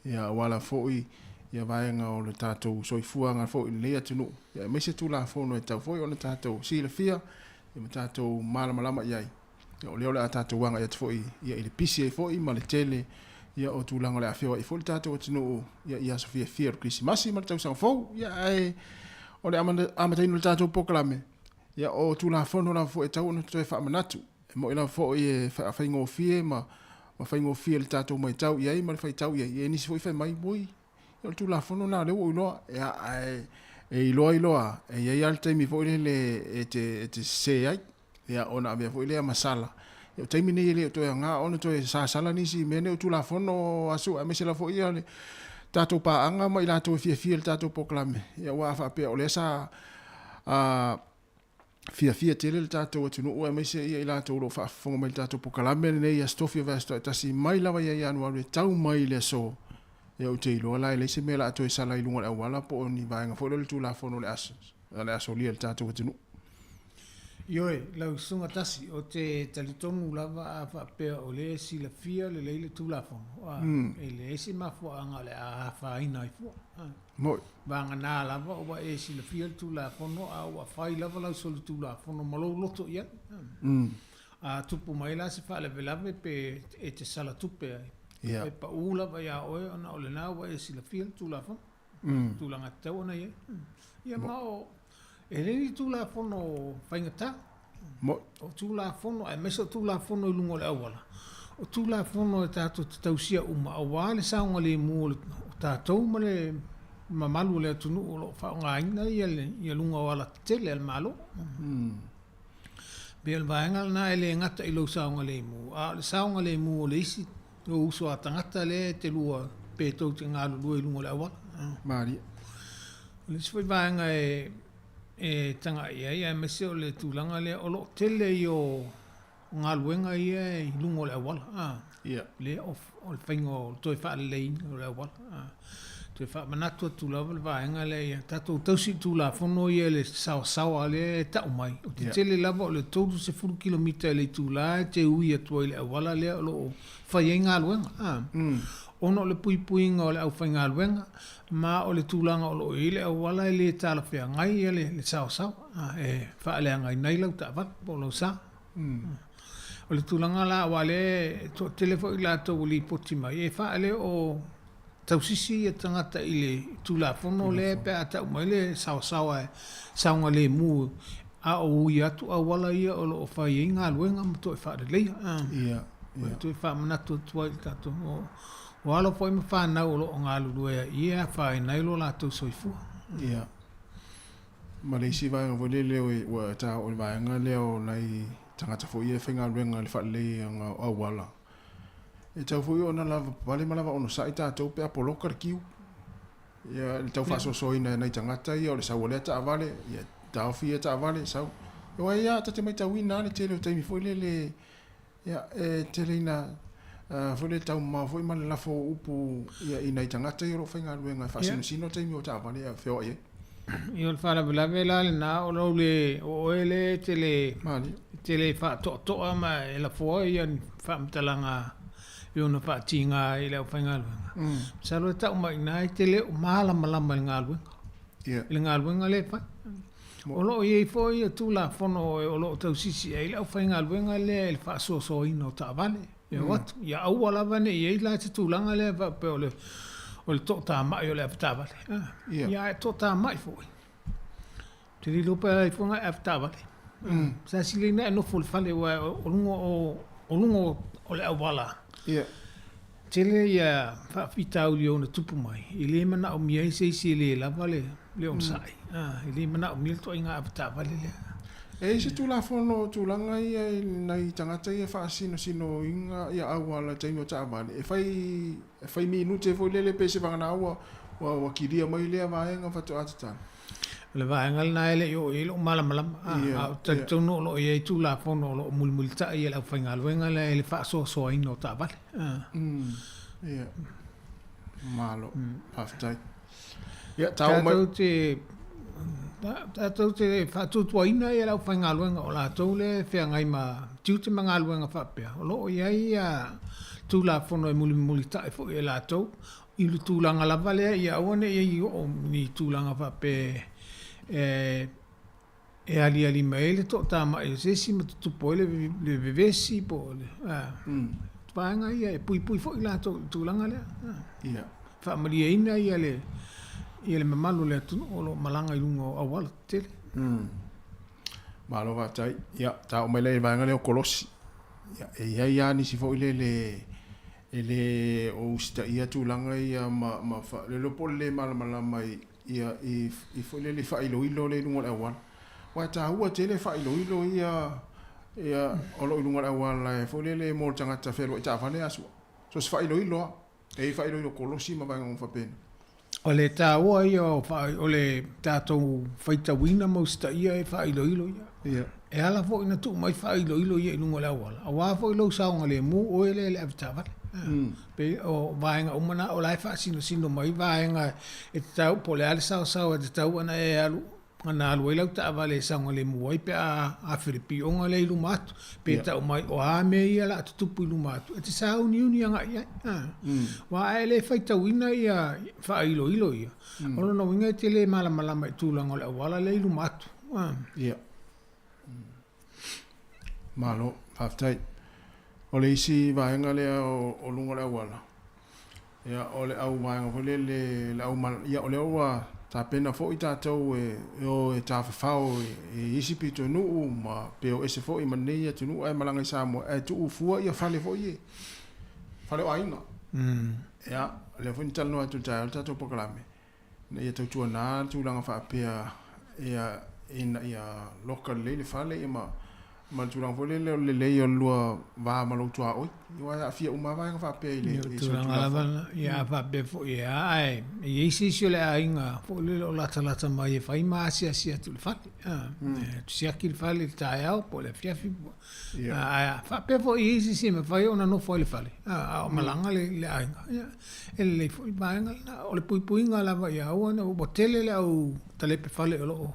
Ia, aua lava foi ia vaega o le tatou soifuaga foi i lenei atunuu, ia aemaise Tulafono e tatau foi ona tatou silafia ia ma tatou malamalama i ai. Ia, o lea o le a tatou agai atu foi ia i le pisi ai foi ma le tele ia o tulaga o le a feoai foi le tatou atunuu ia i aso fiafia o le Kerisimasi ma le tausaga fou. Ia ae o le amataina o le tatou polokalame, ia o Tulafono lava foi e tatau ona toe faamanatu. E moni lava foi e faafaigofie ma faigofie le tatou matau i ai ma le faitau i ai, ia nisi foi fai mai, oi, o le Tulafono lena o lea ua ou iloa. Ia, ae e iloa iloa, e i ai lava le taimi foi lele e te, e te sese ai, ia, ona avea foi lea ma sala. Ia, o taimi nei e le o toe aoga ona toe sasala nisi mea nei o Tulafono a sue, aemaise lava foi ia le tatou paaga ma i latou e fiafia i le tatou polokalame, ia, aua a faapea o lea sa a, fiafia tele le tatou atunuu aemaise ia i latou o lo o faafofoga mai i le tatou polokalame lenei i Aso Tofi o Vaiaso Taitasi mai lava ia Ianuari e tau mai i le aso. Ia ou te iloa la e leai se mea o le a toe sala i luga o le auala po o ni vaega foi lea o le Tulafono o le a solia e le tatou atunuu. Ioe, lau Susuga Tasi, ou te talitonu lava a faapea o lea e silafia lelei le Tulafono, a, e leai se mafuaaga o le a afaina ai fua. Moi. Vagana lava ua e silafia le Tulafono a ua fai lava lau solitulafono ma lou loto i ai. A tupu mai la se faalavelave pe e te sala tupe ai, e pau lava iā oe ona o lena ua e silafia le Tulafono, tulaga tatau ona i ai. Ia ma o, e le ni Tulafono faigata. Moi. O Tulafono, aemaise o Tulafono i luga o le auala, o Tulafono e tatou te tausia uma aua le saogalemu o tatou ma le mamalu o le atunuu o lo o faaaogaina ia luga o alatetele a le Malo. Pei o le vaega lena e le gata i lou saogalemu, a o le saogalemu o le isi lou uso a tagata lea e te lua pe tou te galulue i luga o le auala. Malie. O le isi foi vaega e e tagai i ai, aemaise o le tulaga lea, o lo o tele ia o galuega ia i luga o le auala, a, lea o le faiga o le toe faaleleiina o le auala, a. Toe faamanatu atu lava le vaega lea ia tatou tausi i Tulafono ia i le saoasaoa lea e tau mai, o te tele lava o le 30 kilomita i le itula e te ui atu ai i le auala lea o lo o fai ai galuega, a, ona o le puipuiga o le aufaigaluega Ma o le tulaga o lo o i ai le auala e le talafeagai le saoasaoa e faaleagaina ai lau taavale po o lau sa. O le tulaga la aua o lea e toatele foi i latou ua lipoti mai e faale o tausisi ia tagata i le Tulafono lea pe a tau mai le saoasaoa e saogalemu a o ui atu auala ia o lo o fai ai galuega ma toe faaleleia. E toe faamanatu atu ai i le tatou O alo foi ma fanau o lo o galulue ai e afaina ai lo latou soifua. Ia. Ma le isi vaega foi lele ua ta oo i le vaega lea o nai tagata foi ia e faigaluega i le faaleleiga o auala, e tatau foi ona lavapapale ma lava onosai tatou pe a poloka le kiu. Ia, le tau faasoasoaina e nai tagata ia o le sau o lea taavale, ia taofi ia taavale, sau. Aua ia ta te matauina lava le tele o taimi foi lele Ia, e tele ina foi le taumamao foi ma le lafo o upu ia i nai tagata ia o lo o faigaluega e faasinosino taimi o taavale e feoai ai. Ia, o le faalavelave la lena o lou le, o oe lea e te le, e te le faatoatoa ma e lafoa ia ni faamatalaga e ono faatiga ai i le aufaigaluega. Masalo e tau mai i ina e te le o malamalama i le galuega, i le galuega lea e fai. O lo o i ai foi ia Tulafono o lo o tausisi ai le aufaigaluega lea i le faasoasoaina o taavale e o atu. Ia aua lava ne i i ai la se tulaga lea faapea o le o le toatamai o le avetaavale. Ia ae toatamai foi, ou te le iloa pe a i ai foi nai avetaavale. Sa sili ai ona e nofo i le fale aua o luga o luga o le auala, tele ia faafitauli e ono tupu mai, e le manaomia ai se isi e le lava le le onosai, e le manaomia le ituaiga avetaavale lea. E i ai se Tulafono o tulaga ia i nai tagata ia e faasinosinoina ia auala i taimi o taavale, e fai e fai minute foi lele pe se vagana ua ua kilia mai lea vaega faatoa tatala. O le vaega lena e le i oo i ai lou malamalama, a ou te talitonu o lo o i ai Tulafono o lo o mulimulitai e le aufaigaluega lea i le faasoasoaina o taavale. Ia. Malo. Faafetai. Ia, tau mai. Tatou te, tatou te faatuatuaina ia le aufaigaluega o latou lea e feagai ma tiute ma galuega faapea, o lo o i ai ia Tulafono e mulimulitai foi e latou i le tulaga lava lea ia aua ne i oo i ni tulaga faapea e. E aliali mai ai le toatamai o se isi ma tutupu ai le vevesi po o le vaega ia e puipui foi latou i le tulaga lea. Ia. Faamalieina ia le ia le mamalu o le atunuu o lo o malaga i luga o auala tetele. Malo faafetai. Ia, ta oo mai lea i le vaega lea o kolosi. Ia, e i ai lava nisi foi lele e le o usitaia tulaga ia ma, ma fa, le iloa po o le le malamalama i, ia, i, i foi lele i faailoilo lea i luga o le auala. Aua e taua tele faailoilo ia, ia o lo o i luga o le auala e foi lele mo le tagata fealuai taavale a sua. So se faailoilo lava. E i ai faailoilo kolosi ma vaega uma faapena. O le taua ia o o le tatou faitauina ma usitaia e faailoilo ia. Ia. E ala foi ona tuu mai faailoilo ia i luga o le auala, aua foi lou saogalemu oe lea e le avetaavale. Pei o vaega uma na o la e faasinosino mai vaega e tatau po o le a le saosao e tatau ona e alu ona alu ai lau taavale e saogalemu ai pe a afe i le pioga lea i luma atu, pe tau mai o a mea ia o le a tutupu i luma atu, e te sauniuni agai i ai. Aua a e le faitauina ia faailoilo ia, o lona uiga e te le malamalama i tulaga o le auala lea i luma atu. Ia. Malo, faafetai. O le isi vaega lea o luga o le auala, ia, o le au vaega foi lele, le au, ia, o lea ua tapena foi tatou e o e tafafao i isi pitonuu ma pe o ese foi ma lenei atunuu ae malaga i Samoa, ae tuu fua ia fale foi ia, fale o aiga. Ia, o lea foi na talanoa atu i le taeao le tatou polokalame, ina ia tautuana le tulaga faapea ia ina ia loka lelei le fale ia ma ma le tulaga foi lele o le lelei o le lua va ma lou tuaoi aua e aafia uma lava vaega faapea i le i tulaga lava ia a faapea foi e a ae e i ai se isi o le aiga foi lele o latalata mai e fai ma asiasi atu i le fale e siaki le fale i le taeao po o le afiafi Ae faapea foi i isi e mafai ona nofo ai i le fale, a o malaga le aiga, ia, e lelei foi le vaega lena. O le puipuiga lava ia aua ne i, ua tele le au talepe fale o lo o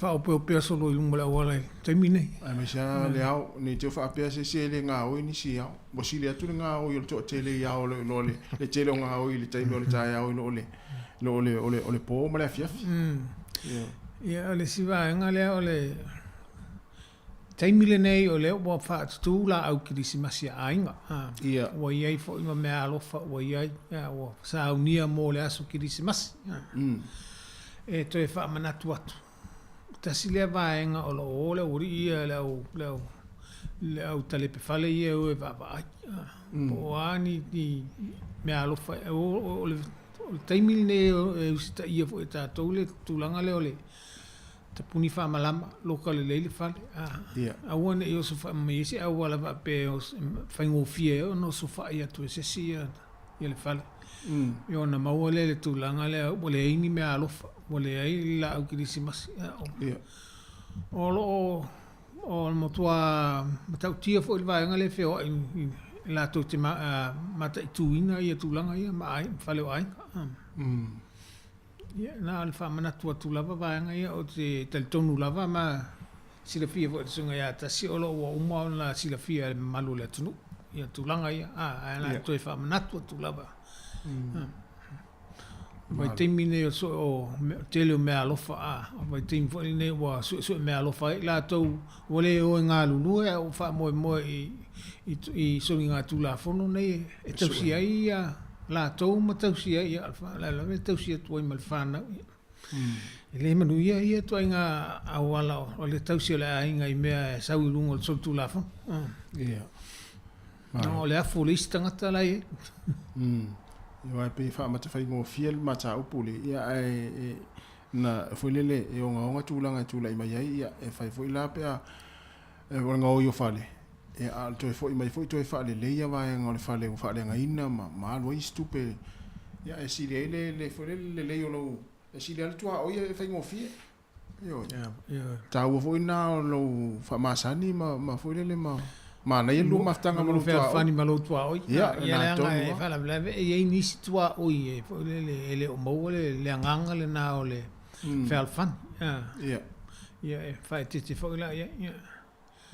faaopeopea solo i luma o le auala i le taimi lenei. Aemaise lava le ao, ne i te i ua faapea se isi e le gaoi nisi ao. Ua sili atu le gaoi o le toatele i ao i lo le tele o gaoi i le taimi o le taeao i lo le po ma le afiafi. Ia, o le isi vaega lea o le taimi lenei o lea ua faatutū laau kerisimasi a aiga. Ia. Ua i ai foi ma meaalofa ua i ai, ua saunia mo le aso kerisimasi. E toe faamanatu atu, tasi lea vaega o lo o o le aualii ia, le au, le au, le au talepe fale ia e o e vaavaai. Po o a ni, ni meaalofa, o le taimi lenei e usitaia foi e tatou le tulaga lea o le Tapuni faamalama, loka lelei le fale. Ia. Aua ne i osofai mai ai se auala faapea e faigofie ai ona osofai atu e se isi ia le fale. Ia ona maua lea i le tulaga lea ua leai ni meaalofa, ua leai le laau kerisimasi. Ia. O lo o o le matua matautia foi le vaega lea e feoai latou te mataituina ia tulaga ia ma fale o aiga. Ia, na o le faamanatu atu lava vaega ia, ou te talitonu lava ma silafia foi e le Susuga ia Tasi o lo o ua uma ona silafia e le mamalu o le atunuu ia tulaga ia, ae na toe faamanatu atu lava. O vaitaimi nei o sue o tele o meaalofa, o vaitaimi foi lenei ua suesue meaalofa ai i latou ua le o e galulue ae ua faamoemoe i i soligatulafono nei e tausi ai ia latou ma tausi ai, ia, o le faalavelave e tausi atu ai ma le fanau. Ia. E le manuia ia ituaiga auala o le tausi o le aiga i mea e sau i luga o le solitulafono. Ia. No, o le afu o le isi tagata la e i ai. Ia, e pei e faamata faigofie le mataupu le, ia, ae e, na, foi lele, e ogaoga tulaga e tulai mai ai, ia, e fai foi la pe a, e, o le gaoi o fale, Ia, a o le toe foi mai foi toe faaleleia vaega o le fale ua faaleagaina ma, ma alu ai isi tupe, ia, e sili ai le, le, foi lele, lelei o lou, e sili lava le tuaoi e faigofie. Ioe. Ioe. Taua foi lena o lou faamasani ma, ma foi lele ma manaia le lua mafutaga ma lou tuaoi. Fealofani ma lou tuaoi. Ia, Ia, lena leaga tonu e lava. faalavelave e i ai nisi tuaoi e foi lele e le o maua le, le agaga lena o le fealofani. Ia. Ia, e faaeteete foi la i ai. Ia.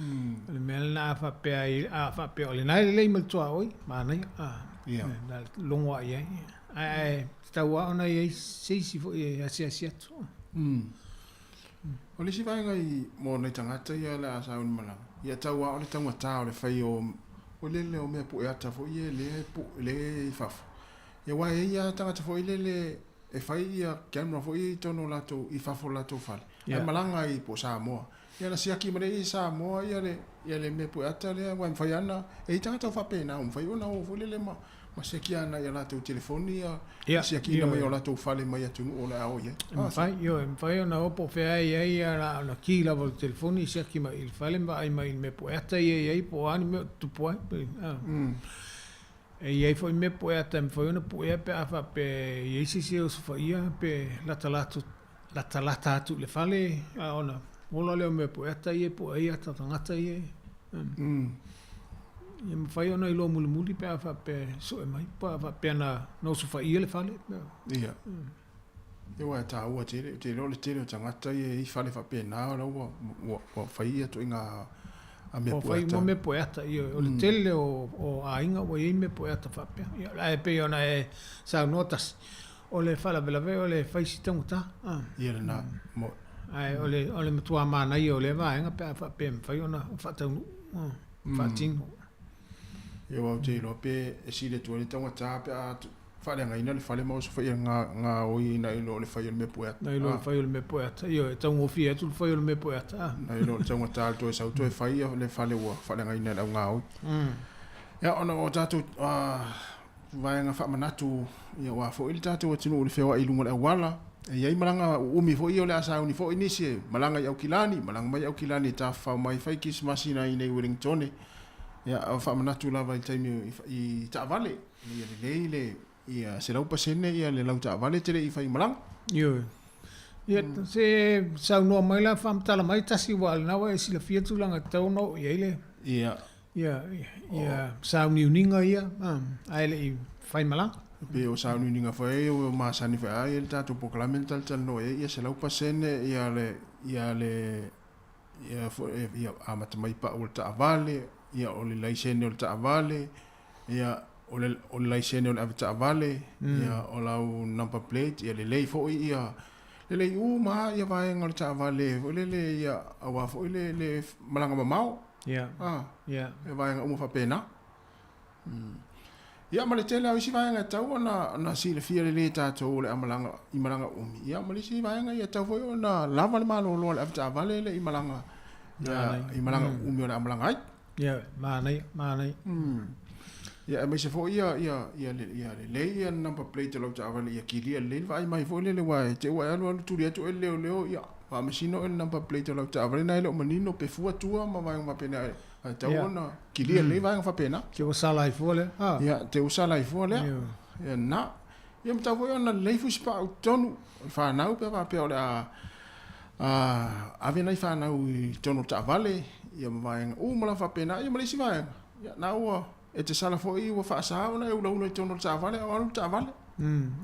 O le mea lena a faapea ai, a faapea o lena e lelei ma le tuaoi, manaia, a, Ia. na logo lava i ai. Ae, ae tatau lava ona i ai se isi foi e asiasi atu. O le isi vaega i mo nai tagata ia o le a sauni malaga, ia tau lava o le taugata o le fai o o lele o mea pue ata foi ia lea e pu lea e i fafo. Ia aua e i ai lava tagata foi lele e fai ia camera foi ia i totonu o latou i fafo o latou fale, ae malaga ai po o Samoa. Ia na siaki mai lea i Samoa ia le ia le mea pue ata lea aua e mafai lava ona e i ai tagata o faapena ua mafai ona o foi lele ma ma siaki ana i a latou telefoni ia Ia, siakiina mai ioe. o latou fale mai atunuu o le a o i ai. E mafai, ioe, e mafai ona o po o fea e i ai ia la ona ki lava o le telefoni siaki mai i le fale ma vaai mai i le mea pueata ia e i ai po o a ni mea o tutupu ai. A. E i ai foi mea pueata e mafai ona puea pe a faapea e i ai se isi e osofaia pe latalata latalata atu i le fale, a ona ola lea o mea pueata ia e pue ai ata o tagata ia. Ia mafai ona iloa mulimuli pe a faapea e sue mai, pe a faapea na osofaia le fale. Ia. Ia aua e taua tele, ou te iloa o le tele o tagata ia e i fale faapena o la ua, ua, ua fai ia ituaiga mea Ua fai pueata. uma mea pueata, ioe. O le tele o aiga ua i ai mea pueata faapea. Ia, ae pei ona e saunoa tasi, O le faalavelave o le fai si taugata. Ia lena, mo. Ae o le, o le matua manaia o lea vaega pe a faapea e mafai ona faataunuu, faatino. Ia aua ou te iloa pe e sili atu ai le taugata pe a faaleagaina le fale ma osofaia gaoi nai lo le fai o le mea pueata. Nai lo le fai o le mea pueata. Ioe, e taugofie atu le fai o le mea pueata. Nai lo le taugata le toe sau toe fai le fale ua faaleagaina e le au gaoi. Ia ona o tatou vaega faamanatu ia aua foi le tatou atunuu i le feoai i luga o le auala. E i ai malaga uumi foi ia o le a sauni foi nisi e malaga i Aukilani, malaga mai Aukilani e tafafao mai fai kisimasi i inei i Wellingtone. Ia faamanatu lava i le taimi i taavale ina ia lelei le ia 100% ia le lau taavale e te le i fai malaga. Ioe. Ia se saunoa mai la faamatala mai tasi aua o lena ua e silafia tulaga e tatau ona oo i ai le Ia. Ia, ia sauniuniga ia, ae le i fai malaga. E pei o sauniuniga foi ia ua masani foi a i le tatou polokalame na talatalanoa ai, ia 100% ia le, ia le, ia foi, ia amata mai pau o le taavale, ia o le laisene o le taavale, ia o le, o le laisene o le avetaavale, ia o lau number plate, ia lelei foi ia, lelei uma lava ia vaega o le taavale foi lele, ia aua foi le, le malaga mamao. Ia. Ah, Ia. E vaega uma faapena. Ia, ma le tele lava o isi vaega e tatau ona, ona silafia lelei e tatou o le a malaga i malaga umi. Ia, ma le isi vaega ia e tatau foi ona lava le malolo a le avetaavale e le i malaga, ia, i malaga umi o le a malaga ai. Ia, manaia, manaia. Ia, aemaise foi ia, ia, ia, ia lelei ia number plate o lau taavale ia kilia lelei le vaai mai foi lele aua e te i ua e alu alu tuli atu oe i le leoleo, ia, faamasino oe i le number plate o lau taavale na e le o manino pe fua tua ma vaega faapena e tatau ona kilia lelei vaega faapena. Te ua sala ai fua lea. Ia, te ua sala ai fua lea. Ia, na. Ia ma tatau foi ona lelei fusipau i totonu o le fanau pe a faapea o le a ave nai fanau i totonu o le taavale, ia ma vaega uma lava faapena. Ia ma le isi vaega, ia na ua e te sala foi ua faasa ona e ulaula i totonu o le taavale a o alu le taavale.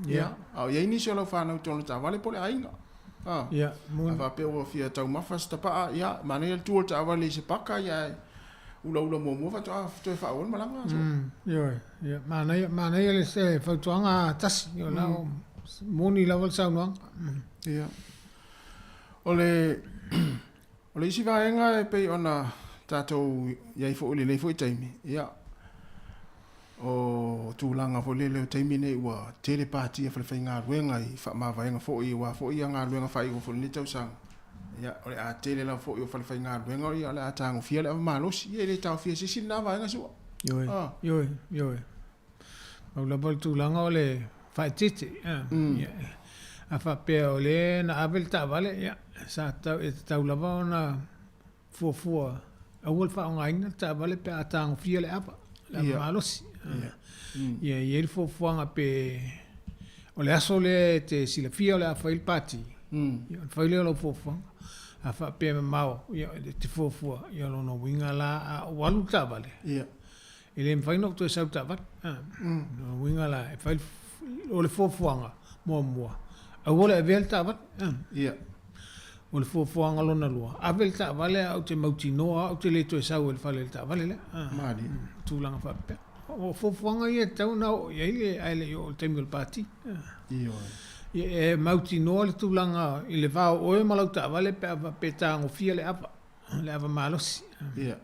Ia, a o i ai nisi o lau fanau i totonu o le taavale po o le aiga. A, a faapea ua fia taumafa se tapaa, ia, manaia le tu o le taavale i se paka, ia ae ulaula muamua faatoa toe faaauau le malaga. Ioe, ia, manaia, manaia le fautuaga tasi, o la o moni lava le saunoaga. Ia. O le, o le isi vaega e pei ona tatou i ai foi i lenei foi taimi, ia, o tulaga foi lele o taimi nei ua tele pati a falefaigaluega i faamavaega foi aua foi ia galuega faaiuga foi i lenei tausaga. Ia, o le a tele lava foi o falefaigaluega ia o le a tagofia le ava malosi. Ia e le taofia e se isi lena vaega Su'a. Ioe, ioe, ioe. Pau lava le tulaga o le faaeteete. Ia, a faapea o lea na ave le taavale, ia, sa tatau, e tatau lava ona fuafua aua le faaaogaina le taavale pe a tagofia le ava, le ava malosi. Ia, e i ai le fuafuaga pe o le aso lea e te silafia o le a fai le pati, ia ona fai lea o lau fuafuaga. A faapea e mamao, ia e te fuafua, ia o lona uiga la a ou alu i le taavale, E le mafai ona ou toe sau i le taavale. O lona uiga la, e fai, o le fuafuaga muamua, aua le avea le taavale. Ia. O le fuafuaga lona lua, ave le taavale ae ou te mautinoa ou te le toe sau ai i le fale i le taavale lea. Malie. Tulaga faapea. O fuafuaga ia e tatau ona oo i ai le, ae le i oo i le taimi o le pati. Ioe. Ia, e mautinoa le tulaga i le va o oe ma lau taavale pe a pe tagofia le ava, le ava malosi. Ia.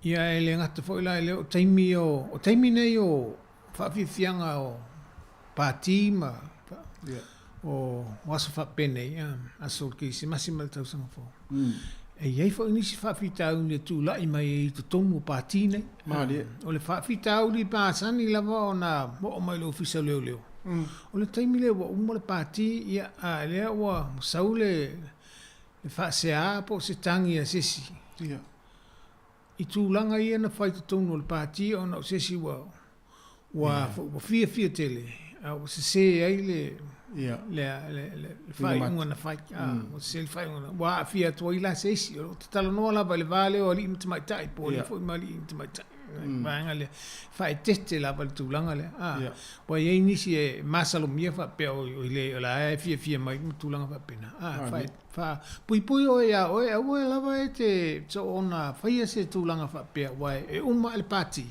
Ia, e le gata foi la i lea, o taimi o, o taimi nei o faafiafiaga o pati ma Ia. o aso faapenei, aso o le Kerisimasi ma le Tausaga Fou. E i ai foi nisi faafitauli e tulai mai ai i totonu o pati nei. Malie. O le faafitauli masani lava ona oo mai i le Ofisa o Leoleo, o le taimi lea ua uma le pati, ia, a lea ua sau le faasea po o se tagi a se isi. Ia. I tulaga ia na fai i totonu o le pati ona o se isi ua ua ua fiafia tele a ua sese ai le le le faaiuga na fai, a ua sese le faaiuga na ua aafia atu ai la se isi. O lo o talanoa lava i le va lea o alii ma tamaitai po o alii foi ma alii ma tamaitai, le vaega lea, faaeteete lava i le tulaga lea, a ua i ai nisi e masalomia faapea oi le o la e fiafia mai ma tulaga faapena, a Faapuipui oe iā oe, aua lava e te soona faia se tulaga faapea, aua e uma le pati,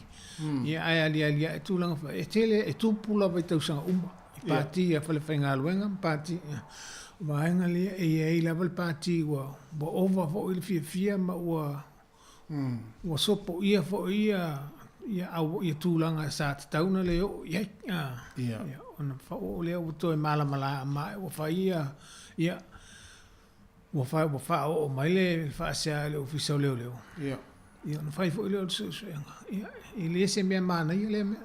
ia ae aliali ae tulaga faapea. E tele, e tupu lava i tausaga uma, i pati a falefaigaluega ma pati a vaega lea, e i ai lava le pati ua ova foi le fiafia ma ua Ua sopoia foi ia ia tulaga sa tatau ona le oo i ai. Ia, ona faaoo lea ua toe malamalama ae ua fai ia, ia, ua fai, ua faaoo mai le faasea i le Ofisa o Leoleo. Ia. Ia ona fai foi lea o le suesuega. Ia, e le se mea manaia lea mea.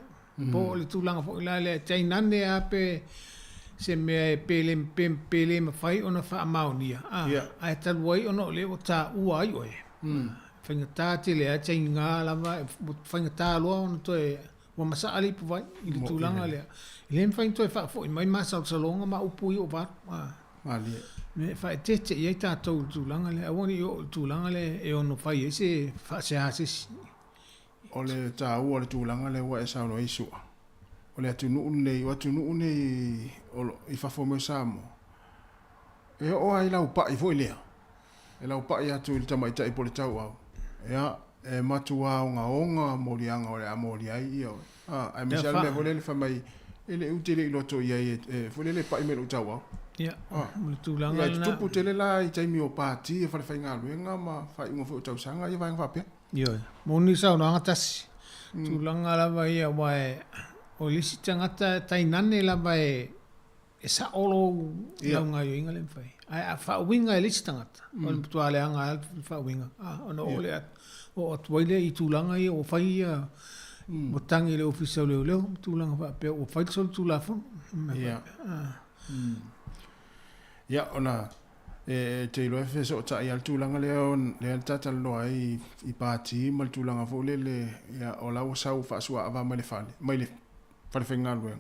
Po o le tulaga foi la lea, tainane lava pe se mea pe le, pe, pe le mafai ona faamaonia, a, ae talu ai ona o lea ua taua ai oe, faigata tele lava, taiga lava, ua faigata loa ona toe, ua masaa le ipuvai i le tulaga lea. E le mafai ona toe faafoi mai masalosaloga ma upu ia ua valu, a. Malie. Mea e faaeteete i ai tatou i le tulaga lea, aua ne i oo i le tulaga lea e ono fai ai se faasea a se isi. O le taua o le tulaga lea ua e saunoa ai Sua, o le atunuu lenei, o atunuu nei o lo, i fafo mai o Samoa, e oo lava i laupai foi lea, e laupai atu i le tamaitai po o le tauau, ia, e matua ogaoga moliaga o le a molia ai ia oe. A, aemaise lava le mea foi lele fai mai, e le ute le i loto i ai e, foi lele e pai mai i lou tauau. Ia, o le tulaga lena. Ia, e tutupu tele la i taimi o pati, falefaigaluega ma faaiuga foi o tausaga, ia vaega faapea. Ioe, moni saunoaga tasi. Tulaga lava ia aua o le isi tagata tainane lava e sao lou lau gaoioiga lea e mafai. Ae a faauiga e le isi tagata, o le matua leaga lava le faauiga, ona oo lea, oo atu ai lea i tulaga ia ua fai ia, ua tagi i le Ofisa o Leoleo ma tulaga faapea ua fai le solitulafono. Ia. Ia, ona E te iloa e fesootai lava le tulaga lea lea na ta talanoa ai i pati ma le tulaga foi lele, ia, o la ua sau faasuaava mai le fale, mai le falefaigaluega,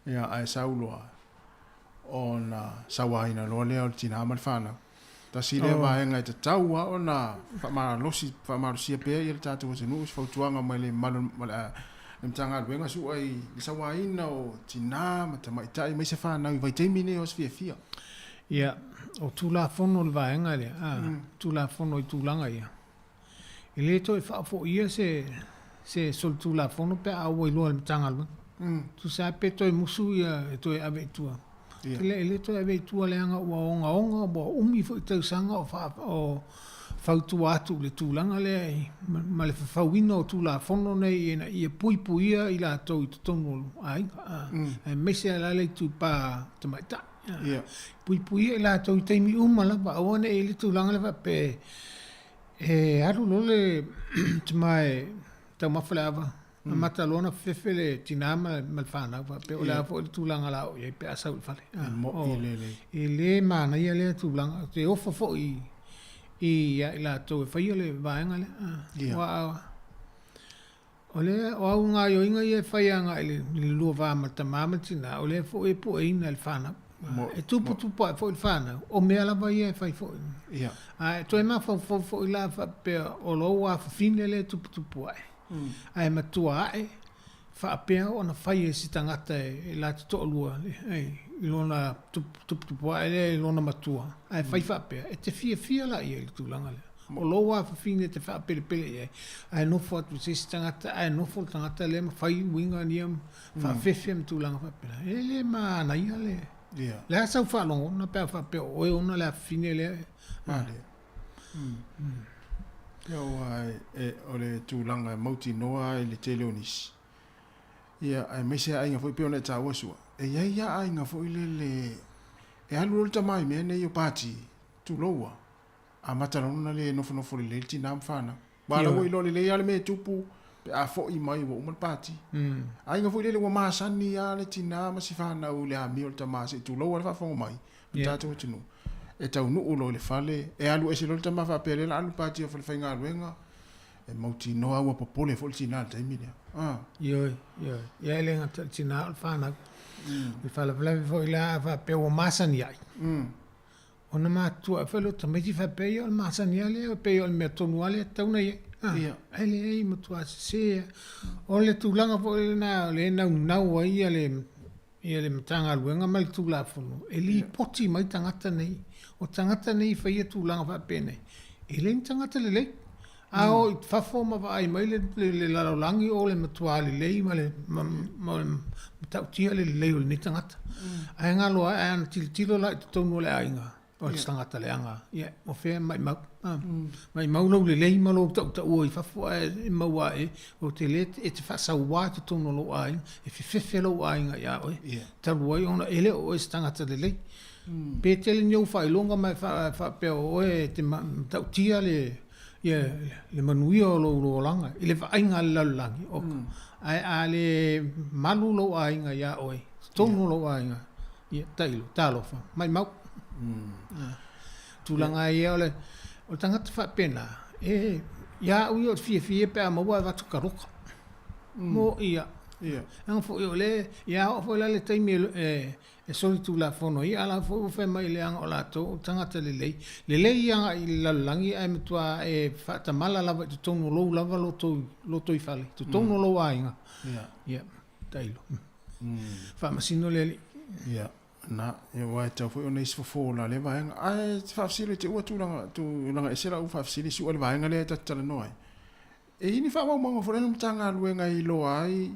ia, ae sau loa ona sauaina loa lea o le tina ma le fanau. Tasi lea vaega e tatau lava ona faamalosi, faamalosia pea ia le tatou atunuu i se fautuaga mai le mamalu o le Matagaluega Sua i le sauaina o tina ma tamaitai aemaise fanau i vaitaimi nei o aso fiafia. Ia, o Tulafono le vaega lea, a, Tulafono i tulaga ia. E le toe faafoia se, se solitulafono pe a auai loa i le Matagaluega. Tusa lava pe toe musu ia e toe ave i tua. Ia. E le toe ave i tua leaga ua ogaoga, ua umi foi tausaga o faa, o fautua atu i le tulaga lea i, ma, ma le fafauina o Tulafono nei ina ia puipuia i latou i totonu o aiga, a, aemaise lava la le itupa tamaitai. Ia. Puipuia i latou i taimi uma lava, aua ne i i le tulaga lea faapea e alu loa le tama e taumafa le ava, amata loa ona fefefe le tina ma le fanau faapea o le a foi le tulaga o le a oo i ai pe a sau i le fale. E moni lelei. E le manaia lea tulaga, ou te ofo foi ia i latou e faia le vaega lea. Aua O lea, o au gaoioiga ia e fai agai i le lua va ma le tama ma le tina, o lea foi e pueina e le fanau. E tuputupu ae foi le fanau, o mea lava ia e fai foi. Ia. Ae toe mafaufau foi la faapea o lou afafine lea e tuputupu ae, ae matua ae faapea ona fai e se tagata e la te toalua i lona tuputupu ae lea i lona matua, ae fai faapea, e te fiafia la i ai i le tulaga lea. O lou afafine e te faapelepele i ai, ae nofo atu i se isi tagata, ae nofo le tagata lea ma fai uiga ia ma faafefe ma tulaga faapena. E le manaia le... O le a sau faalogona pe a faapea o oe ona le afafine lea? Malilie. Ia aua o le tulaga e mautinoa i le tele o nisi, ia aemaise lava aiga foi pei ona e taua Su'a, e i ai lava aiga foi lele e alu loa le tama i mea nei o pati, tulou lava, amata loa ona le nofonofo lelei le tina ma fanau. Aua o la ua iloa lelei lava le mea e tupu pe a foi mai ua uma le pati. Aiga foi lele ua masani lava le tina ma si fanau i le amio o le tama se i tulou lava le faafofoga mai o le tatou atunuu. E taunuu loa i le fale, e alu ese loa le tama faapea o lea o le a alu i le pati a le falefaigaluega, e mautinoa lava ua popole foi le tina i le taimi lea. Ioe, ioe. Ia e le gata i le tina a o le fanau. O le faalavelave foi la a faapea ua masani ai. Ona matutua ae foi lea o tamaiti faapea, ia o le masani lava lea, pei o le mea tonu lava lea e tatau ona i ai. A, ae leai, e matua sese lava. O le tulaga foi lena o lea e naunau ai ia le, ia le Matagaluega ma le Tulafono e lipoti mai tagata nei. O tagata nei e faia tulaga faapenei, e le ni tagata lelei. A o i fafo ma vaai mai le, le, le lalolagi o le matua lelei ma le, ma, ma le matautia le lelei o lenei tagata. Ae galo ai, ae ana tilotilo la i totonu o le aiga, o le tagata leaga, ia, o fea e maimau. Maimau lou lelei ma lou tautaua i fafo ae e maua ae, ou te le, e te faasauā i totonu o lou aiga, e fefefe lou aiga iā oe, talu ai ona e le o oe se tagata lelei. Pe tele ni ou faailoga ma e faapea o oe e te matautia le, ia le manuia o lou olaga i le vaaiga a le lalolagi, oka. Ae a le malu lou aiga iā oe, totonu o lou aiga, ia tailo, talofa, maimau. Tulaga ia o le, o le tagata faapena, e, ia au ia o le fiafia pe a maua e avatu kaloka. Mo ia. Leaga foi o le, ia oo foi la le taimi e, E solitulafono ai, a la foi ua fai mai leaga o latou o tagata lelei. Lelei agai i le lalolagi ae matua e faatamala lava i totonu o lou lava lotoifale, i totonu o lou aiga. Ia, tailo. Faamasino le Alii. Ia, na, aua e tatau foi ona i ai se fofo o la lea vaega. Ae te faafesili i te ua tulaga, tulaga ese lau faafesili, sua le vaega lea e ta te talanoa ai. E i ai ni faamaumauga foi lea a le Matagaluega e iloa ai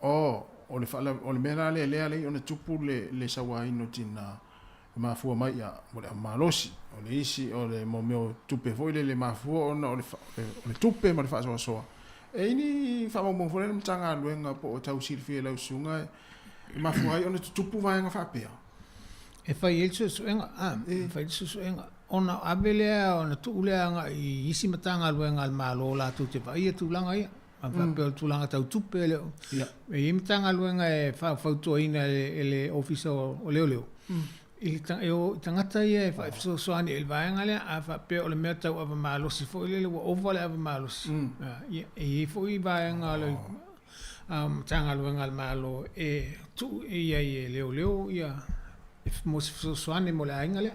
Oh, o le faala, o le mea la lea lea alai ona tupu le, le sauaina o tina e mafua mai ia, o le malosi, o le isi, o le mo mea o tupe foi lele e mafua ona o le, o le tupe ma le faasoasoa. E i ai ni faamaumauga foi lea a le Matagaluega po o tau silafia e lau susuga e mafua ai ona tutupu vaega faapea? E fai ai le suesuega, a, e fai le suesuega ona ave lea, ona tuu lea agai i isi Matagaluega a le Malo latou te vaaia tulaga ia. A faapea o le tulaga tau tupe e le o... E i ai Matagaluega e faufautuaina e le Ofisa o Leoleo, i e o i tagata ia e fesoasoani i le vaega lea. A faapea o le mea tau ava malosi foi lele ua ova le ava malosi, ia, e i ai foi vaega o le Matagaluega a le Malo e tuu i ai e leoleo ia mo se fesoasoani mo le aiga lea.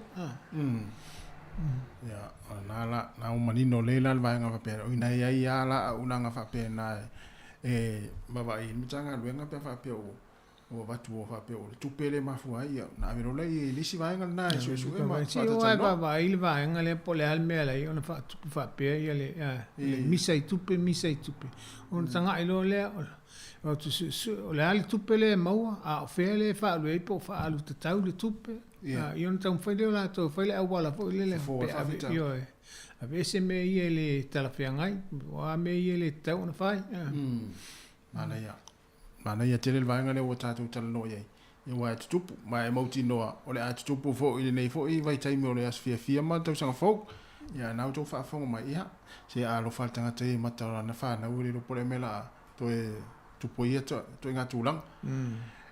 Ia, o lena la, na ua manino lelei la le vaega faapea, o i ina e i ai lava la auaunaga faapena e vaavaai i le Matagaluega pe a faapea ua ua avatu ua faapea o le tupe lea e mafua ai, ia, ona ave loa lea i le isi vaega lena e suesue ma faatalatalanoa. Vaavaai le vaega lea po o le a le mea la i ai ona faatupu faapea ia le misa i tupe, misa i tupe. Ona tagai loa lea, o te suesue, o le a le tupe lea e maua, a o fea lea e faaalu ai po o faaalu tatau le tupe. Ia ona taumafai lea o latou e fai le auala foi lele pe ave, ioe, aveese mea ia e le talafeagai, o a mea ia e le tatau ona fai. Manaia. Manaia tele le vaega lea ua tatou talanoa i ai, aua e tutupu, ma e mautinoa o le a tutupu foi i lenei foi vaitaimi o le aso fiafia ma le tausaga fou. Ia, na outou faafofoga mai, ia, se a alofa le tagata ia i mata o lana fanau e le iloa po o le a mea o le a toe tupu ai ia ituaiga tulaga.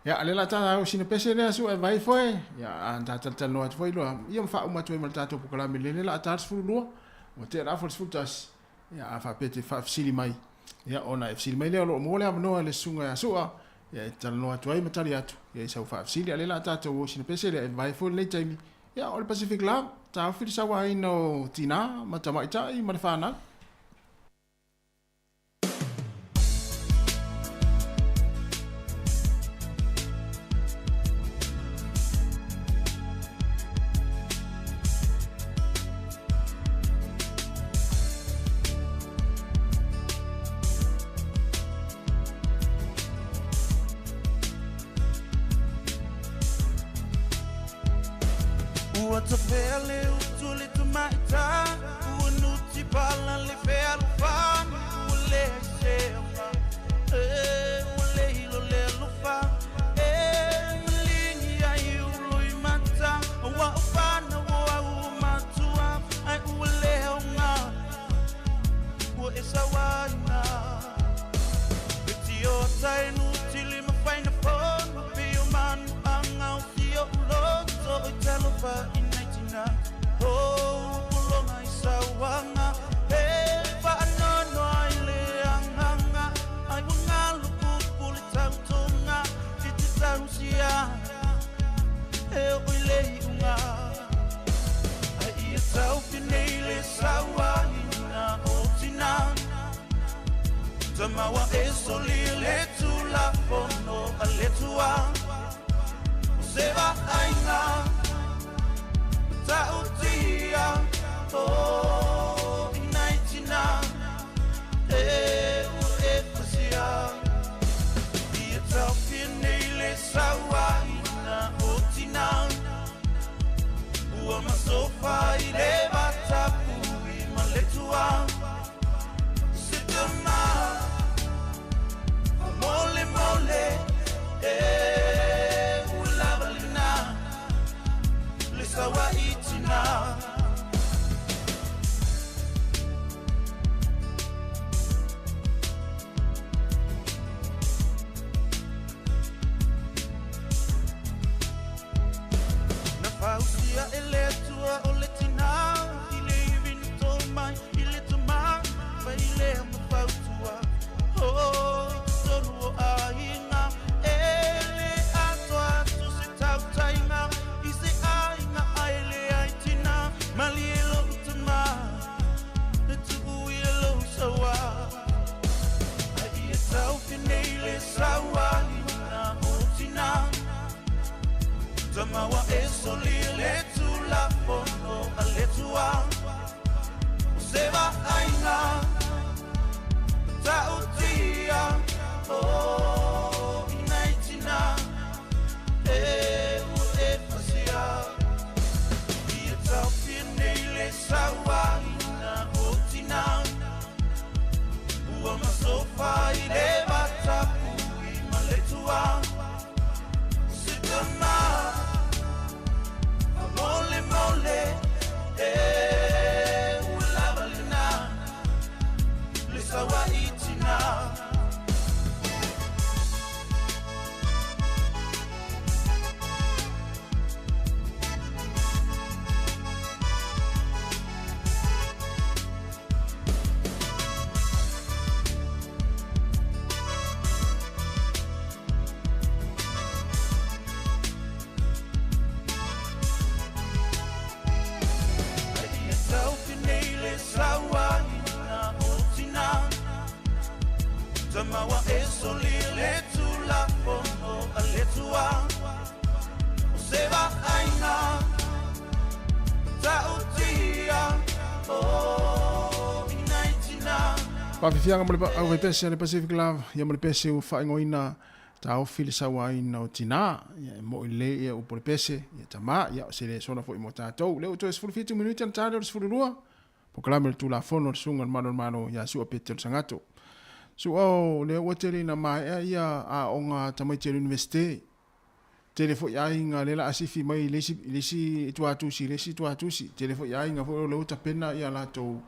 Ia, o lea o le a ta au sina pese lea Su'a e vai foe, ia, a na ta talatalanoa atu foi loa, ia ma faauma atu ai ma le tatou polokalame lele o le a ta le 12, ua tea le afa o le 11, ia, a faapea e te faafesili mai, ia, ona e fesili mai lea o lo o maua le avanoa i le susuga ia Su'a, ia, e talanoa atu ai ma tali atu, ia, i sau faafesili, a o lea o le a tatou o i sina pese lea e vai foi lenei taimi, ia, o le Pacific Love, taofi le sauaina o tinā ma tamaitai ma le fanau. tafea le utu le tamaita Ua nuti pala le fealofani Ua leai se aoga E ua le ilo le alofa E maligi ai uluimata Ua o fanau o au o matua Ae ua le aoga Ua e sauaina E tiota e nutili ma faina fono Pei o manu anga o si o'u loto Oi talofa i nai tina O pologa i sauaga E faanoanoa i le agaga Ai ua galu pupu le tautoga I te tausia E oo i le iuga Ai ia taufi nei le sauaina o tina Tamaua e soli le tulafono a le Atua O se vaaiga matautia O i nai tina E ua e pasia Ia taofia nei le sauaina o tina Ua masofa i le vatapui ma le Atua Se tama mole mole E ua lava lena Le sauai tina Na fausia e le Atua o le tina I le ivi na to mai i le tama Fai lea ma fautua O i totonu o aiga E le atoa atu se tautaiga I se aiga ae leai tina Malie lou tama E tuu ia lou saua Ai ia taofi nei le sauaina o tina Tamaua e soli le tulafono a le Atua O se vaaiga matautia O i nai tina E ua e pasia Ia taofia nei le sauaina o tina Ua masofa i le vatapui ma le Atua Se tama Famolemole E ua lava lena Le sauai tina Ai ia taofi nei le sauaina o tina Tamaua e soli le tulafono a le Atua O se vaaiga matautia O i nai tina Faafiafiaga mo le aufaipese a le Pacific Love, ia ma le pese ua faaigoaina Taofi le sauaina o tinā, ia e moʻi lelei ia upu o le pese, ia tamā, ia o se le sola foi mo tātou. Lea ua toe 17 minute ona ta lea o le 12, polokalame o le Tulafono a le Susuga i le Malu o le Malo ia Su'a Petelo Sagato. Su'a o lea ua tele ina maea ia aoga a tamaiti a le Universite, tele foi aiga lea la a sifi mai i le isi, i le isi ituatusi i le isi ituatusi, tele foi aiga foi o lea ua tapena ia latou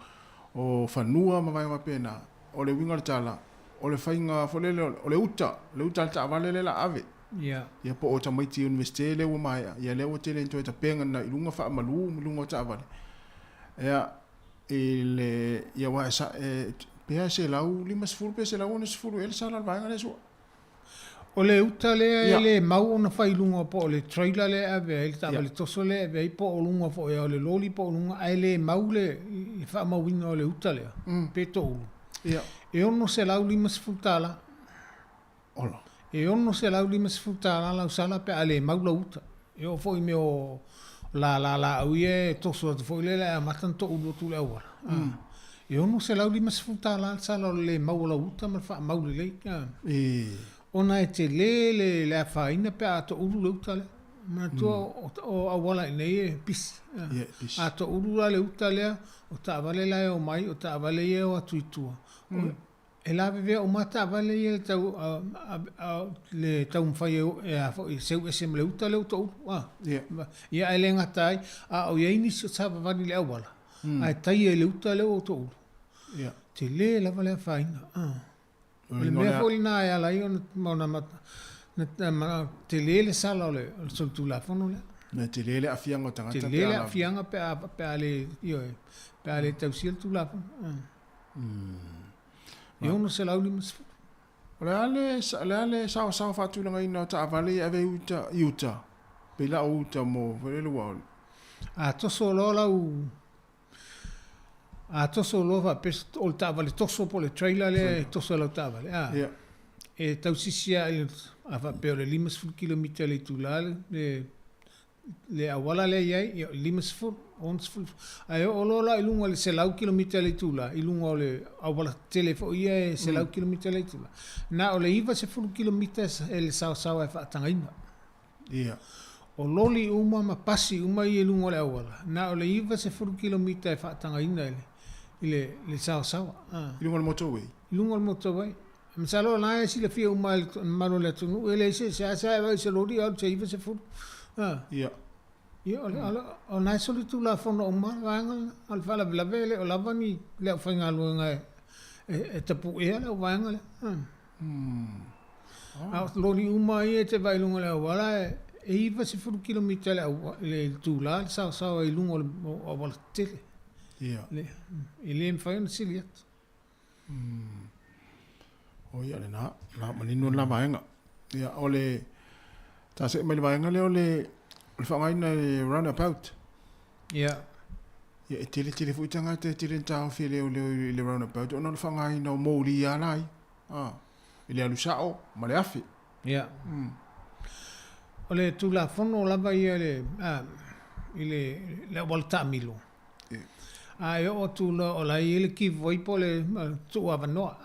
o fanua ma vaega faapena. O le uiga o le tala, o le faiga foi lele o le uta, le uta a le taavale lea la ave. Ia. Ia po o tamaiti Universite lea ua maea, ia lea ua tele ina toe tapena na i luga faamalu ma luga o taavale. Ia, i le, ia aua e sa, e, pe a 150 pe 160 ea le sala o le vaega lea sua. O le uta lea e le mau ona fai i luga po o le trailer lea e ave ai, le taavale toso lea e ave ai po o luga foi o le loli po o luga, ae le mau le faamauina o le uta lea, pe toulu. E $650. Ola. E $650 lau sala pe a le mau lau uta. E oo foi i mea o lala laau ia e toso atu foi lele ae amata ona toulu atu i le auala. E $650 le sala o le le mau o lau uta ma le faamau lelei. Ona e tele le afaina pe a toulu le uta lea. Manatua o auala i inei e pisi. Ia, e pisi. A toulu la le uta lea, o taavale la e omai, o taavale ia e o atu i tua. E lavevea uma lava taavale ia i le tau le taumafai e a foi e seu ese ma le uta lea ua toulu. Ia ae le gata ai, a o i ai nisi o savavali i le auala, ae taia i le uta lea ua toulu. Tele lava le afaina. O le mea foi lena e ala ai ona tele le sala o le solitulafono lea. E tele le aafiaga o tagata pe a. Tele le aafiaga pe a pe a le, ioe, pe a le tausia le tulafono. E 650. O le a le, o le a le saosaoa faatulagaina o taavale ia e ave i uta, i uta, pe la o uta mo, foi lele ua. A toso loa lau A toso loa faapea o le taavale toso po o le trailer lea e toso e lau taavale, a, e tausisi lava i, a faapea o le 50 kilomita i le itula le, le auala lea e i ai, ia o le 50, 60, ae oo loa la i luga i le 100 kilomita i le itula, i luga o le auala tetele foi ia e 100 kilomita i le itula, na o le 90 kilomita e le saosaoa e faatagaina. Ia. O loli uma ma pasi uma ia i luga o le auala, na o le 90 kilomita e faatagaina i le, i le, le saosaoa. I luga o le motorway? I luga o le motorway. Masalo o la e silafia uma e le mamalu o le atunuu, e leai se, seasea e vaai i se loli alu i se 90. Ia. Ia, o le, o lena e solitulafono uma le vaega lena. A o le faalavelave e le o lava ni, le aufaigaluega e, e, e tapu'ea le auvaega lea. A o loli uma ia e te vaai i luga o le auala, e 90 kilomita i le itula le saosaoa i luga o le auala tetele. Ia. E le mafai ona sili atu. O ia lena, la manino lena vaega. Ia, o le, ta see mai le vaega lea o le, o le faaaogaina i le roundabout. Ia. Ia, e tele tele foi tagata e tele ina taofi e leoleo i le roundabout ona o le faaaogaina o moli a la ia. Ah, i le alu sao ma le afe. Ia. O le Tulafono lava ia i le, i le, le auala taamilo. Ia. A e oo atu loa o la e i ai le give way po o le tuuavanoa.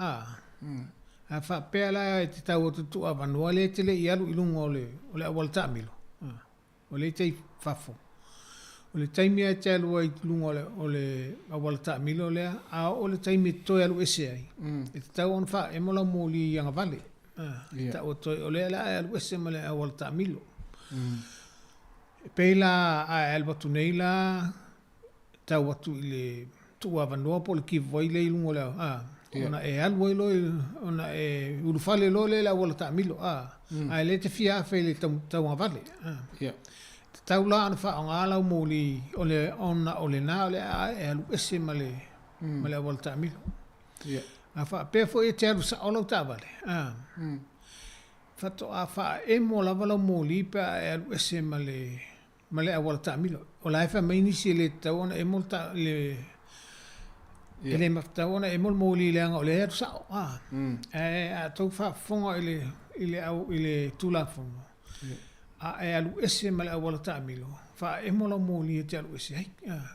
A faapea la e te tau atu i le tuuavanoa lea e te le i alu i luga o le, o le auala taamilo. O lea e te i fafo. O le taimi lava e te alu ai i luga o le, o le auala taamilo lea, a oo le taimi e te toe alu ese ai, e tatau ona faaemo lau moli i agavale. E tau atu ai, o lea o le a e alu ese ma le auala taamilo. E pei la a e alu atu nei la, tau atu i le tuuavanoa po o le give way lea i luga o le, a, ona e alu ai loa, ona e ulufale loa lea i le auala taamilo, a, ae le te fia afe i le tauagavale. A. Tatau la ona faaaoga lau moli o le, ona o lena o le a e alu ese ma le, ma le auala taamilo. A faapea foi e te alu sao lau taavale, a, faatoa faaemo lava lau moli pe a e alu ese ma le, ma le auala taamilo. O la e fai mai nisi e le tatau ona emo le, ta, le e le tatau ona emo le moli leaga o lea e alu sao. A, ae a tou faafofoga i le, i le, au, i le Tulafono, a e alu ese ma le auala taamilo, faaemo lau moli e te alu ese ai.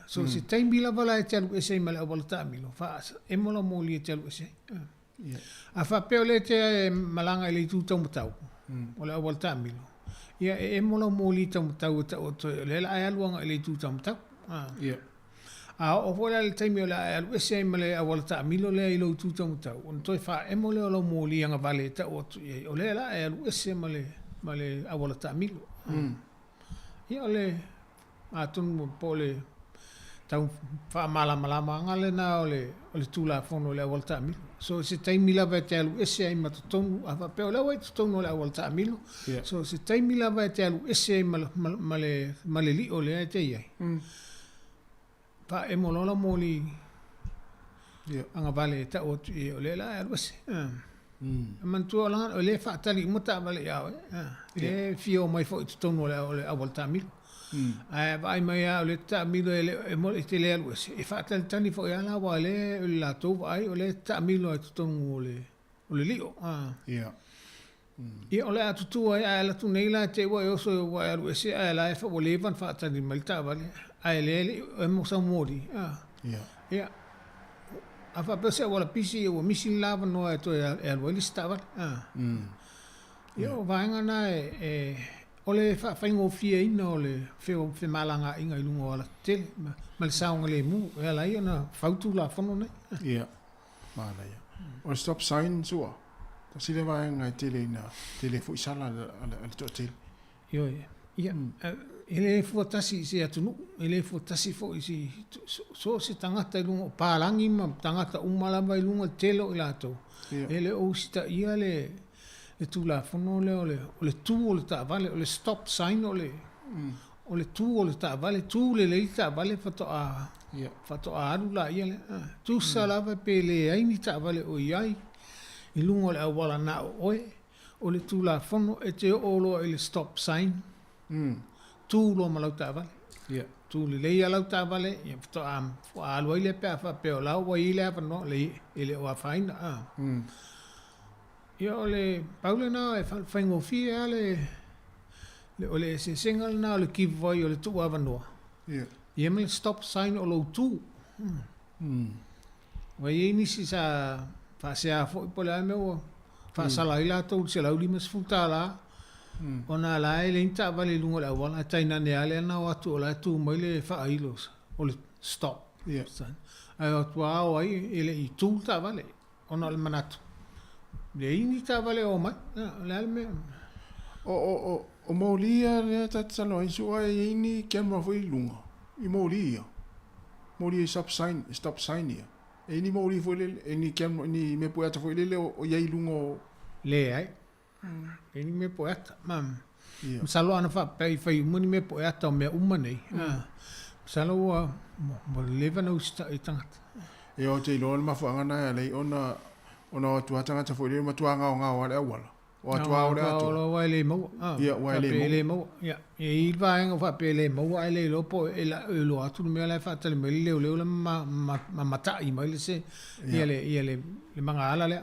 So se taimi lava la e te alu ese ai ma le auala taamilo, faaemo lau moli e te alu ese ai. A faapea o lea e te malaga i le itu taumatau, o le auala taamilo, ia e emo lau moli taumatau e tau atu ai o lea o le a e alu agai i le itu taumatau. A oo foi la i le taimi o le a e alu ese ai ma le auala taamilo lea i lou itu taumatau, ona toe faaemo lea o lau moli agavale e tau atu i ai, o lea o le a e alu ese ma le ma le auala taamilo. Ia o le Atonu po o le tau faamalamalamaga lena o le o le Tulafono i le auala taamilo. So se taimi lava e te alu ese ai ma totonu, a faapea o lea ua i totonu o le auala taamilo, so se taimi lava e te alu ese ai ma ma le ma le lio lea e te i ai, faaemo loa lau moli agavale e tau atu i ai o lea o le a e alu ese. E manatua o lana, o lea e faatali uma taavale ia oe, e le fia o mai foi i totonu o le, o le auala taamilo. Ae vaai mai lava o lea e te taamilo e le, e te le alu ese, e faatalitali foi lava la aua o lea o le latou vaai o lea e te taamilo lava i totonu o le, o le lio. Ia, o le a tutū ai, a e alu atu nei la te i ua e oso ua e alu ese ae la e ua leva ona faatali mai le taavale, ae lea e le i emo sau moli. Ia, a faapea o se auala pisi ia ua misi le la avanoa e toe e alu ai le isi taavale. Ia, o vaega na e, e. O le faafaigofieina o le femalagaaiga i luga o alatetele ma le saogalemu e ala ai ona fau Tulafono nei. Ia, manaia. O le stop sign sua, tasi lea vaega e tele ina tele foi sala a le toatele. Ioe. Ia, e le fua tasi i se atunuu, e le fua tasi foi i se, so o se tagata i luga o palagi ma tagata uma lava i luga o le tele o i latou, e le o usitaia le le Tulafono lea o le, o le tu o le taavale, o le stop sign o le, o le tu o le taavale, tu lelei le taavale faatoa, faatoa alu laia lea. Tusa lava pe leai ni taavale o i ai i luga o le auala na o oe, o le Tulafono e te oo loa i le stop sign, tu loa ma lau taavale. Tu lelei lava lau taavale, ia faatoa alu ai lea pe a faapea o la ua i ai le avanoa, e le o afaina. Ia o le pau lena e faigofie lava le, o le eseesega lena o le give way o le tuuavanoa, ia ma le stop sign o lou tu. Ua i ai nisi sa faasea foi po o le a le mea ua faasala ai latou i le $150 ona o la e leai ni taavale i luga o le auala ae tainane lava lea na o atu o la e tu mai le faailo o le stop sign. Ae o atu lava o ai e le i tu le taavale. Ona o le manatu, leai ni taavale e omai. O le a le mea? O, o, o, o moli ia lea ta te talanoa ai, sua e i ai ni camera foi i luga, i moli ia. Moli ia stop sign, stop sign ia. E i ai ni moli foi lele, e ni camera, ni mea pueata foi lele o, o i ai i luga o... Leai. E ni mea poeata. Ma, masalo ana faapea i fai uma ni mea poeata o mea uma nei. Masalo ua, ua leva ona usitai i tagata. Ia ou te iloa le mafuaaga na e ala ai ona, ona o atu lava tagata foi lele matua gaogao lava le auala. O atu lava o le atoa. Gaogao aua e le maua. Ia, ua e le maua. E le maua. Ia, e i ai le vaega o faapea e le maua ae le iloa po e iloa atu le mea la e faatali mai le leoleo la ma, ma, ma matai mai le se, ia le, ia le, le magaala lea.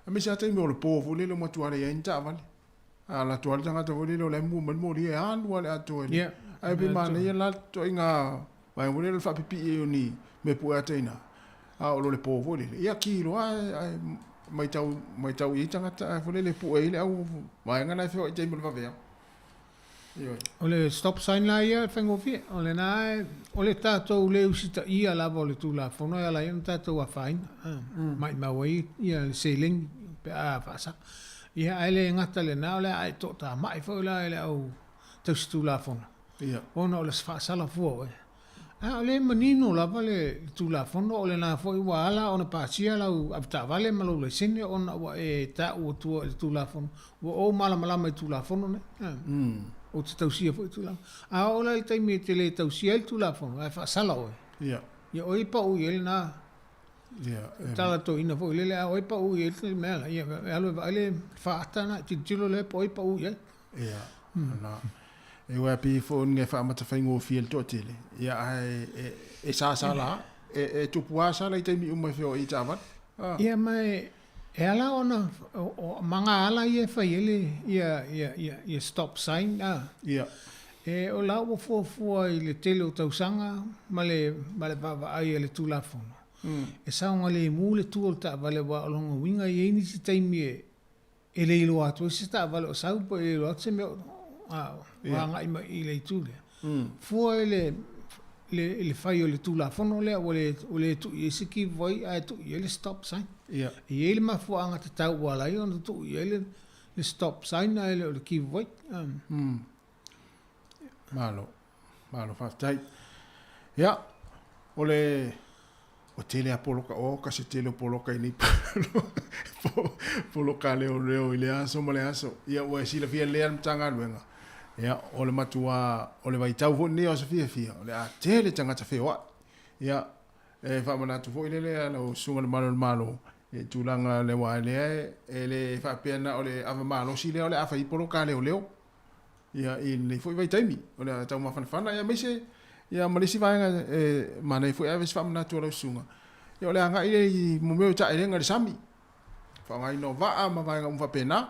Aemaise lava taimi o le po foi lele ua matua leai ai ni taavale. A alu atu lava le tagata foi lele o la e mua mai le moli e alu lava le atoa i le. Ae pei manaia la le ituaiga vaega foi lele o le faapipii ai o ni mea pue ata i ina, a oo loa i le po foi lele, ia ki loa ae matau matau i ai tagata ae foi lele e pue ai le au vaega la e feoai i taimi o le vaveao. O le stop sign la ia e faigofie. O lena e, o le tatou le usitaia lava o le Tulafono e ala ai ona tatou afaina, maimau ai ia le seleni pe a faasala. Ia ae le gata i lena, o le a e toatamai foi la i le au tausi Tulafono, ona o le faasala fua oe. A o lea e manino lava le Tulafono, o lena foi ua ala ona pasia lau avetaavale ma lou laisene ona ua e taua tua i le Tulafono, ua ou malamalama i Tulafono nei. Ou te tausia foi Tulafono. A oo la i le taimi e te le tausia ai le Tulafono, ae faasala oe, ia o ai e pau i ai lena tala toeaina foi lele, a o ai e pau i ai le mea la, ia e alu e vaai le faata lena, e tilotilo lea po o ai e pau i ai. Ia, na. E ua pei foi ni faamata faigofie le toatele. Ia, ae e, e sasa la, e, e tupu lava sala i taimi uma e feoai i taavale. Ah. Ia, ma e, e ala ona, o, o magaala ia e fai ai le, ia, ia, ia, ia stop sign, a. Ia. E, o la ua fuafua i le tele o tausaga ma le, ma le vaavaai a le Tulafono. E saogalemu le tu o le taavale aua o lona uiga e i ai nisi taimi e, E le iloa atu ai se taavale o sau po e le iloa atu se mea o agai mai i le itu lea. Fua i le le fai o le Tulafono lea ua le ua le tuu i ai se give way ae tuu i ai le stop sign. E i ai le mafuaaga tatau ua ala ai ona tuu i ai le stop sign ae le o le give way. Malo. Malo faafetai. Ia, o le ua tele a poloka, o ka se tele o poloka i nei poloka leoleo i le aso ma le aso. Ia, ua e silafia lelei lava le Matagaluega. Ia, o le matua, o le vaitau foi lenei o aso fiafia, o le a tele tagata feoai. Ia, e faamanatu foi lele a lau Susuga i le Malu o le Malo, i le tulaga lea, aua lea e le faapea na o le ava malosi lea o le a fai ai poloka leoleo. Ia, i lenei foi vaitaimi, o le a taumafanafana, ia, aemaise, ia, ma le isi vaega e manaia foi ae ave se faamanatu a lau susuga, ia, o le agai lea i mo mea o taelega i le sami, faaaogaina o vaa ma vaega uma faapena.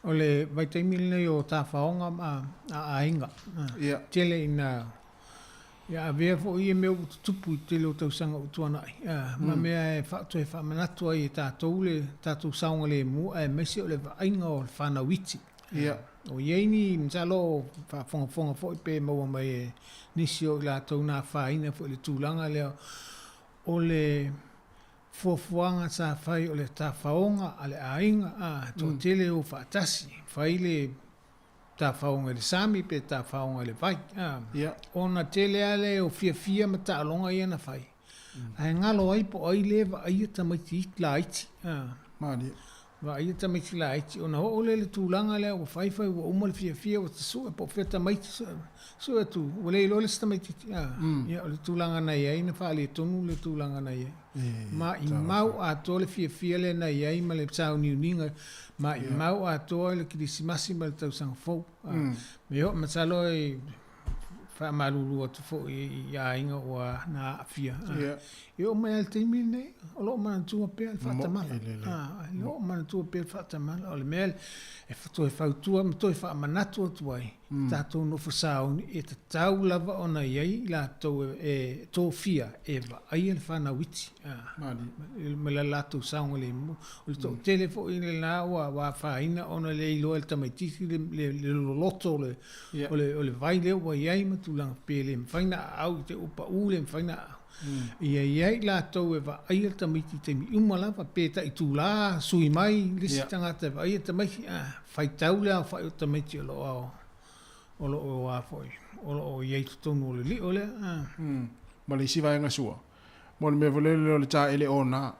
O le vaitaimi lenei o tafaoga ma aiga, tele ina Ia avea foi ia mea ua tutupu i le tele o tausaga ua tuanai, ma mea e toe faamanatu ai e tatou le tatou saogalemu aemaise o le vaaiga o le fanau iti. Ia. O i ai ni, masalo o faafogafoga foi pe maua mai e nisi o i latou na afaina foi i le tulaga lea o le fuafuaga sa fai o le tafaoga a le aiga, a, toatele e o faatasi, fai le tafaoga i le sami pe tafaoga i le vai, a, ona tele lava lea o fiafia ma taaloga ia na fai, ae galo ai po o ai lea e vaaia tamaiti laiti, a. Malie. Vaaia tamaiti laiti, ona oo lea i le tulaga lea ua fai fai ua uma le fiafia ua tasue po o fea tamaiti, sue atu ua le iloa le isi tamaititi, a. Ia o le tulaga na i ai na faaletonu le tulaga na i ai. Maimau atoa le fiafia lea na i ai ma le sauniuniga, maimau atoa le Kerisimasi ma le Tausaga Fou. Masalo e faamalulu atu foi i aiga ua na aafia. E oo mai lava i le taimi lenei, o lo o manatua pea le faatamala. O lo o manatua pea le faatamala. O le mea e toe fautua ma toe faamanatu atu ai, tatou nofo sauni, e tatau lava ona i ai i latou e tofia e vaaia le fanau iti ma le latou saogalemu. O le toatele foi lena ua afaina ona e le iloa e le tamaitiiti le loloto o le vai lea ua i ai ma tulaga pe le mafai ona aau i te i ua pau le mafai ona aau. Ia i ai i latou e vaaia le tamaiti i taimi uma lava, pe tai itula sui mai le isi tagata e vaaia le tamaiti, a faitau le aofai o tamaiti o lo o o lo o a foi, o lo o i ai i totonu o le lio lea. Ma le isi vaega sua, mo le mea foi lele o le taele ona.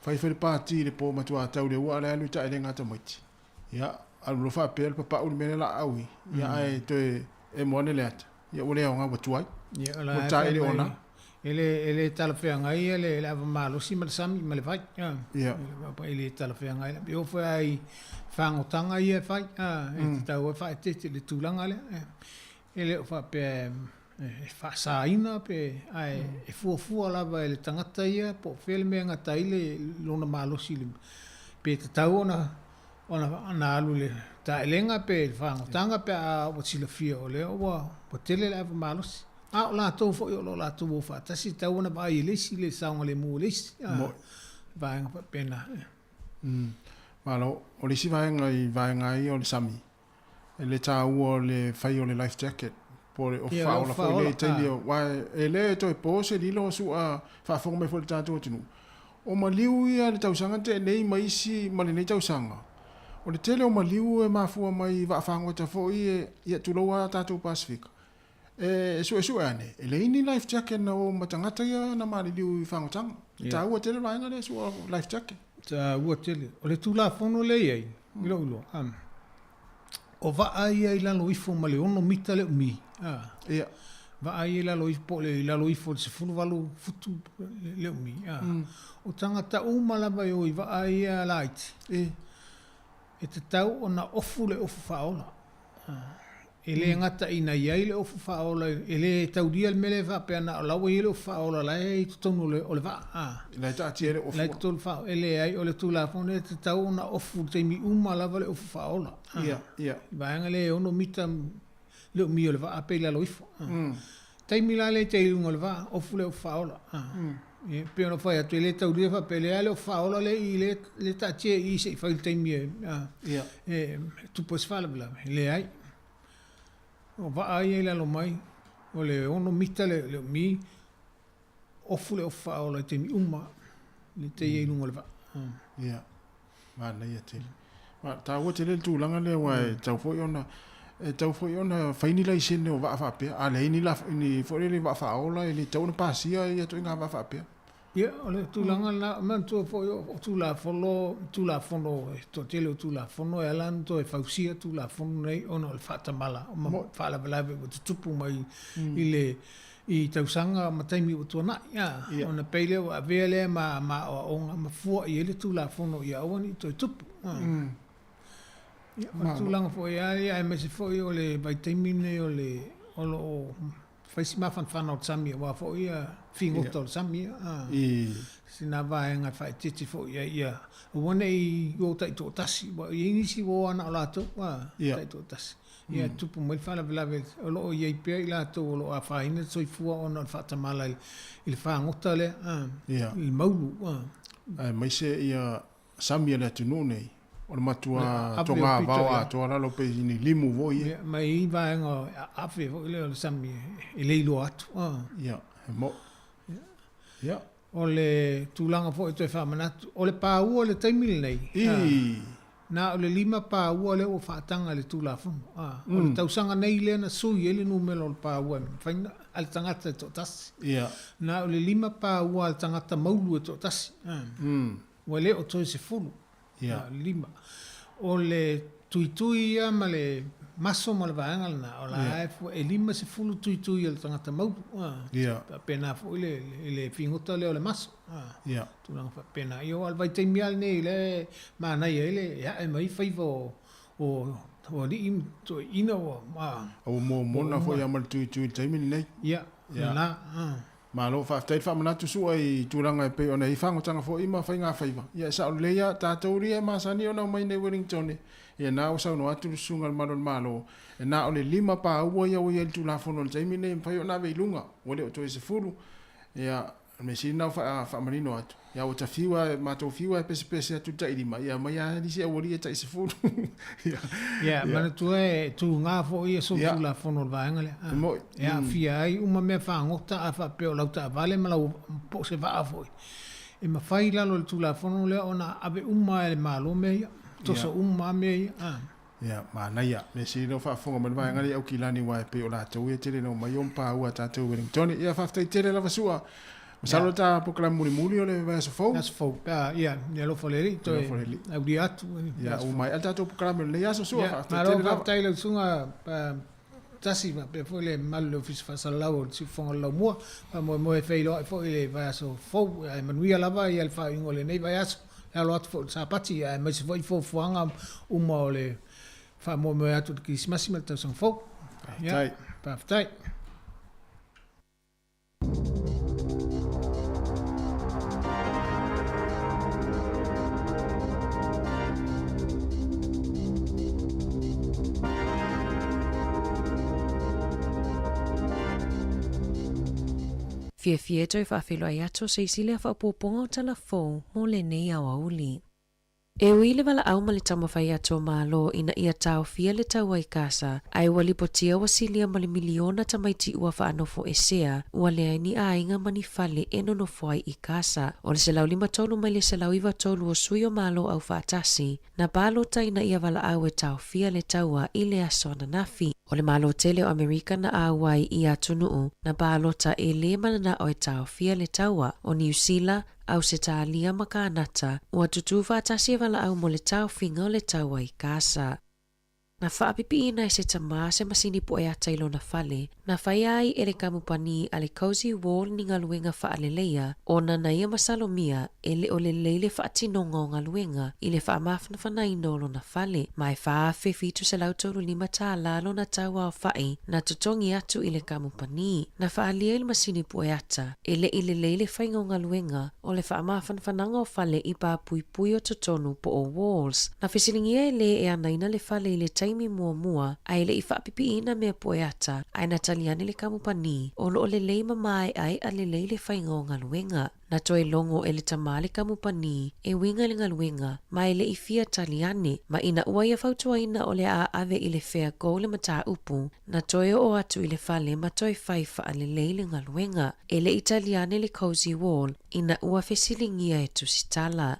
Fai foi le pati i le po matua tau le ua a o le alu i taelega a tamaiti. Ia, alu loa faapea le papau i le mea lea laau i, ia ae toe emo ane le ata, ia ua le aoga ua tuai. Ia, o la e fai mai, e le, e le talafeagai le, le ava malosi ma le sami ma le vai. Ia. E le talafeagai. E oo foi lava i fagotaga ia e fai, e tatau ai faaeteete i le tulaga lea. E le o faapea e faasaina pe, ae e fuafua lava e le tagata ia po o fea le mea e gata ai le lona malosi i le, pe tatau ona ona alu i le taelega pe i le fagotaga pe a ua silafia o lea ua tele le ava malosi. A o latou foi o lo o latou o faatasi, e tatau ona vaai e le isi le saogalemu o le isi, vaega faapena. Malo. O le isi vaega i vaega ia o le sami, le taua o le fai o le life jacket po o le ofu faaola foi lea i taimi o, aua e le toe po se lilo o su'a faafofoga mai foi i le tatou atunuu. O maliu ia i le tausaga na tea nei ma isi ma lenei tausaga, o le tele o maliu e mafua mai i vaafagota foi e, ia tulou lava tatou Pasefika, e suesue ane, e leai ni life jacket na o ma tagata ia na maliliu i fagotaga. E taua tele le vaega lea sua life jacket. Taua tele. O le Tulafono lea e i ai, i lou iloa, o vaa ia i lalo ifo ma le 6 mita le umi, Ia. Vaa ia i lalo ifo, po o le i lalo ifo o le 18 futu le umi, O tagata uma lava e o i vaa ia laiti, e tatau ona ofu le ofu faaola. E le gata ina i ai le ofu faaola, e le taulia le mea lea faapea na o la ua i ai le ofu faaola la e i totonu o le vaa. La e taatia ai le ofu. La e totonu faaola. E leai, o le Tulafono e tatau ona ofu i le taimi uma lava le ofu faaola. Ia, ia. Vaega lea e 6 mita le umi o le vaa pe i lalo ifo. Taimi la lea e te i luga o le vaa, ofu le ofu faaola. E pei ona fai atu, e le taulia faapea, leai le ofu faaola lea i i, lea e taatia i i se i fai i le taimi e tupu ai se faalavelave. E leai. O vaa ia i lalo mai, o le 6 mita le umi, ofu le ofu faaola i taimi uma lea e te i ai i luga o le vaa. Ia, manaia tele. Ma taua tele le tulaga lea aua e tatau foi ona e tatau foi ona fai ni laisene o vaa faapea. A leai ni ni foi lele vaa faaola e le tatau ona pasia ia ituaiga vaa faapea. Ia, o le tulaga lena, manatua foi o Tulafono, Tulafono, e toatele o Tulafono e ala ona toe fausia Tulafono nei ona o le faatamala ma faalavelave ua tutupu mai i le i tausaga ma taimi ua tuanai, a, ona pei lea ua avea lea ma ma aoaoga ma fua i ai le Tulafono ia aua ne i toe tupu. A. Ia, o le tulaga foi lava ia aemaise foi o le vaitaimi lenei o le o lo o fai si mafanafana o le sami aua foi ia figota o le sami ia, a. Sina vaega e faaeteete foi i ai ia aua ne i o taitoatasi, aua e i ai nisi ua o lava na o latou, a, taitoatasi. Ia tupu mai le faalavelave o lo o i ai pea i latou o lo o afaina le soifua ona o le faatamala i le fagota lea, i le maulu. Aemaise ia sami a le atunuu nei, O le matua togavao atoa lalo pei ni limu foi ia. Ia, ma e i ai vaega afe foi lea o le sami e le iloa atu. Ia, e mo'i. Ia. O le tulaga foi e toe faamanatu, o le paua i le taimi lenei, na o le 5 paua lea ua faataga e le Tulafono. O le tausaga nei lea na sui ai le numera o le paua e mafai ona, a le tagata e toatasi. Na o le 5 paua a le tagata maulu e toatasi. Ua le o toe 10, na o le 5. O le tuitui ia ma le maso ma le vaega lena, o la e e 50 tuitui a le tagata maulu. Faapena foi le le figota lea o le maso. Tulaga faapena. Ia aua o le vaitaimi lava lenei lea e manaia ai le e ae mai ai faiva o o alii ma toeaiina ua Ua momona foi lava ma le tuitui i le taimi lenei. Ia, lena. Malo, faafetai le faamanatu Su'a i tulaga e pei ona i ai fagotaga foi ma faigafaiva. Ia e sao lelei lava, tatou ia e masani ona omai nei i Wellington, ia na ua saunoa atu le Susuga i le Malu o le Malo, e na o le 5 paua ia ua i ai i le Tulafono i le taimi lenei e mafai ona ave i luga, ua le o toe 10. Ia, o le mea sili lena ua faamanino atu. Ia ua ta fiu lava, matou fiu lava e pesepese atu i le tai 5, ia aumai lava nisi aualii e tai 10. Ia, Ia, manatua e tuga foi ia solitulafono o le vaega lea. E moi. E aafia ai uma mea fagota a faapea o lau taavale ma lau po o se vaa foi. E mafai i lalo o le Tulafono lea ona ave uma lava e le Malo mea ia, toso uma lava mea ia. Ia, manaia. Mea sili lea ua faafofoga mai le vaega lea i Aukilani aua e pei o latou ia e tele ina omai o paua a tatou i Wellington. Ia, faafetai tele lava Su'a. Masalo ta polokalame mulimuli o le vaiaso fou. Aso fou. Pe a, ia, ia alofa le Alii, toe aulia atu. Ia, ua maea le tatou polokalame o lenei aso Su'a. Faafetai tele lava. Malo faafetai i lau susuga Tasi faapea foi le mamalu o le Ofisa Faasalalau o le Siufofoga o le Laumua. Faamoemoe e feiloai foi i le vaiaso fou, ae manuia lava le faaiuga o lenei vaiaso, le alo atu foi o le Sapati, aemaise foi fuafuaga uma o le faamoemoe atu i le Kerisimasi ma le tausaga fou. Faafetai. Faafetai. Fiafia e toe faafeiloai atu o se isi lea faaopoopoga o tala fou mo lenei aoauli. E ui i le valaau ma le taumafai atu o Malo ina ia taofia le taua i Kasa, ae ua lipotia ua silia ma le miliona tamaiti ua faanofoesea, ua leai ni aiga ma ni fale e nonofo ai i Kasa. O le 153 mai le 193 o sui o Malo Aufaatasi, na palota ina ia valaau e taofia le taua i le aso ananafi. O le Malo tele o Amerika na auai i atunuu na palota e lē mananao e taofia le taua, o Niu Sila, Ausetalia ma Kānata, ua tutū faatasi e valaau mo le taofiga o le taua i Kasa. Na faapipiina e se tamā se masini poe ata i lona fale, na faia ai e le kamupani a le Cozy Wall ni galuega faaleleia, ona na ia masalomia e le o lelei le faatinoga o galuega i le faamafanafanaina o lona fale, ma e $4,735 tālā lona tau aofai na totogi atu i le kamupani. Na faaalia i le masini poe ata, E le i lelei le faiga o galuega o le faamafanafanaga o fale i pā puipui o totonu po o walls. Na fesiligia e lē e anaina le fale i le taimi muamua ae le i faapipiina mea poe ata ae na tali ane le kamupani o lo o lelei ma māeʻaeʻa lelei le faiga o galuega. Na toe logo e le tamā le kamupani e uiga i le galuega ma e le i fia tali ane ma ina ua ia fautuaina o le a ave i le Fair Go le mataupu Na toe oo atu i le fale ma toe fai faalelei le galuega. E le i tali ane le Cozy Wall ina ua fesiligia e Tusitala.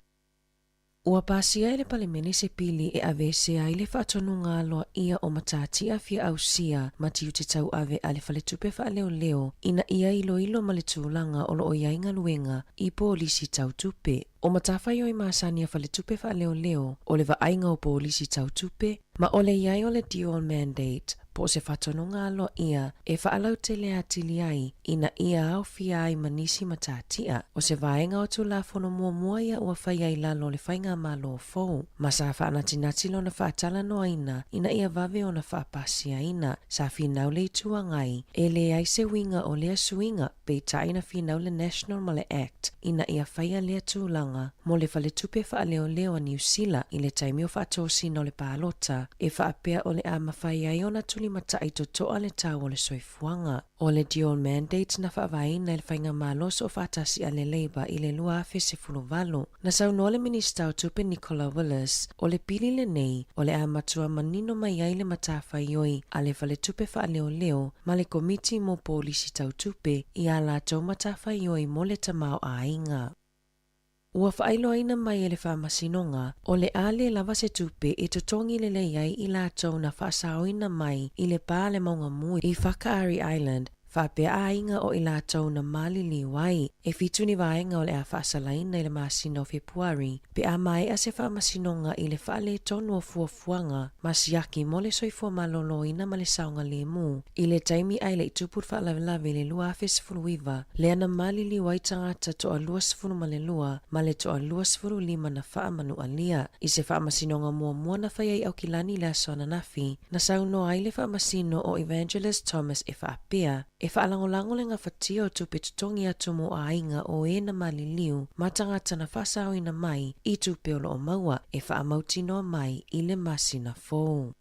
Ua pasia e le Palemene se pili e aveese ai le faatonuga aloaia o matatia fia ausia ma tiute tauave a le Faletupe Faaleoleo ina ia iloilo ma le tulaga o lo o i ai galuega i polisi tau tupe. O matafaioi masani a Faletupe Faaleoleo o le vaaiga o polisi tau tupe, Ma o le i ai o le dual mandate, po o se faatonuga aloaia e faalautele atili ai ina ia aofia ai ma nisi matatia. O se vaega o Tulafono muamua ia ua fai ai lalo o le Faigamalo fou, ma sa faanatinati lona faatalanoaina ina ia vave ona faapasiaina. Sa finau le Itu Agai e leai se uiga o lea suiga, peitai na finau le National ma le Act ina ia faia lea tulaga mo le Faletupe Faaleoleo a Niu Sila i le taimi o faatosina o le palota, e faapea o le a mafai ai ona tulimaina. fetulimatai totoa le tau o le soifuaga. O le dual mandate na faavaeina e le Faigamalo Soofaatasi a le Labour i le 2018. Na saunoa le Minisita o Tupe Nicola Willis, o le pili lenei o le a matua manino mai ai le matafaioi a le Faletupe Faaleoleo ma le Komiti mo Polisi Tau Tupe i ā latou matafaioi mo le tamaoaiga. Ua faailoaina mai e le Faamasinoga, o le a le lava se tupe e totogi lelei ai i latou na faasaoina mai i le pa le mauga mu i Whakaari Island, faapea aiga o i latou na maliliu ai. E fitu ni vaega o le a faasalaina i le masina o Fepuari, pe a maea se faamasinoga i le faaletonu o fuafuaga ma siaki mo le soifua malōlōina ma le saogalēmū i le taimi ae le i tupu le faalavelave i le 2019, lea na maliliu ai tagata toa 22 ma le toa 25 na faamanualia. I se faamasinoga muamua na fai ai Aukilani i le aso ananafi, na saunoa ai le faamasino o Evangelist Thomas e faapea, E faalagolago le gafatia o tupe totogi atu mo aiga o e na maliliu ma tagata na faasaoina mai i tupe o loo maua e faamautinoa mai i le masina fou.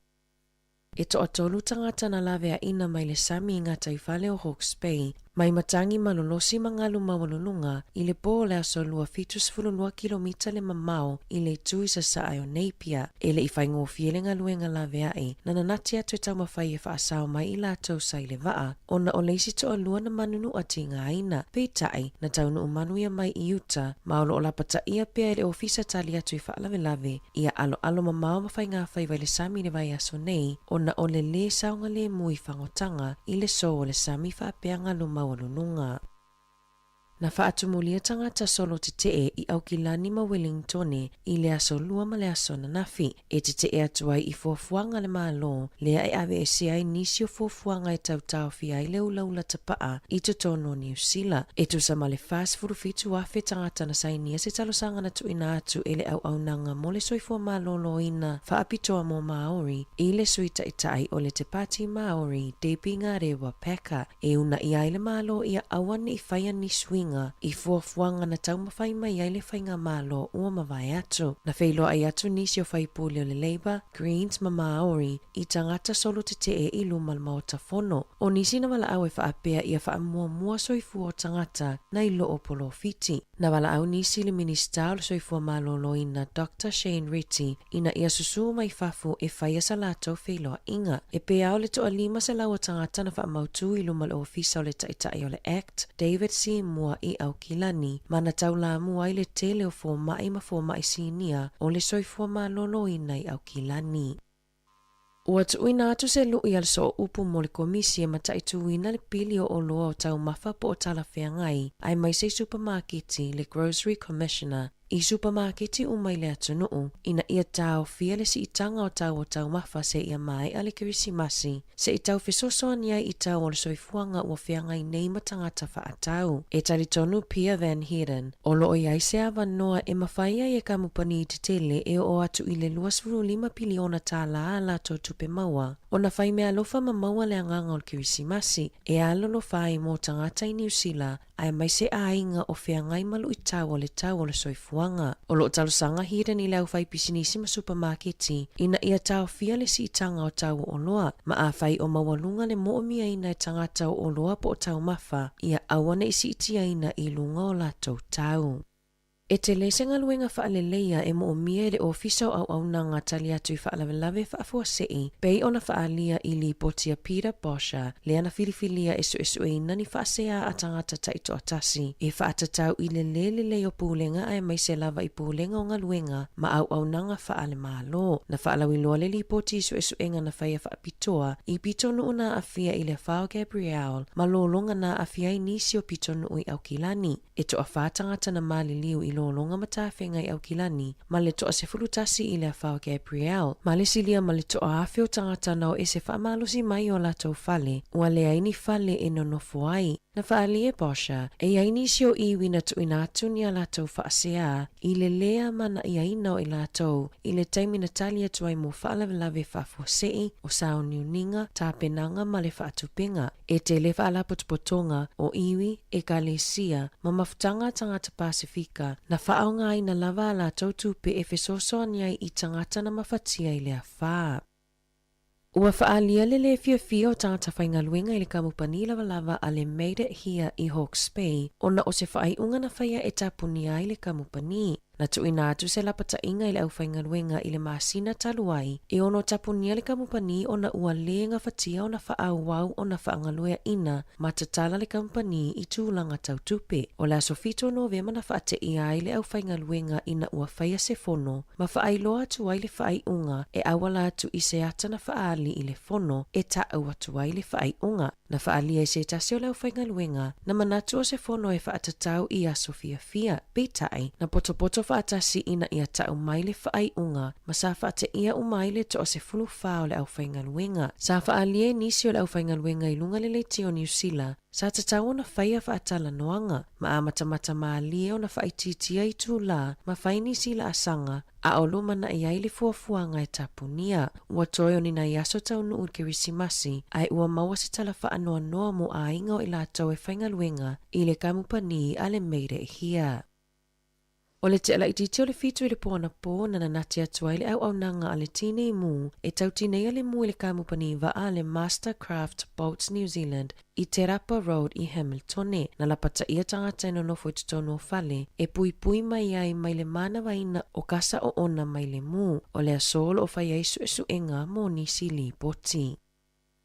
E toatolu tagata na laveaina mai le sami i gataifale o Hawke's Bay mai matagi malolosi ma galu maualuluga i le po o le aso Lua 72 kilomita le mamao i le itu i sasae o Napier. E le i faigofie le galuega laveai na nanati atu e taumafai e faasao mai i latou sa i le vaa, ona o le isi toalua na manunuʻa tigaina, peitai, na taunuu manuia mai i uta, ma o loo lapataia pea e le ofisa tali atu i faalavelave, ia aloalo mamao ma faigafaiva i le sami i le vaiaso nei, ona o le lē saogalēmū i fagotaga i le sō o le sami faapea galu maualuluga. Na faatumulia tagata solo tetee i Aukilani ma Wellingtone i le aso Lua ma le aso ananafi, e tetee atu ai i fuafuaga a le Malo lea e aveese ai nisi o fuafuaga e tau taofia ai le ulaula tapaa i totonu o Niu Sila. E tusa ma le 47,000 tagata na sainia se talosaga na tuuina atu e le Auaunaga mo le Soifua Malōlōina Faapitoa mo Māori i le Sui Taitai o le Te Pāti Māori Debbie Ngarewa Packer e unaʻi ai le Malo ia aua ne i faia ni suiga i fuafuaga na taumafai mai ai le Faigamalo ua mavae atu. Na feiloai atu nisi o faipule o le Labour, Greens ma Māori i tagata solo tetee i luma o le Maota Fono. O nisi na valaau e faapea ia faamuamua soifua o tagata nai lo o polofiti. Na valaau nisi i le Minisita o le Soifua Malōlōina Doctor Shane Reti ina ia susū mai fafo e faia sa latou feiloaiga. E pea o le toa-500 o tagata na faamautū i luma o le Ofisa o le Taitai o le act, David Seymour i Aukilani, ma na taulamua ai le tele o fomai ma fomai sinia o le soifua malōlōina i Aukilani. Ua tuuina atu se luʻi a le Sooupu mo le Komisi e mataituina le pili o oloa o taumafa po o talafeagai aemaise i supamaketi, le Grocery Commissioner, i supamaketi uma i le atunuu, ina ia taofia le siitaga o tau o taumafa seia maea le Kerisimasi, se i tau fesoasoani ai i tau o le soifuaga ua feagai nei ma tagata faatau. E talitonu Pia Van Heerden, o loo i ai se avanoa e mafai ai e kamupani tetele e oo atu i le 25 piliona tālā a latou tupe maua, ona fai meaalofa ma maua le agaga o le Kerisimasi e alolofa ai mō tagata i Niu Sila aemaise aiga o feagai ma luitau o le tau o le soifuaga. O loo talosaga Heaton i le aufaipisinisi ma supamaketi ina ia taofia le siitaga o tau o oloa, ma afai o maualuga le moomiaina e tagata o oloa po o taumafa, ia aua ne i siitiaina i luga o latou tau. E tele se galuega faaleleia e moomia e le Ofisa o Auaunaga Tali Atu i Faalavelave Faafuasei, pei ona faaalia i lipoti a Peter Bosher, lea na filifilia e suesueina ni faaseā a tagata taitoatasi e faatatau i le lē lelei o pulega aemaise lava i pulega o galuega ma auaunaga faale-Malo. Na faalauiloa le lipoti i suesuega na faia faapitoa i pitonuu na aafia i le afa o Gabrielle ma lologa na aafia ai nisi o pitonuu i Aukilani. E toafā tagata na maliliu i lologa ma tafega i Aukilani, ma le toa-11 i le afa o Gabrielle, ma le silia ma le toa-1000 o tagata na o ese faamalosi mai i o latou fale, ua leai ni fale e nonofo ai. Na faaali e Bosher, e i ai nisi o iwi na tuuina atu ni a latou faaseā i le lē amanaʻiaina o i latou i le taimi na tali atu ai mo faalavelave faafuasei o sauniuniga, tapenaga ma le faatupenga. E tele faalapotopotoga o iwi, ekalesia, ma mafutaga a tagata Pasifika, na faaaogaina lava a latou tupe e fesoasoani ai i tagata na mafatia i le afa. Ua faaalia le lē fiafia o tagata faigaluega i le kamupani lavalava a le Made It Here i Hawke's Bay ona o se faaiuga na faia e tapunia ai le kamupani. Na tuuina atu se lapataiga i le aufaigaluega i le masina talu ai e ono tapunia le kamupani ona ua lē gafatia ona faaauau ona faagalueaina ma tatala le kamupani i tulaga tau tupe. O le aso 7 o Novema na faateia ai le aufaigaluega ina ua faia se fono ma faailoa atu ai le faaiuga e auala atu i se ata na faaali i le fono e taʻu atu ai le faaiuga. Na faaalia e se tasi o le aufaigaluega na manatu o se fono e faatatau i aso fiafia, peitai, na potopoto faatasi ina ia taʻu mai le faaiuga ma sa faateia uma ai le toa 14 o le aufaigaluega. Sa faaalia e nisi o le aufaigaluega i luga le leitio o Niu Sila, sa tatau ona faia faatalanoaga ma amatamata malie ona faaitiitia itulā ma fai nisi laasaga a o lumanaʻi ai le fuafuaga e tapunia. Ua toe o ni nai aso taunuu i le Kerisimasi, ae ua maua se tala faanoanoa mo aiga o i latou e faigaluega i le kamupani a le Made It Here. O le tea laitiiti o le 7 i le po anapo na nanati atu ai le auaunaga a le Tinei Mu e tau tineia le mu i le kamupani vaa a le Mastercraft Boats New Zealand i Te Rapa Road i Hamiltone. Na lapataia tagata e nonofo i totonu o fale e puipui mai ai mai le manavaina o kasa oona mai le mu. O le aso o loo fai ai suesuega mo nisi lipoti.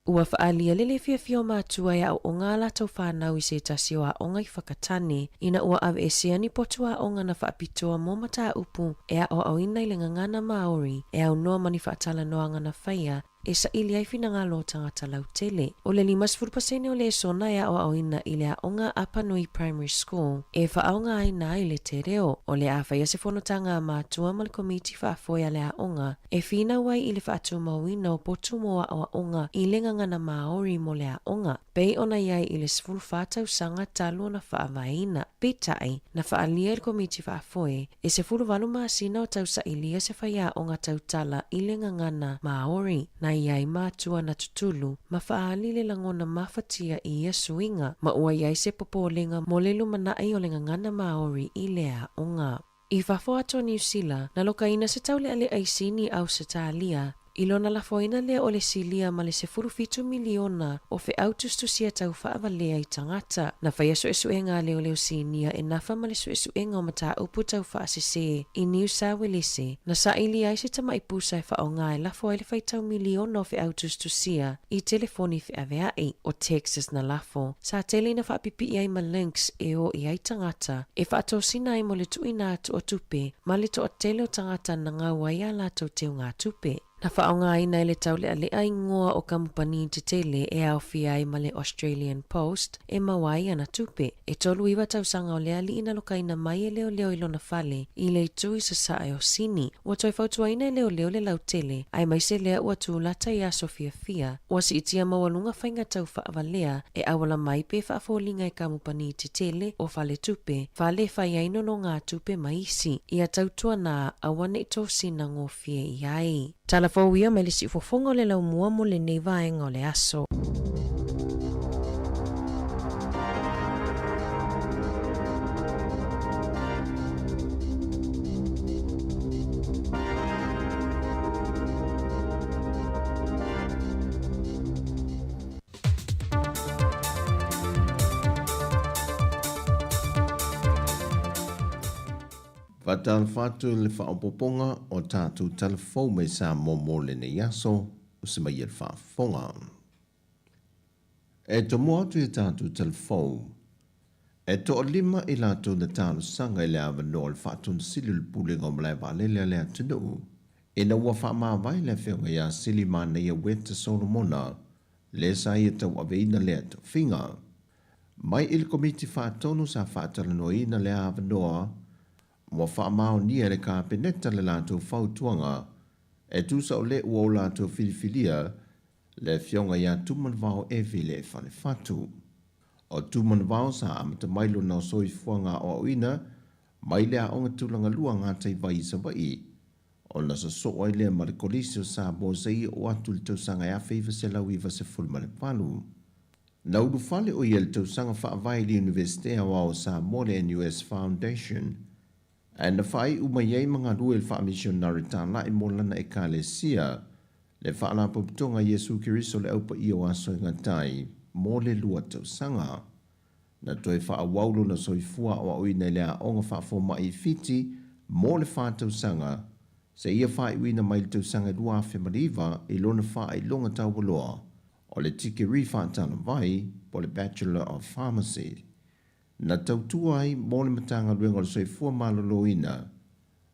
Ua faaalia le lē fiafia o matua e aooga a latou fanau i se tasi o aoga i Whakatane ina ua aveesea ni potu aoga na faapitoa mo mataupu e aoaoina i le gagana Māori e aunoa ma ni faatalanoaga na faia e saili ai finagalo o tagata lautele. O le 50% o lesona e aoaoina i le aoga Apanui Primary School e faaaogaina ai le te reo. O le a faia se fonotaga a matua ma le komiti faafoe a le aoga e finau ai i le faatumauina o potu mo aoaoga i le gagana Māori mo le aoga, pei ona i ai i le 14 tausaga talu ona faavaeina. Peitai, na faaalia e le Komiti Faafoe e 18 masina o tausailia se faiaoga tautala i le gagana Māori, na i ai matua na tutulu ma faaali le lagona mafatia i ia suiga, ma ua i ai se popolega mo le lumanaʻi o le gagana Māori i le aoga. I fafo atu o Niu Sila, na lokaina se taulealea i Sini Ausetalia, i lona lafoina lea o le silia ma le 17 miliona o feau tusitusia tau faavalea i tagata. Na faia suesuega a leoleo sinia e nafa ma le suesuega o mataupu tau faasese i Niu Sawelese, na saili ai se tamaʻi pusa e faaaoga e lafo ai le faitau miliona o feau tusitusia i telefoni feaveaʻi. O Texas na lafo, sa tele ina faapipii ai ma links e o i ai tagata e faatosina ai mo le tuuina atu o tupe ma le toatele o tagata na gau ai a latou teugatupe. Na faaaogaina e le taulealea igoa o kamupani tetele e aofia ai ma le Australian Post e maua ai ana tupe. E 39 tausaga o le alii na lokaina mai e leoleo i lona fale i le itu i sasae o Sini. Ua toe fautuaina e leoleo le lautele, aemaise lea ua tulata i aso fiafia, ua siitia maualuga faiga tau faavalea e auala mai pe faafoliga e kamupani tetele o faletupe, fale fai ai nonogatupe ma isi. Ia tautuana aua nei tosina gofie i ai. Tala fou ia mai le siufofoga o le laumua mo lenei vaega o le aso. Faatalofa atu i le faaopoopoga o tatou tala fou mai Samoa mo lenei aso, o se mai e le faafofoga. E tomoa atu i a tatou tala fou, e toalima i latou na talosaga i le avanoa o le Faatonisili o le Pulega o Malae Vaalele a le atunuu, ina ua faamavae le Afioga ia Silimanaia Weta Solomona, le sa ia tauaveina lea tofiga. Mai i le Komiti Faatonu sa faatalanoaina lea avanoa, ua faamaonia e le Kapeneta le latou fautuaga e tusa o le ua o latou filifilia le Afioga ia Tumanavao Evile Falefatu. O Tumanavao sa amata mai lona soifuaga aoaoina mai le Aoga Tulagalua Gataivai i Savaii, ona sosoo ai lea ma le Kolisi o Samoa seia oo atu i le tausaga e 1998. Na ulufale o ia i le tausaga faavae i le Iunivesite Aoao o Samoa le NUS Foundation, ae na faaiu mai ai ma galue i le faamisionare talai mo lana ekalesia. Le Faalapotopotoga a Iesu Keriso le Au Paia o Aso e Gata ai mo le lua tausaga. Na toe faaauau lona soifua aoaoina i le Aoga Faafomai i Fiti mo le fa tausaga, seia faaiuina mai le tausaga e 2009 i lona faailoga taualoa o le tikeri faatalavai po o le Bachelor of Pharmacy. Na tautua ai mo le Matagaluega o le Soifua Maloloina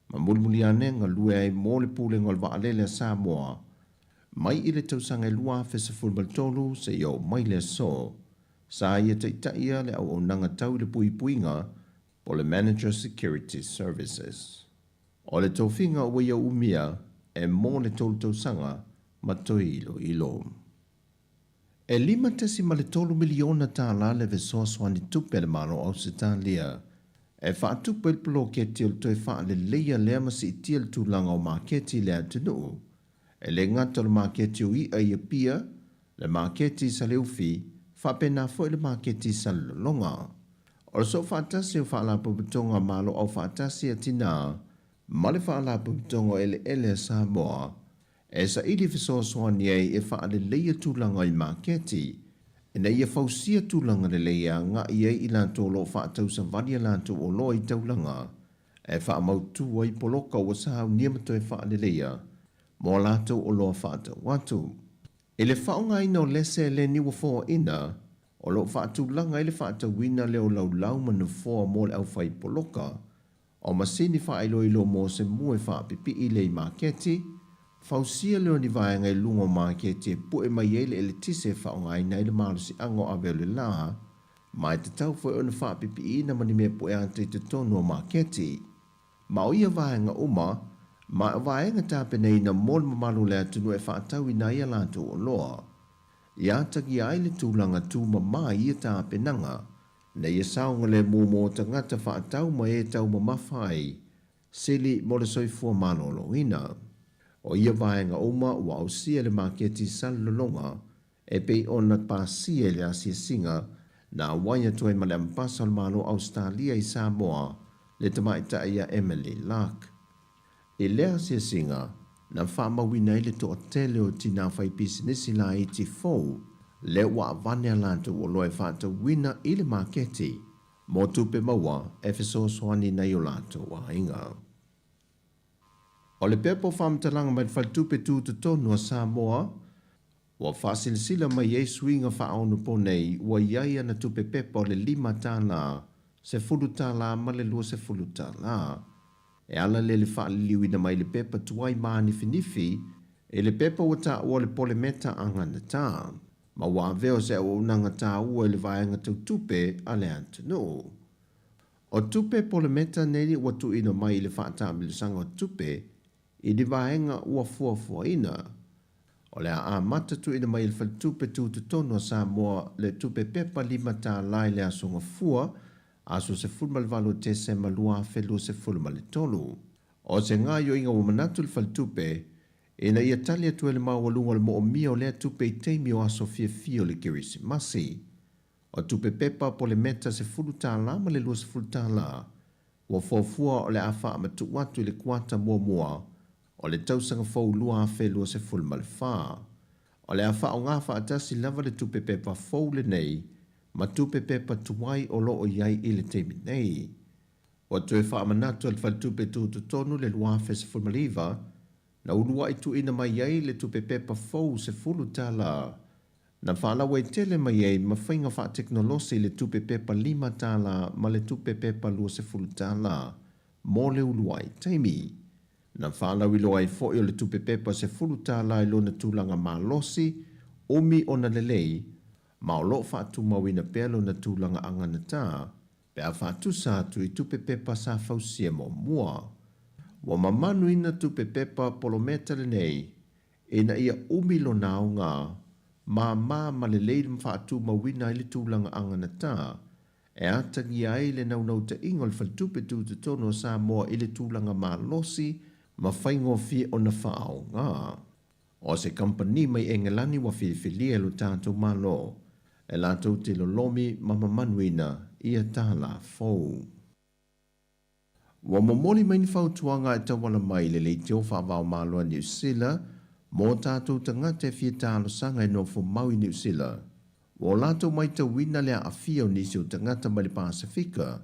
ma mulimuli ane galue ai mo le Pulega o le Vaalele a Samoa mai i le tausaga e 2013 seia oo mai le aso. Sa ia taitaia le auaunaga tau i le puipuiga po o le Manager Security Services. O le tofiga ua ia umia e mo le tolu tausaga ma toe iloilo. E $5.3 miliona tālā le fesoasoani tupe a le Malo o Ausetalia e faatupe ai le poloketi o le toe faaleleia lea ma siitia le tulaga o maketi i le atunuu. E le gata o le maketi o i'a i Apia, le maketi i Saleufi, faapena foi le maketi i Salelologa. O le soofaatasi o Faalapotopotoga a Malo Aufaatasi a Tinā ma le Faalapotopotoga o Eleele a Samoa e saili fesoasoani ai e faaleleia tulaga i maketi ina ia fausia tulaga lelei e agai ai i latou o lo o faatausavali a latou oloa i taulaga e faamautu ai poloka ua saunia ma toe faaleleia mo a latou oloa faatau atu. I le faaaogaina o lea seleni ua foaina, o lo o faatulaga ai le faatauina lea o laulau ma nofoa mo le aufai poloka, o masini faailoilo mo se mua e faapipii lea i maketi, fausia lea o ni vaega i luga o maketi e pue mai ai le eletise e faaaogaina ai le malosiaga o ave o le la, ma e tatau foi ona faapipiiina ma ni mea pue ata i totonu o maketi. Ma o ia vaega uma, ma o vaega tapenaina mo le mamalu o le atunuu e faatauina ai a latou oloa. I atagia ai le tulaga tumama i ia tapenaga, ina ia saogalemu mo tagata faatau ma e taumamafa ai, sili mo le soifua maloloina. O ia vaega uma ua ausia e le maketi Salelologa e pei ona pasia i le asiasiga na auai atu ai ma le Ambasa o le Malo o Ausetalia i Samoa, le tamaitai ia Emily Lark. I lea asiasiga, na faamauina ai le toatele o tinā faipisinisi laiti fou lea ua avane a latou oloa e faatauina i le maketi mo tupe maua e fesoasoani nai o latou aiga. O le pepa o faamatalaga mai le Faletupe Tutotonu a Samoa, ua faasilasila mai ai suiga faaonopo nei ua i ai ana tupe pepa o le $5, $10 ma le $20. E ala lea i le faaliliuina mai le pepa tuai mānifinifi i le pepa ua taua o le polemeta aganatā, ma ua avea o se auaunaga taua i le vaega tau tupe a le atunuu. O tupe polemeta nei ua tuuina mai i le faataamilosaga o tupe i ni vaega ua fuafuaina. O le a amata tuuina mai e le Faletupe Tutotonu a Samoa le tupe pepa $5 i le Aso Gafua, aso 18 o Tesema 2023. O se gaoioiga ua manatu le Faletupe ina ia tali atu ai le maualuga o le moomia o lea tupe i taimi o aso fiafia o le Kerisimasi. O tupe pepa polemeta $10 ma le $20 ua fuafua o le a faamatuu atu i le kuata muamua o le tausaga fou 2024. O le a faaaoga faatasi lava le tupe pepa fou lenei ma tupe pepa tuai o lo o i ai i le taimi nei. Ua toe faamanatu e le Faletupe Tutotonu le 2019 na uluai tuuina mai ai le tupe pepa fou $10 Na faalauaitele mai ai ma faiga faatekonolosi le tupe pepa $5 ma le tupe pepa $20 mo le uluai taimi. Na faalauiloa ai foi o le tupe pepa $10 i lona tulaga malosi, umi ona lelei, ma o lo o faatumauina pea lona tulaga aganatā pe a faatusa atu i tupe pepa sa fausia muamua. Ua mamanuina tupe pepa polometa lenei Ina ia umi lona aoga, māmā ma lelei le faatumauina ai le tulaga aganatā, e atagia ai le naunautaiga o le Faletupe Tutotonu o Samoa i le tulaga malosi ma faigofie ona faaaoga. O se kamupani mai Engelani ua filifilia e lo tatou Malo e latou te lolomi ma mamanuina ia tālā fou. Ua momoli mai ni fautuaga e tauala mai i le leitio faavaomalo a Niu Sila Mo o tatou tagata e fia talosaga e nofo mau i Niu Sila, ua o latou maitauina le aafia o nisi o tagata mai le Pasefika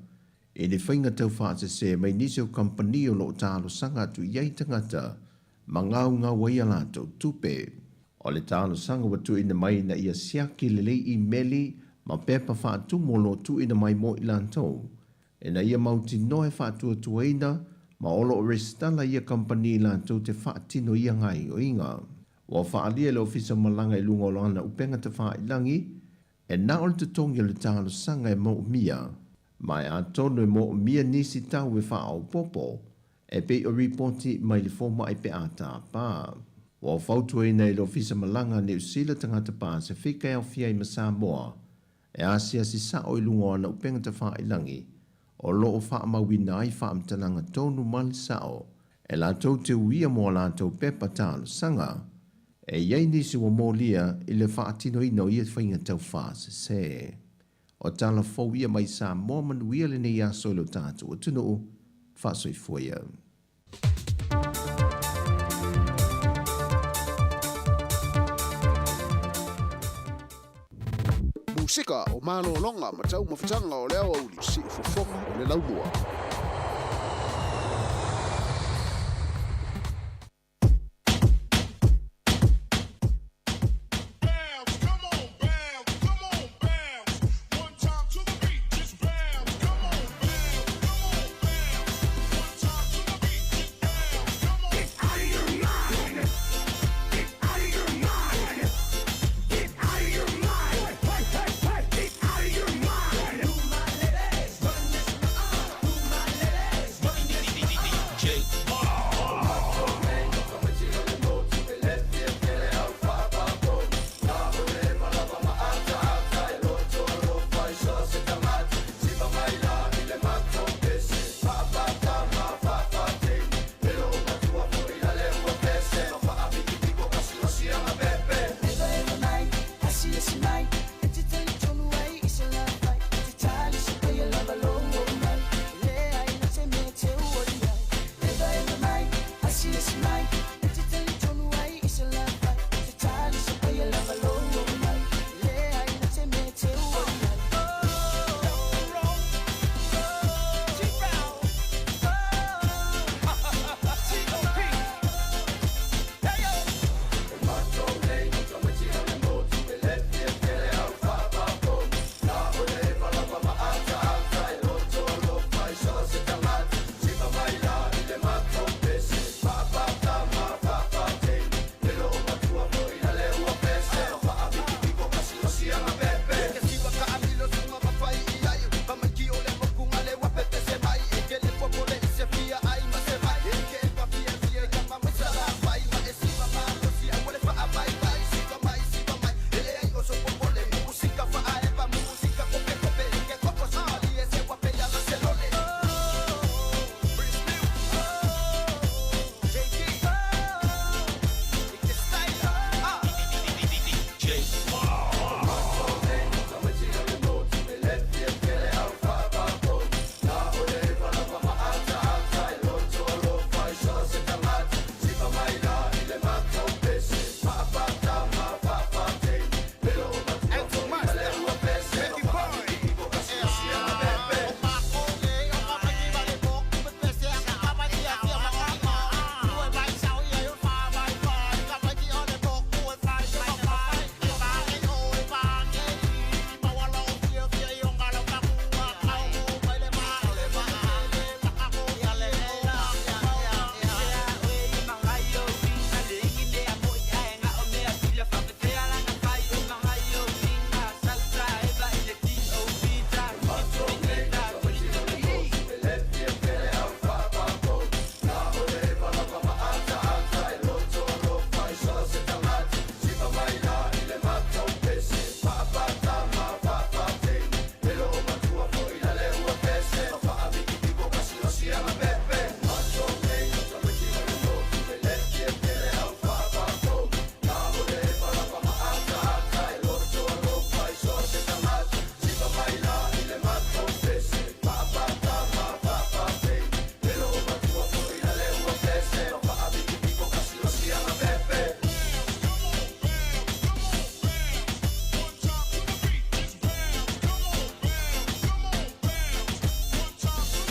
i ni faiga taufaasese mai nisi o kamupani o lo o talosaga atu i ai tagata ma gaugau ai a latou tupe. O le talosaga ua tuuina mai ina ia siaki lelei imeli ma pepa faatumu o lo o tuuina mai mo i latou ina ia mautinoa e faatuatuaina ma o lo o resitala ia kamupani latou te faatino ia gaoioiga. Ua faaalia e le Ofisa Malaga i luga o lana upega tafailagi, e na o le totogi o le talosaga e moomia, ma e atonu e moomia nisi tau e faaopoopo e pei o ripoti mai le fomai pe a tapa. Ua fautuaina e le Ofisa Malaga a Niu Sila tagata Pasefika e aofia ai ma Samoa e asiasi sa'o i luga o ana upega tafailagi o lo o faamauina ai faamatalaga tonu ma le sa'o e latou te uia mo a latou pepa talosaga e i ai nisi ua molia i le faatinoina o ia faiga taufaasese. O tala fou ia mai Samoa manuia lenei aso i lo tatou atunuu. Faasoifua ia. Musika o malologa ma taumafataga o le aoauli, siufofoga o le laumua.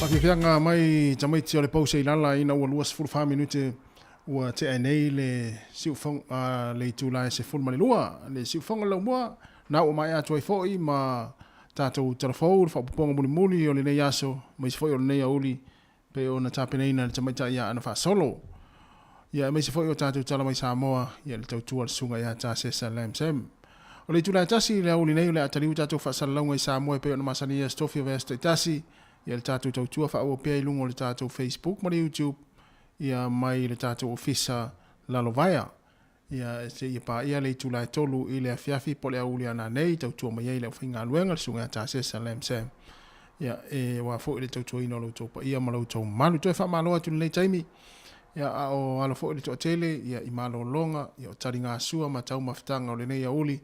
Faafiafiaga mai tamaiti o le pou seilala ina ua 24 minute ua tea ai nei le siufoga le itula e 12 le siufoga le laumua na ua maea atu ai foi ma tatou talafou le faaopoopoga mulimuli o lenei aso aemaise foi o lenei aoauli pei ona tapenaina e le tamaitai ia Aana Faasolo. Ia aemaise foi o tatou tala mai Samoa ia le tautua a le susuga ia Tasesa Lam Sam. O le itula e tasi i le aoauli nei o le a taliu tatou faasalalauga i Samoa e pei ona masani i aso tofi o vaiaso taitasi ia le tatou tautua faaauau pea i luga o le tatou Facebook ma le YouTube ia mai le tatou Ofisa Lalovaea. Ia seia paia le itula e 3 i le afiafi po o le aoauli a nanei, tautua mai ai le aufaigaluega, le susuga ia Tasesa Lam Sam. Ia, e aua foi le tautuaina o lo outou paia ma lo outou mamalu. Toe faamalo atu i lenei taimi, ia, a o alo foi le toatele, ia, i malologa, ia, o taligasua ma taumafataga o lenei aoauli,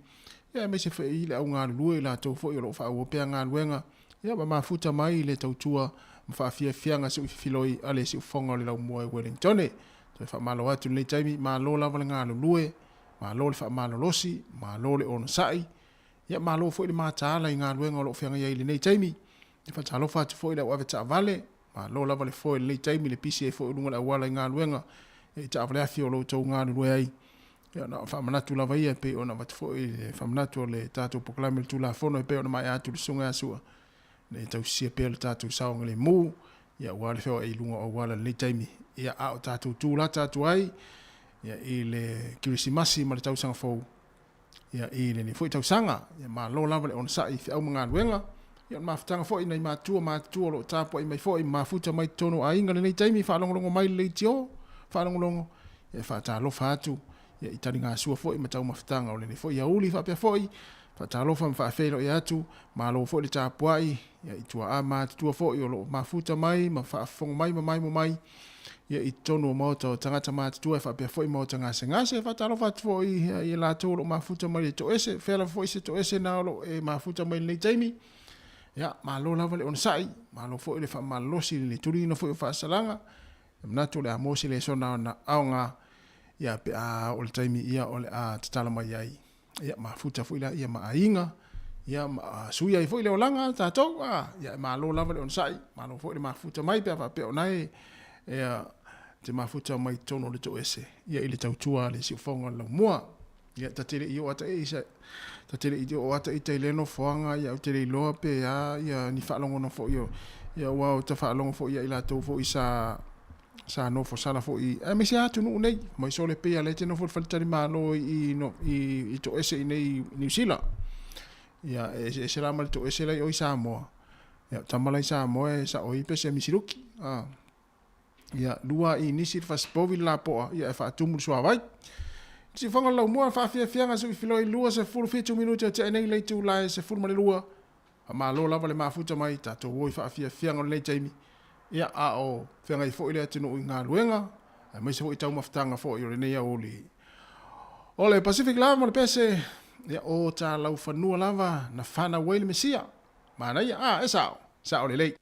ia, aemaise foi i le au galulue, i latou foi o lo o faaauau pea galuega, ia, ma mafuta mai i le tautua ma faafiafiaga siuififiloi a le siufofoga o le laumua i Wellingtone. Toe faamalo atu i lenei taimi, malo lava le galulue, malo le faamalolosi, malo le onosai, ia malo foi le mataala i galuega o lo o feagai ai i lenei taimi. E faatalofa atu foi i le au ave taavale, malo lava le foe i lenei taimi, le pisi ai foi o luga o le auala i galuega, ia i taavale afi o lo outou galulue ai. Ia na o faamanatu lava ia e pei ona avatu foi le faamanatu o le tatou polokalame o le Tulafono e pei ona maea atu le Susuga ia Sua, ina ia tausisia pea le tatou saogalemu, ia aua le feoai i luga o auala i lenei taimi, ia a o tatou tulata atu ai ia i le Kerisimasi ma le tausaga fou ia i lenei foi tausaga. Ia malo lava le onosai i feau ma galuega, ia o le mafutaga foi i nai matua matutua o lo o tapuai mai foi ma mafuta mai totonu o aiga i lenei taimi, faalogologo mai i le leitio, faalogologo, ia e faatalofa atu ia i taligasua foi ma taumafataga o lenei foi aoauli faapea foi faatalofa ma faafeiloai atu, malo foi le tapuai ia i tuaa matutua foi o lo o mafuta mai ma faafofoga mai ma maimo mai ia i totonu o maota o tagata matutua e faapea foi maota gasegase. E faatalofa atu foi ia i latou o lo o mafuta mai le toese, fea lava foi se toese na o lo o e mafuta mai i lenei taimi. Ia, malo lava le onosai, malo foi le faamalolosi i le tuliina foi o faasalaga. E manatu o le a maua se lesona ona aoga ia pe a oo le taimi ia o le a tatala mai ai. Ia mafuta foi la ia ma aiga, ia ma sui ai foi le olaga a tatou, a, ia e malo lava le onosai, malo foi le mafuta mai pe a faapea o na e, ia, te mafuta mai totonu o le toese, ia i le tautua a le siufofoga o le laumua. Ia, ta te le i oo ata i sa, ta te le i oo ata ita i lea nofoaga, ia, ou te le iloa pe a, ia, ni faalogona foi o, ia, aua o ta faalogo foi ia i latou foi sa, sa nofo sala foi, aemaise lava atunuu nei, mai sole pei lava o lea e te nofo i le faletalimalo i, i, i toese i nei i Niu Sila. Ia, e eseese la ma le toese la i o i Samoa. Ia, o tama la i Samoa e sao ai pese misiluki. Ah. Ia, lua i nisi le fasipovi le lapoa, ia e faatumu le suavai. Siufofoga o le laumua, faafiafiaga suifiloi 27 minute o tea nei le itula e 12. Faamalo lava le mafuta mai, tatou o i faafiafiaga o lenei taimi, ia, a o feagai foi le atunuu i galuega, aemaise foi taumafataga foi o lenei aoauli. O le Pacific lava ma le pese, ia, o talaufanua lava na fanau ai le Mesia. Manaia, a, e sao, sao lelei.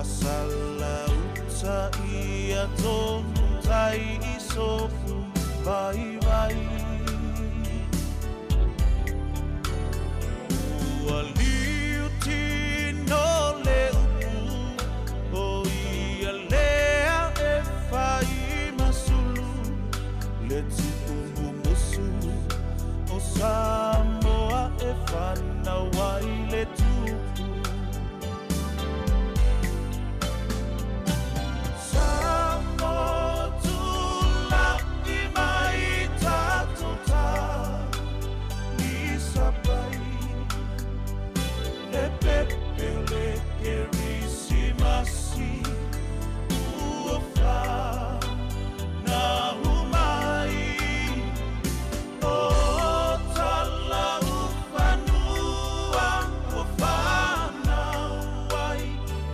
Asala uta ia tonu tai i sofu vai vai. Ua liu tino le upu o ia lea e fai masulu le tupu mumusu o Samoa e whanau ai le tupu. Samoa tula'i mai tatou ta ni sapai le pepe o le Kerisimasi ua whanau mai. O Talaufanua ua whanau ai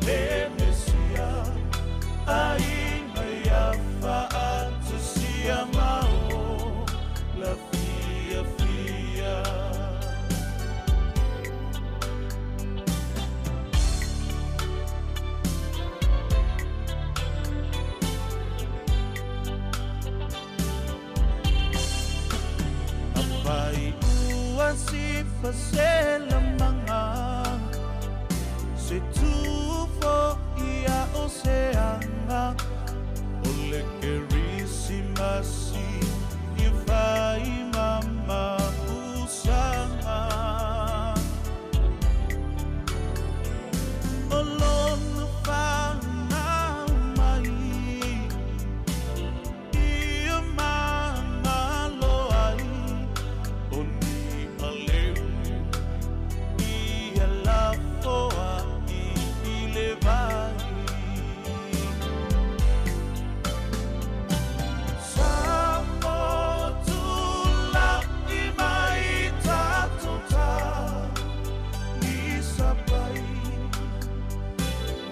le Mesia aiga ia faatasia ma o la fiafia. Afai ua sifa se lamaga se tufo ia o se aga o le Kerisimasi i fai mamapusaga. O lona whanau mai ia mangalo ai o ni aleu ia lafoa i le vai. Samoa tula'i mai tatou ta ni sapai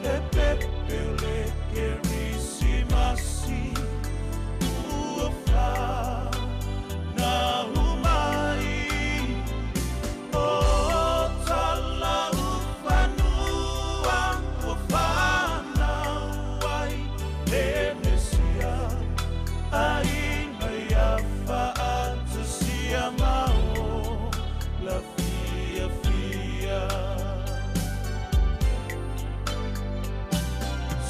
le pepe o le Kerisimasi ua whanau mai. O Talaufanua ua whanau ai le Mesia aiga ia faatasia ma o la fiafia.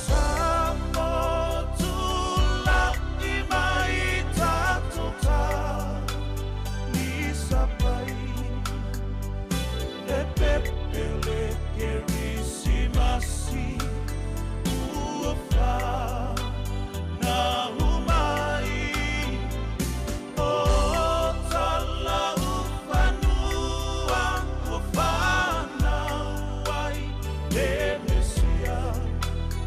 Samoa tula'i mai tatou ta ni sapai le pepe o le Kerisimasi ua whanau mai. O Talaufanua ua whanau ai le Mesia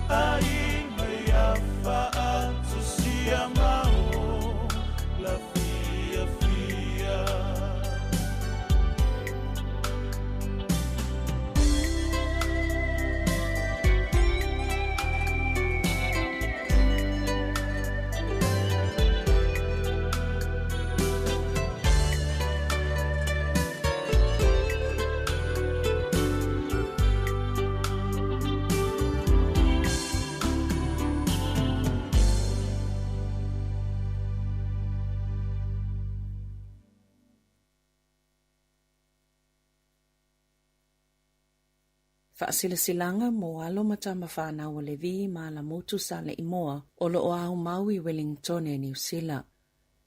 aiga ia faatasia ma o la fiafia. Faasilasilaga mo alo ma tama fanau a Levi ma Alamutu Saleimoa o lo o aumau i Wellingtone, Niu Sila.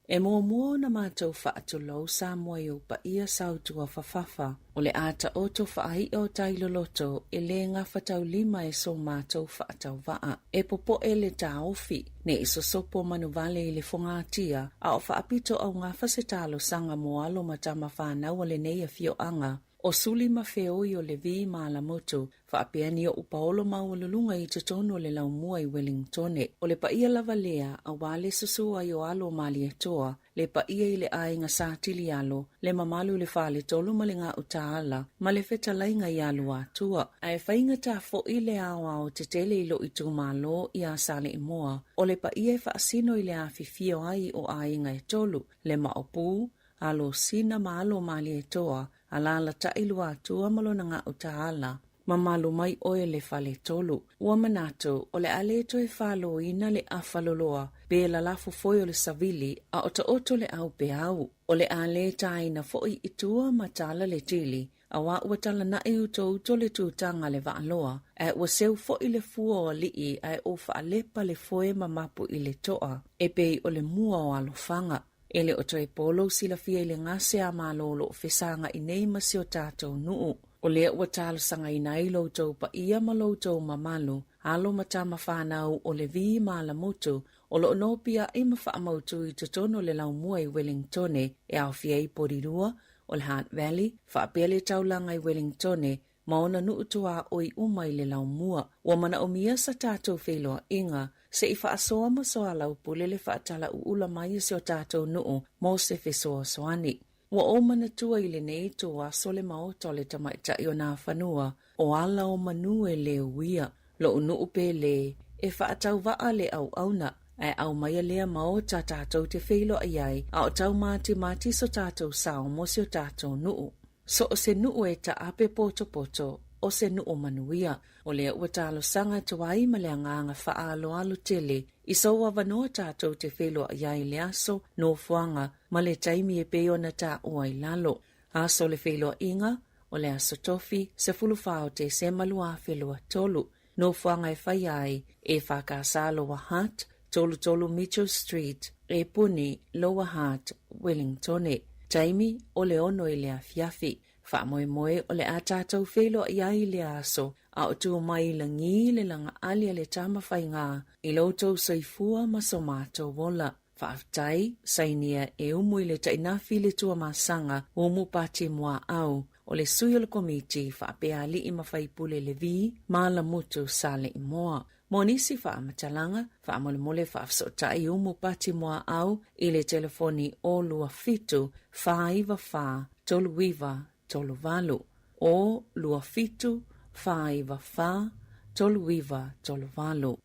E muamua ona matou faatulou Samoa i ou paia sautua fafafa, o le a taoto faai'a o tai loloto e lē gafataulima e so matou faatauvaa. E popo'e le taofi, ne i sosopo manuvale i le fogatia, a o faapito augafa se talosaga mo alo ma tama fanau a lenei afioaga, o Suli ma Feoi o Levi ma Alamutu, faapea ni o'u paolo maualuluga i totonu o le laumua i Wellingtone. O le paia lava lea auā le susu ai o alo o Malietoa, le paia i le aiga Sa Tilialo, le mamalu i le faletolu ma le gautaala, ma le fetalaiga ia Luatua. Ae faigata fo'i le aoao tetele i lo'u itumalo iā Saleimoa, o le paia e faasino i le afifio ai o aiga e tolu, le Maopu, alo o Sina ma alo o Malietoa, alaalatai Luatua ma lona gautaala. Mamalu mai oe le faletolu. Ua manatu o le a le toe faloina le afaloloa pe lalafo foi o le savili a o taoto le au peau. O le a le taina foi i tua ma tala le tili, auā ua talanaʻi utouto le tutaga a le vaaloa, ae ua seu foi le fua o alii ae ua faalepa le foe ma mapu i le toa, e pei o le mua o alofaga. E le o toe po lou silafia i le gase a Malo o lo o fesagaʻi nei ma si o tatou nuu. O lea ua talosagaina ai lo outou paia ma lo outou mamalu, alo ma tama fanau o Levi ma Alamutu, o lo o nopiaʻi ma faamautu i totonu o le laumua i Welingtone e aofia ai Porirua, o le Hutt Valley, faapea le taulaga i Welingtone ma ona nuu tuaoi uma i le laumua. Ua manaomia sa tatou feiloaiga se i faasoa ma soalaupule le faatalauula mai o si o tatou nuu mo se fesoasoani. Ua ou manatua i lenei ituaso le maota o le tamaitai o Nafanua, o ala o manu e le uia, loʻu nuu pele, e faatauvaa le auauna, ae aumaia lea maota tatou te feiloai ai a o taumatimati so tatou sao mo si o tatou nuu. So o se nuu e taape potopoto, o se nuu manuia. O lea ua talosaga atu ai ma le agaga faaaloalo tele i sou avanoa tatou te feiloai ai i le aso, nofoaga, ma le taimi e pei ona taua i lalo. Aso o le feiloaiga, o le Aso Tofi, 14 o Tesema 2023. Nofoaga e faia ai, EFKS Lower Hutt, 33 Mitchell Street, Epuni, Lower Hutt, Wellingtone. Taimi, o le 6 i le afiafi. Faamoemoe o le a tatou feiloai ai i lea aso, a o tu mai i lagi le lagaali a le Tama Faiga i lo outou soifua ma so matou ola. Faafetai, sainia e umu i le tainafi le Tuamasaga, Umu Pati Muaau, o le sui o le Komiti faapea Alii ma Faipule Levi ma Alamutu Saleimoa. Mo nisi faamatalaga, faamolemole faafesootai Umu Pati Muaau i le telefoni o 27 494 39 38. O 27 494 39 38.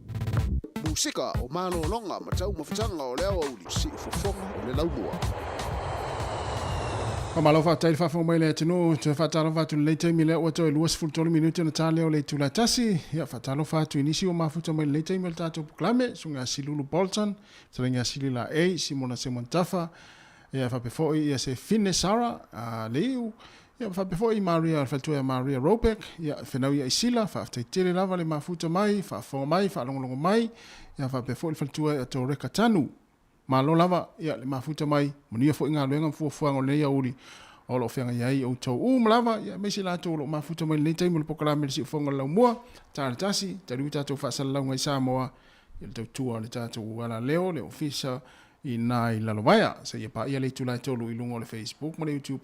Musika o malologa ma taumafataga o le aoauli, siufofoga o le laumua. Faamalo faafetai le faafofoga mai le atunuu. Toe faatalofa atu i lenei taimi lea ua toe 23 minute ona ta lea o le itula e tasi. Ia, faatalofa atu i nisi ua mafuta mai lenei taimi o le tatou polokalame, Susuga ia Silulu Bolton, Fetalaiga ia Sili Laei, Simona Simon Tafa, ia faapea foi ia Sefine Sara Leiu, ia faapea foi Maria, le faletua ia Maria Robeck, ia Fenau ia Isila, faafetai tele lava le mafuta mai, faafofoga mai, faalogologo mai, ia faapea foi le faletua ia Toreka Tanu. Malo lava ia le mafuta mai, manuia foi galuega ma fuafuaga o lenei aoauli o lo o feagai ai outou uma lava, ia aemaise latou o lo o mafuta mai lenei taimi o le polokalame le Siufofoga o le Laumua, ta le tasi, taliu tatou faasalalauga i Samoa, ia le tautua a le tatou alaleo, le ofisa i na i Lalovaea, seia paia le itula e 3 i luga o le Facebook ma le YouTube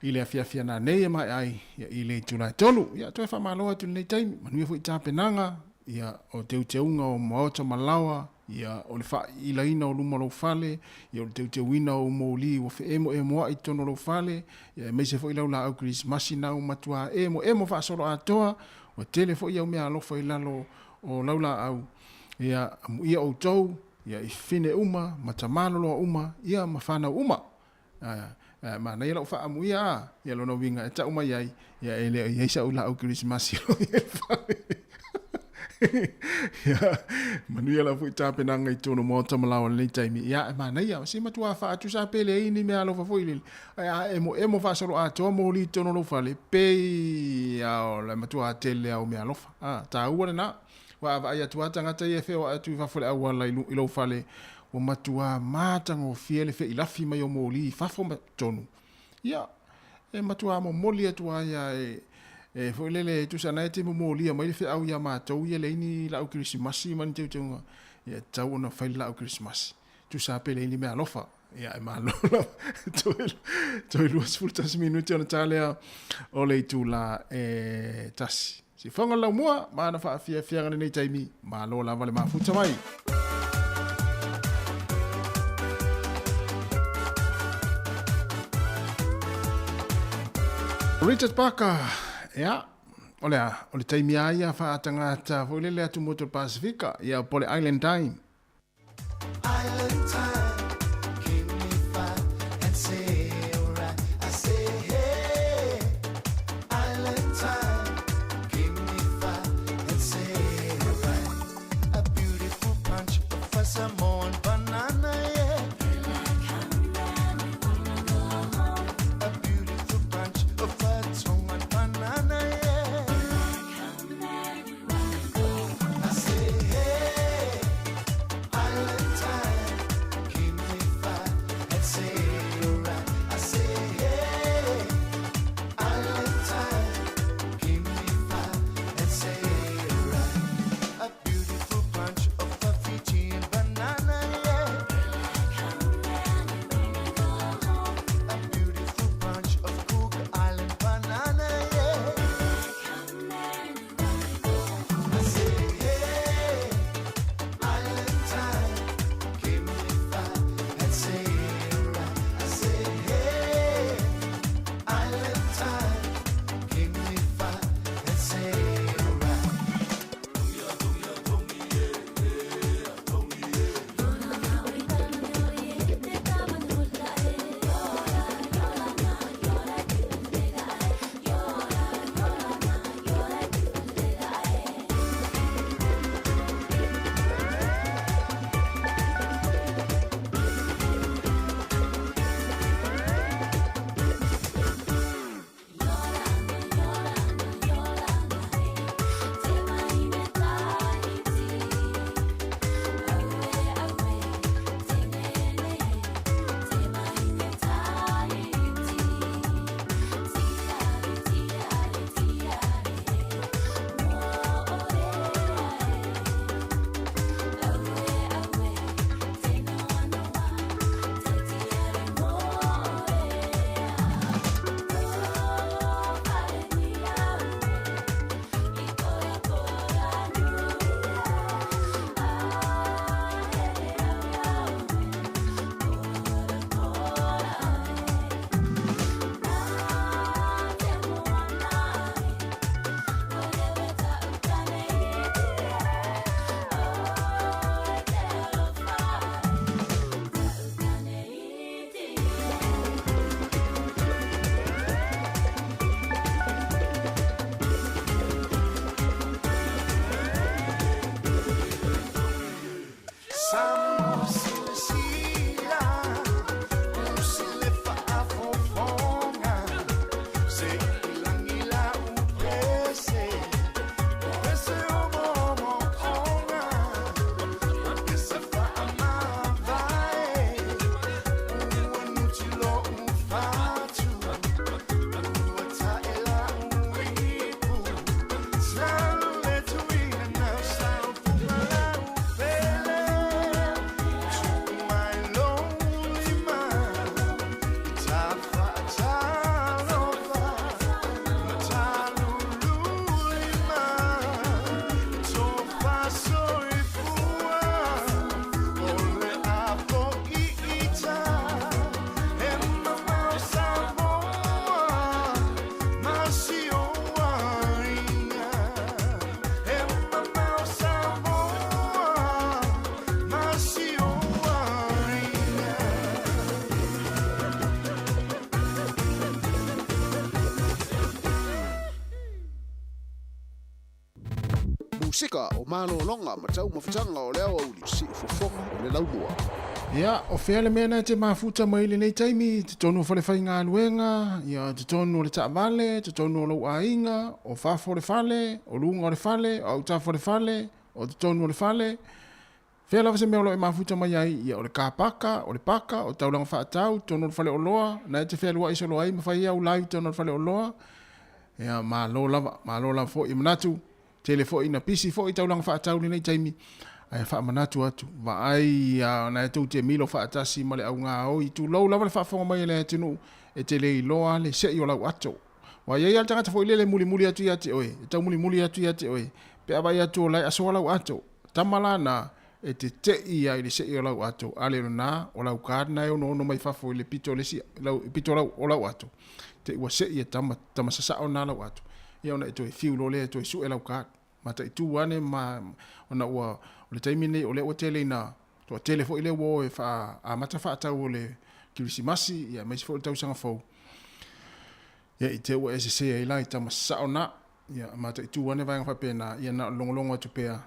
i le afiafi ana nei e mae ai ia, i le itula e 3. Ia, toe faamalo atu lenei taimi, manuia foi tapenaga, ia, o teuteuga o maota ma laoa, ia, o le faailaina o luma o lou fale, ia, o le teuteuina o moli ua feemoemoai i totonu o lou fale, ia, aemaise foi lau laau kerisimasi na ua matua emoemo faasolo atoa, ua tele foi au mea alofa i lalo o lau laau, ia, amuia outou, ia, i fine uma, ma tamaloloa uma, ia, ma fanau uma. A, manaia lau faaamuia a, ia lona uiga e tau mai ai, ia e le o i ai sau laau kerisimasi o i ai fale. Ia, manuia lau foi tapenaga i totonu o maota ma laoa i lenei taimi. Ia, e manaia, se matua faatusa pe leai ni mea alofa foi lele. Ae a emoemo faasolo atoa moli i totonu o lou fale, pei a o le matua tele lava o mea alofa. A, taua lena. Ua a vaai atu lava tagata ia e feoai atu i fafo i le auala i lou fale, ua matua matagofie le feilafi mai o moli i fafo ma totonu. Ia, e matua momoli atu lava ia e, e foi lele, tusa na e te momolia mai le feau ia matou ia leai ni laau kerisimasi ma ni teuteuga, ia e tatau ona fai le laau kerisimasi. Tusa pe leai ni mea alofa. Ia, e malo lava. Toe, toe 21 minute ona ta lea o le itula e tasi. Siufofoga o le Laumua, ma ana faafiafiaga lenei taimi, malo lava le mafuta mai. Richard Parker, ia, o le a, o le taimi a ia faatagata foi lele atu motu o le Pasifika, ia po le Island Time. Island time, give me five and say alright. I say hey, Island time. Pasefika o malologa ma taumafataga o le aoauli Siufofoga o le Laumua. Ia, o fea le mea na e te mafuta mai i lenei taimi, totonu o falefaigaluega, ia, totonu o le taavale, totonu o lou aiga, o fafo o le fale, o luga o le fale, o autafa o le fale, o totonu o le fale, fea lava se mea o lo o e mafuta mai ai, ia, o le kapaka, o le paka, o taulaga faatau, totonu o le faleoloa, na e te fealuai solo ai ma fai au live totonu o le faleoloa, ia, malo lava, malo lava foi. E manatu, Tele foi ina pisi foi taulaga faatau i lenei taimi, ae faamanatu atu, vaai na e tou te milo faatasi ma le au gaoi, tulou lava le faafofoga mai a le atunuu, e te le iloa le sei o lau ato. Ua i ai lava le tagata foi lele e mulimuli atu ia te oe, e taumulimuli atu ia te oe, pe a vaai atu o la e asoa lau ato. Tama la na, e te tei ia i le sei o lau ato, a le o lena, o lau card na e onoono mai fafo i le pito o le isi, lau, pito o lau, o lau ato, te i ua sei e tama, tama sasao na lau ato. Ia ona e toe fiu loa lea e toe sue lau card. Mataitu ane ma, ona ua, o le taimi lenei o lea ua tele ina, toatele foi lea ua o e faa, amata faatau o le Kerisimasi, ia aemaise foi o le tausaga fou. Ia i te ua e sese ai la i tama sasao na. Ia mataitu ane vaega faapena, ia na o le logologo atu pea,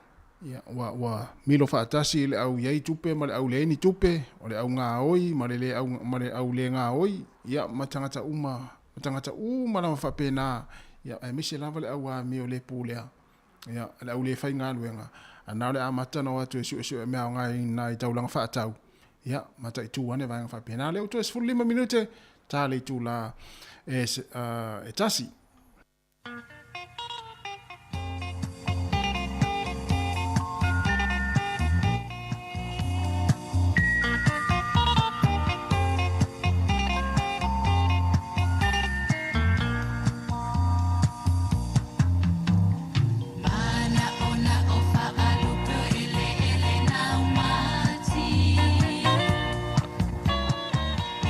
ia ua, ua milo faatasi le au i ai tupe ma le au leai ni tupe, o le au gaoi ma le le au, ma le au le gaoi, ia ma tagata uma, ma tagata uma lava faapena, ia aemaise lava le au amio le pulea, ia le au le faigaluega, a na o le amata ona o atu e suesue mea aoga i nai taulaga faatau, ia mataitu ane vaega faapena. Lea ua toe 15 minute ta le itula e, e tasi.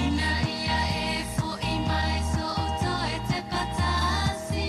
Ina ia e fo'i mai so'u toe te patasi.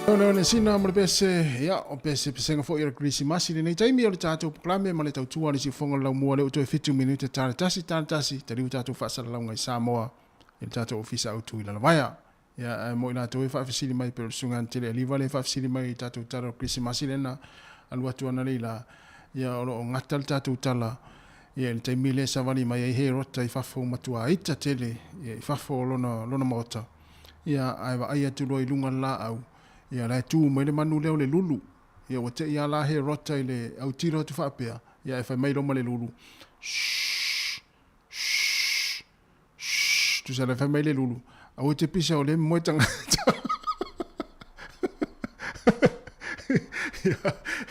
One sina ma le pese, ia, o pese pesega foi o le Kerisimasi lenei taimi o le tatou polokalame ma le tautua a le siufofoga o le laumua lea ua toe fitu minute tala tasi tala tasi taliu tatou faasalalauga i Samoa i le tatou ofisa autu i Lalovaea. Ia, ae mo i latou e faafesili mai pei o le Susuga Antele Aliva lea e faafesili mai i tatou tala o le Kerisimasi lea na alu atu analeila, ia, o lo o gata le tatou tala ia i le taimi lea e savali mai ai Herota i fafo ua matua ita tele ia i fafo o lona, lona maota. Ia, ae vaai atu loa i luga o le laau, ia, la e tu mai le manu lea o le lulu. Ia, ua te i lava la Herota i le autilo atu faapea, ia, ae fai mai loa ma le lulu, Shh! Shh! Shh! Tusa la e fai mai le lulu, Aua e te pisa o lea e moe tagata. Ia,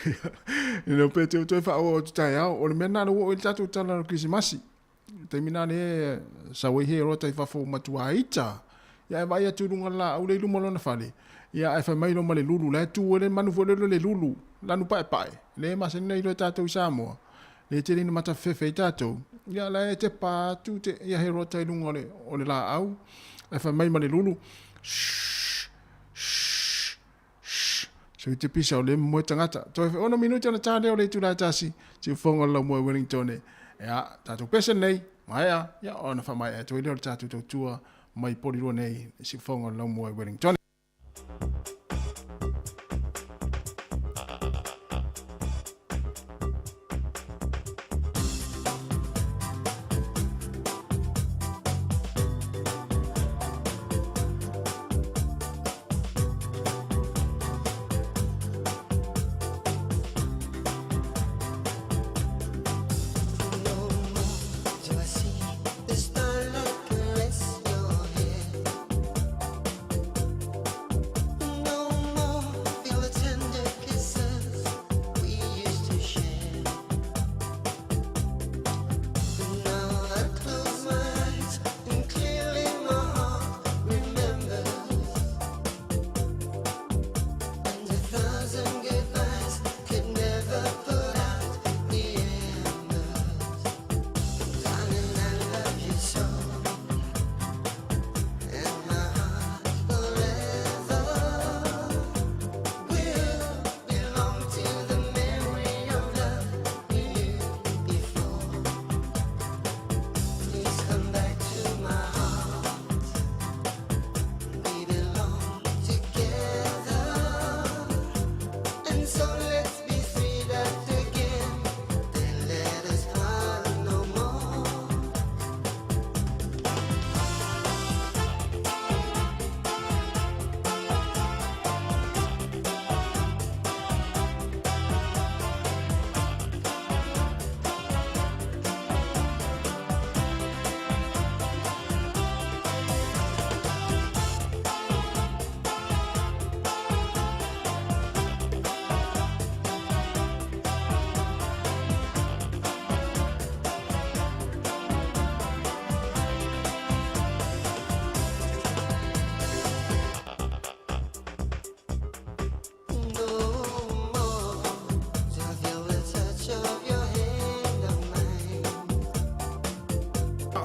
ia, ina pe te toe faaauau atu taeao, o le mea lena lea ua oo i le tatou tala o le Kerisimasi. Taimi na lea sau ai Herota i fafo matua ita. Ia ae vaai atu i luga o le laau lea i luma o lona fale. Ia ae fai mai loa ma le lulu, la e tu ai le manu foi lele o le lulu, lanu paepae, lea e masani ona iloa e tatou i Samoa. Lea e tele ina matafefefe ai tatou. Ia la e tepa atu te, ia Herota i luga o le, o le laau, ae fai mai ma le lulu, Shh, shh, Shh! Sui te pisa o le moe tagata. Toe 6 minute ona tā lea o le itula e tasi, siufofoga o le laumoe Wellington. Ea, tātou pese nei, maea, ia ona whamaea atu ai lea o le tātou tautua mai Porirua nei, siufofoga o le laumoe Wellington.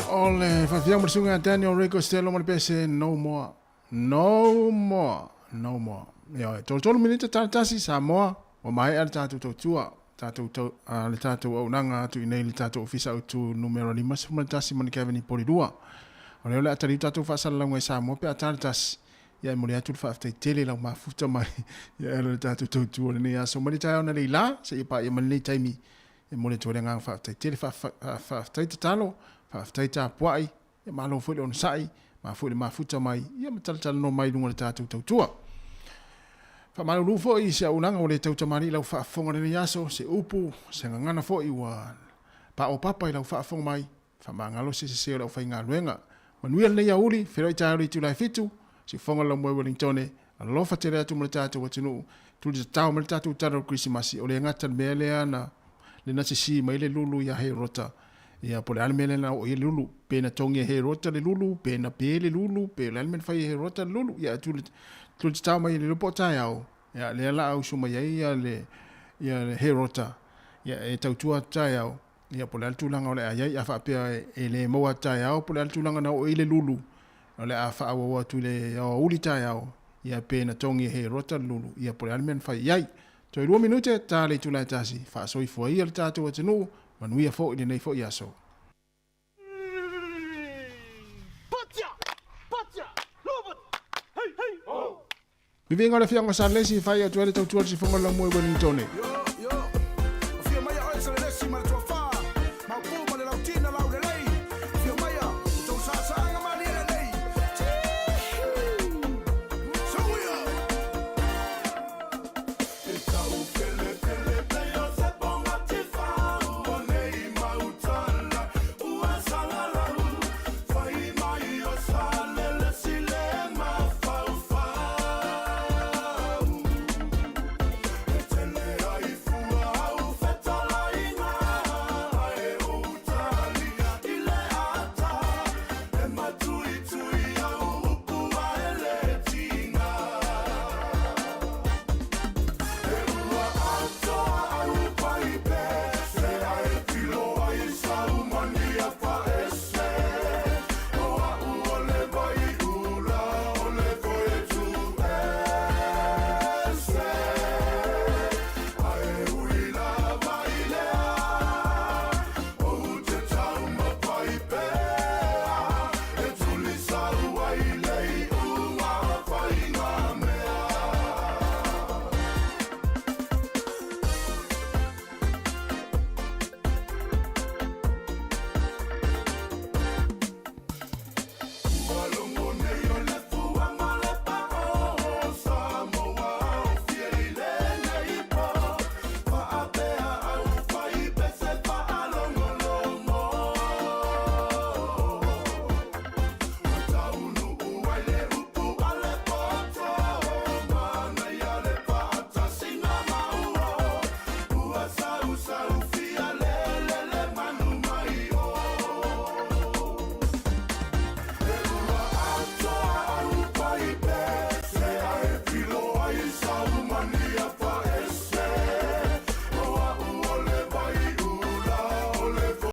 O le faafia ma le susuga Daniel Ray Costello ma le pese No More, No More, No More. Ioe, 33 minita tala tasi Samoa, ua maea le tatou tautua, tatou tau, a, le tatou auaunaga atu i nei le tatou ofisa autu numera 51 ma le Kevin i Porirua. O lea o le a taliu tatou faasalalauga i Samoa pe a tala tasi. Ia e momoli atu le faafetai tele i lau mafuta mai ia e ala le tatou tautua i lenei aso mai le taeao na lei la seia paia mai lenei taimi. E momoli atu ai le agaga faafetai tele, faafetai tatalo, faafetai tapuai, ia malo foi le onosai, mafua i le mafuta mai, ia ma talatalanoa mai i luga o le tatou tautua. Faamalulu foi i se auaunaga ua le tautamalii i lau faafofoga i lenei aso, se upu, se gagana foi ua paopapa i lau faafofoga mai, Faamagalo se sese o le aufaigaluega. Manuia lenei aoauli, feiloai taeao i le itula e fitu, siufofoga le laumoe Wellingtone, alofa tele atu ma le tatou atunuu, tuli tatao mai le tatou tala o le Kerisimasi, o le gata le mea lea na le na sisi mai le lulu ia Herota. Ia, po o le a le mea lea na oo i ai le lulu, pe na togi e Herota le lulu, pe na pe le lulu, pe o le a le mea na fai e Herota le lulu. Ia, tuli, tuli tatao mai le po o taeao, ia, lea la a usu mai ai ia le, ia le Herota, ia, e tautua atu taeao, Ia, po o le a le tulaga o le a i ai, a faapea e le maua atu taeao, po o le a le tulaga na oo i ai le lulu, o le a faaauau atu i le aoauli taeao, Ia pe na togi e Herota le lulu, ia po o le a le mea na fai i ai. Toe lua minute, ta le itula e tasi, faasoifua ia le tatou atunuu, manuia foi lenei foi aso. Viviga o le Afioga Salesi e fai atu ai le tautua i le sifoga o le laumua i Wellingtone.